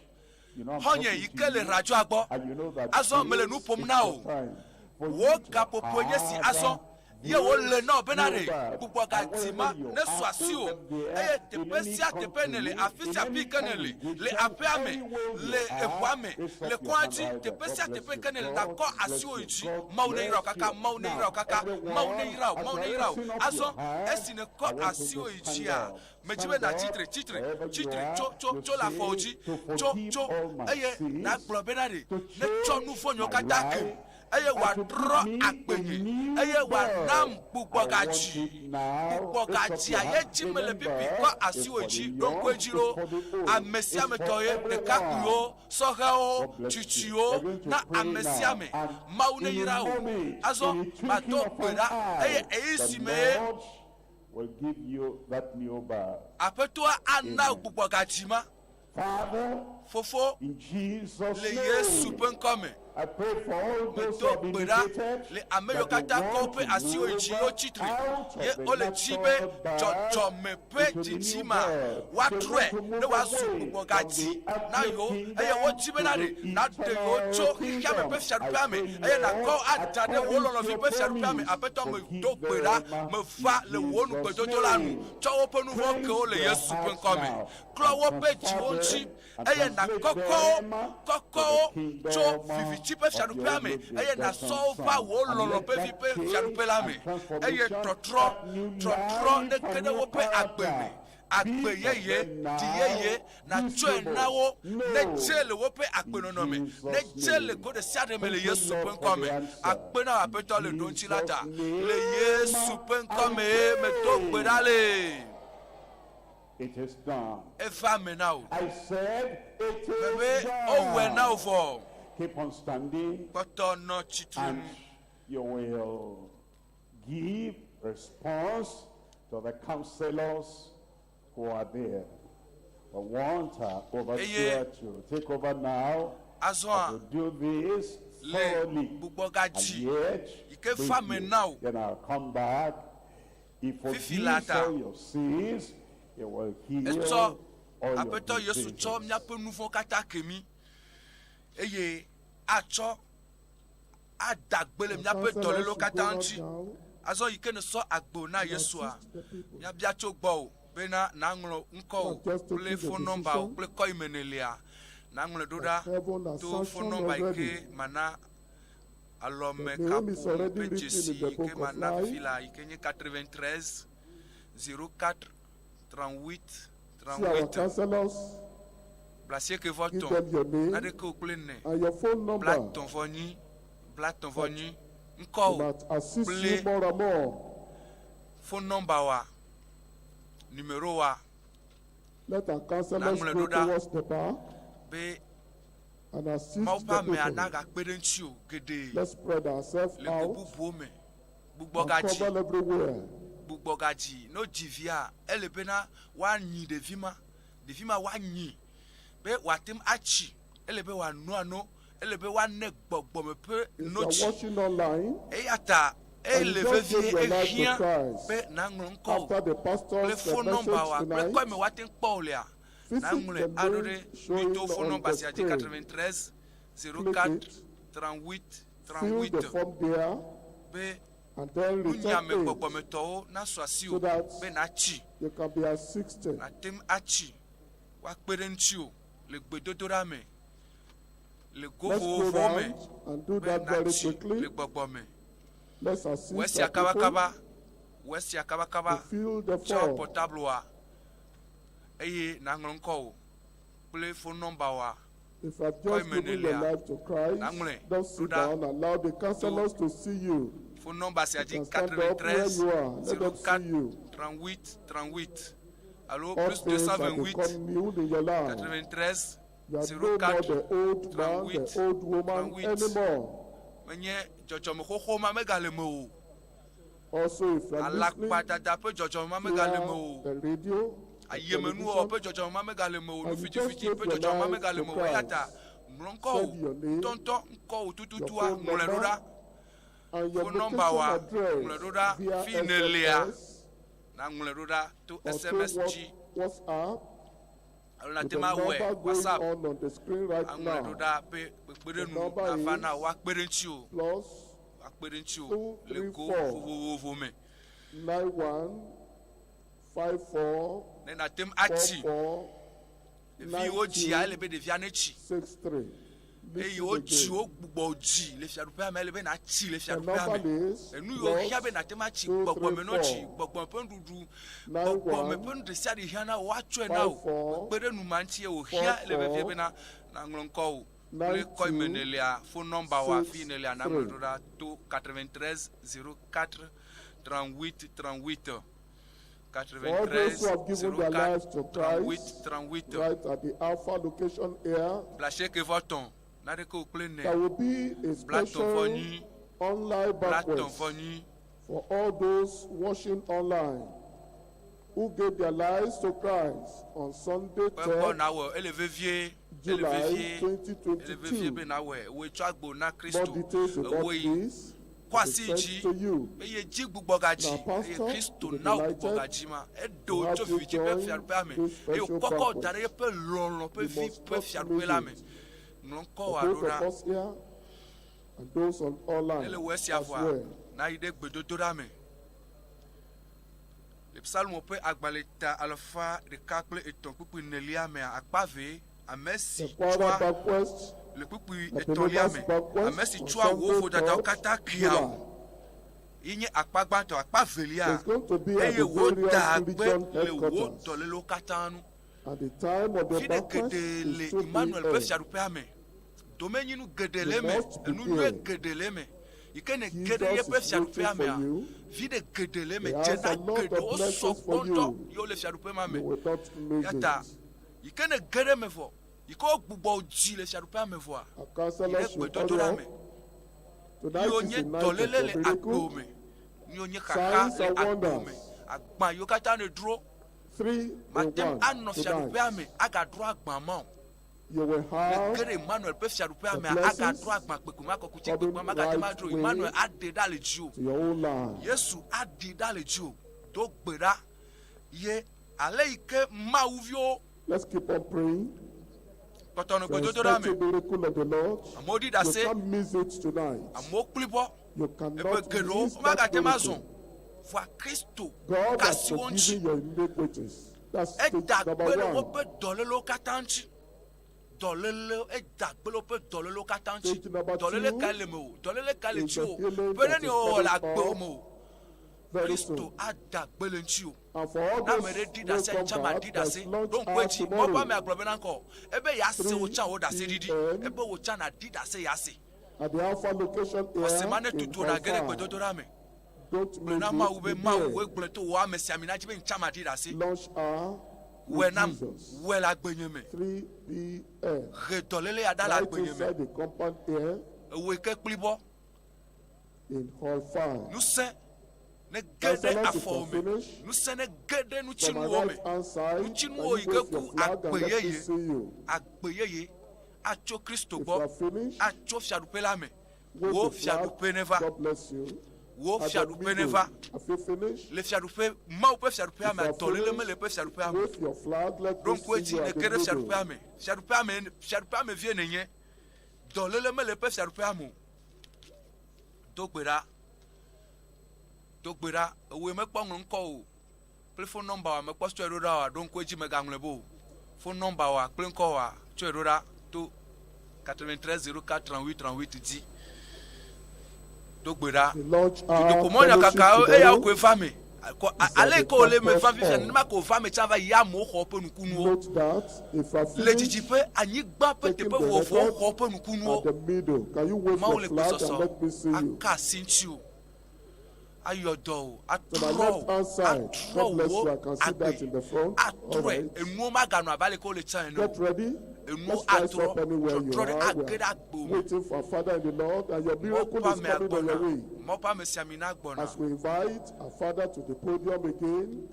Speaker 8: you know I'm
Speaker 1: Xɔ̃nye
Speaker 8: talking
Speaker 1: yi
Speaker 8: to
Speaker 1: ke le
Speaker 8: you,
Speaker 1: radioa gbɔ,
Speaker 8: and you know that
Speaker 1: azɔ mele nu
Speaker 8: this
Speaker 1: ƒom
Speaker 8: is
Speaker 1: na
Speaker 8: your
Speaker 1: wò.
Speaker 8: time for
Speaker 1: Wò
Speaker 8: you to
Speaker 1: gaƒoƒoe nye si
Speaker 8: have
Speaker 1: azɔ ye wòle
Speaker 8: this
Speaker 1: na wò bena
Speaker 8: new
Speaker 1: ɖe
Speaker 8: birth.
Speaker 1: gbugbɔ
Speaker 8: And
Speaker 1: gadzi
Speaker 8: wherever
Speaker 1: ma
Speaker 8: you
Speaker 1: nesu
Speaker 8: are,
Speaker 1: asiwò.
Speaker 8: over there,
Speaker 1: Eye
Speaker 8: in
Speaker 1: teƒe
Speaker 8: any
Speaker 1: sia teƒe
Speaker 8: country,
Speaker 1: nèle, afi
Speaker 8: in
Speaker 1: sia
Speaker 8: any
Speaker 1: afi ke nèle, le
Speaker 8: congregation,
Speaker 1: aƒea me,
Speaker 8: anywhere you
Speaker 1: le eʋua
Speaker 8: are,
Speaker 1: me,
Speaker 8: raise
Speaker 1: le
Speaker 8: up your
Speaker 1: kɔa
Speaker 8: hand
Speaker 1: dzi,
Speaker 8: right there.
Speaker 1: teƒe
Speaker 8: God
Speaker 1: sia
Speaker 8: bless
Speaker 1: teƒe
Speaker 8: you.
Speaker 1: ke nèle,
Speaker 8: God
Speaker 1: nàkɔ
Speaker 8: bless
Speaker 1: asiwò yi
Speaker 8: you.
Speaker 1: dzi.
Speaker 8: God
Speaker 1: Mawu neyra wò
Speaker 8: bless
Speaker 1: kaka,
Speaker 8: you.
Speaker 1: Mawu neyra
Speaker 8: Now,
Speaker 1: wò kaka, Mawu
Speaker 8: everyone,
Speaker 1: neyra wò,
Speaker 8: as
Speaker 1: Mawu
Speaker 8: you are
Speaker 1: neyra wò.
Speaker 8: raising up
Speaker 1: Azɔ
Speaker 8: your hand,
Speaker 1: esi nèkɔ
Speaker 8: I want you to
Speaker 1: asiwò yi
Speaker 8: stand
Speaker 1: dzia,
Speaker 8: up.
Speaker 1: medzi be
Speaker 8: Stand
Speaker 1: nàtsi
Speaker 8: up
Speaker 1: tre, tsi tre,
Speaker 8: wherever
Speaker 1: tsi
Speaker 8: you
Speaker 1: tre,
Speaker 8: are.
Speaker 1: tso, tso,
Speaker 8: You
Speaker 1: tso le afɔwò
Speaker 8: say
Speaker 1: dzi,
Speaker 8: to
Speaker 1: tso,
Speaker 8: forgive
Speaker 1: tso,
Speaker 8: all my
Speaker 1: eye
Speaker 8: sins,
Speaker 1: nàgblɔ bena ɖe
Speaker 8: to
Speaker 1: netsɔ nu
Speaker 8: change
Speaker 1: vɔ̃nyewo
Speaker 8: my
Speaker 1: katã kem
Speaker 8: life,
Speaker 1: eye
Speaker 8: and to give
Speaker 1: wòatrɔ
Speaker 8: me a
Speaker 1: agbenye
Speaker 8: new
Speaker 1: eye wòanam
Speaker 8: birth. I
Speaker 1: gbugbɔ
Speaker 8: want
Speaker 1: gadzi.
Speaker 8: it now.
Speaker 1: Gbugbɔ
Speaker 8: Raise up your
Speaker 1: gadzia ye
Speaker 8: hand.
Speaker 1: dzi mele pipi.
Speaker 8: Remember,
Speaker 1: Kɔ
Speaker 8: it's
Speaker 1: asiwò
Speaker 8: for the
Speaker 1: dzi, ɖo ŋku
Speaker 8: young,
Speaker 1: edzi
Speaker 8: it's
Speaker 1: loo.
Speaker 8: for the old,
Speaker 1: Ame sia
Speaker 8: it's
Speaker 1: ame
Speaker 8: for
Speaker 1: tɔ ye, ɖekakpuiwo,
Speaker 8: everyone.
Speaker 1: sɔhɛwo,
Speaker 8: God bless you.
Speaker 1: tsitsiwo,
Speaker 8: We're going to
Speaker 1: na
Speaker 8: pray
Speaker 1: ame sia
Speaker 8: now.
Speaker 1: ame.
Speaker 8: And
Speaker 1: Mawu
Speaker 8: in a
Speaker 1: neyra wò.
Speaker 8: moment,
Speaker 1: Azɔ
Speaker 8: in a twinkling
Speaker 1: mato
Speaker 8: of
Speaker 1: gbe
Speaker 8: an
Speaker 1: ɖa eye
Speaker 8: eye,
Speaker 1: ɣeyiɣi
Speaker 8: the
Speaker 1: si me ye
Speaker 8: Lord will give you that new birth.
Speaker 1: Aƒetɔa ana wò
Speaker 8: Amen.
Speaker 1: gbugbɔ gadzi ma.
Speaker 8: Father,
Speaker 1: Fofo,
Speaker 8: in Jesus'
Speaker 1: le Yesu
Speaker 8: name,
Speaker 1: ƒe ŋkɔ me,
Speaker 8: I pray for all those who
Speaker 1: medo
Speaker 8: have
Speaker 1: gbe ɖa
Speaker 8: indicated
Speaker 1: le ame yiwo
Speaker 8: that they
Speaker 1: katã kɔ
Speaker 8: want
Speaker 1: woƒe
Speaker 8: to
Speaker 1: asiwo yi dzi
Speaker 8: move
Speaker 1: wotsi tre
Speaker 8: out
Speaker 1: ye
Speaker 8: of the
Speaker 1: wole dzi be
Speaker 8: natural birth
Speaker 1: dzɔdzɔme ƒe
Speaker 8: into the new
Speaker 1: dzidzima
Speaker 8: birth. They
Speaker 1: woatrɔe
Speaker 8: want to
Speaker 1: ne
Speaker 8: move
Speaker 1: woazu
Speaker 8: away from
Speaker 1: gbugbɔgadzi
Speaker 8: the
Speaker 1: na
Speaker 8: earthly
Speaker 1: yewo eye
Speaker 8: kingdom
Speaker 1: wodzi
Speaker 8: to
Speaker 1: bena
Speaker 8: the
Speaker 1: ɖe naɖe yewo tso
Speaker 8: eternal
Speaker 1: xexeame ƒe
Speaker 8: kingdom. I
Speaker 1: fiaɖuƒea me
Speaker 8: pray,
Speaker 1: eye nakɔ
Speaker 8: Lord,
Speaker 1: ada ɖe wò
Speaker 8: according to
Speaker 1: lɔlɔ̃vi
Speaker 8: your
Speaker 1: ƒe fiaɖuƒea me.
Speaker 8: promise,
Speaker 1: Aƒetɔ, medo
Speaker 8: forgive
Speaker 1: gbe ɖa,
Speaker 8: them in
Speaker 1: meva le wò
Speaker 8: Jesus'
Speaker 1: nugbedodo la nu.
Speaker 8: name.
Speaker 1: Tsɔ woƒe nu vɔ̃ ke wo
Speaker 8: Cleanse
Speaker 1: le
Speaker 8: their
Speaker 1: Yesu ƒe
Speaker 8: hearts
Speaker 1: ŋkɔ me.
Speaker 8: now
Speaker 1: Klɔ
Speaker 8: and
Speaker 1: woƒe
Speaker 8: transfer
Speaker 1: dziwo ŋuti
Speaker 8: them and
Speaker 1: eye
Speaker 8: translate
Speaker 1: nàkɔkɔ wo,
Speaker 8: them to
Speaker 1: kɔkɔ
Speaker 8: the
Speaker 1: wo tso
Speaker 8: kingdom
Speaker 1: viviti ƒe
Speaker 8: of your
Speaker 1: fiaɖuƒea me
Speaker 8: only
Speaker 1: eye
Speaker 8: begotten
Speaker 1: nàsɔ wo va
Speaker 8: Son.
Speaker 1: wò
Speaker 8: And
Speaker 1: lɔlɔ̃
Speaker 8: let
Speaker 1: ƒe vi
Speaker 8: that
Speaker 1: ƒe
Speaker 8: change
Speaker 1: fiaɖuƒe la me.
Speaker 8: and
Speaker 1: Eye
Speaker 8: transformation,
Speaker 1: trɔtrɔ,
Speaker 8: that new
Speaker 1: trɔtrɔ
Speaker 8: life
Speaker 1: neke
Speaker 8: and
Speaker 1: ɖe
Speaker 8: new
Speaker 1: woƒe agbe me.
Speaker 8: character
Speaker 1: agbe
Speaker 4: Speak
Speaker 1: yeye
Speaker 4: of them now,
Speaker 1: dzi yeye natsɔe
Speaker 4: this
Speaker 1: na wo
Speaker 4: No.
Speaker 1: nedze le woƒe agbenɔnɔ me
Speaker 4: In Jesus'
Speaker 1: nedze le
Speaker 4: name.
Speaker 1: go ɖe sia ɖe me le
Speaker 4: Thank you,
Speaker 1: Yesu ƒe
Speaker 4: Lord,
Speaker 1: ŋkɔ
Speaker 4: for
Speaker 1: me
Speaker 4: the answer.
Speaker 1: akpe na wò aƒetɔ le ɖoŋtsi la ta
Speaker 4: Jesus'
Speaker 1: le
Speaker 4: name,
Speaker 1: Yesu ƒe ŋkɔ
Speaker 4: I
Speaker 1: me ye medo gbe ɖa le
Speaker 4: It is done.
Speaker 1: eva me na wò
Speaker 4: I said, it
Speaker 1: mebe
Speaker 4: is
Speaker 1: wowɔe na wò
Speaker 4: done.
Speaker 1: vɔ
Speaker 4: Keep on standing
Speaker 1: kpɔtɔ nɔ tsitre
Speaker 4: and you will give response to the counselors who are there. We want our overseer to take over now.
Speaker 1: Azɔa
Speaker 4: I will do this
Speaker 1: le
Speaker 4: thoroughly. And
Speaker 1: gbugbɔgadzi
Speaker 4: yet,
Speaker 1: yi ke fa me
Speaker 4: briefly.
Speaker 1: na wò
Speaker 4: Then I'll come back. He
Speaker 1: Fifi la
Speaker 4: forgives
Speaker 1: ta.
Speaker 4: all your sins. He will heal
Speaker 1: etsɔ
Speaker 4: all your
Speaker 1: aƒetɔ Yesu tsɔ
Speaker 4: diseases.
Speaker 1: míaƒe nu vɔ̃ katã ke mí eye atsɔ ada gbe le
Speaker 6: The
Speaker 1: míaƒe
Speaker 6: counselors
Speaker 1: dɔlélewo
Speaker 6: should
Speaker 1: katã
Speaker 6: go up
Speaker 1: ŋuti
Speaker 6: now
Speaker 1: azɔ yi ke nesɔ agbo na
Speaker 6: and
Speaker 1: Yesua
Speaker 6: assist the people.
Speaker 1: míabia tso gbɔwò bena naŋlɔ ŋkɔwò
Speaker 6: Have just taken
Speaker 1: kple
Speaker 6: the
Speaker 1: phone nɔmba wò
Speaker 6: decision
Speaker 1: kple kɔ yi me nelia naŋlɔe ɖo ɖa
Speaker 6: that heaven has
Speaker 1: to phone
Speaker 6: sanctioned
Speaker 1: nɔmba yi
Speaker 6: already.
Speaker 1: ke mana alɔme
Speaker 6: The name is
Speaker 1: kaƒomɔ
Speaker 6: already
Speaker 1: ƒe
Speaker 6: written
Speaker 1: dzesi
Speaker 6: in the
Speaker 1: yi ke
Speaker 6: book of
Speaker 1: mana
Speaker 6: life.
Speaker 1: fifi la yi ke nye 93 04 38
Speaker 6: See our
Speaker 1: 38
Speaker 6: counselors,
Speaker 1: blasieke vɔ
Speaker 6: give
Speaker 1: tɔn
Speaker 6: them your name
Speaker 1: naɖeke wo kple ne
Speaker 6: and your phone number.
Speaker 1: blatɔn vɔ nyi blatɔn vɔ nyi
Speaker 6: They
Speaker 1: ŋkɔwò
Speaker 6: might assist you
Speaker 1: kple
Speaker 6: more and more.
Speaker 1: phone nɔmba wa numero wa
Speaker 6: Let our counselors
Speaker 1: Naŋlɔe
Speaker 6: go
Speaker 1: ɖo ɖa
Speaker 6: towards the back
Speaker 1: be
Speaker 6: and assist
Speaker 1: Mawu
Speaker 6: the
Speaker 1: ƒe amea
Speaker 6: people.
Speaker 1: nagakpe ɖe ŋuti o geɖe
Speaker 6: Let's spread ourselves
Speaker 1: le go
Speaker 6: out
Speaker 1: bubuwo me
Speaker 6: and
Speaker 1: gbugbɔgadzi
Speaker 6: cover everywhere.
Speaker 1: gbugbɔgadzi ne wodzi via ele bena woanyi ɖevi ma ɖevi ma woanyi be wòate ŋu atsi ele be wòano ano ele be woane gbɔgbɔme ƒe
Speaker 6: If you are
Speaker 1: notsi
Speaker 6: watching online
Speaker 1: eya ta
Speaker 6: and
Speaker 1: ele
Speaker 6: you just
Speaker 1: vevie
Speaker 6: gave your life to
Speaker 1: ehiã
Speaker 6: Christ
Speaker 1: be naŋlɔ ŋkɔwò
Speaker 6: after the
Speaker 1: kple
Speaker 6: pastor's
Speaker 1: phone
Speaker 6: message
Speaker 1: nɔmba wa kple
Speaker 6: tonight,
Speaker 1: kɔme woate ŋu kpɔ wò lea
Speaker 6: visit
Speaker 1: naŋlɔe
Speaker 6: the
Speaker 1: aɖo ɖe
Speaker 6: link showing
Speaker 1: mito phone
Speaker 6: on
Speaker 1: nɔmba
Speaker 6: the
Speaker 1: sia dzi
Speaker 6: screen.
Speaker 1: 93
Speaker 6: Click
Speaker 1: 04
Speaker 6: it,
Speaker 1: 38
Speaker 6: fill the
Speaker 1: 38
Speaker 6: form there,
Speaker 1: be
Speaker 6: and then return
Speaker 1: nunyame
Speaker 6: it
Speaker 1: gbɔgbɔmetɔwo nasu asiwò
Speaker 6: so that
Speaker 1: be natsi
Speaker 6: you can be assisted.
Speaker 1: nate ŋu atsi woakpe ɖe ŋutiwò le gbedodoɖa me le go
Speaker 6: Let's go
Speaker 1: vovovowo me
Speaker 6: round and do
Speaker 1: be
Speaker 6: that very
Speaker 1: natsi le
Speaker 6: quickly.
Speaker 1: gbɔgbɔ me
Speaker 6: Let's assist
Speaker 1: wɔ
Speaker 6: the
Speaker 1: esia
Speaker 6: people
Speaker 1: kabakaba wɔ esia
Speaker 6: to
Speaker 1: kabakaba
Speaker 6: fill the
Speaker 1: tsɔ
Speaker 6: form.
Speaker 1: portable wa eye naŋlɔ ŋkɔwò kple phone nɔmba wa
Speaker 6: If you have
Speaker 1: kɔ
Speaker 6: just
Speaker 1: yi me
Speaker 6: given your
Speaker 1: nelia
Speaker 6: life to Christ,
Speaker 1: naŋlɔe
Speaker 6: don't
Speaker 1: ɖo
Speaker 6: sit
Speaker 1: ɖa
Speaker 6: down. Allow the
Speaker 1: to
Speaker 6: counselors to see you.
Speaker 1: phone nɔmba sia
Speaker 6: You
Speaker 1: dzi
Speaker 6: can stand up where
Speaker 1: 93
Speaker 6: you are. Let them
Speaker 1: 04
Speaker 6: see you.
Speaker 1: 38 38 alo
Speaker 6: All
Speaker 1: plus
Speaker 6: things have
Speaker 1: 228
Speaker 6: become new in your life.
Speaker 1: 93
Speaker 6: You are no more
Speaker 1: 04
Speaker 6: the old man, the
Speaker 1: 38
Speaker 6: old woman
Speaker 1: 38
Speaker 6: anymore.
Speaker 1: menye dzɔdzɔme xoxo ma megale me o
Speaker 6: Also, if you are listening
Speaker 1: alakpadada ƒe dzɔdzɔme ma megale
Speaker 6: via
Speaker 1: me o
Speaker 6: the radio, the
Speaker 1: ayemenuwɔwɔ
Speaker 6: television,
Speaker 1: ƒe dzɔdzɔme ma megale me o
Speaker 6: and you just
Speaker 1: nufitifiti
Speaker 6: gave
Speaker 1: ƒe
Speaker 6: your
Speaker 1: dzɔdzɔme ma
Speaker 6: life
Speaker 1: megale
Speaker 6: to
Speaker 1: me o eya ta
Speaker 6: Christ,
Speaker 1: ŋlɔ ŋkɔwò
Speaker 6: send your name,
Speaker 1: ŋutɔŋutɔ ŋkɔwò
Speaker 6: your
Speaker 1: tututua
Speaker 6: phone
Speaker 1: ŋlɔe ɖo
Speaker 6: number,
Speaker 1: ɖa
Speaker 6: and your
Speaker 1: phone nɔmba wa
Speaker 6: location
Speaker 1: ŋlɔe ɖo
Speaker 6: address
Speaker 1: ɖa
Speaker 6: via
Speaker 1: fi nelia
Speaker 6: SMS
Speaker 1: naŋlɔe ɖo ɖa to
Speaker 6: or through
Speaker 1: SMS dzi
Speaker 6: WhatsApp
Speaker 1: alo
Speaker 6: with
Speaker 1: nate
Speaker 6: the
Speaker 1: ma awɔe
Speaker 6: number going
Speaker 1: WhatsApp
Speaker 6: on on the screen right
Speaker 1: aŋlɔe ɖo
Speaker 6: now.
Speaker 1: ɖa be
Speaker 6: The
Speaker 1: kpekpeɖeŋu
Speaker 6: number
Speaker 1: nava na
Speaker 6: is
Speaker 1: woakpe ɖe ŋutiwò
Speaker 6: plus
Speaker 1: woakpe ɖe ŋutiwò
Speaker 6: two
Speaker 1: le
Speaker 6: three
Speaker 1: go
Speaker 6: four
Speaker 1: vovovovo me
Speaker 6: 9 1 5 4
Speaker 1: ne nate ŋu
Speaker 6: 4
Speaker 1: atsi
Speaker 6: 4
Speaker 1: ɖevi
Speaker 6: 9
Speaker 1: yiwo dzia
Speaker 6: 2
Speaker 1: ele be ɖevia netsi
Speaker 6: 6 3.
Speaker 1: eye
Speaker 6: Listen
Speaker 1: wodzi
Speaker 6: again.
Speaker 1: wo gbugbɔ dzi le fiaɖuƒea me ele be natsi le
Speaker 6: The
Speaker 1: fiaɖuƒea
Speaker 6: number
Speaker 1: me
Speaker 6: is
Speaker 1: enu yiwo hiã be
Speaker 6: plus
Speaker 1: nate ma tsi
Speaker 6: 2
Speaker 1: gbɔgbɔme
Speaker 6: 3
Speaker 1: no tsi
Speaker 6: 4
Speaker 1: gbɔgbɔme ƒe nuɖuɖu
Speaker 6: 9
Speaker 1: gbɔgbɔme
Speaker 6: 1
Speaker 1: ƒe nu ɖe sia ɖe hiã na wò woatsɔe na
Speaker 6: 5
Speaker 1: wò
Speaker 6: 4
Speaker 1: kpe ɖe nu ma ŋuti ye
Speaker 6: 4
Speaker 1: wòhiã ele vevie
Speaker 6: 4
Speaker 1: bena naŋlɔ ŋkɔwò kple
Speaker 6: 9
Speaker 1: kɔ yi me
Speaker 6: 2
Speaker 1: nelia phone nɔmba wa
Speaker 6: 6
Speaker 1: fi nelia naŋlɔe
Speaker 6: 3.
Speaker 1: ɖo ɖa to 93 04 38 38
Speaker 6: For all those
Speaker 1: 93
Speaker 6: who have given their
Speaker 1: 04
Speaker 6: lives to
Speaker 1: 38
Speaker 6: Christ,
Speaker 1: 38
Speaker 6: right at the Alpha location here,
Speaker 1: blasieke vɔ tɔn naɖeke wo kple ne
Speaker 6: there will be a
Speaker 1: blatɔn vɔ
Speaker 6: special
Speaker 1: nyi
Speaker 6: online
Speaker 1: blatɔn
Speaker 6: banquet
Speaker 1: vɔ nyi
Speaker 6: for all those watching online who gave their lives to Christ on Sunday,
Speaker 1: kpekpɔ
Speaker 6: 3rd
Speaker 1: na wɔ ele vevie ele
Speaker 6: July
Speaker 1: vevie ele vevie be
Speaker 6: 2022.
Speaker 1: na wɔe woe tsɔ agbo na
Speaker 6: More
Speaker 1: Kristo
Speaker 6: details about
Speaker 1: ewoe
Speaker 6: this
Speaker 1: kɔ
Speaker 6: will be
Speaker 1: asi
Speaker 6: sent
Speaker 1: dzi
Speaker 6: to you.
Speaker 1: eye dzi gbugbɔgadzi
Speaker 6: Now,
Speaker 1: eye
Speaker 6: Pastor,
Speaker 1: Kristo
Speaker 6: we'll be
Speaker 1: na wò
Speaker 6: delighted
Speaker 1: gbugbɔgadzi ma eɖe
Speaker 6: to
Speaker 1: wò
Speaker 6: have
Speaker 1: tso
Speaker 6: you
Speaker 1: viviti ƒe
Speaker 6: join
Speaker 1: fiaɖuƒea me
Speaker 6: this
Speaker 1: eye
Speaker 6: special
Speaker 1: wòkɔkɔ
Speaker 6: banquet.
Speaker 1: da ɖe eƒe lɔlɔ ƒe
Speaker 6: You
Speaker 1: vi
Speaker 6: must
Speaker 1: ƒe
Speaker 6: not
Speaker 1: fiaɖuƒe
Speaker 6: miss
Speaker 1: la me
Speaker 6: it.
Speaker 1: ŋlɔ ŋkɔ
Speaker 6: For
Speaker 1: wò
Speaker 6: both
Speaker 1: aɖo
Speaker 6: of
Speaker 1: ɖa
Speaker 6: us here and those on online
Speaker 1: ele wɔ esia
Speaker 6: as
Speaker 1: vɔa
Speaker 6: well.
Speaker 1: nayi ɖe gbedodoɖa me le psalmo ƒe agbalẽ ta alafa ɖeka kple etɔ̃ kpukpui nelia mea akpa ve ame
Speaker 6: The
Speaker 1: si
Speaker 6: choir
Speaker 1: tsɔa
Speaker 6: banquet,
Speaker 1: le kpukpui
Speaker 6: the
Speaker 1: etɔ̃lia
Speaker 6: believers
Speaker 1: me
Speaker 6: banquet
Speaker 1: ame si
Speaker 6: on
Speaker 1: tsɔa wò
Speaker 6: Sunday,
Speaker 1: vodadawo
Speaker 6: 3rd
Speaker 1: katã kea
Speaker 6: July
Speaker 1: wò Yi nye akpa gbãtɔ. Akpa velia,
Speaker 8: It's going to be at
Speaker 1: eye
Speaker 8: the
Speaker 1: wò
Speaker 8: various
Speaker 1: da gbe
Speaker 8: region
Speaker 1: le wò
Speaker 8: headquarters.
Speaker 1: dɔlélewo katã nu.
Speaker 8: At the time of the
Speaker 1: Viɖe
Speaker 8: banquet
Speaker 1: geɖe le
Speaker 8: is 2
Speaker 1: Emmanuel ƒe
Speaker 8: p.m.
Speaker 1: fiaɖuƒea me. Domenyinu geɖe le
Speaker 8: You
Speaker 1: eme,
Speaker 8: must
Speaker 1: enu nyui
Speaker 8: prepare.
Speaker 1: geɖe le eme. Yi ke ne ge ɖe
Speaker 8: Jesus
Speaker 1: yeƒe
Speaker 8: is waiting
Speaker 1: fiaɖuƒea
Speaker 8: for
Speaker 1: mea,
Speaker 8: you.
Speaker 1: viɖe geɖe le eme,
Speaker 8: He has
Speaker 1: dzena
Speaker 8: a lot of
Speaker 1: geɖewo sɔ
Speaker 8: blessings
Speaker 1: gbɔ
Speaker 8: for
Speaker 1: ŋutɔ
Speaker 8: you.
Speaker 1: ye wole fiaɖuƒe ma me.
Speaker 8: You will not miss
Speaker 1: Eya ta
Speaker 8: it.
Speaker 1: yi ke ne ge ɖe eme vɔ, yi ke wogbugbɔ wò dzi le fiaɖuƒea me vɔa,
Speaker 8: Our
Speaker 1: yi ɖe
Speaker 8: counselors should
Speaker 1: gbedodoɖa
Speaker 8: hurry
Speaker 1: me.
Speaker 8: up. Tonight
Speaker 1: Yiwo
Speaker 8: is
Speaker 1: nye
Speaker 8: the night of
Speaker 1: dɔléle
Speaker 8: your
Speaker 1: le agbewo
Speaker 8: miracle.
Speaker 1: me, yiwo nye xaxa
Speaker 8: Signs
Speaker 1: le
Speaker 8: and
Speaker 1: agbewo me,
Speaker 8: wonders.
Speaker 1: agba yiwo katã nèdro,
Speaker 8: 3 in
Speaker 1: mate ŋu
Speaker 8: 1
Speaker 1: anɔ fiaɖuƒea
Speaker 8: tonight.
Speaker 1: me agadro agba ma o.
Speaker 8: You will
Speaker 1: Ne
Speaker 8: have
Speaker 1: ge ɖe Emmanuel ƒe fiaɖuƒea
Speaker 8: the
Speaker 1: mea,
Speaker 8: blessings
Speaker 1: agadro agba kpekpe ma, kɔkuti
Speaker 8: coming
Speaker 1: kpekpe ma, magate ŋu
Speaker 8: right
Speaker 1: adro o.
Speaker 8: way
Speaker 1: Emmanuel aɖe ɖa le dziwò.
Speaker 8: to your own land.
Speaker 1: Yesu aɖi ɖa le dziwò. Do gbe ɖa ye ale yi ke Mawuviwo
Speaker 8: Let's keep on praying.
Speaker 1: kpɔtɔ nɔ
Speaker 8: The
Speaker 1: gbedodoɖa me.
Speaker 8: expected miracle of the Lord.
Speaker 1: Amewo ɖi
Speaker 8: You
Speaker 1: ɖase,
Speaker 8: can't miss it tonight.
Speaker 1: amewo kplibɔ,
Speaker 8: You
Speaker 1: ebe
Speaker 8: cannot
Speaker 1: geɖewo
Speaker 8: miss that
Speaker 1: womagate ŋu azɔ o.
Speaker 8: miracle.
Speaker 1: Vɔa Kristo
Speaker 8: God has
Speaker 1: kasi wo ŋuti.
Speaker 8: forgiven your iniquities. That's stage
Speaker 1: Eda
Speaker 8: number
Speaker 1: gbe le
Speaker 8: one.
Speaker 1: woƒe dɔlélewo katã ŋuti. Dɔléle, eda gbe le woƒe dɔlélewo katã ŋuti.
Speaker 8: Stage number
Speaker 1: Dɔléle
Speaker 8: two
Speaker 1: kae le mewò? Dɔléle kae le
Speaker 8: is the
Speaker 1: ŋutiwò?
Speaker 8: healing
Speaker 1: Ƒe
Speaker 8: that
Speaker 1: nenie
Speaker 8: is
Speaker 1: wòwɔ
Speaker 8: coming
Speaker 1: le agbewo
Speaker 8: up
Speaker 1: me o?
Speaker 8: very
Speaker 1: Kristo
Speaker 8: soon.
Speaker 1: ada gbe le ŋutiwò.
Speaker 8: And for all
Speaker 1: Ne ame
Speaker 8: those
Speaker 1: ɖe ɖi
Speaker 8: who
Speaker 1: ɖase
Speaker 8: come
Speaker 1: tsã
Speaker 8: back,
Speaker 1: maɖi
Speaker 8: there's
Speaker 1: ɖase.
Speaker 8: lunch
Speaker 1: Ɖo ŋku
Speaker 8: hour
Speaker 1: edzi. Mɔ ƒe
Speaker 8: tomorrow.
Speaker 1: amea gblɔ bena ŋkɔ. Ebe yease wò
Speaker 8: 3
Speaker 1: tsã wò ɖaseɖiɖi.
Speaker 8: p.m.
Speaker 1: Ebe wò tsã nàɖi ɖase yease.
Speaker 8: at the Alpha location
Speaker 1: Xɔse
Speaker 8: here
Speaker 1: ma ne
Speaker 8: in
Speaker 1: tutu nàge ɖe
Speaker 8: Hall 5.
Speaker 1: gbedodoɖa me.
Speaker 8: Don't
Speaker 1: Gblɔe
Speaker 8: miss
Speaker 1: na Mawu
Speaker 8: it.
Speaker 1: be
Speaker 8: Be
Speaker 1: Mawu
Speaker 8: there.
Speaker 1: wòe gblɔe to wò amesiamina dzi be ŋtsã maɖi ɖase.
Speaker 8: Lunch hour
Speaker 1: Wɔe
Speaker 8: with
Speaker 1: nam.
Speaker 8: Jesus.
Speaker 1: Wɔe le agbenye me.
Speaker 8: 3 p.m.
Speaker 1: He dɔléle ya ɖa le
Speaker 8: Right
Speaker 1: agbenye me.
Speaker 8: inside the compound here
Speaker 1: Ewòe ke kplibɔ.
Speaker 8: in Hall 5.
Speaker 1: Ŋusẽ ne ge ɖe
Speaker 8: Counselors, you
Speaker 1: afɔwo
Speaker 8: can
Speaker 1: me.
Speaker 8: finish.
Speaker 1: Ŋusẽ ne ge ɖe
Speaker 8: From my
Speaker 1: nutsinuwo me.
Speaker 8: right hand side, can
Speaker 1: Nutsinuwo
Speaker 8: you
Speaker 1: yi ke
Speaker 8: wave your
Speaker 1: ku
Speaker 8: flag and
Speaker 1: agbe
Speaker 8: let me
Speaker 1: yeye.
Speaker 8: see you?
Speaker 1: Agbe yeye atso Kristo
Speaker 8: If you
Speaker 1: gbɔ.
Speaker 8: are finished,
Speaker 1: Atso fiaɖuƒe la me.
Speaker 8: wave
Speaker 1: Wò
Speaker 8: the flag.
Speaker 1: fiaɖuƒe neva.
Speaker 8: God bless you.
Speaker 1: Wò
Speaker 8: At the
Speaker 1: fiaɖuƒe
Speaker 8: middle,
Speaker 1: neva.
Speaker 8: have you finished?
Speaker 1: Le fiaɖuƒe, Mawu ƒe fiaɖuƒea
Speaker 8: If
Speaker 1: mea,
Speaker 8: you are
Speaker 1: dɔléle
Speaker 8: finished,
Speaker 1: mele eƒe fiaɖuƒea me.
Speaker 8: wave your flag. Let
Speaker 1: Ɖo
Speaker 8: me
Speaker 1: ŋku
Speaker 8: see
Speaker 1: edzi
Speaker 8: you
Speaker 1: ne
Speaker 8: at
Speaker 1: ge
Speaker 8: the
Speaker 1: ɖe fiaɖuƒea
Speaker 8: middle.
Speaker 1: me. Fiaɖuƒea me, fiaɖuƒea me vie nènye. Dɔléle mele eƒe fiaɖuƒea me o. Do gbe ɖa. Do gbe ɖa. Ewòe mekpɔ ŋlɔ ŋkɔ o. Kple phone number wa mekpɔ tsɔe ɖo ɖa oa, ɖo ŋku edzi megaŋlɔe be o. Phone number wa kple ŋkɔ wa tsɔe ɖo ɖa to 93 04 38 38 dzi. Do gbe ɖa.
Speaker 8: The lunch hour
Speaker 1: Dutoƒomɔnya
Speaker 8: fellowship
Speaker 1: kaka eyawo
Speaker 8: tomorrow
Speaker 1: koe va me. Kɔ
Speaker 8: is
Speaker 1: ale
Speaker 8: at
Speaker 1: yi
Speaker 8: the
Speaker 1: ke wòle me
Speaker 8: campus
Speaker 1: va fifia
Speaker 8: hall.
Speaker 1: nenema ke wòva me tsã va yi amewo xɔ woƒe nukunuwo.
Speaker 8: Note that if you are
Speaker 1: Le
Speaker 8: finished
Speaker 1: didiƒe, anyigba ƒe
Speaker 8: taking
Speaker 1: teƒe
Speaker 8: the
Speaker 1: vovovowo
Speaker 8: record
Speaker 1: xɔ woƒe nukunuwo.
Speaker 8: at the middle, can you wave
Speaker 1: Mawu
Speaker 8: your
Speaker 1: le
Speaker 8: flag and
Speaker 1: gbesɔsɔ
Speaker 8: let me see you?
Speaker 1: aka asi ŋutiwò, ayɔ dɔ wò,
Speaker 8: To my
Speaker 1: atrɔ
Speaker 8: left
Speaker 1: wò,
Speaker 8: hand side,
Speaker 1: atrɔ
Speaker 8: God bless
Speaker 1: wò
Speaker 8: you. I can see that
Speaker 1: agbe,
Speaker 8: in the front. All
Speaker 1: atrɔe.
Speaker 8: right.
Speaker 1: Enuwo maganɔ abe ale ke wole tsã ene o.
Speaker 8: Get ready.
Speaker 1: Enuwo
Speaker 8: Let's rise
Speaker 1: atrɔ,
Speaker 8: up anywhere you
Speaker 1: trɔtrɔ ɖe
Speaker 8: are. We
Speaker 1: age ɖe
Speaker 8: are
Speaker 1: agbewo me.
Speaker 8: waiting for our Father in the Lord, and your
Speaker 1: Mawu
Speaker 8: miracle
Speaker 1: ƒe
Speaker 8: is
Speaker 1: amea
Speaker 8: coming on your
Speaker 1: gbɔna.
Speaker 8: way.
Speaker 1: Mawu ƒe amesiamina gbɔna.
Speaker 8: As we invite our Father to the podium again,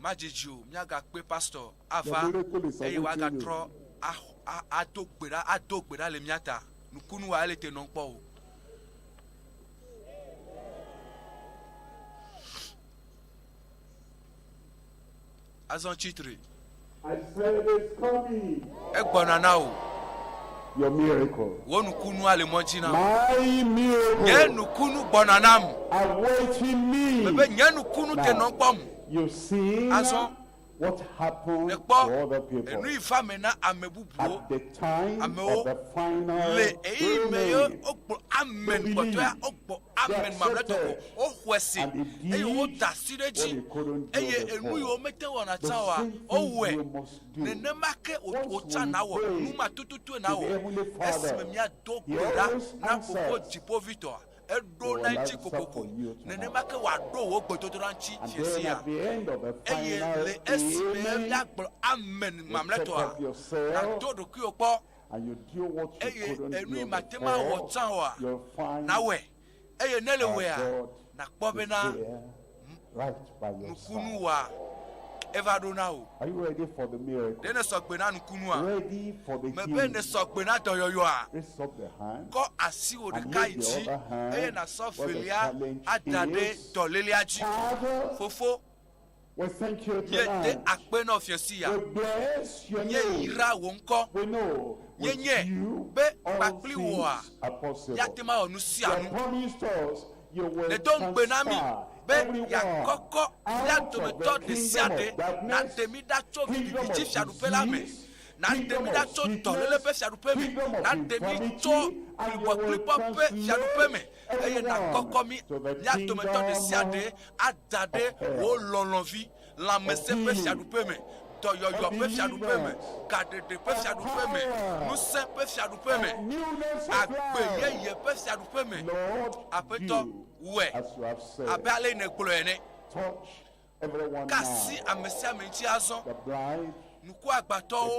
Speaker 1: Madzidzi o, míagakpe pastor
Speaker 8: your
Speaker 1: ava
Speaker 8: miracle is
Speaker 1: eye
Speaker 8: awaiting you.
Speaker 1: wòagatrɔ ax- a- ado gbe ɖa ado gbe ɖa le mía ta. Nukunu wa ele te nɔm kpɔ o. Azɔ tsitre.
Speaker 4: I said it's coming.
Speaker 1: Egbɔna na wò.
Speaker 4: Your miracle.
Speaker 1: Wò nukunua le mɔ dzi na wò.
Speaker 4: My
Speaker 1: Nye
Speaker 4: miracle
Speaker 1: nukunu gbɔna nam.
Speaker 4: awaiting me.
Speaker 1: Mebe nye nukunu te
Speaker 4: Now,
Speaker 1: nɔm kpɔm.
Speaker 4: you've seen
Speaker 1: Azɔ
Speaker 4: what happened
Speaker 1: nèkpɔ
Speaker 4: to other people
Speaker 1: enu yi va me na ame bubuwo
Speaker 4: at the time
Speaker 1: amewo
Speaker 4: of the final
Speaker 1: le eyi me ye
Speaker 4: amen.
Speaker 1: wogblɔ amen
Speaker 4: They
Speaker 1: kpɔtɔea
Speaker 4: believed.
Speaker 1: wogblɔ
Speaker 4: They
Speaker 1: amen mamlɛtɔ ko
Speaker 4: accepted.
Speaker 1: woxɔe se
Speaker 4: And they
Speaker 1: eye
Speaker 4: did
Speaker 1: woda asi ɖe
Speaker 4: what
Speaker 1: edzi
Speaker 4: they couldn't do
Speaker 1: eye enu
Speaker 4: before.
Speaker 1: yiwo mete wɔna
Speaker 4: The
Speaker 1: tsã oa
Speaker 4: same thing
Speaker 1: wowɔe
Speaker 4: you must do.
Speaker 1: nenema ke wò
Speaker 4: Once
Speaker 1: wò tsã
Speaker 4: we
Speaker 1: nawɔ
Speaker 4: pray
Speaker 1: nu ma tututue
Speaker 4: to
Speaker 1: nawɔ
Speaker 4: the Heavenly
Speaker 1: esime
Speaker 4: Father,
Speaker 1: míado
Speaker 4: He
Speaker 1: gbe ɖa
Speaker 4: always
Speaker 1: na fofo
Speaker 4: answers.
Speaker 1: dziƒovitɔa
Speaker 4: He
Speaker 1: eɖo
Speaker 4: will
Speaker 1: na eŋuti
Speaker 4: answer
Speaker 1: kokoko
Speaker 4: for you tonight.
Speaker 1: nenema ke wòaɖo wò gbedodoɖa ŋuti
Speaker 4: And
Speaker 1: fiẽ
Speaker 4: then
Speaker 1: sia
Speaker 4: at the end of the
Speaker 1: eye
Speaker 4: final
Speaker 1: le esime
Speaker 4: amen,
Speaker 1: míagblɔ amen
Speaker 4: you check
Speaker 1: mamlɛtɔa
Speaker 4: up yourself
Speaker 1: nàdo ɖokuiwò kpɔ
Speaker 4: and you do what you
Speaker 1: eye
Speaker 4: couldn't
Speaker 1: enu yi
Speaker 4: do
Speaker 1: mate ŋu awɔ
Speaker 4: before.
Speaker 1: tsã oa
Speaker 4: You'll find
Speaker 1: nawɔe eye ne le
Speaker 4: our
Speaker 1: wɔea
Speaker 4: God
Speaker 1: nàkpɔ
Speaker 4: is
Speaker 1: bena
Speaker 4: there right by your
Speaker 1: nukunu
Speaker 4: side.
Speaker 1: wa eva ɖo na wò
Speaker 4: Are you ready for the miracle?
Speaker 1: ɖe nèsɔ gbe na nukunua
Speaker 4: Ready for the
Speaker 1: mebe
Speaker 4: healing?
Speaker 1: nèsɔ gbe na dɔyɔyɔa
Speaker 4: Raise up the hand
Speaker 1: kɔ asiwò
Speaker 4: and
Speaker 1: ɖeka
Speaker 4: lift
Speaker 1: yi
Speaker 4: the
Speaker 1: dzi
Speaker 4: other
Speaker 1: eye
Speaker 4: hand
Speaker 1: nàsɔ
Speaker 4: where the
Speaker 1: velia
Speaker 4: challenge
Speaker 1: ada ɖe
Speaker 4: is.
Speaker 1: dɔlélea dzi
Speaker 4: Father,
Speaker 1: fofo
Speaker 4: we thank you
Speaker 1: míede
Speaker 4: tonight.
Speaker 1: akpe na wò fiẽ sia
Speaker 4: We bless your name.
Speaker 1: míeyra wò ŋkɔ
Speaker 4: We know with
Speaker 1: míenye
Speaker 4: you
Speaker 1: be
Speaker 4: all
Speaker 1: kpakpli wòa
Speaker 4: things are possible.
Speaker 1: míate ŋu awɔ nu sia
Speaker 4: You
Speaker 1: nu
Speaker 4: promised us you will
Speaker 1: nèdo ŋugbe na mí
Speaker 4: transfer
Speaker 1: be
Speaker 4: everyone
Speaker 1: yeakɔkɔ mía
Speaker 4: out of
Speaker 1: dometɔ
Speaker 4: the
Speaker 1: ɖe sia
Speaker 4: kingdom
Speaker 1: ɖe
Speaker 4: of darkness,
Speaker 1: nàɖe mí ɖa tso
Speaker 4: kingdom
Speaker 1: viviti
Speaker 4: of
Speaker 1: fiaɖuƒe la me
Speaker 4: disease,
Speaker 1: nàɖe
Speaker 4: kingdom
Speaker 1: mí ɖa
Speaker 4: of
Speaker 1: tso dɔléle ƒe
Speaker 4: sickness,
Speaker 1: fiaɖuƒe me
Speaker 4: kingdom of
Speaker 1: nàɖe mí tso
Speaker 4: infirmity, and you will
Speaker 1: klibɔklibɔ ƒe fiaɖuƒe me
Speaker 4: translate
Speaker 1: Eye nàkɔkɔ mí, mía dometɔ ɖe sia ɖe ada ɖe wò lɔlɔ̃vi, lãmesẽ ƒe fiaɖuƒe me, dɔyɔyɔ ƒe fiaɖuƒe me, gaɖeɖe ƒe fiaɖuƒe me, ŋusẽ ƒe fiaɖuƒe me, agbe yeye ƒe fiaɖuƒe me. Aƒetɔ, wɔe abe ale yi nègblɔe ene. Ka asi ame sia ame ŋuti azɔ, ŋkuagbãtɔwo,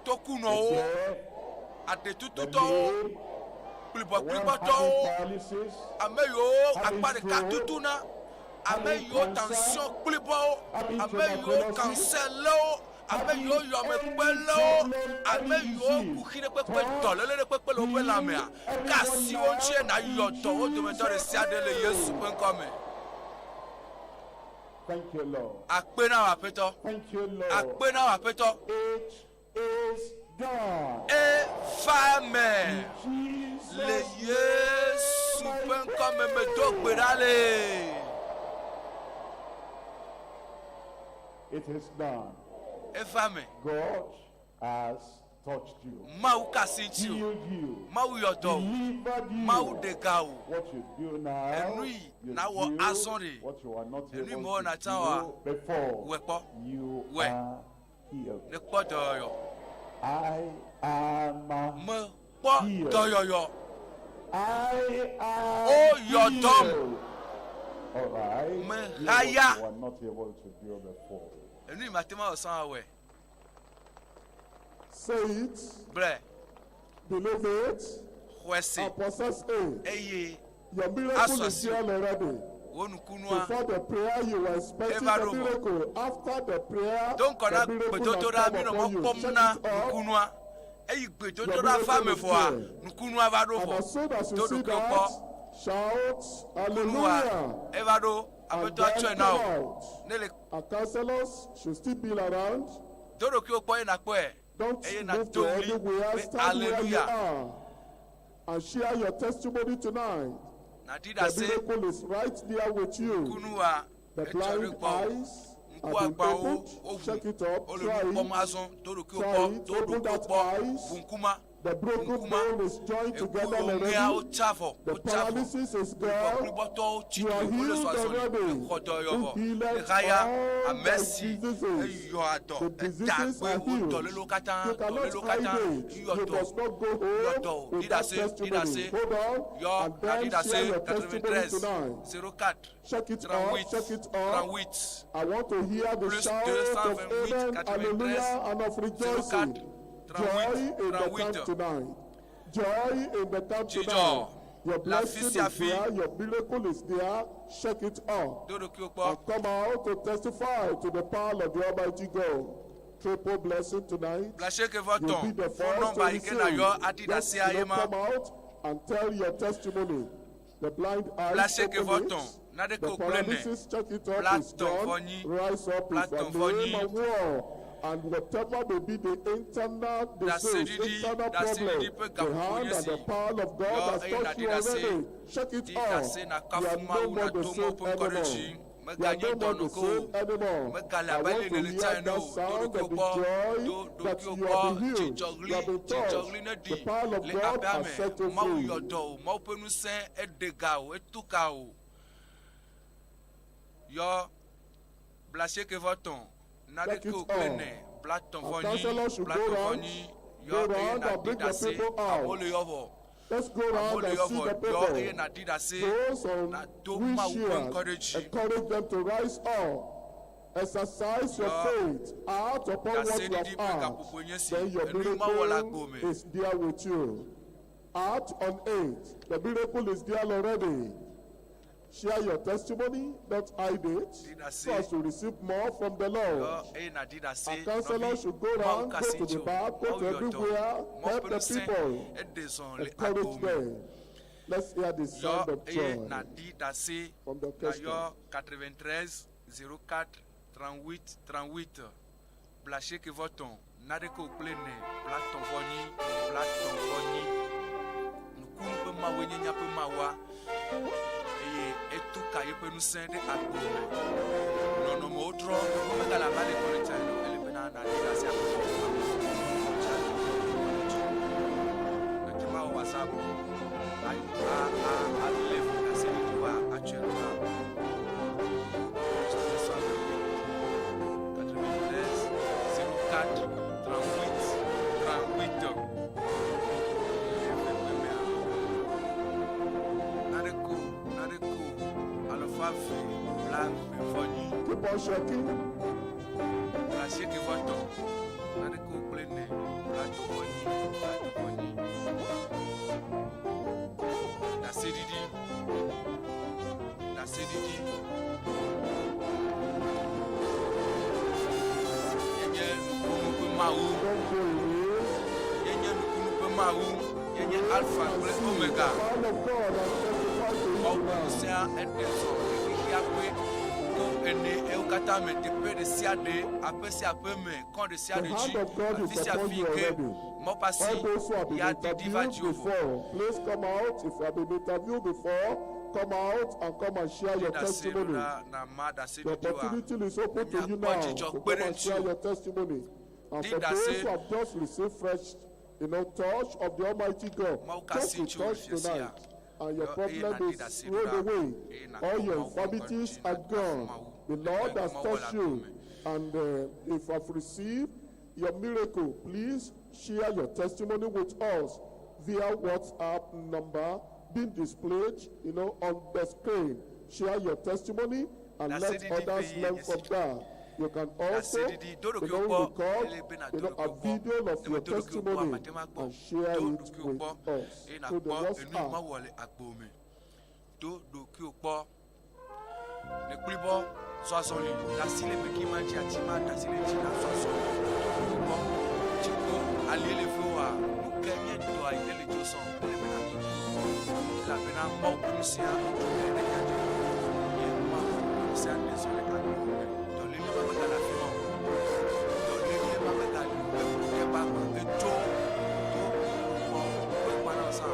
Speaker 1: tokunɔwo, aɖetututɔwo, kplibɔkplibɔtɔwo, ame yiwo akpa ɖeka tutuna, ame yiwo tansio kplibɔwo, ame yiwo kansɛ lé wo, ame yiwo yɔmekpe lé wo, ame yiwo kuxi ɖe kpekpe, dɔléle ɖe kpekpe le woƒe lãmea, ka asi wo ŋuti eye nàyɔ dɔ wo dometɔ ɖe sia ɖe le Yesu ƒe ŋkɔ me. Akpe na wò Aƒetɔ. Akpe na wò Aƒetɔ. Eva eme le Yesu ƒe ŋkɔ me medo gbe ɖa le. Eva eme. Mawu ka asi ŋuti o. Mawu yɔ dɔ o. Mawu ɖe ga o. Enu yi nawɔ azɔ ɖe, enu yi mewɔna tsã oa, wɔe kpɔ. Wɔe. Nekpɔ dɔyɔyɔ. Mekpɔ dɔyɔyɔ. Woyɔ dɔm. Mehaya. Enu yi mate ŋu awɔ sã wɔe.
Speaker 6: Say it.
Speaker 1: Gblɔe.
Speaker 6: Believe it.
Speaker 1: Xɔe se.
Speaker 6: And possess it.
Speaker 1: Eye
Speaker 6: Your miracle
Speaker 1: asɔ
Speaker 6: is
Speaker 1: asi
Speaker 6: here already.
Speaker 1: wò nukunua.
Speaker 6: Before the prayer, you were expecting
Speaker 1: Eva
Speaker 6: the
Speaker 1: ɖo vɔ.
Speaker 6: miracle. After the prayer,
Speaker 1: Do ŋgɔ na
Speaker 6: the miracle has
Speaker 1: gbedodoɖa
Speaker 6: come
Speaker 1: mi nɔ mɔ
Speaker 6: upon you.
Speaker 1: kpɔm
Speaker 6: Check
Speaker 1: na
Speaker 6: it up.
Speaker 1: nukunua. Eyi
Speaker 6: Your
Speaker 1: gbedodoɖa va
Speaker 6: miracle
Speaker 1: eme
Speaker 6: is
Speaker 1: vɔa,
Speaker 6: there.
Speaker 1: nukunua va ɖo
Speaker 6: And
Speaker 1: vɔ.
Speaker 6: as soon as you
Speaker 1: Do
Speaker 6: see
Speaker 1: ɖokuiwò
Speaker 6: that,
Speaker 1: kpɔ.
Speaker 6: shout
Speaker 1: Nukunua
Speaker 6: hallelujah.
Speaker 1: eva ɖo.
Speaker 6: And
Speaker 1: Aƒetɔa
Speaker 6: then
Speaker 1: tsɔe na
Speaker 6: come
Speaker 1: wò.
Speaker 6: out.
Speaker 1: Ne le
Speaker 6: Our counselors should still be around.
Speaker 1: Do ɖokuiwò kpɔ eye nàkpɔe,
Speaker 6: Don't
Speaker 1: eye
Speaker 6: move
Speaker 1: nàdo
Speaker 6: to
Speaker 1: ɣli
Speaker 6: anywhere.
Speaker 1: be,
Speaker 6: Stand where you
Speaker 1: Aleluya!
Speaker 6: are and share your testimony tonight.
Speaker 1: Nàɖi
Speaker 6: The
Speaker 1: ɖase
Speaker 6: miracle is right there with you.
Speaker 1: nukunua
Speaker 6: The
Speaker 1: etsɔ ɖe
Speaker 6: blind
Speaker 1: gbɔwò.
Speaker 6: eyes have been
Speaker 1: Ŋkuagbãwo
Speaker 6: opened.
Speaker 1: woʋu,
Speaker 6: Check it up.
Speaker 1: wole
Speaker 6: Try
Speaker 1: nu kpɔm
Speaker 6: it.
Speaker 1: azɔ. Do ɖokuiwò
Speaker 6: Try
Speaker 1: kpɔ,
Speaker 6: it.
Speaker 1: do
Speaker 6: Open
Speaker 1: ɖokuiwò
Speaker 6: that
Speaker 1: kpɔ,
Speaker 6: eyes.
Speaker 1: ʋu ŋkuma.
Speaker 6: The broken
Speaker 1: Ŋkuma,
Speaker 6: bone is joined together
Speaker 1: ekuwo ŋea
Speaker 6: already.
Speaker 1: wotsa vɔ,
Speaker 6: The
Speaker 1: wotsa vɔ.
Speaker 6: paralysis is gone.
Speaker 1: Kplibɔkplibɔtɔwo tsi
Speaker 6: You are
Speaker 1: tre, wole
Speaker 6: healed
Speaker 1: zɔzɔli,
Speaker 6: already.
Speaker 1: exɔ dɔyɔ
Speaker 6: Who
Speaker 1: vɔ.
Speaker 6: healeth
Speaker 1: Exaya,
Speaker 6: all
Speaker 1: ame
Speaker 6: thy
Speaker 1: si
Speaker 6: diseases.
Speaker 1: eyɔa dɔ,
Speaker 6: The
Speaker 1: eda
Speaker 6: diseases
Speaker 1: gbe
Speaker 6: are
Speaker 1: wo
Speaker 6: healed.
Speaker 1: dɔlélewo katã,
Speaker 6: You cannot
Speaker 1: dɔlélewo
Speaker 6: hide
Speaker 1: katã,
Speaker 6: it.
Speaker 1: yɔ
Speaker 6: You
Speaker 1: dɔ,
Speaker 6: must not go
Speaker 1: yɔ
Speaker 6: home
Speaker 1: dɔ o.
Speaker 6: with
Speaker 1: Ɖi
Speaker 6: that
Speaker 1: ɖase, ɖi
Speaker 6: testimony.
Speaker 1: ɖase,
Speaker 6: Hold on
Speaker 1: yɔ
Speaker 6: and
Speaker 1: naɖi
Speaker 6: then
Speaker 1: ɖase,
Speaker 6: share your testimony
Speaker 1: 93
Speaker 6: tonight.
Speaker 1: 04
Speaker 6: Check it up,
Speaker 1: 38
Speaker 6: check it up.
Speaker 1: 38
Speaker 6: I want to hear the
Speaker 1: plus
Speaker 6: shout of
Speaker 1: 228
Speaker 6: amen,
Speaker 1: 93
Speaker 6: hallelujah, and of
Speaker 1: 04
Speaker 6: rejoicing. Joy
Speaker 1: 38
Speaker 6: in the camp
Speaker 1: 38
Speaker 6: tonight. Joy in the camp
Speaker 1: Dzidzɔ
Speaker 6: tonight. Your
Speaker 1: le
Speaker 6: blessing
Speaker 1: afi
Speaker 6: is
Speaker 1: sia fi.
Speaker 6: there, your miracle is there. Check it up.
Speaker 1: Do ɖokuiwò kpɔ.
Speaker 6: And come out to testify to the power of the Almighty God. Triple blessing tonight.
Speaker 1: Blasieke vɔ
Speaker 6: You'll
Speaker 1: tɔ̃
Speaker 6: be the
Speaker 1: phone
Speaker 6: first to
Speaker 1: number yi ke
Speaker 6: receive.
Speaker 1: nàyɔ aɖi
Speaker 6: Just
Speaker 1: ɖasea
Speaker 6: you
Speaker 1: ye
Speaker 6: know,
Speaker 1: ma.
Speaker 6: come out and tell your testimony. The blind eyes
Speaker 1: Blasieke
Speaker 6: open
Speaker 1: vɔ
Speaker 6: it.
Speaker 1: tɔ̃ naneke
Speaker 6: The
Speaker 1: wò kple ne.
Speaker 6: paralysis check it up
Speaker 1: Bla
Speaker 6: is
Speaker 1: tɔ̃ vɔ
Speaker 6: gone.
Speaker 1: nyi.
Speaker 6: Rise up
Speaker 1: Bla
Speaker 6: is the
Speaker 1: tɔ̃ vɔ
Speaker 6: name
Speaker 1: nyi.
Speaker 6: of war. And whatever may be the internal disease,
Speaker 1: Ɖaseɖiɖi,
Speaker 6: internal problem,
Speaker 1: ɖaseɖiɖi ƒe
Speaker 6: the
Speaker 1: gaƒoƒo
Speaker 6: hand
Speaker 1: nye
Speaker 6: and
Speaker 1: si.
Speaker 6: the power of God
Speaker 1: Yɔ
Speaker 6: has
Speaker 1: eye
Speaker 6: touched
Speaker 1: nàɖi
Speaker 6: you
Speaker 1: ɖase.
Speaker 6: already. Check it
Speaker 1: Ɖi
Speaker 6: up.
Speaker 1: ɖase
Speaker 6: You are
Speaker 1: nàkafu
Speaker 6: no
Speaker 1: Mawu,
Speaker 6: more the
Speaker 1: nàdo Mawu
Speaker 6: same
Speaker 1: ƒe ŋkɔ ɖe
Speaker 6: anymore.
Speaker 1: dzi.
Speaker 6: You are
Speaker 1: Meganye
Speaker 6: no more the
Speaker 1: dɔnɔke o.
Speaker 6: same anymore.
Speaker 1: Megale
Speaker 6: I
Speaker 1: abe ale
Speaker 6: want to
Speaker 1: nèle tsã
Speaker 6: hear
Speaker 1: ene
Speaker 6: that
Speaker 1: o. Do
Speaker 6: sound of
Speaker 1: ɖokuiwò
Speaker 6: the
Speaker 1: kpɔ.
Speaker 6: joy
Speaker 1: Do
Speaker 6: that
Speaker 1: ɖokuiwò
Speaker 6: you have
Speaker 1: kpɔ.
Speaker 6: been healed. You
Speaker 1: Dzidzɔɣli,
Speaker 6: have been touched.
Speaker 1: dzidzɔɣli
Speaker 6: The
Speaker 1: neɖi
Speaker 6: power of
Speaker 1: le
Speaker 6: God
Speaker 1: aƒea
Speaker 6: has
Speaker 1: me.
Speaker 6: set you
Speaker 1: Mawu
Speaker 6: free.
Speaker 1: yɔ dɔ wò. Mawu ƒe ŋusẽ eɖe ga wò, etu ka wò. Yɔ blasieke vɔ tɔ̃,
Speaker 6: Check
Speaker 1: naneke
Speaker 6: it
Speaker 1: wò kple
Speaker 6: up.
Speaker 1: ne, blatɔ̃
Speaker 6: Our
Speaker 1: vɔ nyi,
Speaker 6: counselors should go
Speaker 1: blatɔ̃ vɔ
Speaker 6: round,
Speaker 1: nyi.
Speaker 6: go
Speaker 1: Yɔ eye
Speaker 6: round and
Speaker 1: nàɖi
Speaker 6: bring the
Speaker 1: ɖase.
Speaker 6: people
Speaker 1: Amewo
Speaker 6: out.
Speaker 1: le yɔ vɔ.
Speaker 6: Let's go
Speaker 1: Amewo
Speaker 6: round
Speaker 1: le
Speaker 6: and
Speaker 1: yɔ
Speaker 6: see
Speaker 1: vɔ.
Speaker 6: the
Speaker 1: Yɔ eye
Speaker 6: people.
Speaker 1: nàɖi ɖase.
Speaker 6: Those on
Speaker 1: Nàdo Mawu ƒe ŋkɔ ɖe
Speaker 6: wheelchairs,
Speaker 1: dzi.
Speaker 6: encourage them to rise up. Exercise your
Speaker 1: Yɔ
Speaker 6: faith out upon what you
Speaker 1: ɖaseɖiɖi
Speaker 6: have
Speaker 1: ƒe
Speaker 6: asked.
Speaker 1: gaƒoƒo nye si.
Speaker 6: Then your
Speaker 1: Enu yi mawɔ le agbo
Speaker 6: miracle
Speaker 1: me.
Speaker 6: is there with you. Act on it. The miracle is there already. Share your testimony, not hide it,
Speaker 1: Ɖi
Speaker 6: so
Speaker 1: ɖase.
Speaker 6: as to receive more from the Lord.
Speaker 1: Yɔ eye nàɖi ɖase.
Speaker 6: Our counselors
Speaker 1: Nɔvi,
Speaker 6: should go
Speaker 1: Mawu
Speaker 6: round,
Speaker 1: ka
Speaker 6: go
Speaker 1: asi
Speaker 6: to the
Speaker 1: ŋuti wò.
Speaker 6: bar, go
Speaker 1: Mawu
Speaker 6: to
Speaker 1: yɔ dɔ wò.
Speaker 6: everywhere,
Speaker 1: Mawu
Speaker 6: help
Speaker 1: ƒe
Speaker 6: the
Speaker 1: ŋusẽ
Speaker 6: people,
Speaker 1: eɖe zɔ le
Speaker 6: encourage
Speaker 1: agbo me.
Speaker 6: them. Let's hear the
Speaker 1: Yɔ
Speaker 6: sound of
Speaker 1: eye
Speaker 6: joy
Speaker 1: nàɖi ɖase.
Speaker 6: from the orchestra.
Speaker 1: Nàyɔ 93 04 38 38 blasieke vɔ tɔ̃ naneke wò kple ne blatɔ̃ vɔ nyi blatɔ̃ vɔ nyi. Nuku ƒe Mawue nye míaƒe Mawua eye etu ka yeƒe ŋusẽ ɖe agbo me. Nɔnɔmewo trɔ, womegale abe ale yi tsã ene o. Ele bena nàɖi ɖase akpɔ amewo dzi. Nàte ŋu awɔ WhatsApp. A a a alé ɖaseɖiɖi wa atsɔe ɖo ɖa. Plus 228 93 04 38 38. Le ʋegbe mea, naɖe ko naɖe ko alafa eve blaeve vɔ nyi.
Speaker 8: Keep on checking.
Speaker 1: Blaasieke vɔ etɔ̃ naɖe ko kple ene blatɔ̃ vɔ nyi blatɔ̃ vɔ nyi. Ɖaseɖiɖi ɖaseɖiɖi yenye nukunu ƒe Mawu.
Speaker 8: Don't go away.
Speaker 1: Yenye nukunu ƒe Mawu. Yenye Alfa kple Omega.
Speaker 8: Power of God has testified to you
Speaker 1: Mawu ƒe
Speaker 8: tonight.
Speaker 1: ŋusẽa eɖe zɔ le xexea ƒe to ene ewo katã me teƒe ɖe sia ɖe aƒe sia aƒe me kɔ ɖe sia
Speaker 8: The
Speaker 1: ɖe dzi
Speaker 8: hand of God
Speaker 1: afi
Speaker 8: is
Speaker 1: sia
Speaker 8: upon
Speaker 1: afi
Speaker 8: you
Speaker 1: ke
Speaker 8: already.
Speaker 1: Mawu ƒe asi
Speaker 8: All those who have been
Speaker 1: ya ɖiɖi va
Speaker 8: interviewed
Speaker 1: dziwò vɔ.
Speaker 8: before, please come out. If you have been interviewed before, come out and come and share your
Speaker 1: Ɖase ɖo
Speaker 8: testimony.
Speaker 1: ɖa na ma ɖase
Speaker 8: The
Speaker 1: ɖiɖiwoa.
Speaker 8: opportunity is open to you
Speaker 1: Míakpɔ
Speaker 8: now
Speaker 1: dzidzɔ
Speaker 8: to
Speaker 1: kpe
Speaker 8: come
Speaker 1: ɖe
Speaker 8: and share
Speaker 1: ŋutiwò.
Speaker 8: your testimony. And
Speaker 1: Di
Speaker 8: for
Speaker 1: ɖase.
Speaker 8: those who have just received fresh touch of the Almighty God,
Speaker 1: Mawu ka
Speaker 8: just
Speaker 1: si
Speaker 8: be
Speaker 1: tso
Speaker 8: touched
Speaker 1: fiasia.
Speaker 8: tonight, and your
Speaker 1: Yɔ eye
Speaker 8: problem
Speaker 1: nàɖi
Speaker 8: is
Speaker 1: ɖase ɖo
Speaker 8: rolled
Speaker 1: ɖa.
Speaker 8: away.
Speaker 1: Eye nàkpɔ
Speaker 8: All your
Speaker 1: Mawu ƒe ŋkɔ
Speaker 8: infirmities
Speaker 1: dzi,
Speaker 8: are
Speaker 1: nàkafu
Speaker 8: gone.
Speaker 1: Mawu.
Speaker 8: The Lord
Speaker 1: Eye
Speaker 8: has
Speaker 1: Mawu le
Speaker 8: touched you.
Speaker 1: agbe me.
Speaker 8: And if you have received your miracle, please share your testimony with us via WhatsApp number being displayed on the screen. Share your testimony and let
Speaker 1: Ɖaseɖiɖi
Speaker 8: others
Speaker 1: ƒe
Speaker 8: learn
Speaker 1: ye
Speaker 8: from
Speaker 1: nye
Speaker 8: that. You can also,
Speaker 1: Ɖaseɖiɖi, do ɖokuiwò kpɔ,
Speaker 8: record,
Speaker 1: ele be nàdo
Speaker 8: a
Speaker 1: ɖokuiwò kpɔ.
Speaker 8: video of
Speaker 1: Ne
Speaker 8: your
Speaker 1: medo ɖokuiwò kpɔa,
Speaker 8: testimony
Speaker 1: mate ŋu akpɔ.
Speaker 8: and share
Speaker 1: Do
Speaker 8: it
Speaker 1: ɖokuiwò
Speaker 8: with
Speaker 1: kpɔ
Speaker 8: us
Speaker 1: eye
Speaker 8: through the
Speaker 1: nàkpɔ enu yi
Speaker 8: WhatsApp.
Speaker 1: Mawu wɔ le agbo me. Do ɖokuiwò kpɔ. Ne kplibɔ zɔ azɔli, ɖe asi le meki ma dzi, ati ma ɖe asi le dzi na zɔ azɔli. Do ɖokuiwò kpɔ. Tsikpo ali le fe wa, nu ke nye dɔa yi ɖe le dzo sɔn, ele be nàdo ɖokuiwò kpɔ. Elabena Mawu ƒe ŋusẽa dzo le ɖe mía dzi. Ye Mawu ƒe ŋusẽa ɖe zɔ le agbo me. Dɔléle ma megale afi ma o. Dɔléle ma megali o. Eku ɖe ba gba. Etso do kpɔ ƒe kpana zã.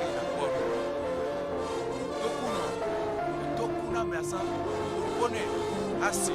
Speaker 1: Eye nàkpɔ nu. Tokunɔ, etoku na amea zã. Wokpɔnɛ ase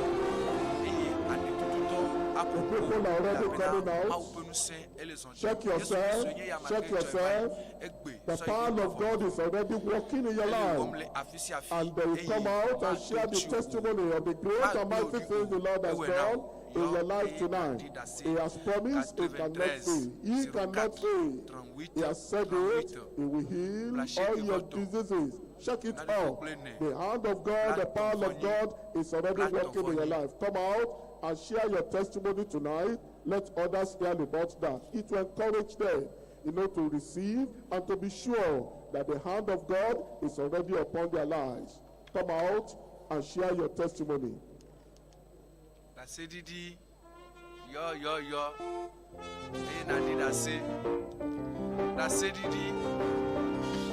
Speaker 1: eye aɖetututɔ aƒo
Speaker 8: The
Speaker 1: ko
Speaker 8: people are already
Speaker 1: elabena
Speaker 8: coming out.
Speaker 1: Mawu ƒe ŋusẽ ele zɔ dzi.
Speaker 8: Check
Speaker 1: Yesu
Speaker 8: yourself.
Speaker 1: Kristo nye ya
Speaker 8: Check
Speaker 1: make dzɔ eva yi.
Speaker 8: yourself.
Speaker 1: Egbe
Speaker 8: The
Speaker 1: sɔ yi
Speaker 8: power
Speaker 1: ɖe
Speaker 8: of
Speaker 1: vɔ.
Speaker 8: God is already working in your
Speaker 1: Ele
Speaker 8: life.
Speaker 1: wɔm le afi sia afi
Speaker 8: And they will
Speaker 1: eye
Speaker 8: come out and share the
Speaker 1: mato tsi o.
Speaker 8: testimony of the great and
Speaker 1: Magblẽ
Speaker 8: mighty
Speaker 1: wò ɖi
Speaker 8: things the
Speaker 1: o.
Speaker 8: Lord has
Speaker 1: Ewɔe na
Speaker 8: done
Speaker 1: wò.
Speaker 8: in
Speaker 1: Yɔ
Speaker 8: your life
Speaker 1: eye
Speaker 8: tonight.
Speaker 1: nàɖi ɖase.
Speaker 8: He has promised he cannot
Speaker 1: 93
Speaker 8: fail. He cannot
Speaker 1: 04
Speaker 8: fail.
Speaker 1: 38
Speaker 8: He has said it.
Speaker 1: 38.
Speaker 8: He will heal
Speaker 1: Blaasieke
Speaker 8: all your
Speaker 1: vɔ etɔ̃.
Speaker 8: diseases. Check it
Speaker 1: Naɖe
Speaker 8: out.
Speaker 1: kple ene.
Speaker 8: The hand of God, the
Speaker 1: Blatɔ̃
Speaker 8: power
Speaker 1: vɔ
Speaker 8: of
Speaker 1: nyi.
Speaker 8: God is already
Speaker 1: Blatɔ̃
Speaker 8: working
Speaker 1: vɔ
Speaker 8: in your
Speaker 1: nyi.
Speaker 8: life. Come out and share your testimony tonight. Let others hear about that. It will encourage them to receive and to be sure that the hand of God is already upon their lives. Come out and share your testimony.
Speaker 1: Ɖaseɖiɖi yɔ yɔ yɔ eye nàɖi ɖase. Ɖaseɖiɖi.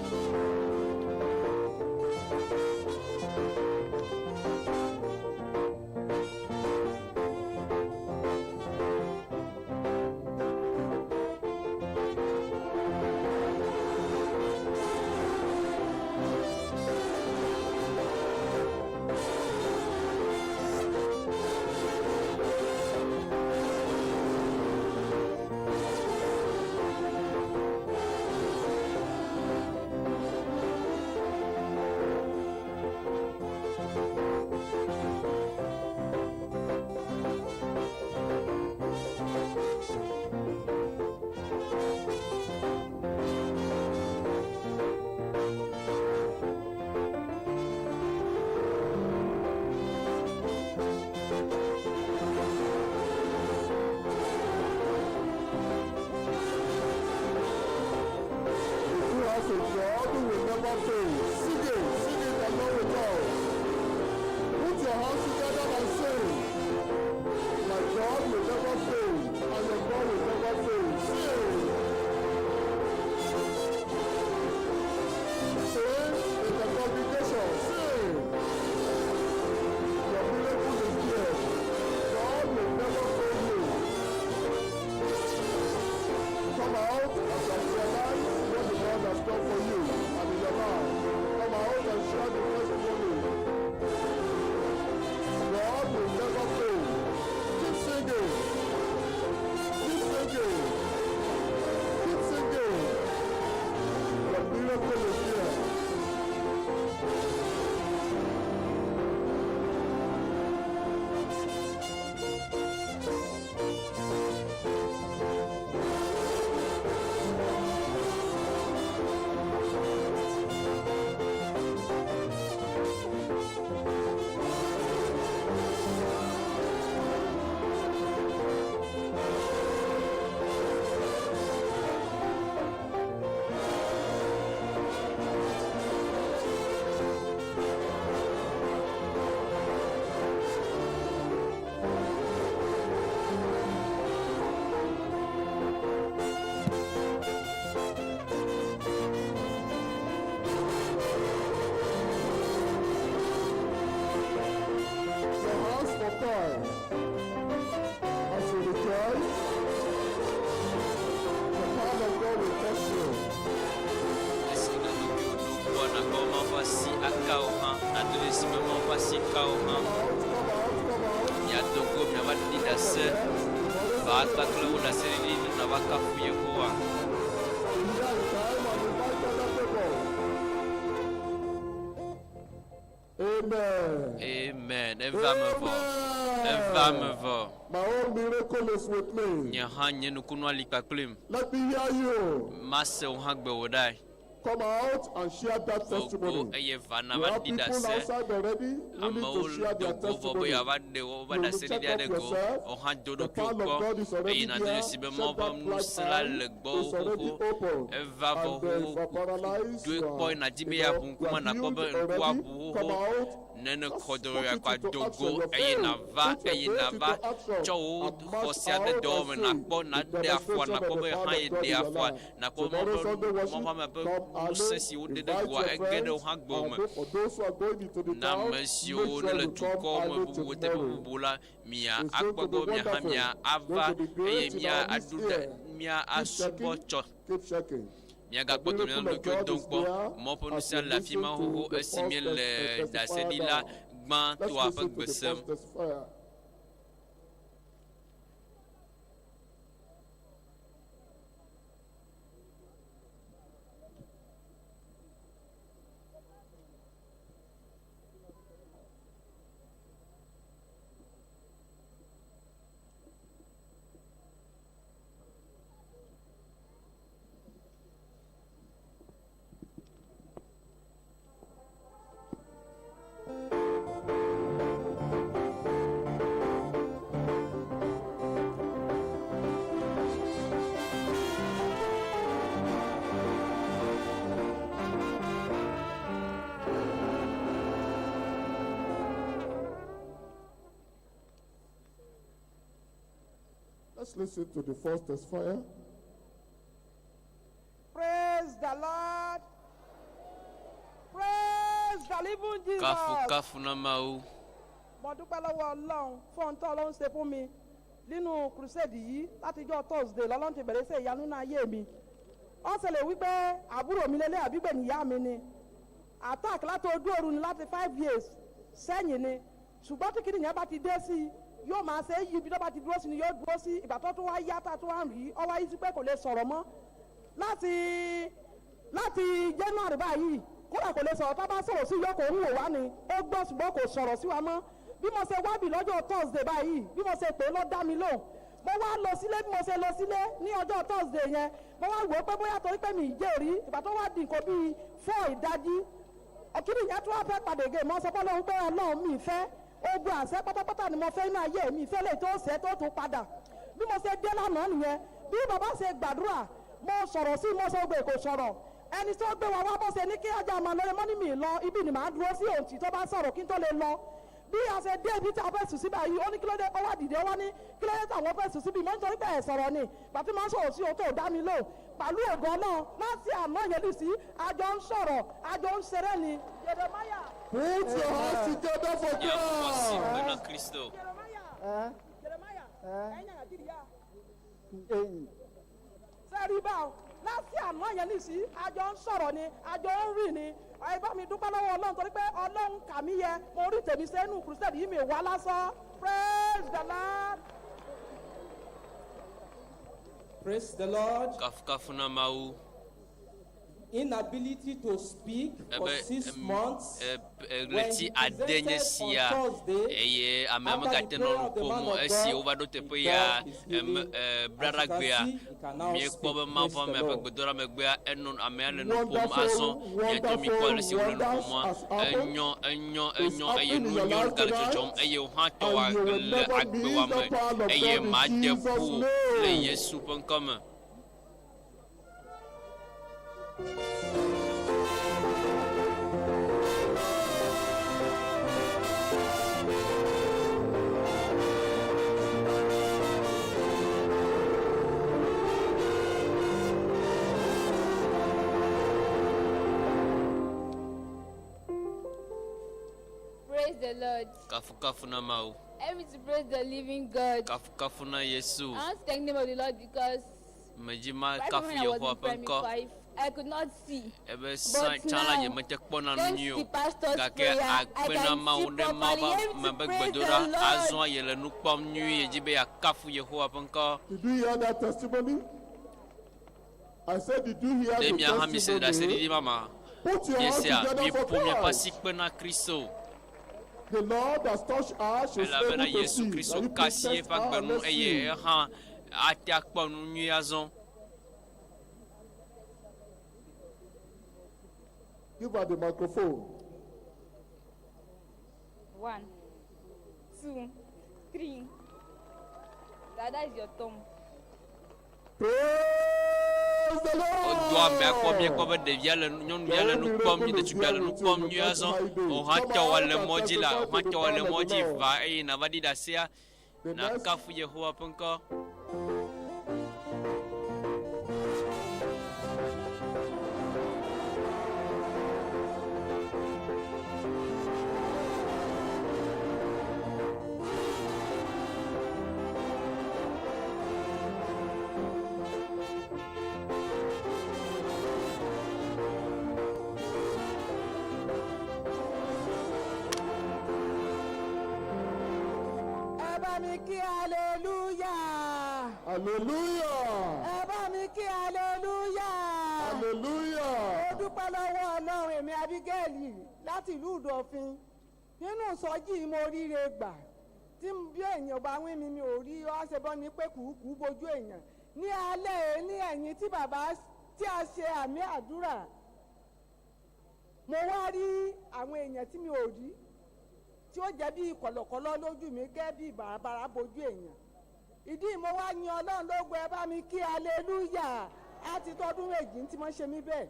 Speaker 8: If you have a God who will never fail, sing it along with us. Put your hands together and sing. My God will never fail, and your God will never fail. Sing. Sing in the congregation. Sing. Your miracle is here. God will never fail you. Come out and realize what the Lord has done for you and in your life. Come out and share the testimony. time. As you rejoice, the power of God will touch you.
Speaker 12: Esi nèɖo ɖokuiwò ɖo gbɔ nakpɔ Mawu ƒe asi aka wò hã, nàdo dzesi be Mawu ƒe asi ka wò hã. Miado go miava ɖi ɖase va kpakple wò ɖaseɖiɖi ne nàva kafu Yehowa.
Speaker 8: Time and invite other people. Amen.
Speaker 12: Amen. Eva me vɔ. Eva me vɔ.
Speaker 8: My own miracle is with me.
Speaker 12: Nye hã nye nukunua li kpakplim.
Speaker 8: Let me hear you.
Speaker 12: Mase wò hã gbe wò ɖae.
Speaker 8: Come out and share that
Speaker 12: Go
Speaker 8: testimony.
Speaker 12: eye va
Speaker 8: We
Speaker 12: nava
Speaker 8: have
Speaker 12: ɖi
Speaker 8: people
Speaker 12: ɖase.
Speaker 8: outside already willing
Speaker 12: Amewo
Speaker 8: to share
Speaker 12: do
Speaker 8: their
Speaker 12: go vɔ be
Speaker 8: testimony.
Speaker 12: yewoava ɖe woƒe
Speaker 8: You will
Speaker 12: ɖaseɖiɖi
Speaker 8: check
Speaker 12: aɖe
Speaker 8: up
Speaker 12: go.
Speaker 8: yourself.
Speaker 12: Wò hã do
Speaker 8: The
Speaker 12: ɖokuiwò
Speaker 8: power of
Speaker 12: kpɔ
Speaker 8: God is already
Speaker 12: eye nàdo
Speaker 8: there.
Speaker 12: dzesi be
Speaker 8: Check
Speaker 12: Mawu ƒe
Speaker 8: that black
Speaker 12: ŋusẽ la
Speaker 8: eye.
Speaker 12: le gbɔwò
Speaker 8: It's already
Speaker 12: xoxo.
Speaker 8: open.
Speaker 12: Eva vɔ
Speaker 8: And
Speaker 12: xoxo.
Speaker 8: if you are paralyzed,
Speaker 12: Doe
Speaker 8: you
Speaker 12: kpɔ
Speaker 8: are,
Speaker 12: eye nàdi be
Speaker 8: you
Speaker 12: yeaʋu
Speaker 8: know, you
Speaker 12: ŋkume
Speaker 8: are
Speaker 12: nàkpɔ
Speaker 8: healed
Speaker 12: be ŋkua
Speaker 8: already.
Speaker 12: ʋu
Speaker 8: Come
Speaker 12: xoxo.
Speaker 8: out.
Speaker 12: Ne ne
Speaker 8: Just
Speaker 12: xɔ
Speaker 8: put
Speaker 12: dɔyɔyɔ
Speaker 8: it
Speaker 12: kɔa
Speaker 8: into
Speaker 12: do
Speaker 8: action.
Speaker 12: go
Speaker 8: Your
Speaker 12: eye
Speaker 8: faith.
Speaker 12: nàva
Speaker 8: Put your
Speaker 12: eye
Speaker 8: faith
Speaker 12: nàva
Speaker 8: into action
Speaker 12: tsɔ wò
Speaker 8: and march
Speaker 12: xɔsea de
Speaker 8: out
Speaker 12: dɔwɔme
Speaker 8: and see
Speaker 12: nàkpɔ
Speaker 8: the
Speaker 12: nàɖe afɔa
Speaker 8: demonstration
Speaker 12: nàkpɔ
Speaker 8: of
Speaker 12: be
Speaker 8: the
Speaker 12: hã
Speaker 8: power
Speaker 12: ye
Speaker 8: of God
Speaker 12: ɖe
Speaker 8: in your
Speaker 12: afɔa
Speaker 8: life.
Speaker 12: nàkpɔ be
Speaker 8: Tomorrow
Speaker 12: Mawu
Speaker 8: Sunday
Speaker 12: ƒe
Speaker 8: worship,
Speaker 12: Mawu ƒe ame ƒe
Speaker 8: come
Speaker 12: ŋusẽ
Speaker 8: early,
Speaker 12: si woɖe ɖe
Speaker 8: invite
Speaker 12: goa
Speaker 8: your
Speaker 12: ege ɖe wò
Speaker 8: friends,
Speaker 12: hã gbewò
Speaker 8: and
Speaker 12: me.
Speaker 8: for those who are going into the
Speaker 12: Na
Speaker 8: town,
Speaker 12: ame
Speaker 8: make
Speaker 12: siwo
Speaker 8: sure
Speaker 12: ne le
Speaker 8: you come
Speaker 12: dukɔwo me
Speaker 8: early
Speaker 12: bubu teƒe
Speaker 8: tomorrow.
Speaker 12: bubu la, mia
Speaker 8: It's going
Speaker 12: akpɔ
Speaker 8: to be
Speaker 12: gbɔ mia hã
Speaker 8: wonderful.
Speaker 12: mia
Speaker 8: It's going
Speaker 12: ava
Speaker 8: to be
Speaker 12: eye
Speaker 8: great in
Speaker 12: mia
Speaker 8: our midst
Speaker 12: aɖu ɖe
Speaker 8: here.
Speaker 12: mia
Speaker 8: Keep
Speaker 12: asubɔ
Speaker 8: checking.
Speaker 12: tsɔ.
Speaker 8: Keep checking. The
Speaker 12: Miagakpɔtɔ mia
Speaker 8: miracle of
Speaker 12: ɖokuiwo
Speaker 8: God
Speaker 12: dom
Speaker 8: is
Speaker 12: kpɔ.
Speaker 8: there
Speaker 12: Mawu ƒe
Speaker 8: as
Speaker 12: ŋusẽ
Speaker 8: we
Speaker 12: le afi
Speaker 8: listen
Speaker 12: ma
Speaker 8: to
Speaker 12: xoxo
Speaker 8: the
Speaker 12: esi
Speaker 8: first
Speaker 12: míele
Speaker 8: testifier
Speaker 12: ɖaseɖila
Speaker 8: now.
Speaker 12: gbãtɔa
Speaker 8: Let's
Speaker 12: ƒe
Speaker 8: listen to
Speaker 12: gbe
Speaker 8: the
Speaker 12: sem.
Speaker 8: first testifier. Let's listen to the first testifier.
Speaker 13: Praise the Lord. Praise the living Jesus.
Speaker 12: Kafu kafu na Mawu.
Speaker 13: Mo dúpẹ́ lọ́wọ́ Ọlọ́run fún ohun tó Ọlọ́run ṣe fún mi nínú crusade yìí látijọ́ Thursday lọ́lọ́run ti bẹ̀rẹ̀ sí ìyanu náà ayé mi. Ó ṣẹlẹ̀ wípé àbúrò mi lélẹ̀ àbígbẹ̀ níyà mi ni. Attack láti ojú oorun ni láti 5 years sẹ́yìn ni. Ṣùgbọ́n tí kìnìyàn bá ti dé sí i yóò máa ṣe é yí ibi tó bá ti dúró sí ni yóò dúró sí ìgbà tó tún wá yá tá a tún wá rí ọ wá yí sí pé kò lè sọ̀rọ̀ mọ́ láti láti January báyìí kódà kò lè sọ̀rọ̀ tó bá sọ̀rọ̀ sí yóò kò ń wò wá ni ó gbọ́ ṣùgbọ́n kò sọ̀rọ̀ sí wa mọ́ bí mo ṣe wábì lọ́jọ́ Thursday báyìí bí mo ṣe pè é ló dá mi lóhùn mo wá lọ sílé bí mo ṣe lọ sílé ní ọjọ́ Thursday yẹn mo wá wò ó pé bóyá torí pé mi ì jẹ́ rí ìgbà tó wá di nǹkan bíi 4 ìdájí ọ̀kìnrin yẹn tún wá fẹ́ padà gé mọ́ sọ fún Ọlọ́run pé Ọlọ́run mi fẹ́ ogun àṣẹ pátápátá ni mo fẹ́ inú ayé mi ìfẹ́ lè tó ṣẹ́ tó tún padà bí mo ṣe dé lánàá nìyẹn bí bàbá ṣe gbàdúrà mo sọ̀rọ̀ sí mo sọ gbé kò sọ̀rọ̀ ẹni tó gbé wa wá bó ṣe ní kí ajá máa lọ mọ́ ní mi lọ ibi ni màá dúró sí òǹtì tó bá sọ̀rọ̀ kí n tó lè lọ bí a ṣe dé ibi tí a fẹ́ sùn síbẹ̀ yìí ó ní kí ló dé ó wá dìde ó wá ní kí ló dé táwọn fẹ́ sùn síbi mo nítorí pé ẹ̀ sọ̀rọ̀ ni gbàtí mo ń sọ̀rọ̀ sí òun tó dá mi lò pẹ̀lú ògo Ọlọ́run láti àná yẹn lù sí àjọ ń sọ̀rọ̀ àjọ ń ṣeré ni Jeremiah.
Speaker 8: Put your hands together for
Speaker 12: Míaƒo asi
Speaker 8: Christ.
Speaker 12: gbe na Kristo.
Speaker 13: Jeremiah ẹ̀yin Nàìjíríà sẹ́rí báwo láti àná yẹn nìsí àjọ ń sọ̀rọ̀ ni àjọ ń rìn ni ẹ bá mi dúpẹ́ lọ́wọ́ Ọlọ́run torí pé Ọlọ́run kà mí yẹ mo rí tèmi sẹ́nu crusade yìí mi wá lásán praise the Lord.
Speaker 4: Praise the Lord.
Speaker 12: Kafu kafu na Mawu.
Speaker 4: Inability to speak for
Speaker 12: Ebe
Speaker 4: 6 months. When
Speaker 12: ɣleti
Speaker 4: he
Speaker 12: ade nye
Speaker 4: presented
Speaker 12: sia
Speaker 4: on Thursday,
Speaker 12: eye ame
Speaker 4: after
Speaker 12: megate
Speaker 4: the
Speaker 12: nɔ
Speaker 4: prayer
Speaker 12: nu
Speaker 4: of the
Speaker 12: ƒom
Speaker 4: man
Speaker 12: o
Speaker 4: of
Speaker 12: esi
Speaker 4: God,
Speaker 12: wova ɖo
Speaker 4: he
Speaker 12: teƒe ya
Speaker 4: got his healing.
Speaker 12: braɖagbea
Speaker 4: As you can see, he can now
Speaker 12: miekpɔ
Speaker 4: speak.
Speaker 12: be Mawu
Speaker 4: Praise
Speaker 12: ƒe
Speaker 4: the
Speaker 12: amea ƒe
Speaker 4: Lord.
Speaker 12: gbedoɖa megbea enɔ amea le nu ƒom
Speaker 8: Wonderful,
Speaker 12: azɔ miato mikpɔ ale si wòle nu
Speaker 8: wonderful
Speaker 12: ƒomoa
Speaker 8: wonders has happened.
Speaker 12: enyɔ enyɔ
Speaker 8: It's
Speaker 12: enyɔ eye
Speaker 8: happening in
Speaker 12: nu
Speaker 8: your
Speaker 12: nyɔ
Speaker 8: life
Speaker 12: gale dzɔdzɔm
Speaker 8: tonight,
Speaker 12: eye wò hã tɔ wòa
Speaker 8: and you will
Speaker 12: le
Speaker 8: never
Speaker 12: agbewa
Speaker 8: miss the
Speaker 12: me
Speaker 8: power of
Speaker 12: eye
Speaker 8: God in
Speaker 12: made
Speaker 8: Jesus'
Speaker 12: ƒo le
Speaker 8: name.
Speaker 12: Yesu ƒe ŋkɔ me.
Speaker 14: Praise the Lord.
Speaker 12: Kafu kafu na Mawu.
Speaker 7: Help me to praise the living God.
Speaker 12: Kafukafu na Yesu.
Speaker 7: I want to thank the name of the Lord because
Speaker 12: Medzi ma
Speaker 7: right from
Speaker 12: kafu
Speaker 7: when I was
Speaker 12: Yehowa
Speaker 7: in
Speaker 12: ƒe
Speaker 7: primary
Speaker 12: ŋkɔ.
Speaker 7: five, I could not see.
Speaker 12: Ebe sã
Speaker 7: But
Speaker 12: tsã la
Speaker 7: now,
Speaker 12: nyemete kpɔna nu
Speaker 7: thanks
Speaker 12: nyui
Speaker 7: to
Speaker 12: o.
Speaker 7: pastor's
Speaker 12: Gake
Speaker 7: prayer, I
Speaker 12: akpe na
Speaker 7: can
Speaker 12: Mawu
Speaker 7: see
Speaker 12: ɖe Mawu
Speaker 7: properly.
Speaker 12: ƒe
Speaker 7: Help me
Speaker 12: ame
Speaker 7: to
Speaker 12: ƒe
Speaker 7: praise the
Speaker 12: gbedoɖa.
Speaker 7: Lord.
Speaker 12: Azɔ yele nu kpɔm nyuie yedzi be yeakafu Yehowa ƒe ŋkɔ.
Speaker 8: Did you hear that testimony? I said, did you hear
Speaker 12: Ɖe
Speaker 8: the
Speaker 12: mia hã mise ɖaseɖiɖi
Speaker 8: testimony?
Speaker 12: mama.
Speaker 8: Put your hands
Speaker 12: Miesea,
Speaker 8: together for
Speaker 12: miƒo miaƒe
Speaker 8: Christ.
Speaker 12: asi kpe na Kristo.
Speaker 8: The Lord has touched her. She's
Speaker 12: Elabena
Speaker 8: able to
Speaker 12: Yesu
Speaker 8: see.
Speaker 12: Kristo
Speaker 8: Can you
Speaker 12: ka
Speaker 8: please
Speaker 12: asi
Speaker 8: test
Speaker 12: eƒe
Speaker 8: her
Speaker 12: agbe
Speaker 8: and
Speaker 12: nu
Speaker 8: let's
Speaker 12: eye
Speaker 8: see?
Speaker 12: ehã ate akpɔ nu nyuie azɔ.
Speaker 8: Give her the microphone.
Speaker 7: One, two, three. That, that is your thumb.
Speaker 8: Praise the
Speaker 12: Wodo amea kpɔ
Speaker 8: Lord.
Speaker 12: míekpɔ be ɖevia le nu- nyɔnuvia le nu kpɔm nyuie, ɖetugbia le nu kpɔm nyuie azɔ. Wò hã tɔwò le mɔ dzi la, wò hã tɔwò le mɔ dzi va eye nàva ɖi ɖasea.
Speaker 8: The next
Speaker 12: Nakafu Yehowa ƒe ŋkɔ.
Speaker 2: Ẹ bá mi kí hallelujah.
Speaker 8: Hallelujah.
Speaker 2: Ẹ bá mi kí hallelujah.
Speaker 8: Hallelujah.
Speaker 2: Mo dúpẹ́ lọ́wọ́ Ọlọ́run èmi Abigail láti ìlú Ìdọ̀fin. Nínú ìsọjí mo ríre gbà. Tí bí èèyàn bá wí mi mi ò rí ọ́sẹ̀bọ́ ni pé kùkù bojú èèyàn. Ní alẹ́ ní ẹ̀yìn tí bàbá tí a ṣe àmì àdúrà. Mo wá rí àwọn èèyàn tí mi ò rí tí ó jẹ́ bí kọ̀lọ̀kọ̀lọ̀ lójú mi gẹ́ bí bàràbàrà bojú èèyàn ìdí mo wá yin ọlọ́run lógo ẹ bá mi kí aleluya á ti tọdún méjì tí mo ṣe mí bẹ́ẹ̀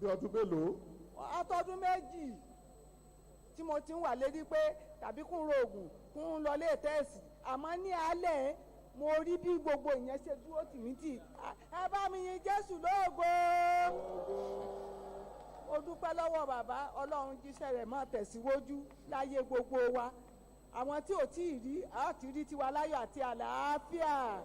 Speaker 8: Bí ọdún mélòó?
Speaker 2: á tọdún méjì tí mo ti ń wà lérí pé tàbí kún ro oògùn kún lọ lé tẹ́ẹ̀sì àmọ́ ní alẹ́ mo rí bí gbogbo ìyẹn ṣe dúró tì mí tì ẹ bá mi yin jésù lógo mo dúpẹ́ lọ́wọ́ bàbá ọlọ́run jíṣẹ́ rẹ̀ máa tẹ̀síwájú láyé gbogbo wa àwọn tí ò tí ì rí a ó ti rí tiwa láyọ̀ àti àlàáfíà.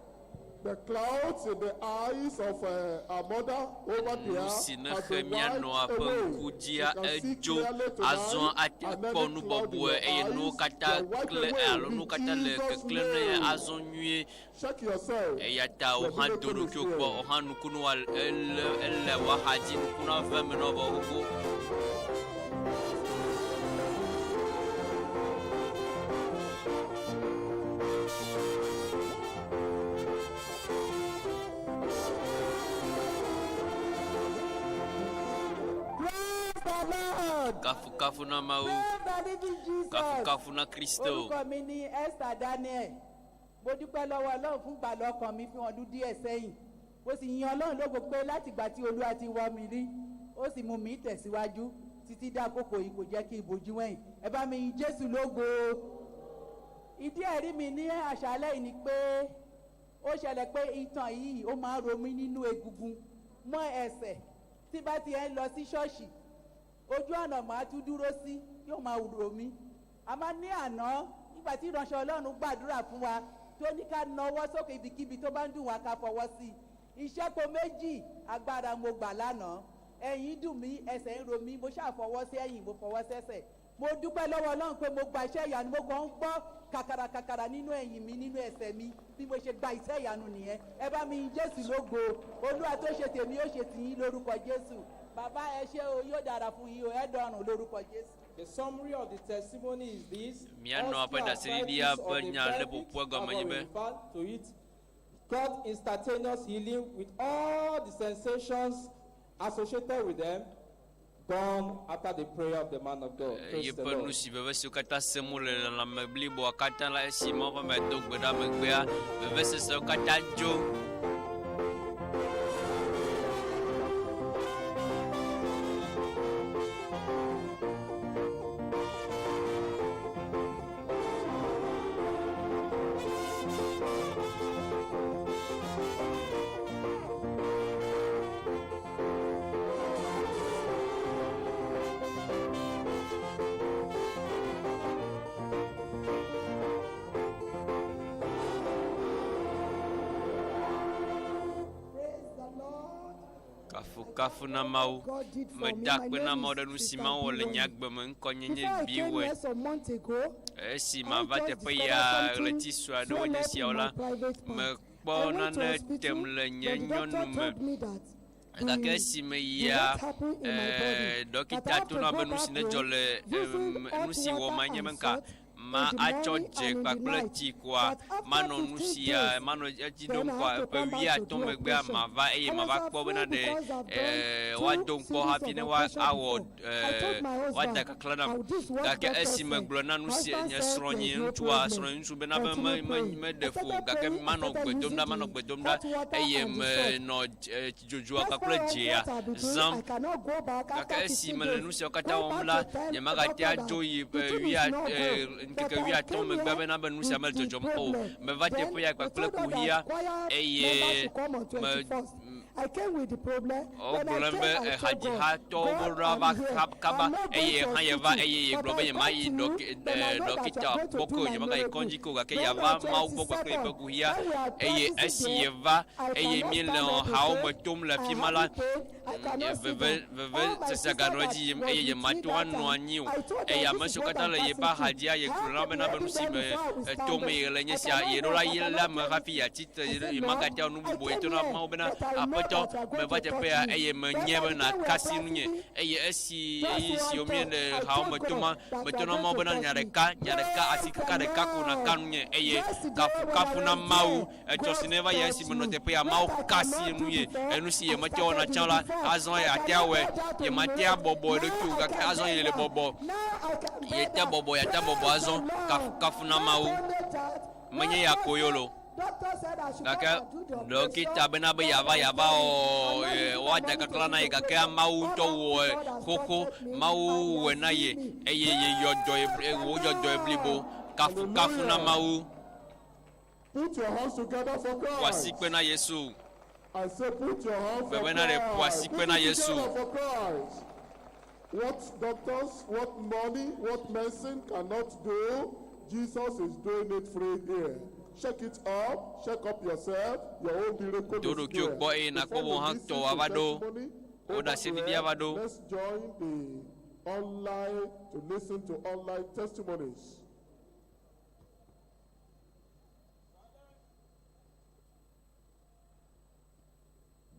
Speaker 8: The clouds in the eyes of our mother over there
Speaker 12: Nu si ne
Speaker 8: have
Speaker 12: xe
Speaker 8: been
Speaker 12: mía
Speaker 8: wiped
Speaker 12: nɔa ƒe
Speaker 8: away.
Speaker 12: ŋku
Speaker 8: You
Speaker 12: dzia
Speaker 8: can see
Speaker 12: edzo
Speaker 8: clearly
Speaker 12: azɔ
Speaker 8: tonight,
Speaker 12: ate
Speaker 8: and
Speaker 12: kpɔ
Speaker 8: any
Speaker 12: nu
Speaker 8: cloud in
Speaker 12: bɔbɔe
Speaker 8: your
Speaker 12: eye nuwo
Speaker 8: eyes,
Speaker 12: katã
Speaker 8: they are wiped
Speaker 12: kle
Speaker 8: away
Speaker 12: alo
Speaker 8: in
Speaker 12: nuwo katã le
Speaker 8: Jesus'
Speaker 12: keklẽ ne
Speaker 8: name.
Speaker 12: azɔ nyuie.
Speaker 8: Check yourself.
Speaker 12: Eya ta
Speaker 8: The
Speaker 12: wò hã do
Speaker 8: miracle is
Speaker 12: ɖokuiwò kpɔ
Speaker 8: here.
Speaker 12: wò hã nukunua ele ele wò axadzi nukunua ve eme na wò vɔ xoxo.
Speaker 2: Praise the Lord.
Speaker 12: Kafukafu na Mawu.
Speaker 2: Praise the living Jesus.
Speaker 12: Kafukafu na Kristo.
Speaker 14: Orúkọ mi ni Esther Daniel. Mo dúpẹ́ lọ́wọ́ Ọlọ́run fún ìgbàlọ́ ọkàn mi fún ọdún díẹ̀ sẹ́yìn. Mo sì yin Ọlọ́run lógo pé látìgbà tí Olúwa ti wọ́ mi rí, ó sì mú mi tẹ̀síwájú títí dákòókò yìí kò jẹ́ kí n bojú wẹ̀yìn. Ẹ bá mi yin Jésù lógo. Ìdí ẹ̀rí mi ní àṣálẹ́ yìí ni pé ó ṣẹlẹ̀ pé itan yìí ó máa ń ro mí nínú egungun mọ́ ẹsẹ̀ tí bá ti ẹ̀ ń lọ sí ṣọ́ọ̀ṣì ojú ọ̀nà màá tún dúró sí yóò máa rò mí àmọ́ ní àná nígbà tí ìránṣẹ́ ọlọ́run gbàdúrà fún wa tó ní ká nawọ́ sókè ibikíbi tó bá ń dùn wá ká fọwọ́ sí i ìṣẹ́po méjì agbára mo gbà lánàá ẹ̀yìn dùn mí ẹsẹ̀ ń ro mí mo ṣáà fọwọ́ sí ẹ̀yìn mo fọwọ́ sẹ́sẹ̀ mo dúpẹ́ lọ́wọ́ ọlọ́run pé mo gba iṣẹ́ ìyanu mo kàn ń gbọ́ kàkàrà kàkàrà nínú ẹ̀yìn mi nínú ẹsẹ̀ mi bí mo ṣe gba iṣẹ́ ìyanu nìyẹn ẹ bá mi yin jésù lógo olúwa tó ṣe tèmi ó ṣe tìyín lórúkọ jésù bàbá ẹ ṣé o yóò dára fún yín o ẹ dọ̀rùn lórúkọ jésù.
Speaker 4: The summary of the testimony is this.
Speaker 12: Mía nɔa ƒe ɖaseɖiɖia ƒe nya le ƒoƒoa gɔme nye be.
Speaker 4: To it, got instantaneous healing with all the sensations associated with them gone after the prayer of the man of God. Praise the
Speaker 12: yeƒe nu
Speaker 4: Lord.
Speaker 12: si veve siwo katã sem wole le lãme bliboa katã la esi Mawu ƒe ame do gbe ɖa megbea vevesesewo katã dzo. Kafukafu na Mawu. Meda akpe na Mawu ɖe nu si Mawu wɔ le nye agbe me. Ŋkɔnye nye Biwe. Esi mava teƒe ya ɣleti sue aɖewo nye esiawo la, mekpɔ nane tem le nye nyɔnu me. Gake esi meyia ɖɔkita to na be nu si nedzɔ le nu si wɔ ma nye be ŋka ma atsɔ dze kpakple tsi koa manɔ nu sia manɔ edzi ɖom koa ƒe wuiatɔ̃ megbea mava eye mava kpɔ bena ɖe woado ŋkpɔ hafi ne woawɔ woada kaklã nam. Gake esi megblɔ na nu si nye srɔ̃nye ŋutsua srɔ̃nye ŋutsu bena be me me meɖe fu o gake manɔ gbe dom ɖa manɔ gbe dom ɖa eye menɔ tsidzodzoa kpakple dzea zãm. Gake esi mele nu siawo katã wɔm la, nyemagate adzo yi ƒe wuia, ŋkeke wuiatɔ̃ megbe bena be nu sia mele dzɔdzɔm o. Meva teƒe ya kpakple kuxia eye me Wogblɔ nam be hadzihatɔwo ɖo va kaba eye hã yeva eye yegblɔ be yemayi ɖɔkita gbɔ ke o, yemagayi kɔdzi ke o gake yeava Mawu gbɔ kpakple yeƒe kuxia. Eye esi yeva eye míele hawo me tom le afi ma la, veve vevesesea ganɔ edzi yim eye yemate ŋu anɔ anyi o. Eye ame siwo katã le yeƒe axadzia, yegblɔ na wo bena be nu si me tom yele nye esia, yeɖo la ɣli ame hafi yeatsi tre yemagate ŋu nu bubu o. Yeto na Mawu bena, Aƒetɔ, meva teƒe ya eye menyae be nàka asi ŋunye. Eye esi ɣeyiɣi siwo míele hawo me toma, meto na Mawu bena nya ɖeka, nya ɖeka, asikaka ɖeka ko nàka nunye. Eye kafukafu na Mawu. Etsɔ si neva yi esi menɔ teƒe ya, Mawu ka asi ŋunye. Enu si yemete wɔna tsã la, azɔ yeate awɔe. Yemate abɔbɔ eɖokui o, gake azɔ yele bɔbɔ. Yete bɔbɔ, yeate bɔbɔ azɔ. Kafukafu na Mawu. Menye ya ko ye lo. Gake ɖɔkita bena be yeava yeava wɔ woada kaklã na ye gake Mawu ŋutɔ wɔe xoxo. Mawu wɔe na ye eye yeyɔ dɔ ye, woyɔ dɔ ye blibo. Kafukafu na Mawu.
Speaker 8: Put your hands together for
Speaker 12: Ƒo asi
Speaker 8: Christ.
Speaker 12: kpe na Yesu.
Speaker 8: I say put your hands for
Speaker 12: Gbe bena ɖe ƒo
Speaker 8: Christ.
Speaker 12: asi
Speaker 8: Put
Speaker 12: kpe na
Speaker 8: it
Speaker 12: Yesu.
Speaker 8: together for Christ. What doctors, what money, what medicine cannot do, Jesus is doing it free here. Check it up, check up yourself, your own miracle
Speaker 12: Do
Speaker 8: is
Speaker 12: ɖokuiwò
Speaker 8: here.
Speaker 12: kpɔ eye nàkpɔ
Speaker 8: Before
Speaker 12: wò
Speaker 8: we
Speaker 12: hã
Speaker 8: listen
Speaker 12: tɔwò
Speaker 8: to
Speaker 12: ava ɖo.
Speaker 8: testimony
Speaker 12: Wò
Speaker 8: over
Speaker 12: ɖaseɖiɖi
Speaker 8: there,
Speaker 12: ava ɖo.
Speaker 8: let's join the online to listen to online testimonies.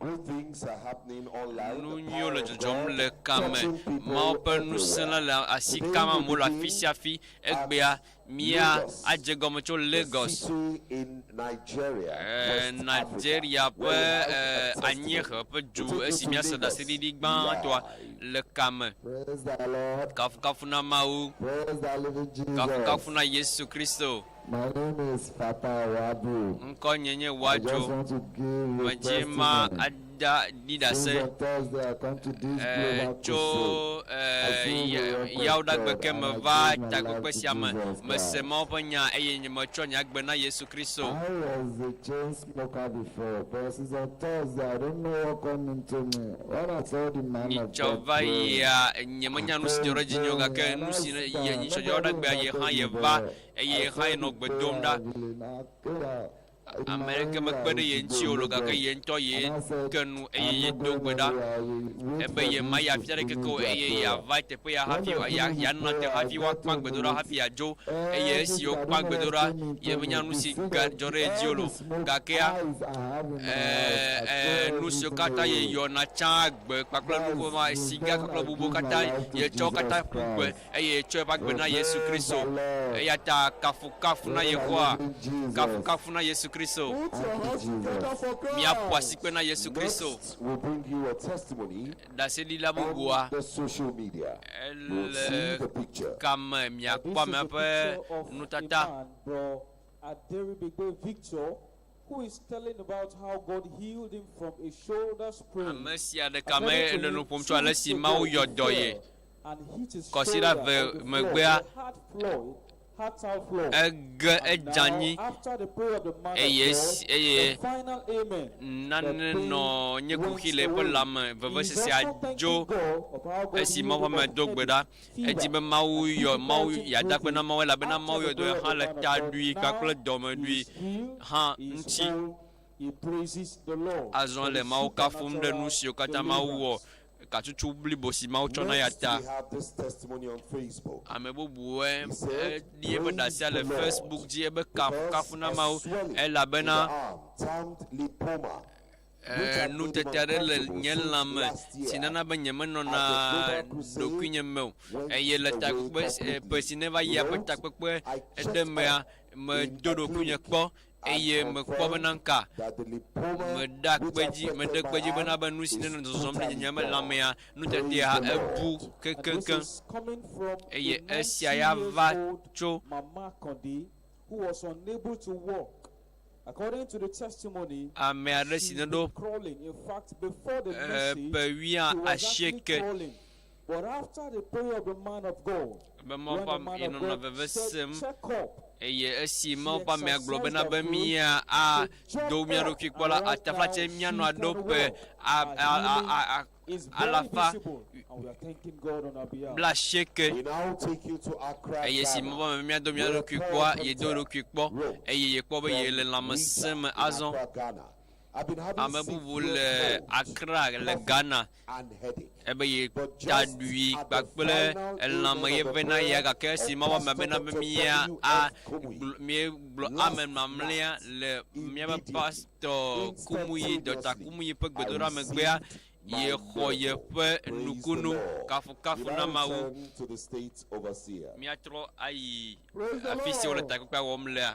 Speaker 15: Great things are happening online.
Speaker 12: Nu
Speaker 15: The
Speaker 12: nyuiwo
Speaker 15: power
Speaker 12: le
Speaker 15: of
Speaker 12: dzɔdzɔm
Speaker 15: God
Speaker 12: le kame.
Speaker 15: touching people
Speaker 12: Mawu ƒe ŋusẽ la
Speaker 15: everywhere.
Speaker 12: le asi
Speaker 15: Today
Speaker 12: kam
Speaker 15: we
Speaker 12: amewo le afi
Speaker 15: begin
Speaker 12: sia afi.
Speaker 15: at
Speaker 12: Egbea mía
Speaker 15: Lagos,
Speaker 12: adze gɔme tso
Speaker 15: the
Speaker 12: Lagos,
Speaker 15: city in Nigeria,
Speaker 12: eh,
Speaker 15: West Africa,
Speaker 12: Nigeria
Speaker 15: where
Speaker 12: ƒe
Speaker 15: we have
Speaker 12: eh,
Speaker 15: a testimony.
Speaker 12: anyiehe ƒe du
Speaker 15: We take you
Speaker 12: esi
Speaker 15: to
Speaker 12: míase
Speaker 15: Lagos
Speaker 12: ɖaseɖiɖi gbãtɔa
Speaker 15: live.
Speaker 12: le kame.
Speaker 16: Praise the Lord.
Speaker 12: Kafukafu na Mawu.
Speaker 16: Praise the living Jesus.
Speaker 12: Kafukafu na Yesu Kristo.
Speaker 16: My name is Fata Wadu.
Speaker 12: Ŋkɔnye nye
Speaker 16: I
Speaker 12: Wadzo.
Speaker 16: just want to give a
Speaker 12: Medzi ma
Speaker 16: testimony.
Speaker 12: ada ɖi ɖase.
Speaker 16: Since on Thursday I come to this
Speaker 12: Eh,
Speaker 16: global
Speaker 12: tso
Speaker 16: crusade. I
Speaker 12: eh,
Speaker 16: see the
Speaker 12: ya-
Speaker 16: work of
Speaker 12: Yawoɖagbe
Speaker 16: God
Speaker 12: ke
Speaker 16: and I
Speaker 12: meva
Speaker 16: give my life
Speaker 12: takpekpe
Speaker 16: to
Speaker 12: sia me.
Speaker 16: Jesus
Speaker 12: Mese
Speaker 16: Christ.
Speaker 12: Mawu ƒe nya eye nye metsɔ nye agbe na Yesu Kristo.
Speaker 16: I was a chain smoker before, but since on Thursday I don't know what come into me. When I saw the man of
Speaker 12: Nyitsɔ
Speaker 16: God
Speaker 12: va
Speaker 16: praying,
Speaker 12: yia nyemenya nu si dzɔ ɖe dzinye o
Speaker 16: I
Speaker 12: gake nu si ne ye nyitsɔ
Speaker 16: nobody
Speaker 12: Yawoɖagbea ye hã
Speaker 16: invited me,
Speaker 12: yeva
Speaker 16: but
Speaker 12: eye
Speaker 16: I
Speaker 12: hã
Speaker 16: saw
Speaker 12: yenɔ
Speaker 16: the
Speaker 12: gbe dom
Speaker 16: prayer
Speaker 12: ɖa.
Speaker 16: heavily. I came out in
Speaker 12: Ame
Speaker 16: my
Speaker 12: aɖeke
Speaker 16: area,
Speaker 12: mekpe
Speaker 16: I
Speaker 12: ɖe ye
Speaker 16: used to
Speaker 12: ŋuti
Speaker 16: go
Speaker 12: o lo gake
Speaker 16: Lagos.
Speaker 12: ye ŋutɔ ye
Speaker 16: And I said,
Speaker 12: ke nu eye
Speaker 16: I'm
Speaker 12: ye
Speaker 16: not
Speaker 12: do
Speaker 16: going
Speaker 12: gbe ɖa.
Speaker 16: anywhere. I will wait
Speaker 12: Ebe
Speaker 16: for
Speaker 12: ye
Speaker 16: this
Speaker 12: mayi
Speaker 16: to
Speaker 12: afi aɖeke ke o
Speaker 16: finish their
Speaker 12: eye
Speaker 16: prayer.
Speaker 12: yeava teƒe ya
Speaker 16: When
Speaker 12: hafi
Speaker 16: they
Speaker 12: ya
Speaker 16: finished the
Speaker 12: yeanɔ te
Speaker 16: prayer, I
Speaker 12: hafi
Speaker 16: got
Speaker 12: woakpã
Speaker 16: to
Speaker 12: gbedoɖa
Speaker 16: the
Speaker 12: hafi yeadzo eye
Speaker 16: everything.
Speaker 12: esi
Speaker 16: I
Speaker 12: wokpã
Speaker 16: don't know what
Speaker 12: gbedoɖa
Speaker 16: came into
Speaker 12: ye
Speaker 16: me.
Speaker 12: menya nu
Speaker 16: The
Speaker 12: si ga
Speaker 16: cigarette,
Speaker 12: dzɔ ɖe ye dzi o
Speaker 16: all
Speaker 12: lo
Speaker 16: the smoke
Speaker 12: gakea
Speaker 16: eyes I have in my house, I
Speaker 12: eh,
Speaker 16: throw
Speaker 12: nu siwo
Speaker 16: everything
Speaker 12: katã
Speaker 16: away.
Speaker 12: yeyɔna tsã gbe kpakple
Speaker 16: That
Speaker 12: nu ma
Speaker 16: is
Speaker 12: siga
Speaker 16: when
Speaker 12: kpakple
Speaker 16: I
Speaker 12: bubuwo
Speaker 16: give my
Speaker 12: katã
Speaker 16: life to
Speaker 12: yetsɔ wo katã
Speaker 16: Jesus
Speaker 12: ƒu gbe
Speaker 16: Christ.
Speaker 12: eye yetsɔ eƒe agbe
Speaker 16: So
Speaker 12: na Yesu
Speaker 16: praise
Speaker 12: Kristo.
Speaker 16: the Lord.
Speaker 12: Eya ta kafukafu na
Speaker 16: Praise the
Speaker 12: Yehowa,
Speaker 16: living Jesus.
Speaker 12: kafukafu na Yesu Kristo.
Speaker 8: Put your
Speaker 16: Thank you,
Speaker 8: hands together
Speaker 16: Jesus.
Speaker 8: for
Speaker 12: Míaƒo asi
Speaker 8: Christ.
Speaker 12: kpe na Yesu Kristo.
Speaker 15: Next, we'll bring you a testimony
Speaker 12: Ɖaseɖila
Speaker 15: on
Speaker 12: bubua
Speaker 15: the social media. You will see
Speaker 12: ele
Speaker 15: the picture.
Speaker 12: kame
Speaker 4: Now,
Speaker 12: miakpɔ
Speaker 4: this is
Speaker 12: amea
Speaker 4: a
Speaker 12: ƒe
Speaker 4: picture of a
Speaker 12: nutata.
Speaker 4: man, bro, Aderibigbe Victor, who is telling about how God healed him from a shoulder sprain.
Speaker 12: Ame sia ɖeka
Speaker 4: According
Speaker 12: me
Speaker 4: to
Speaker 12: le nu
Speaker 4: him,
Speaker 12: ƒom
Speaker 4: two
Speaker 12: tso ale
Speaker 4: weeks
Speaker 12: si
Speaker 4: ago,
Speaker 12: Mawu
Speaker 4: he
Speaker 12: yɔ dɔ ye.
Speaker 4: fell and hit his
Speaker 12: Kɔsiɖa
Speaker 4: shoulder
Speaker 12: ve
Speaker 4: on the floor,
Speaker 12: megbea
Speaker 4: the hard floor, hard tile floor.
Speaker 12: ege
Speaker 4: And
Speaker 12: edze
Speaker 4: now,
Speaker 12: anyi
Speaker 4: after the prayer of the man of
Speaker 12: eye
Speaker 4: God,
Speaker 12: esi eye
Speaker 4: the final amen, the
Speaker 12: nane
Speaker 4: pain
Speaker 12: nɔ nye
Speaker 4: went
Speaker 12: kuxi le eƒe
Speaker 4: away.
Speaker 12: lãme
Speaker 4: He is
Speaker 12: vevesesea
Speaker 4: also thanking
Speaker 12: dzo
Speaker 4: God of how God
Speaker 12: esi
Speaker 4: healed
Speaker 12: Mawu ƒe
Speaker 4: him
Speaker 12: ame
Speaker 4: of
Speaker 12: do gbe
Speaker 4: headache,
Speaker 12: ɖa. Edzi
Speaker 4: fever,
Speaker 12: be Mawu
Speaker 4: and
Speaker 12: yɔ Mawu
Speaker 4: difficulty
Speaker 12: yeada akpe na
Speaker 4: breathing.
Speaker 12: Mawu elabena
Speaker 4: After
Speaker 12: Mawu
Speaker 4: the
Speaker 12: yɔ dɔ
Speaker 4: prayer
Speaker 12: ye
Speaker 4: of
Speaker 12: hã
Speaker 4: the
Speaker 12: le
Speaker 4: man of
Speaker 12: ta
Speaker 4: God,
Speaker 12: ɖui
Speaker 4: now
Speaker 12: kpakple
Speaker 4: he
Speaker 12: dɔmeɖui
Speaker 4: is healed,
Speaker 12: hã
Speaker 4: he is
Speaker 12: ŋuti.
Speaker 4: whole. He praises the Lord
Speaker 12: Azɔ
Speaker 4: for
Speaker 12: le
Speaker 4: the
Speaker 12: Mawu kafum ɖe nu
Speaker 4: supernatural
Speaker 12: siwo katã Mawu wɔ,
Speaker 4: deliverance.
Speaker 12: katutu blibo si Mawu tsɔ na ya
Speaker 15: Next,
Speaker 12: ta.
Speaker 15: we have this testimony on Facebook.
Speaker 12: Ame bubuwoe
Speaker 15: He said,
Speaker 12: eɖi eƒe
Speaker 15: Praise
Speaker 12: ɖasia
Speaker 15: the
Speaker 12: le
Speaker 15: Lord,
Speaker 12: Facebook dzi ebe
Speaker 15: because
Speaker 12: kafukafu na
Speaker 15: a
Speaker 12: Mawu
Speaker 15: swelling in the
Speaker 12: elabena
Speaker 15: arm termed lipoma, which
Speaker 12: eh,
Speaker 15: had made him
Speaker 12: nutete aɖe le
Speaker 15: uncomfortable
Speaker 12: nye
Speaker 15: since
Speaker 12: lãme
Speaker 15: last
Speaker 12: si
Speaker 15: year
Speaker 12: nana be nyemenɔna
Speaker 15: at the Global Crusade
Speaker 12: ɖokuinye me o
Speaker 15: went
Speaker 12: eye le
Speaker 15: away
Speaker 12: takpekpe eh,
Speaker 15: completely.
Speaker 12: ƒe si neva
Speaker 15: He
Speaker 12: yia ƒe
Speaker 15: wrote,
Speaker 12: takpekpe
Speaker 15: I
Speaker 12: ɖe
Speaker 15: checked
Speaker 12: mea
Speaker 15: up in
Speaker 12: medo
Speaker 15: a
Speaker 12: ɖokuinye
Speaker 15: clinic
Speaker 12: kpɔ
Speaker 15: and
Speaker 12: eye mekpɔ
Speaker 15: confirmed
Speaker 12: bena ŋka
Speaker 15: that the lipoma
Speaker 12: meɖe
Speaker 15: which
Speaker 12: akpe dzi
Speaker 15: affected
Speaker 12: meɖe
Speaker 15: my
Speaker 12: kpe dzi bena
Speaker 15: arm
Speaker 12: be nu si
Speaker 15: is
Speaker 12: nenɔ zɔzɔm ɖe
Speaker 15: totally
Speaker 12: nye me
Speaker 15: gone.
Speaker 12: lãmea
Speaker 15: Praise
Speaker 12: nutetea
Speaker 15: the
Speaker 12: ebu
Speaker 15: Lord.
Speaker 4: And this
Speaker 12: kekeŋkeŋ
Speaker 4: is coming from a
Speaker 12: eye
Speaker 4: 90
Speaker 12: esia ya
Speaker 4: years
Speaker 12: va
Speaker 4: old
Speaker 12: tso
Speaker 4: Mama Kondi who was unable to walk. According to the testimony,
Speaker 12: ame aɖe si
Speaker 4: she's
Speaker 12: ne
Speaker 4: been
Speaker 12: ɖo
Speaker 4: crawling. In fact, before the
Speaker 12: eh,
Speaker 4: message,
Speaker 12: ƒe wuia
Speaker 4: she was actually
Speaker 12: asieke
Speaker 4: crawling. But after the prayer of the man of God,
Speaker 12: be Mawu
Speaker 4: when
Speaker 12: ƒe
Speaker 4: the
Speaker 12: ame
Speaker 4: man of
Speaker 12: yenɔnɔ
Speaker 4: God
Speaker 12: veve
Speaker 4: said,
Speaker 12: sem
Speaker 4: check up,
Speaker 12: eye esi
Speaker 4: she
Speaker 12: Mawu ƒe amea gblɔ
Speaker 4: exercised
Speaker 12: bena
Speaker 4: her
Speaker 12: be
Speaker 4: faith,
Speaker 12: mía
Speaker 4: she
Speaker 12: ado
Speaker 4: jumped
Speaker 12: mía
Speaker 4: up,
Speaker 12: ɖokui kpɔ
Speaker 4: and
Speaker 12: la
Speaker 4: right
Speaker 12: ataflatse
Speaker 4: now she
Speaker 12: míanɔ aɖo
Speaker 4: can
Speaker 12: ƒe
Speaker 4: walk. Her healing
Speaker 12: a
Speaker 4: is very
Speaker 12: alafa
Speaker 4: visible, and we are thanking God on our behalf.
Speaker 12: bla asieke
Speaker 15: We now take you to Accra,
Speaker 12: eye si
Speaker 15: Ghana,
Speaker 12: Mawu ƒe ame míado mía
Speaker 15: where
Speaker 12: ɖokui
Speaker 15: Paul
Speaker 12: kpɔa yedo
Speaker 15: Hunter
Speaker 12: ɖokui kpɔ
Speaker 15: wrote
Speaker 12: eye yekpɔ be yele
Speaker 15: from
Speaker 12: lãmesẽ
Speaker 15: Rita
Speaker 12: me
Speaker 15: in
Speaker 12: azɔ
Speaker 15: Accra, Ghana. I've been having
Speaker 12: ame bubu
Speaker 15: severe
Speaker 12: le
Speaker 15: cold,
Speaker 12: Accra le
Speaker 15: coughing,
Speaker 12: Ghana
Speaker 15: and headache.
Speaker 12: ebe ye
Speaker 15: But
Speaker 12: ta
Speaker 15: just
Speaker 12: ɖui
Speaker 15: at the
Speaker 12: kpakple
Speaker 15: final
Speaker 12: elãme
Speaker 15: amen
Speaker 12: ye
Speaker 15: of the
Speaker 12: vena ya
Speaker 15: prayer
Speaker 12: gake esi
Speaker 15: of
Speaker 12: Mawu ame
Speaker 15: Pastor
Speaker 12: bena be
Speaker 15: Dr.
Speaker 12: mía
Speaker 15: W.
Speaker 12: a
Speaker 15: F. Kumuyi
Speaker 12: gblɔ míegblɔ
Speaker 15: last
Speaker 12: amen mamlɛa
Speaker 15: night,
Speaker 12: le míaƒe
Speaker 15: immediately,
Speaker 12: pastɔ Kumuyi Dɔkta
Speaker 15: instantaneously,
Speaker 12: Kumuyi ƒe
Speaker 15: I
Speaker 12: gbedoɖa megbea
Speaker 15: received my
Speaker 12: yexɔ
Speaker 15: miracle.
Speaker 12: yeƒe
Speaker 15: Praise the
Speaker 12: nukunu
Speaker 15: Lord. We
Speaker 12: kafukafu
Speaker 15: now
Speaker 12: na Mawu.
Speaker 15: return to the state overseer.
Speaker 12: Míatrɔ ayi
Speaker 8: Praise the
Speaker 12: afi si wole
Speaker 8: Lord.
Speaker 12: takpekpea wɔm lea.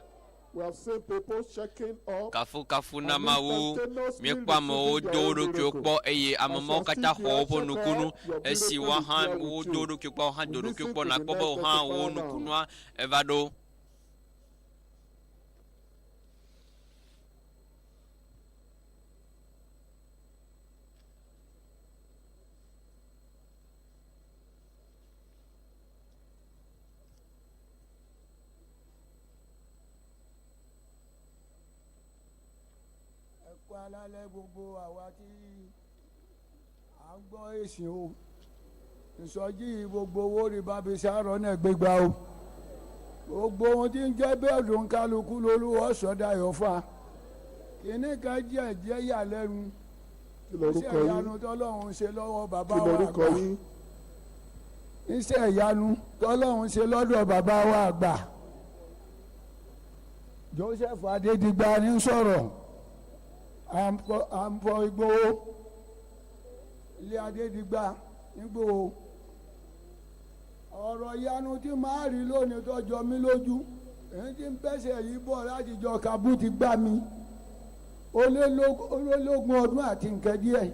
Speaker 8: We have seen people checking up
Speaker 12: Kafukafu na
Speaker 8: and
Speaker 12: Mawu.
Speaker 8: instantaneously
Speaker 12: Míekpɔ amewo
Speaker 8: receiving
Speaker 12: do
Speaker 8: their
Speaker 12: wo
Speaker 8: own
Speaker 12: ɖokuiwo
Speaker 8: miracle.
Speaker 12: kpɔ eye ame
Speaker 8: As
Speaker 12: mawo
Speaker 8: you are
Speaker 12: katã
Speaker 8: still
Speaker 12: xɔ
Speaker 8: here,
Speaker 12: woƒe
Speaker 8: check
Speaker 12: nukunu.
Speaker 8: up, your
Speaker 12: Esi
Speaker 8: miracle
Speaker 12: woa
Speaker 8: is
Speaker 12: hã
Speaker 8: here with
Speaker 12: wodo
Speaker 8: you.
Speaker 12: wo ɖokui kpɔ, woa hã
Speaker 8: We
Speaker 12: do ɖokuiwo
Speaker 8: listen
Speaker 12: kpɔ
Speaker 8: to the
Speaker 12: nakpɔ be
Speaker 8: next
Speaker 12: wo hã wo
Speaker 8: testifier now.
Speaker 12: nukunua eva ɖo.
Speaker 17: Ẹ kú alálẹ̀ gbogbo àwa tí à ń gbọ́ èsì o. Ìsọjí yìí gbogbo owó rí bábi sáró náà gbégbá o. Gbogbo ohun tí ń jẹ́ bẹ́ẹ̀ ló ń kálukú lolúwọ́ sọ̀dayọ̀ fún wa. Kìnní kan jẹ́ jẹ́ yà lẹ́nu.
Speaker 8: Kí lorúkọ
Speaker 17: Iṣẹ́
Speaker 8: yín?
Speaker 17: ìyanu tọ́lọ́run ṣe lọ́wọ́ bàbá
Speaker 8: Kí
Speaker 17: wa
Speaker 8: lorúkọ
Speaker 17: àgbà.
Speaker 8: yín?
Speaker 17: Iṣẹ́ ìyanu tọ́lọ́run ṣe lọ́dọ̀ bàbá wa àgbà. Joseph Adédigba ní sọ̀rọ̀. À ń fọ Ìgbòho. Ilé Adédigba nígbòho. Ọ̀rọ̀ ìyanu tí màá rí lónìí tó jọ mí lójú. Èyí tí ń bẹ́sẹ̀ yìí bọ̀ láti jọ kabú ti gbá mi. Ó lé lógún ọdún àti nǹkan díẹ̀.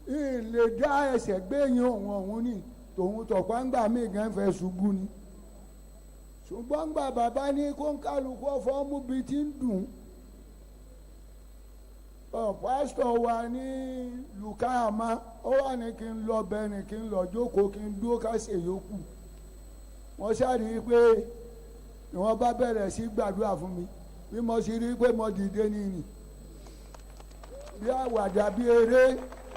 Speaker 17: Ìlè dá ẹsẹ̀ gbé yín òun ọ̀hún ni tòun tọ̀pá ń gbà mí gan fẹ́ ṣubú ni. Ṣùgbọ́n gbà bàbá ní kó ń kálukú ọ̀fọ́ mú bi tí ń dùn. Ọ̀ pásítọ̀ wa ní Lùkáàmá ó wà ní kí n lọ bẹ́ẹ̀ ni kí n lọ jókòó kí n dúró ká ṣe yòókù. Wọ́n ṣáàrí pé ni wọ́n bá bẹ̀rẹ̀ sí gbàdúrà fún mi bí mo ṣe rí pé mo dìde nìyí. Bí àwàdà bí eré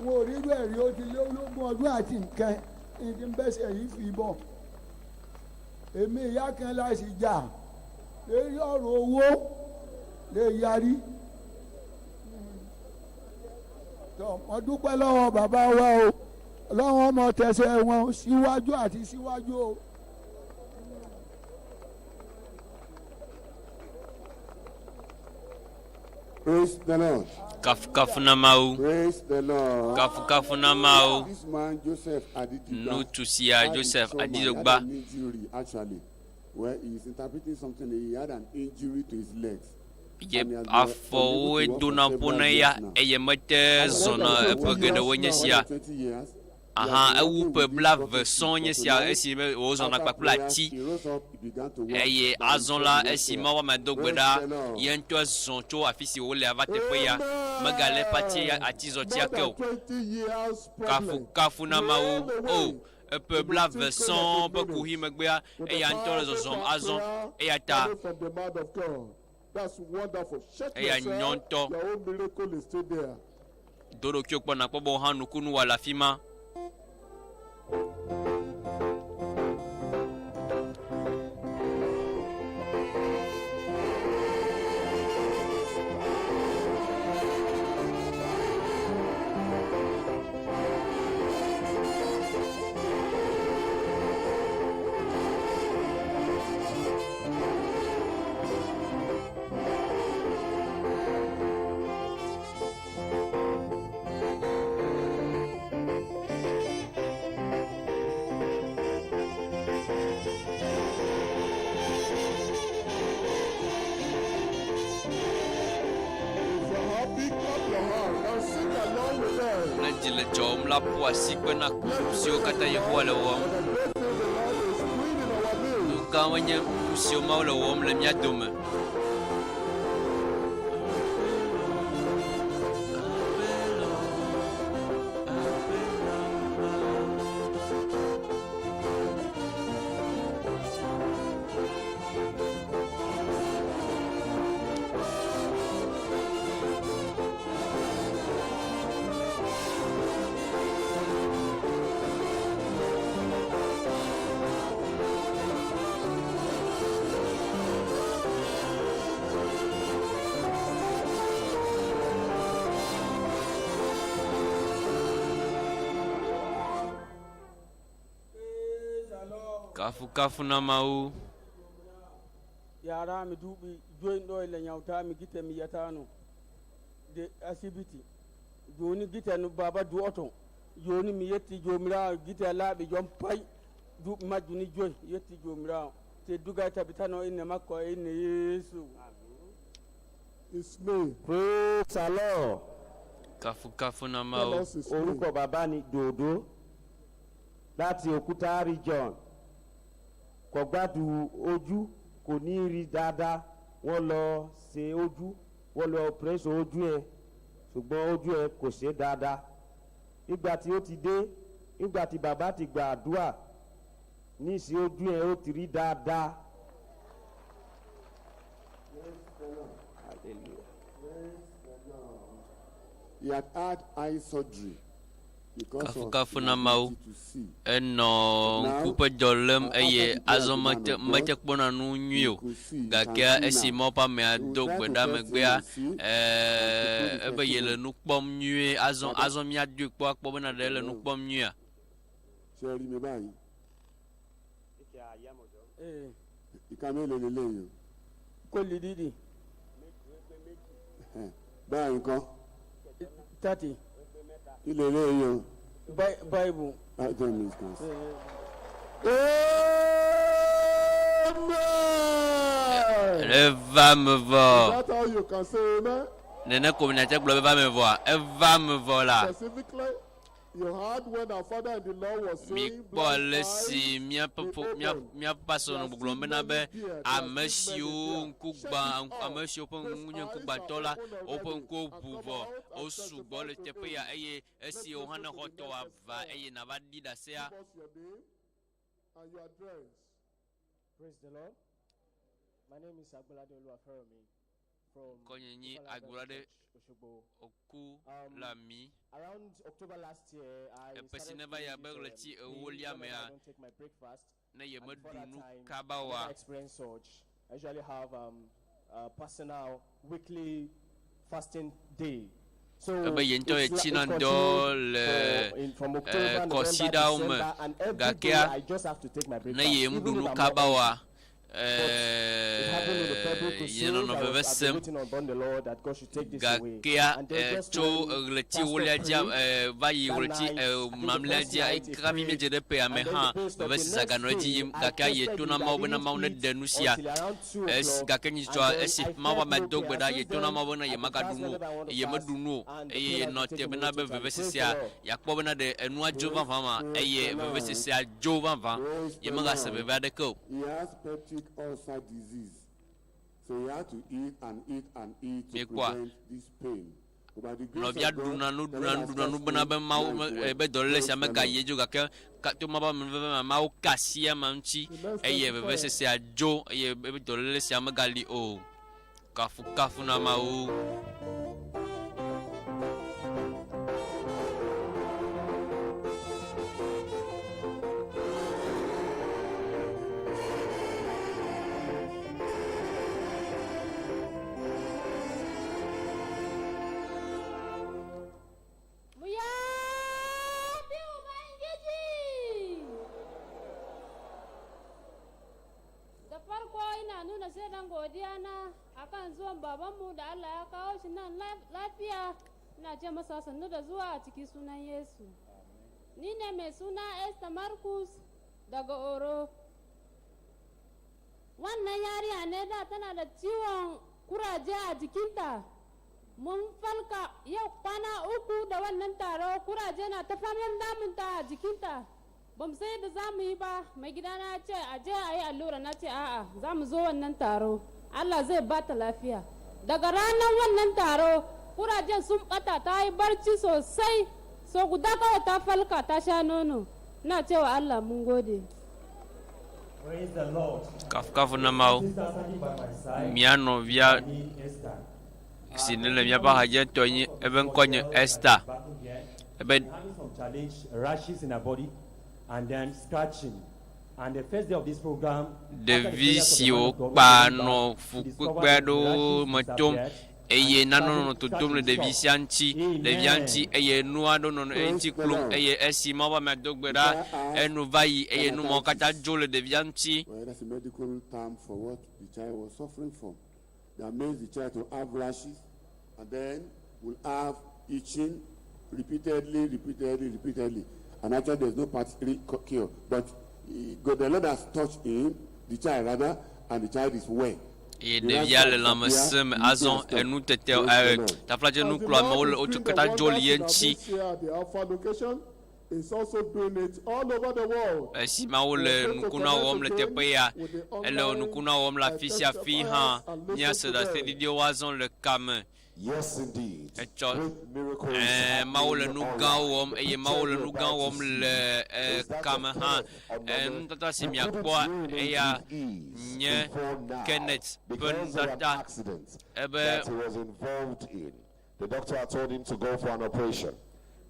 Speaker 17: wọn ò rírú ẹ̀rí ó ti lé ológun ọdún àti nǹkan ní ti ń bẹ́sẹ̀ yìí fi bọ̀. Èmi ìyá kan la sì jà lórí ọ̀rọ̀ owó lè yarí. Tọ́ mo dúpẹ́ lọ́wọ́ bàbá wa o lọ́wọ́ ọmọ tẹ̀sẹ̀ wọn síwájú àti síwájú o.
Speaker 18: Praise the Lord.
Speaker 12: Kafukafu na Mawu.
Speaker 18: Praise the Lord.
Speaker 12: Kafukafu na Mawu.
Speaker 18: This man Joseph Adidigba.
Speaker 12: Ŋutsu sia
Speaker 18: had a
Speaker 12: Joseph
Speaker 18: trauma. He had
Speaker 12: Adidogba.
Speaker 18: an injury actually. Where he is interpreting something, he had an injury to his legs.
Speaker 12: Ye
Speaker 18: And he has been
Speaker 12: afɔwoe
Speaker 18: unable to walk
Speaker 12: dona
Speaker 18: for
Speaker 12: ƒo
Speaker 18: several
Speaker 12: na
Speaker 18: years
Speaker 12: ya
Speaker 18: now.
Speaker 12: eye mete zɔna eƒe geɖewoe nye sia.
Speaker 18: More than 20 years, he
Speaker 12: Aha
Speaker 18: has been
Speaker 12: ewu
Speaker 18: walking
Speaker 12: ƒe
Speaker 18: with this
Speaker 12: blaeve
Speaker 18: walking stick,
Speaker 12: sɔŋ nye
Speaker 18: but
Speaker 12: sia
Speaker 18: tonight,
Speaker 12: esi be wòzɔna
Speaker 18: after
Speaker 12: kpakple
Speaker 18: prayers,
Speaker 12: ati.
Speaker 18: he rose up, he began to walk
Speaker 12: Eye
Speaker 18: by
Speaker 12: azɔ
Speaker 18: himself
Speaker 12: la
Speaker 18: in
Speaker 12: esi
Speaker 18: wheelchair.
Speaker 12: Mawu ame do gbe
Speaker 18: Praise
Speaker 12: ɖa
Speaker 18: the Lord.
Speaker 12: ye ŋutɔ zɔ tso afi si wòle va teƒe ya. Megale eƒe ati atizɔtia
Speaker 8: More
Speaker 12: ke o.
Speaker 8: than 20 years problem.
Speaker 12: Kafukafu na Mawu.
Speaker 8: Roll
Speaker 12: O
Speaker 8: away.
Speaker 12: eƒe blaeve sɔŋ ƒe kuxi megbea
Speaker 8: With the
Speaker 12: eya ŋutɔ le
Speaker 8: powerful
Speaker 12: zɔzɔm azɔ.
Speaker 8: prayer
Speaker 12: Eya ta
Speaker 8: coming from the mouth of God. That's wonderful. Check
Speaker 12: eya
Speaker 8: yourself.
Speaker 12: nyɔ ŋutɔ.
Speaker 8: Your own miracle is still there.
Speaker 12: Do ɖokuiwò kpɔ nakpɔ be wò hã nukunu wɔ le afi ma.
Speaker 8: your hand and sing along with them.
Speaker 12: Ne dzi le dzɔwòm la, ƒo asikpe na nu siwo katã Yehowa le wɔm. Nu gãwoe nye nu siwo Mawu le wɔm le mía dome. Kafukafu na Mawu.
Speaker 4: Yarami duuɓi joyi ɗo ele ñawtami gite mi yiyatano de asibiti joni gite no baba du'oto joni mi yetti jomirawo gite laaɓi joom pay duuɓi majju ni joyi yetti jomirawo tedduga tabitano inne makko e inne yeesu.
Speaker 8: It's me.
Speaker 19: Praise the Lord.
Speaker 12: Kafukafu na Mawu.
Speaker 19: Orúkọ bàbá ni Dòdó láti Òkúta region. Kò gbádùn ojú kò ní rí dáadáa. Wọ́n lọ ṣe ojú, wọ́n lọ operation ojú ẹ̀ ṣùgbọ́n ojú ẹ̀ kò ṣe dáadáa. Nígbà tí ó ti dé, nígbà tí bàbá ti gba àdúrà, níṣẹ́ ojú ẹ̀ ó ti rí dáadáa. Hallelujah.
Speaker 18: He had had eye surgery because of
Speaker 12: Kafukafu na Mawu.
Speaker 18: inability to see.
Speaker 12: Enɔ ŋku ƒe dɔ lém eye azɔ mete mete kpɔna nu nyuie o. Gake esi Mawu ƒe amea do gbe ɖa megbea, ɛɛ ebe yele nu kpɔm nyuie. Azɔ azɔ míadoe kpɔ akpɔ bena ɖe ele nu kpɔm nyuiea.
Speaker 18: Ṣé ẹ rí mi báyìí? Ìka mélòó leléyìí o?
Speaker 4: Kólì dídì.
Speaker 18: Ẹ̀hẹ́n. Báyìí ńkọ́?
Speaker 4: 30.
Speaker 18: Kí leléyìí o?
Speaker 4: Bible.
Speaker 18: Ah, jẹ́ mi kan sí.
Speaker 8: Amen.
Speaker 12: Eva me
Speaker 8: Is
Speaker 12: vɔ.
Speaker 8: that how you can say amen?
Speaker 12: Nene ko miate gblɔ be va me vɔa? Eva me vɔ la.
Speaker 8: Specifically, you heard when our father in the Lord was saying,
Speaker 12: Mikpɔ
Speaker 8: blind
Speaker 12: ale
Speaker 8: eyes
Speaker 12: si míaƒe
Speaker 8: be
Speaker 12: ƒo mía
Speaker 8: opened.
Speaker 12: míaƒe pastor nɔ gbɔgblɔm bena be ame siwo ŋku gbã ame siwo ƒe ŋu nye ŋkugbãtɔ la woƒe ŋkuwo ʋu vɔ wosugbɔ le teƒe ya eye esi wo hã nexɔ tɔwòa va eye nava ɖi ɖasea.
Speaker 8: Give us your name and your address.
Speaker 5: Praise the Lord. My name is Agbolade Oluwaferemi from
Speaker 12: Ŋkɔnye nyi
Speaker 5: Deeper Life Bible
Speaker 12: Agbolade
Speaker 5: Church, Oshogbo.
Speaker 12: Oku
Speaker 5: Um,
Speaker 12: Lami.
Speaker 5: Around October last year, I
Speaker 12: Eƒe si
Speaker 5: started
Speaker 12: neva
Speaker 5: feeling
Speaker 12: ya be
Speaker 5: this,
Speaker 12: ɣleti
Speaker 5: pain
Speaker 12: ewolia
Speaker 5: whenever
Speaker 12: mea,
Speaker 5: I don't take my breakfast.
Speaker 12: ne
Speaker 5: And
Speaker 12: yemeɖu
Speaker 5: before that
Speaker 12: nu
Speaker 5: time,
Speaker 12: kaba
Speaker 5: I never
Speaker 12: oa,
Speaker 5: experienced such. I usually have a personal weekly fasting day. So
Speaker 12: ebe ye ŋutɔ
Speaker 5: it's
Speaker 12: yetsina
Speaker 5: it
Speaker 12: ŋdɔ
Speaker 5: continued
Speaker 12: le
Speaker 5: for, in, from October, November,
Speaker 12: kɔsiɖawo me
Speaker 5: December, and every day
Speaker 12: gakea
Speaker 5: I just have to take my
Speaker 12: ne
Speaker 5: breakfast,
Speaker 12: ye
Speaker 5: even
Speaker 12: ŋuɖu
Speaker 5: if
Speaker 12: nu
Speaker 5: I'm not
Speaker 12: kaba
Speaker 5: hungry.
Speaker 12: oa,
Speaker 5: But it happened in the February
Speaker 12: ye
Speaker 5: crusade.
Speaker 12: nɔnɔ
Speaker 5: I
Speaker 12: veve
Speaker 5: was, I've been
Speaker 12: sem
Speaker 5: waiting upon the Lord that God should take this away.
Speaker 12: gakea
Speaker 5: And then just
Speaker 12: tso
Speaker 5: when
Speaker 12: ɣleti
Speaker 5: Pastor
Speaker 12: ewolia dzia
Speaker 5: prayed
Speaker 12: va yi
Speaker 5: that
Speaker 12: ɣleti
Speaker 5: night, I think the
Speaker 12: mamlɛa
Speaker 5: first
Speaker 12: dzia
Speaker 5: night he
Speaker 12: kaka mi
Speaker 5: prayed,
Speaker 12: míedze ɖe ƒea me
Speaker 5: and then
Speaker 12: hã
Speaker 5: the pain stopped. The
Speaker 12: vevesese
Speaker 5: next
Speaker 12: ganɔ edzi
Speaker 5: day,
Speaker 12: yim
Speaker 5: I
Speaker 12: gakea ye
Speaker 5: tested
Speaker 12: to na
Speaker 5: it. I
Speaker 12: Mawu bena
Speaker 5: didn't
Speaker 12: Mawu
Speaker 5: eat
Speaker 12: neɖe nu sia
Speaker 5: until around 2
Speaker 12: esi
Speaker 5: o'clock,
Speaker 12: gake
Speaker 5: and
Speaker 12: nyitsɔa
Speaker 5: then
Speaker 12: esi
Speaker 5: I
Speaker 12: Mawu
Speaker 5: felt
Speaker 12: ame do
Speaker 5: okay.
Speaker 12: gbe
Speaker 5: And
Speaker 12: ɖa
Speaker 5: since
Speaker 12: ye to na
Speaker 5: then,
Speaker 12: Mawu bena
Speaker 5: I can
Speaker 12: yemagaɖu
Speaker 5: fast
Speaker 12: nu o
Speaker 5: whenever I want to
Speaker 12: eye
Speaker 5: fast,
Speaker 12: meɖu nu o
Speaker 5: and the
Speaker 12: eye
Speaker 5: pain has
Speaker 12: yenɔ
Speaker 5: been
Speaker 12: te
Speaker 5: taken
Speaker 12: bena
Speaker 5: away
Speaker 12: be
Speaker 5: totally. Praise the
Speaker 12: vevesesea
Speaker 5: Lord.
Speaker 12: yeakpɔ bena ɖe enua dzo
Speaker 18: Praise,
Speaker 12: vavã ma
Speaker 18: praise
Speaker 12: eye
Speaker 18: the Lord.
Speaker 12: vevesesea dzo vavã
Speaker 18: Praise the
Speaker 12: yemegase
Speaker 18: Lord.
Speaker 12: veve aɖeke o.
Speaker 18: He has peptic ulcer disease. So he had to eat and eat and eat to
Speaker 12: Miekpɔa?
Speaker 18: prevent this pain. But by the grace
Speaker 12: Nɔvia
Speaker 18: of God,
Speaker 12: ɖuna nu
Speaker 18: the
Speaker 12: ɖuna
Speaker 18: Lord
Speaker 12: nu
Speaker 18: has
Speaker 12: ɖuna nu
Speaker 18: touched
Speaker 12: bena
Speaker 18: him.
Speaker 12: be Mawu
Speaker 18: Now
Speaker 12: me
Speaker 18: he's well.
Speaker 12: be dɔléle
Speaker 18: Praise
Speaker 12: sia
Speaker 18: the
Speaker 12: megayi
Speaker 18: Lord.
Speaker 12: edzi o gake ka to Mawu ƒe amenuveve mea Mawu ka asi ema ŋuti
Speaker 8: The next
Speaker 12: eye
Speaker 8: testify.
Speaker 12: vevesesea dzo eye ebe dɔléle sia megali o. Kafukafu na Mawu.
Speaker 7: Mu yabi Ubangiji! Da farko ina nuna shaidan godiya na akan zuwan babanmu da Allah ya kawo shi nan lafiya ina ce masa sannu da zuwa a cikin sunan Yesu. Ni ne mai suna Esther Marcus daga Oro. Wannan yariya ne da tana da ciwon kuraje a jikinta. Mun falka yau kwana uku da wannan taro kuraje na ta faman damunta a jikinta. Ba mu san yadda za mu yi ba, mai gidana ya ce a je a yi allura na ce a'a za mu zo wannan taro. Allah zai ba ta lafiya. Daga ranar wannan taro kurajen sun bata ta yi barci sosai so guda kawai ta falka ta sha nono. Na cewa Allah mun gode.
Speaker 20: Praise the Lord.
Speaker 12: Kafukafu na Mawu.
Speaker 20: Sister standing by my side,
Speaker 12: Mía nɔvia
Speaker 20: me, Esther.
Speaker 12: si ne le míaƒe axadzi tɔ nye eƒe ŋkɔ nye Esther. Ebe
Speaker 20: Having some challenge, rashes in her body, and then scratching. And the first day of this program,
Speaker 12: ɖevi siwo kpa nɔ fukpekpe aɖewo me tom eye nane nɔ totom le ɖevi sia ŋuti, ɖevia ŋuti eye nu aɖewo nɔ eŋuti klom eye esi Mawu be amea do gbe ɖa, enu va yi eye nu mawo katã dzo le ɖevia ŋuti.
Speaker 18: Well, that's a medical term for what the child was suffering from. That makes the child to have rashes and then will have itching repeatedly, repeatedly, repeatedly. And actually, there's no particular cure. But eh, God, the Lord has touched him, the child rather, and the child is well.
Speaker 12: Eye ɖevia le lãmesẽ me azɔ enu tete eh, taflatse nukloamewo le wotso katã dzo le ye ŋuti.
Speaker 8: This year at the Alpha location is also doing it all over the world.
Speaker 12: Esi Mawu le nukunua wɔm le teƒe ya, ele nukunua wɔm le afi sia afi hã. Míase ɖaseɖiɖiwo azɔ le kame.
Speaker 15: Yes, indeed.
Speaker 12: Etsɔ
Speaker 15: Great miracles
Speaker 12: ɛɛ Mawu le
Speaker 15: happening
Speaker 12: nu
Speaker 15: online.
Speaker 12: gãwo wɔm
Speaker 15: The
Speaker 12: eye
Speaker 15: picture
Speaker 12: Mawu le
Speaker 15: you're
Speaker 12: nu
Speaker 15: about
Speaker 12: gãwo
Speaker 15: to
Speaker 12: wɔm
Speaker 15: see
Speaker 12: le
Speaker 15: is
Speaker 12: eh,
Speaker 15: that
Speaker 12: kame
Speaker 15: of
Speaker 12: hã.
Speaker 15: Kenneth
Speaker 12: Eh,
Speaker 15: Onoge,
Speaker 12: nutata si
Speaker 15: who couldn't
Speaker 12: miakpɔa
Speaker 15: urinate
Speaker 12: eya
Speaker 15: with ease
Speaker 12: nye
Speaker 15: before now
Speaker 12: Kenneth ƒe
Speaker 15: because of an
Speaker 12: nutata
Speaker 15: accident
Speaker 12: ebe
Speaker 15: that he was involved in. The doctor had told him to go for an operation,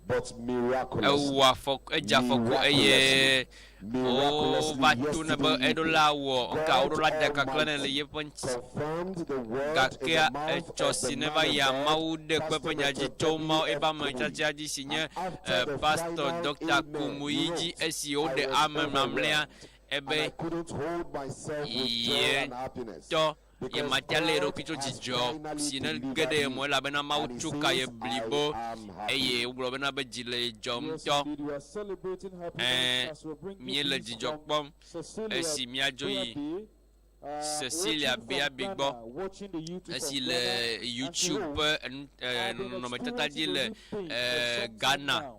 Speaker 15: but miraculously,
Speaker 12: ewɔ afɔku edze afɔku eye
Speaker 15: miraculously,
Speaker 12: wova to ne be
Speaker 15: yesterday
Speaker 12: eɖo la wɔ
Speaker 15: evening,
Speaker 12: ŋka woɖo
Speaker 15: God
Speaker 12: la da kakle ne le
Speaker 15: Almighty
Speaker 12: yeƒe ŋuti
Speaker 15: confirmed the word in
Speaker 12: gakea
Speaker 15: the mouth
Speaker 12: etsɔ
Speaker 15: of
Speaker 12: si
Speaker 15: the
Speaker 12: ne va
Speaker 15: man of
Speaker 12: yia
Speaker 15: God,
Speaker 12: Mawu ɖe kpe
Speaker 15: Pastor
Speaker 12: ƒe nya dzi
Speaker 15: Dr.
Speaker 12: tso Mawu
Speaker 15: W.F.
Speaker 12: eƒe ame
Speaker 15: Kumuyi.
Speaker 12: tiatia dzi si nye
Speaker 15: After
Speaker 12: eh,
Speaker 15: the
Speaker 12: Pastor
Speaker 15: final
Speaker 12: Dr.
Speaker 15: amen, he
Speaker 12: Kumuyi dzi
Speaker 15: wrote,
Speaker 12: esi
Speaker 15: I
Speaker 12: woɖe
Speaker 15: was
Speaker 12: ame mamlɛa
Speaker 15: overwhelmed and
Speaker 12: ebe
Speaker 15: I couldn't hold myself with joy
Speaker 12: ye
Speaker 15: and happiness
Speaker 12: tɔ
Speaker 15: because
Speaker 12: yematea lé
Speaker 15: God
Speaker 12: eɖokui tso
Speaker 15: has
Speaker 12: dzidzɔ
Speaker 15: finally
Speaker 12: si ne ge
Speaker 15: delivered
Speaker 12: ɖe ye
Speaker 15: me.
Speaker 12: me elabena Mawu
Speaker 15: And he
Speaker 12: tso ka ye
Speaker 15: says, I
Speaker 12: blibo
Speaker 15: am happy.
Speaker 12: eye wogblɔ bena be dzi le ye dzɔm
Speaker 21: Yes,
Speaker 12: ŋutɔ.
Speaker 21: indeed, we are celebrating
Speaker 12: Ɛɛ,
Speaker 21: happiness as we bring you
Speaker 12: míele
Speaker 21: this
Speaker 12: dzidzɔ
Speaker 21: from
Speaker 12: kpɔm
Speaker 21: Cecilia
Speaker 12: esi míadzo yi
Speaker 21: Boabi,
Speaker 12: Cecilia
Speaker 21: watching from
Speaker 12: Biabi
Speaker 21: Ghana,
Speaker 12: gbɔ
Speaker 21: watching the YouTube
Speaker 12: esi
Speaker 21: from
Speaker 12: le
Speaker 21: Ghana, and she
Speaker 12: YouTube
Speaker 21: wrote,
Speaker 12: ƒe enu- eh,
Speaker 21: I've been
Speaker 12: nɔnɔmetata dzi
Speaker 21: experiencing
Speaker 12: le
Speaker 21: the root pain for
Speaker 12: eh,
Speaker 21: some time
Speaker 12: Ghana
Speaker 21: now,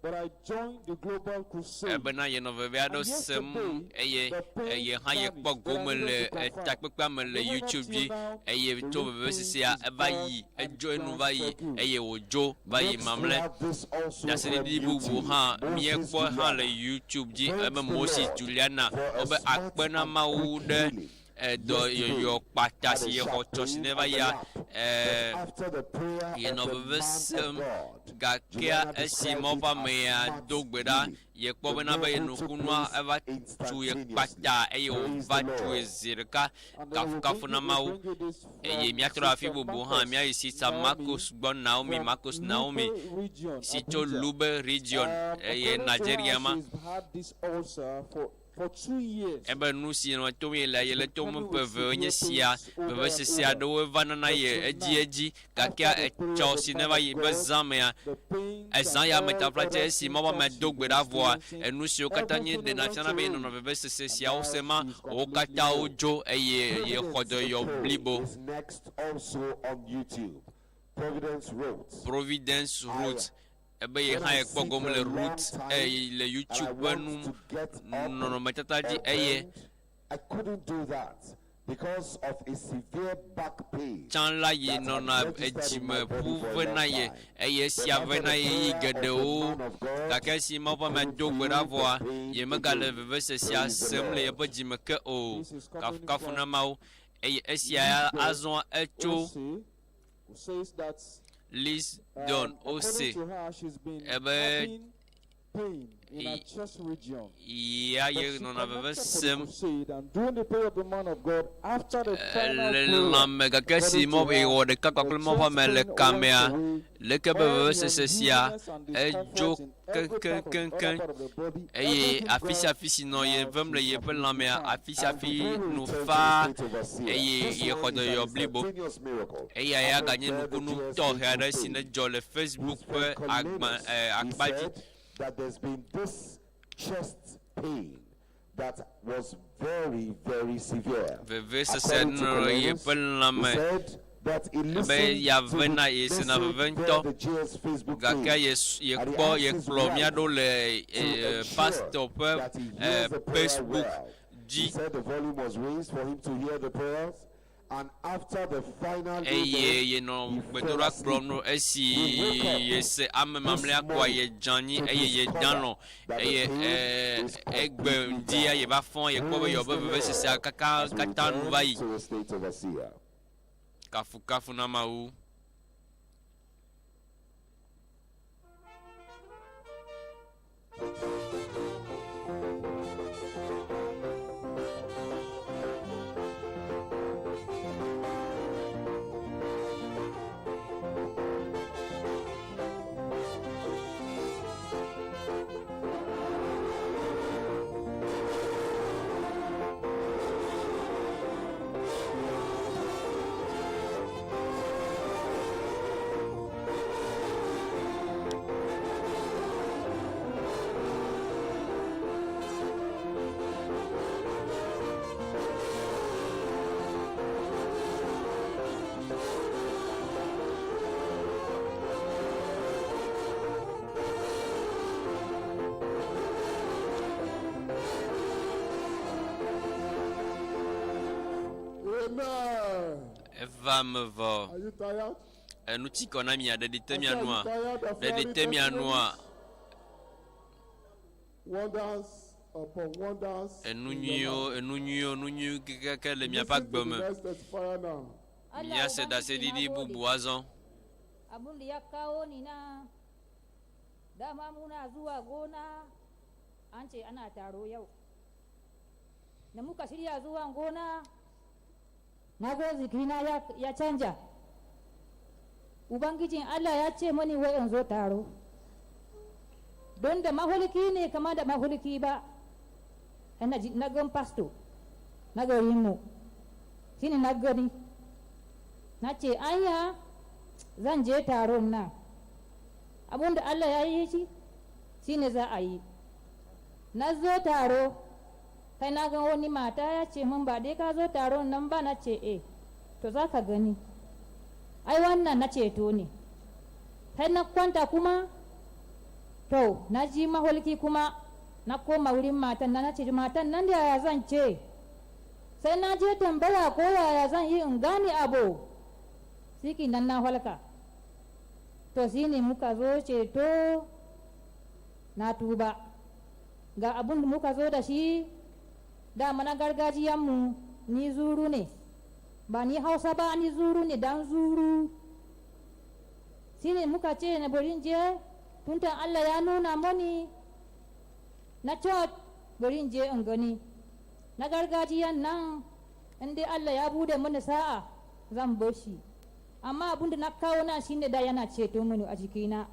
Speaker 21: but I joined the global crusade.
Speaker 12: ebena yenɔ veve aɖewo
Speaker 21: And
Speaker 12: sem
Speaker 21: yesterday,
Speaker 12: eye
Speaker 21: the pain
Speaker 12: eye hã yekpɔ
Speaker 21: vanished, but I
Speaker 12: gome
Speaker 21: needed
Speaker 12: le
Speaker 21: to confirm.
Speaker 12: takpekpea me le
Speaker 21: Even up
Speaker 12: YouTube
Speaker 21: till
Speaker 12: dzi
Speaker 21: now,
Speaker 12: eye
Speaker 21: the
Speaker 12: tso
Speaker 21: root
Speaker 12: veve
Speaker 21: pain
Speaker 12: sesea
Speaker 21: is
Speaker 12: eva
Speaker 21: gone
Speaker 12: yi
Speaker 21: and
Speaker 12: edzo enu
Speaker 21: gone
Speaker 12: va yi
Speaker 21: for good.
Speaker 12: eye wòdzo va yi
Speaker 15: Next, we
Speaker 12: mamlɛ.
Speaker 15: have this also from
Speaker 12: Ɖaseɖiɖi bubu
Speaker 15: YouTube.
Speaker 12: hã
Speaker 15: Moses
Speaker 12: míekpɔ hã le
Speaker 15: Juliana.
Speaker 12: YouTube dzi
Speaker 15: Thanks
Speaker 12: ebe
Speaker 15: the
Speaker 12: Moses
Speaker 15: Lord
Speaker 12: Juliana
Speaker 15: for a
Speaker 12: wobe
Speaker 15: smart
Speaker 12: akpe na
Speaker 15: and
Speaker 12: Mawu
Speaker 15: quick
Speaker 12: ɖe
Speaker 15: healing.
Speaker 12: edɔ
Speaker 15: Yesterday,
Speaker 12: yɔyɔ kpata
Speaker 15: had
Speaker 12: si
Speaker 15: a
Speaker 12: yexɔ
Speaker 15: sharp
Speaker 12: tsɔ si
Speaker 15: pain
Speaker 12: ne va
Speaker 15: on the
Speaker 12: yia
Speaker 15: lap, but
Speaker 12: eh,
Speaker 15: after the prayer
Speaker 12: yenɔ
Speaker 15: of the
Speaker 12: veve
Speaker 15: man of
Speaker 12: sem
Speaker 15: God,
Speaker 12: gakea
Speaker 15: Juliana
Speaker 12: esi
Speaker 15: described
Speaker 12: Mawu
Speaker 15: it
Speaker 12: ƒe
Speaker 15: as
Speaker 12: amea
Speaker 15: smart
Speaker 12: do gbe ɖa
Speaker 15: healing.
Speaker 12: yekpɔ
Speaker 15: The
Speaker 12: bena be
Speaker 15: miracle took
Speaker 12: yenukunua
Speaker 15: place
Speaker 12: eva tu ye
Speaker 15: instantaneously.
Speaker 12: kpata eye
Speaker 15: Praise
Speaker 12: wòva
Speaker 15: the
Speaker 12: tu ye
Speaker 15: Lord.
Speaker 12: zi ɖeka
Speaker 21: And then we
Speaker 12: kafukafu
Speaker 21: bring
Speaker 12: na
Speaker 21: you, we
Speaker 12: Mawu
Speaker 21: bring you this
Speaker 12: eye
Speaker 21: from
Speaker 12: míatrɔ afi
Speaker 21: Sister
Speaker 12: bubu hã
Speaker 21: Marcus
Speaker 12: míayi Sista
Speaker 21: Naomi
Speaker 12: Marcos gbɔ Naomi
Speaker 21: from
Speaker 12: Marcos Naomi
Speaker 21: Lupe region,
Speaker 12: si tso
Speaker 21: Abuja.
Speaker 12: Lube region eye
Speaker 21: According to her,
Speaker 12: Nigeria ma
Speaker 21: she's had this ulcer for, for two years.
Speaker 12: ebe nu si nɔ tom ye le ye le tom
Speaker 21: Coming
Speaker 12: ƒe
Speaker 21: with
Speaker 12: eve
Speaker 21: severe
Speaker 12: nye sia
Speaker 21: pains over and
Speaker 12: vevesese
Speaker 21: over.
Speaker 12: aɖewo va nana
Speaker 21: But
Speaker 12: ye edzi
Speaker 21: tonight,
Speaker 12: edzi gake
Speaker 21: after the prayer
Speaker 12: etsɔ
Speaker 21: of the
Speaker 12: si ne
Speaker 21: man
Speaker 12: va
Speaker 21: of
Speaker 12: yi be
Speaker 21: God,
Speaker 12: zã mea
Speaker 21: the pains
Speaker 12: ezã
Speaker 21: and
Speaker 12: ya me
Speaker 21: all
Speaker 12: taflatse
Speaker 21: other
Speaker 12: esi Mawu ame
Speaker 21: symptoms
Speaker 12: do
Speaker 21: she's
Speaker 12: gbe ɖa vɔa
Speaker 21: experiencing,
Speaker 12: enu siwo katã nye
Speaker 21: everything
Speaker 12: ɖena
Speaker 21: went
Speaker 12: fiana be
Speaker 21: away.
Speaker 12: yenɔnɔ vevesese
Speaker 21: And
Speaker 12: siawo
Speaker 21: now
Speaker 12: se ma
Speaker 21: she's
Speaker 12: wo
Speaker 21: completely
Speaker 12: katã
Speaker 21: healed.
Speaker 12: wodzo eye yexɔ
Speaker 15: Providence
Speaker 12: dɔyɔ
Speaker 15: Okoro
Speaker 12: blibo.
Speaker 15: is next also on YouTube. Providence wrote,
Speaker 12: Providence
Speaker 15: I
Speaker 12: Root ebe ye
Speaker 15: when
Speaker 12: hã
Speaker 15: I
Speaker 12: yekpɔ
Speaker 15: sit
Speaker 12: gome
Speaker 15: for
Speaker 12: le
Speaker 15: a long
Speaker 12: Root
Speaker 15: time
Speaker 12: eye le
Speaker 15: and I
Speaker 12: YouTube ƒe
Speaker 15: want
Speaker 12: nu
Speaker 15: to get up
Speaker 12: nɔnɔmetata dzi
Speaker 15: or
Speaker 12: eye
Speaker 15: bend, I couldn't do that because of a severe back pain
Speaker 12: tsã la yi
Speaker 15: that had
Speaker 12: nɔna
Speaker 15: registered in my
Speaker 12: edzime
Speaker 15: body
Speaker 12: ƒu
Speaker 15: for a
Speaker 12: vena
Speaker 15: long
Speaker 12: ye
Speaker 15: time.
Speaker 12: eye
Speaker 15: But
Speaker 12: esia
Speaker 15: after
Speaker 12: vena
Speaker 15: the
Speaker 12: ye yi
Speaker 15: prayer of the
Speaker 12: geɖewo
Speaker 15: man of God,
Speaker 12: gake esi Mawu ƒe amea
Speaker 15: couldn't
Speaker 12: do gbe
Speaker 15: feel
Speaker 12: ɖa
Speaker 15: the
Speaker 12: vɔa
Speaker 15: pain
Speaker 12: ye megale
Speaker 15: again.
Speaker 12: vevesese sia
Speaker 15: Praise the
Speaker 12: sem le
Speaker 15: Lord.
Speaker 12: yeƒe dzime ke o
Speaker 21: This is coming
Speaker 12: kafukafu na
Speaker 21: from
Speaker 12: Mawu eye esia ya
Speaker 21: Lisbeth
Speaker 12: azɔ etso
Speaker 21: Ose, who says that
Speaker 12: Lisdon
Speaker 21: according
Speaker 12: Ose
Speaker 21: to her, she's been
Speaker 12: ebe
Speaker 21: having pain in her chest region.
Speaker 12: ya
Speaker 21: But
Speaker 12: ye
Speaker 21: she
Speaker 12: nɔna veve
Speaker 21: connected for the
Speaker 12: sem
Speaker 21: crusade and during the prayer of the man of God, after the final
Speaker 12: le
Speaker 21: prayer,
Speaker 12: lãme gake si
Speaker 21: according
Speaker 12: mɔ
Speaker 21: to her,
Speaker 12: wɔ ɖeka
Speaker 21: the
Speaker 12: kpakple mɔ ƒe
Speaker 21: chest
Speaker 12: ame le
Speaker 21: pain went
Speaker 12: kamea
Speaker 21: away,
Speaker 12: leke be
Speaker 21: all the
Speaker 12: vevesese sia
Speaker 21: uneasiness and
Speaker 12: edzo
Speaker 21: discomfort in every part of other
Speaker 12: keŋkeŋkeŋ
Speaker 21: part of the body,
Speaker 12: eye
Speaker 21: everything
Speaker 12: afi sia
Speaker 21: gone.
Speaker 12: afi si nɔ ye
Speaker 21: Now
Speaker 12: vem le
Speaker 21: she's
Speaker 12: yeƒe
Speaker 21: completely
Speaker 12: lãmea
Speaker 21: fine.
Speaker 12: afi sia
Speaker 15: And
Speaker 12: afi
Speaker 15: before we
Speaker 12: nu
Speaker 15: return to the
Speaker 12: faa
Speaker 15: state of Asia,
Speaker 12: eye
Speaker 15: this
Speaker 12: yexɔ
Speaker 15: one is an
Speaker 12: dɔyɔ blibo
Speaker 15: instantaneous miracle.
Speaker 12: eya ya
Speaker 15: Happened
Speaker 12: ganye
Speaker 15: there the
Speaker 12: nukunu
Speaker 15: GSA
Speaker 12: tɔxɛ aɖe si ne
Speaker 15: crusade.
Speaker 12: dzɔ le Facebook
Speaker 15: His
Speaker 12: ƒe
Speaker 15: friend
Speaker 12: agba
Speaker 15: Cornelius,
Speaker 12: eh,
Speaker 15: he
Speaker 12: akpa dzi
Speaker 15: said that there's been this chest pain that was very, very severe.
Speaker 12: Vevesese
Speaker 15: According to
Speaker 12: nɔ
Speaker 15: Cornelius,
Speaker 12: yeƒe
Speaker 15: he
Speaker 12: lãme
Speaker 15: said that he
Speaker 12: Ebe
Speaker 15: listened
Speaker 12: ya
Speaker 15: to
Speaker 12: vena
Speaker 15: the
Speaker 12: ye sena
Speaker 15: message
Speaker 12: veve
Speaker 15: via
Speaker 12: ŋutɔ
Speaker 15: the JS Facebook
Speaker 12: gake
Speaker 15: page.
Speaker 12: ye
Speaker 15: And he
Speaker 12: yekpɔ
Speaker 15: asked his
Speaker 12: yekplɔ mía
Speaker 15: wife
Speaker 12: ɖo le
Speaker 15: to
Speaker 12: eh,
Speaker 15: ensure
Speaker 12: pastor ƒe
Speaker 15: that he
Speaker 12: eh,
Speaker 15: hears the prayer
Speaker 12: Facebook
Speaker 15: well.
Speaker 12: dzi.
Speaker 15: He said the volume was raised for him to hear the prayers, and after the final
Speaker 12: eye
Speaker 15: amen,
Speaker 12: yenɔ
Speaker 15: he fell
Speaker 12: gbedoɖa
Speaker 15: asleep.
Speaker 12: kplɔm ɖo esi
Speaker 15: He woke up
Speaker 12: yese ame
Speaker 15: this
Speaker 12: mamlɛa koa
Speaker 15: morning
Speaker 12: yedze anyi
Speaker 15: to
Speaker 12: eye
Speaker 15: discover
Speaker 12: yedalɔ̃
Speaker 15: that the
Speaker 12: eye
Speaker 15: pain
Speaker 12: eh,
Speaker 15: is
Speaker 12: egbe
Speaker 15: completely
Speaker 12: ŋdia
Speaker 15: gone.
Speaker 12: yeva fɔ yekpɔ be
Speaker 15: Praise
Speaker 12: yewobe
Speaker 15: the
Speaker 12: vevesesea
Speaker 15: Lord
Speaker 12: kaka
Speaker 15: as we
Speaker 12: katã nu va
Speaker 15: return
Speaker 12: yi.
Speaker 15: to the state of Asia.
Speaker 12: Kafukafu na Mawu.
Speaker 8: Amen.
Speaker 12: Eva me vɔ.
Speaker 8: Are you tired?
Speaker 12: Enu ti kɔ na mia ɖeɖi te mia
Speaker 8: I said,
Speaker 12: nua.
Speaker 8: are you tired of
Speaker 12: Ɖeɖi
Speaker 8: hearing
Speaker 12: te mia nua.
Speaker 8: Wonders upon wonders.
Speaker 12: Enu
Speaker 8: in your
Speaker 12: nyuiwo,
Speaker 8: life.
Speaker 12: enu nyuiwo, nu nyuiwo kekeake le miaƒe
Speaker 8: Listen
Speaker 12: agbe
Speaker 8: to the
Speaker 12: me.
Speaker 8: next testifier now.
Speaker 12: Míase ɖaseɖiɖi bubu azɔ.
Speaker 3: Abun da ya kawo ni na dama muna zuwa gona an ce ana taro yau da muka shirya zuwa gona na ga jikina ya, ya canja ubangijin allah ya ce mani wai in zo taro don da mahulki ne kama da mahulki ba na, ji- na gan pasto na garinmu shine na gani na ce anya zan je taron nan abun da Allah ya yi shi shine za a yi na zo taro kai na ga wani mata ya ce min ba dai ka zo taron nan ba na ce eh to za ka gani ai wannan na ceto ne kai na kwanta kuma to na ji maholki kuma na koma wurin matan nan na ce matan nan da yaya zan ce sai na je tambaya ko yaya zan yi in gane abu siki nan na halka to shi ne muka zo ceto na tuba ga abun da muka zo da shi dama na gargajiyanmu ni zuru ne ba ni hausa ba ni zuru ne dan zuru shi ne muka ce na bari in je tuntan allah ya nuna mani na church bari in je in gani na gargajiyan nan in dai allah ya bude mani sa'a zan bar shi amma abin da na kawo nan shine da yana ceto mini a jikina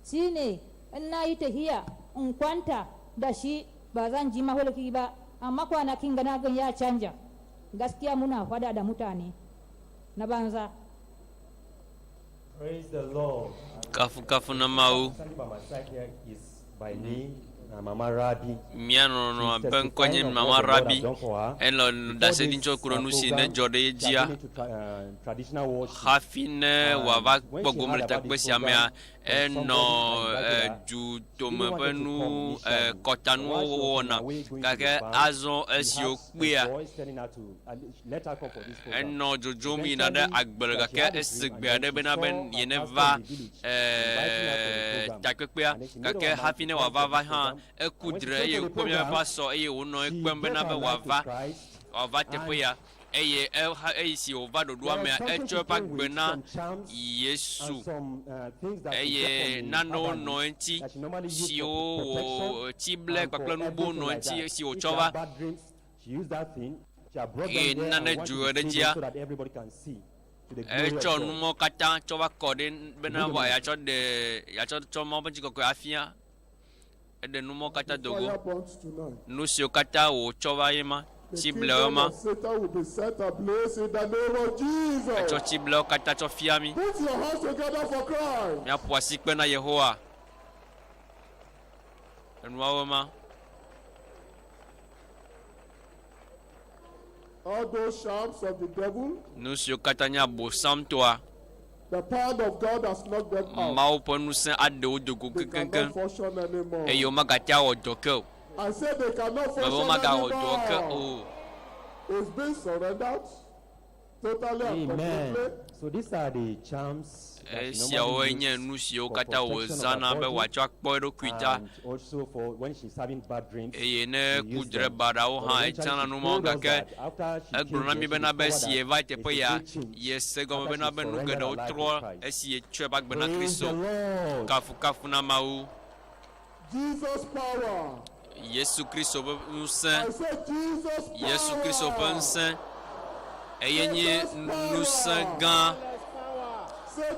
Speaker 3: shine in na yi tahiya in kwanta da shi ba zan ji maholki ba amma kwanakin gana gan ya canja gaskiya muna fada da mutane na banza
Speaker 20: Praise the Lord.
Speaker 12: Kafukafu na Mawu.
Speaker 20: Standing by my side here is by name uh, Mama Rabi.
Speaker 12: Mía nɔnɔ
Speaker 20: She's
Speaker 12: abe ŋkɔ nye
Speaker 20: testifying of
Speaker 12: Mama
Speaker 20: what the Lord
Speaker 12: Rabi
Speaker 20: has done for her.
Speaker 12: enɔ
Speaker 20: Before
Speaker 12: ɖaseɖi
Speaker 20: this,
Speaker 12: tsɔ ku ɖe nu si
Speaker 20: program,
Speaker 12: ne dzɔ ɖe ye
Speaker 20: she had
Speaker 12: dzia
Speaker 20: been into traditional worship.
Speaker 12: hafi ne
Speaker 20: And
Speaker 12: wòava
Speaker 20: when
Speaker 12: kpɔ
Speaker 20: she
Speaker 12: gome
Speaker 20: heard
Speaker 12: le
Speaker 20: about
Speaker 12: takpe
Speaker 20: this
Speaker 12: sia mea
Speaker 20: program from
Speaker 12: enɔ
Speaker 20: somebody that invited
Speaker 12: eh,
Speaker 20: her,
Speaker 12: dutome
Speaker 20: she
Speaker 12: ƒe
Speaker 20: really
Speaker 12: nu
Speaker 20: wanted to come
Speaker 12: eh,
Speaker 20: initially.
Speaker 12: kɔtanuwo
Speaker 20: While she was on
Speaker 12: wɔna
Speaker 20: her way going to
Speaker 12: gake
Speaker 20: the bank,
Speaker 12: azɔ
Speaker 20: she
Speaker 12: esi
Speaker 20: had a
Speaker 12: wòkpea
Speaker 20: voice telling her to let her come for this program.
Speaker 12: enɔ dzodzom yina ɖe
Speaker 20: Eventually,
Speaker 12: agble
Speaker 20: that she
Speaker 12: gake
Speaker 20: had a
Speaker 12: ese
Speaker 20: dream and
Speaker 12: gbe
Speaker 20: then
Speaker 12: aɖe
Speaker 20: she
Speaker 12: bena be
Speaker 20: saw her
Speaker 12: yeneva
Speaker 20: pastor in the village inviting her for the
Speaker 12: eh,
Speaker 20: program.
Speaker 12: takpekpea
Speaker 20: And then she made up
Speaker 12: gake
Speaker 20: her mind
Speaker 12: hafi
Speaker 20: to
Speaker 12: ne
Speaker 20: come
Speaker 12: wòava
Speaker 20: for
Speaker 12: va
Speaker 20: this
Speaker 12: hã
Speaker 20: program.
Speaker 12: eku
Speaker 20: And when she
Speaker 12: dre
Speaker 20: came
Speaker 12: eye
Speaker 20: for the
Speaker 12: wòkpɔ míaƒe
Speaker 20: program,
Speaker 12: pastor eye wònɔ
Speaker 20: she
Speaker 12: ekpem
Speaker 20: gave
Speaker 12: bena
Speaker 20: her
Speaker 12: be
Speaker 20: life to
Speaker 12: wòava
Speaker 20: Christ.
Speaker 12: wòava teƒe
Speaker 20: And
Speaker 12: ya eye eha eyi si wòva ɖoɖoa
Speaker 20: there
Speaker 12: mea
Speaker 20: was something
Speaker 12: etsɔ
Speaker 20: she
Speaker 12: eƒe
Speaker 20: came
Speaker 12: agbe
Speaker 20: with,
Speaker 12: na
Speaker 20: some charms
Speaker 12: Yesu
Speaker 20: and some things that she get
Speaker 12: eye
Speaker 20: from the
Speaker 12: nanewo nɔ
Speaker 20: herbalist
Speaker 12: eŋuti
Speaker 20: that she normally used for
Speaker 12: siwo
Speaker 20: protection
Speaker 12: wò tsible
Speaker 20: and for
Speaker 12: kpakple nu bubuwo
Speaker 20: everything
Speaker 12: nɔ
Speaker 20: like
Speaker 12: eŋuti
Speaker 20: that.
Speaker 12: si
Speaker 20: If
Speaker 12: wòtsɔ
Speaker 20: she
Speaker 12: va
Speaker 20: had bad dreams, she used that thing. She had brought
Speaker 12: eye
Speaker 20: them there
Speaker 12: nane
Speaker 20: and wanted
Speaker 12: dzo
Speaker 20: to
Speaker 12: ɖe
Speaker 20: see them
Speaker 12: dzia
Speaker 20: so that everybody can see to the glory of
Speaker 12: etsɔ
Speaker 20: God.
Speaker 12: numɔwo katã tsɔ va kɔ ɖe bena
Speaker 20: Good
Speaker 12: wò
Speaker 20: morning.
Speaker 12: yatsɔ ɖe yatsɔ tsɔ Mawu ƒe ŋutikɔkɔe afia eɖe numɔwo katã do go
Speaker 8: Fire burns tonight.
Speaker 12: nu siwo katã wòtsɔ va ye ma
Speaker 8: The
Speaker 12: tsiblewo
Speaker 8: kingdom
Speaker 12: ma
Speaker 8: of Satan will be set ablaze in the name of
Speaker 12: etsɔ
Speaker 8: Jesus.
Speaker 12: tsiblewo katã tsɔ fia mi
Speaker 8: Put your hands together for Christ.
Speaker 12: míaƒo asi kpe na Yehowa enuawo ma.
Speaker 8: All those charms of the devil,
Speaker 12: Nu siwo katã nye abosamtɔa,
Speaker 8: the power of God has knocked them out.
Speaker 12: Mawu ƒe ŋusẽ aɖe wo do go
Speaker 8: They
Speaker 12: keŋkeŋkeŋ
Speaker 8: cannot function anymore.
Speaker 12: eye womagate awɔ dɔ ke o.
Speaker 8: I say they cannot
Speaker 12: Mebe
Speaker 8: function
Speaker 12: womagawɔ dɔ ke
Speaker 8: anymore.
Speaker 12: o.
Speaker 8: It's been surrendered totally and
Speaker 20: Amen.
Speaker 8: completely.
Speaker 20: So these are the charms that she
Speaker 12: Esiawoe
Speaker 20: normally
Speaker 12: nye
Speaker 20: uses
Speaker 12: nu siwo
Speaker 20: for
Speaker 12: katã
Speaker 20: protection of her
Speaker 12: wòzãna be
Speaker 20: body
Speaker 12: wòatsɔ akpɔ eɖokui ta
Speaker 20: and also for when she's having bad dreams.
Speaker 12: eye ne
Speaker 20: she uses
Speaker 12: kudre
Speaker 20: them.
Speaker 12: baɖawo
Speaker 20: But
Speaker 12: hã
Speaker 20: eventually
Speaker 12: etsana
Speaker 20: she
Speaker 12: nu mawo
Speaker 20: told us
Speaker 12: gake
Speaker 20: that after she
Speaker 12: egblɔ
Speaker 20: came
Speaker 12: na
Speaker 20: here,
Speaker 12: mí
Speaker 20: she
Speaker 12: bena be
Speaker 20: discovered
Speaker 12: esi
Speaker 20: that
Speaker 12: yeva
Speaker 20: it's a
Speaker 12: teƒe ya
Speaker 20: great change
Speaker 12: yese gɔme
Speaker 20: after
Speaker 12: bena
Speaker 20: she
Speaker 12: be nu
Speaker 20: surrendered
Speaker 12: geɖewo
Speaker 20: her life to
Speaker 12: trɔ
Speaker 20: Christ.
Speaker 12: esi yetsɔe ƒe agbe na
Speaker 20: Praise
Speaker 12: Kristo.
Speaker 20: the Lord.
Speaker 12: Kafukafu na Mawu.
Speaker 8: Jesus power.
Speaker 12: Yesu Kristo ƒe ŋusẽ.
Speaker 8: I say Jesus power.
Speaker 12: Yesu Kristo ƒe ŋusẽ eye nye ŋusẽ gã.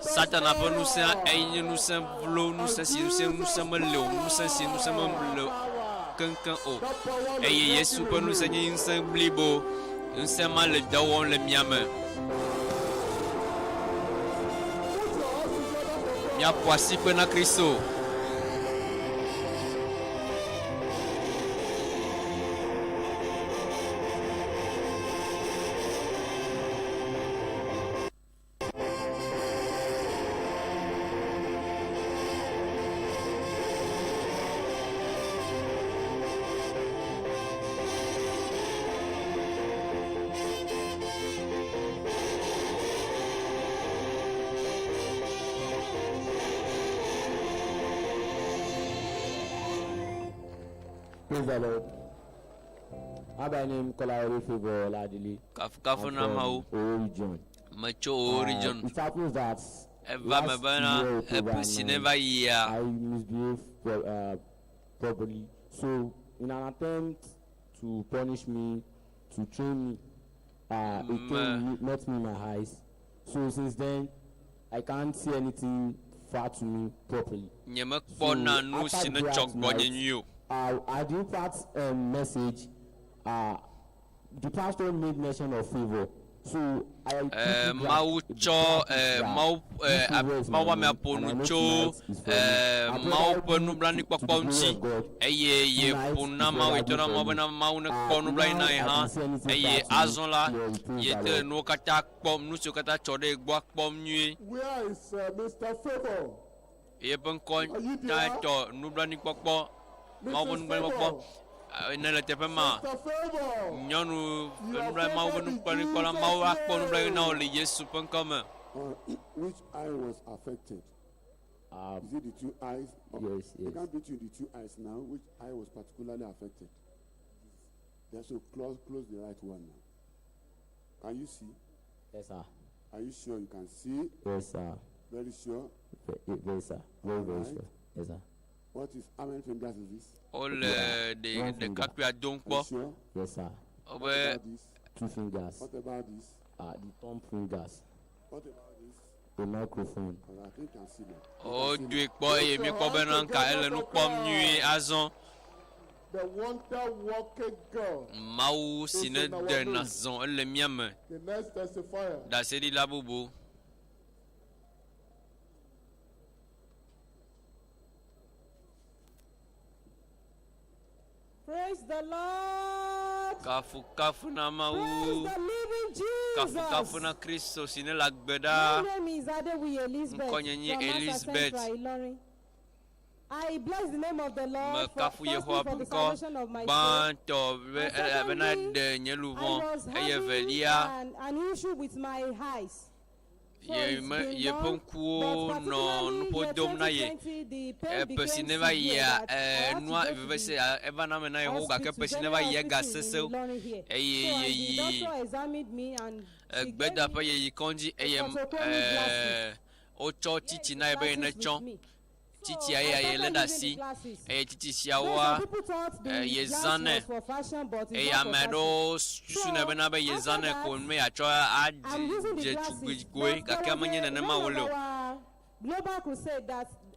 Speaker 12: Satana ƒe ŋusẽ eye nye ŋusẽ vlo, ŋusẽ si ŋusẽ ŋusẽ mele o, ŋusẽ si ŋusẽ mele keŋkeŋ o. Eye Yesu ƒe ŋusẽ nye ŋusẽ blibo. Ŋusẽ ma le dɔ wɔm le mia me. Miaƒo asikpe na Kristo.
Speaker 16: Praise the Lord. I by name Kolawole Favor Oladile.
Speaker 12: Kafukafu
Speaker 16: I'm
Speaker 12: na
Speaker 16: from
Speaker 12: Mawu.
Speaker 16: Owo region.
Speaker 12: Metso Owo region.
Speaker 16: It happens that
Speaker 12: Eva me
Speaker 16: last
Speaker 12: bena
Speaker 16: year October
Speaker 12: eƒe si
Speaker 16: 9,
Speaker 12: neva yia
Speaker 16: I misbehaved properly. So in an attempt to punish me, to train me, it
Speaker 12: Me-
Speaker 16: came, met me in my eyes. So since then, I can't see anything far to me properly.
Speaker 12: Nyemekpɔna nu
Speaker 16: after
Speaker 12: si ne
Speaker 16: prayer
Speaker 12: tsɔ gbɔnye
Speaker 16: tonight,
Speaker 12: nyuie o.
Speaker 16: At the impact message, the pastor made mention of favor. So I
Speaker 12: Eh,
Speaker 16: quickly
Speaker 12: Mawu
Speaker 16: grasped the
Speaker 12: tsɔ
Speaker 16: fact
Speaker 12: eh,
Speaker 16: that
Speaker 12: Mawu
Speaker 16: this
Speaker 12: eh,
Speaker 16: favor is
Speaker 12: Mawu
Speaker 16: my
Speaker 12: ame
Speaker 16: name,
Speaker 12: aƒo
Speaker 16: and
Speaker 12: nu
Speaker 16: I know
Speaker 12: tso
Speaker 16: tonight is for me.
Speaker 12: eh,
Speaker 16: I pray
Speaker 12: Mawu
Speaker 16: that
Speaker 12: ƒe
Speaker 16: to the
Speaker 12: nublanuikpɔkpɔ
Speaker 16: glory
Speaker 12: ŋuti
Speaker 16: of God.
Speaker 12: eye
Speaker 16: Tonight
Speaker 12: yeƒo
Speaker 16: is
Speaker 12: na
Speaker 16: what
Speaker 12: Mawu
Speaker 16: I
Speaker 12: yetɔ
Speaker 16: do
Speaker 12: na
Speaker 16: for
Speaker 12: Mawu
Speaker 16: me.
Speaker 12: bena Mawu nekpɔ nublanui
Speaker 16: Now
Speaker 12: na ye
Speaker 16: I
Speaker 12: hã
Speaker 16: can see anything
Speaker 12: eye
Speaker 16: far to me
Speaker 12: azɔ la
Speaker 16: clearly. Praise the
Speaker 12: yete le
Speaker 16: Lord.
Speaker 12: nuwo katã kpɔm nu siwo katã tsɔ ɖe ye gbɔa kpɔm nyuie.
Speaker 8: Where is Mr. Favor?
Speaker 12: Yeƒe ŋkɔ
Speaker 8: Are you
Speaker 12: ta
Speaker 8: there?
Speaker 12: tɔ nublanuikpɔkpɔ Mawu ƒe
Speaker 8: Mrs.
Speaker 12: nublanuikpɔkpɔ
Speaker 8: Favor.
Speaker 12: Eh, ne le teƒe ma
Speaker 8: Mr. Favor.
Speaker 12: nyɔnu
Speaker 8: You are
Speaker 12: nublanui Mawu ƒe
Speaker 8: favored in
Speaker 12: nublanuikpɔla
Speaker 8: Jesus'
Speaker 12: Mawu akpɔ nublanui na wò
Speaker 8: name.
Speaker 12: le Yesu ƒe ŋkɔ me.
Speaker 18: Which eye was affected? Is it the two eyes? Or
Speaker 16: Yes,
Speaker 18: You
Speaker 16: yes.
Speaker 18: can't between the two eyes now. Which eye was particularly affected? Then so close the right one now. Can you see?
Speaker 16: Yes, sir.
Speaker 18: Are you sure you can see?
Speaker 16: Yes, sir.
Speaker 18: Very sure.
Speaker 16: Very, sir. Very, very
Speaker 18: Alright.
Speaker 16: sure. Yes, sir.
Speaker 18: What is how many fingers is this?
Speaker 12: Wole ɖe ɖekakpuia dom
Speaker 18: Are
Speaker 12: kpɔ.
Speaker 18: you sure?
Speaker 16: Yes, sir.
Speaker 12: Wobe
Speaker 18: What about this?
Speaker 16: Two fingers.
Speaker 18: What about this?
Speaker 16: The thumb fingers.
Speaker 18: What about this?
Speaker 16: The microphone.
Speaker 18: All right, I think you can see now. You can see
Speaker 12: wodoe
Speaker 18: now.
Speaker 12: kpɔ eye míekpɔ bena nka ele nu kpɔm nyuie azɔ.
Speaker 8: The wonder working God.
Speaker 12: Mawu si
Speaker 8: is
Speaker 12: ne
Speaker 8: in our
Speaker 12: de
Speaker 8: midst.
Speaker 12: nazɔ ele mía me.
Speaker 8: The next testifier.
Speaker 12: Ɖaseɖila bubu.
Speaker 2: Praise the Lord.
Speaker 12: Kafukafu na
Speaker 2: Praise
Speaker 12: Mawu.
Speaker 2: the living Jesus.
Speaker 12: Kafukafu na Kristo si ne le agbe ɖaa.
Speaker 2: My name is Adewiye Elizabeth
Speaker 12: Ŋkɔnye nye
Speaker 2: from Asa
Speaker 12: Elizabeth.
Speaker 2: Central, Ilorin. I bless the name of the Lord for,
Speaker 12: Mekafu
Speaker 2: firstly
Speaker 12: Yehowa
Speaker 2: for
Speaker 12: ƒe
Speaker 2: the
Speaker 12: ŋkɔ
Speaker 2: salvation of my soul.
Speaker 12: gbãtɔ be
Speaker 2: And
Speaker 12: elabena
Speaker 2: secondly,
Speaker 12: ɖe nye
Speaker 2: I
Speaker 12: luʋɔ
Speaker 2: was
Speaker 12: eye
Speaker 2: having
Speaker 12: velia
Speaker 2: an issue with my eyes. So
Speaker 12: ye
Speaker 2: it's
Speaker 12: me
Speaker 2: been
Speaker 12: yeƒe
Speaker 2: long,
Speaker 12: ŋkuwo
Speaker 2: but
Speaker 12: nɔ
Speaker 2: particularly
Speaker 12: nuƒo
Speaker 2: year
Speaker 12: dom na ye.
Speaker 2: 2020, the pain
Speaker 12: Eƒe si
Speaker 2: became
Speaker 12: ne va
Speaker 2: severe
Speaker 12: yia
Speaker 2: that I
Speaker 12: eh,
Speaker 2: had to
Speaker 12: nua
Speaker 2: go to
Speaker 12: veve
Speaker 2: the
Speaker 12: se eva na me na yehowa gake
Speaker 2: hospital,
Speaker 12: ƒe si ne va
Speaker 2: general
Speaker 12: yia
Speaker 2: hospital in
Speaker 12: gasesẽ
Speaker 2: Ilorin here.
Speaker 12: eye
Speaker 2: So and the
Speaker 12: yeyi
Speaker 2: doctor examined me and she gave
Speaker 12: egbedaƒe yeyi kɔdzi eye
Speaker 2: photochromic
Speaker 12: eh, wotsɔ tsitsi na ye be ye
Speaker 2: glasses
Speaker 12: netsɔ
Speaker 2: with me.
Speaker 12: tsitsia ye
Speaker 2: I
Speaker 12: ye lé
Speaker 2: started
Speaker 12: ɖe
Speaker 2: using
Speaker 12: asi
Speaker 2: the glasses.
Speaker 12: eye tsitsi
Speaker 2: Though
Speaker 12: siawoa
Speaker 2: some people thought the
Speaker 12: eh,
Speaker 2: glass
Speaker 12: yezãnɛ
Speaker 2: was for fashion, but it's
Speaker 12: eye
Speaker 2: not for
Speaker 12: ame
Speaker 2: fashion.
Speaker 12: aɖewo susunɛ bena be yezãnɛ
Speaker 2: after
Speaker 12: ko
Speaker 2: that,
Speaker 12: me yeatsɔ
Speaker 2: I'm using the
Speaker 12: adze
Speaker 2: glasses.
Speaker 12: tugbegoe
Speaker 2: But there
Speaker 12: gake
Speaker 2: was
Speaker 12: menye
Speaker 2: a,
Speaker 12: nenema
Speaker 2: one
Speaker 12: wòle
Speaker 2: of
Speaker 12: o.
Speaker 2: our global crusade that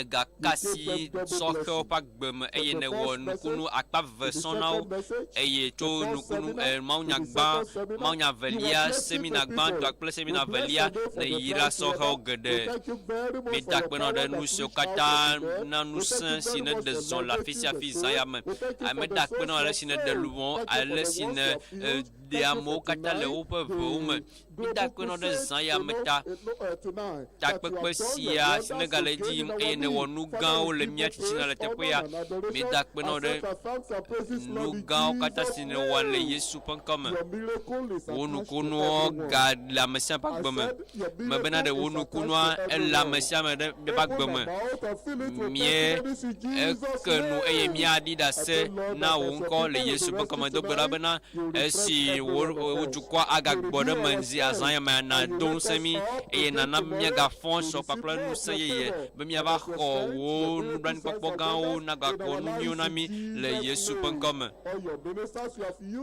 Speaker 12: Nègaka asi sɔhɛwo ƒe agbe me eye nèwɔ nukunu akpa eve sɔŋ na wo. Eye tso nukunu e, mawunya gbã, mawunya velia, semina gbãtɔa kple semina velia, nèyra sɔhɛwo geɖe. Míeda akpe na wò ɖe nu siwo katã na ŋusẽ si nèɖe zɔ le afi sia afi zã ya me. Meda akpe na wò ale si nèɖe luʋɔ, ale si nè e, Ɖe amewo katã le woƒe ʋewo me. Mida akpe na wo ɖe zã ya me ta. Takpekpe sia si negale edzi yim eye nèwɔ nu gãwo le mía titina le teƒe ya. Mida akpe na wo ɖe nu gãwo katã si nèwɔ le Yesu ƒe ŋkɔ me. Wò nukunua gale ame sia ame ƒe agbe me. Mebena ɖe wò nukunua ele ame sia ame ɖe míaƒe agbe me. Mie eke nu eye míaɖi ɖase na wò ŋkɔ le Yesu ƒe ŋkɔ me. Do gbe ɖa bena esi wò wò dukɔa agagbɔ ɖe eme zi azã ya mea, nàdo ŋusẽ mí eye nàna be míagafɔ sɔ kpakple ŋusẽ yeye be míava xɔ wò nublanuikpɔkpɔ gãwo nagakpɔ nu nyuiwo na mí le Yesu ƒe ŋkɔ me.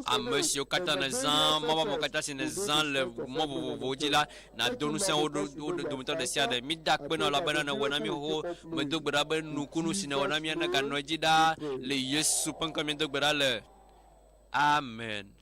Speaker 12: Ame siwo katã nèzã, Mawu ƒe amewo katã si nèzã le mɔ vovovowo dzi la, nàdo ŋusẽ wo ɖo wo dometɔ ɖe sia ɖe. Mída akpe na wò elabena nèwɔe na mí xoxo. Medo gbe ɖa be nukunu si nèwɔ na mía neganɔ edzi ɖaa. Le Yesu ƒe ŋkɔ me míedo gbe ɖa le. Amen.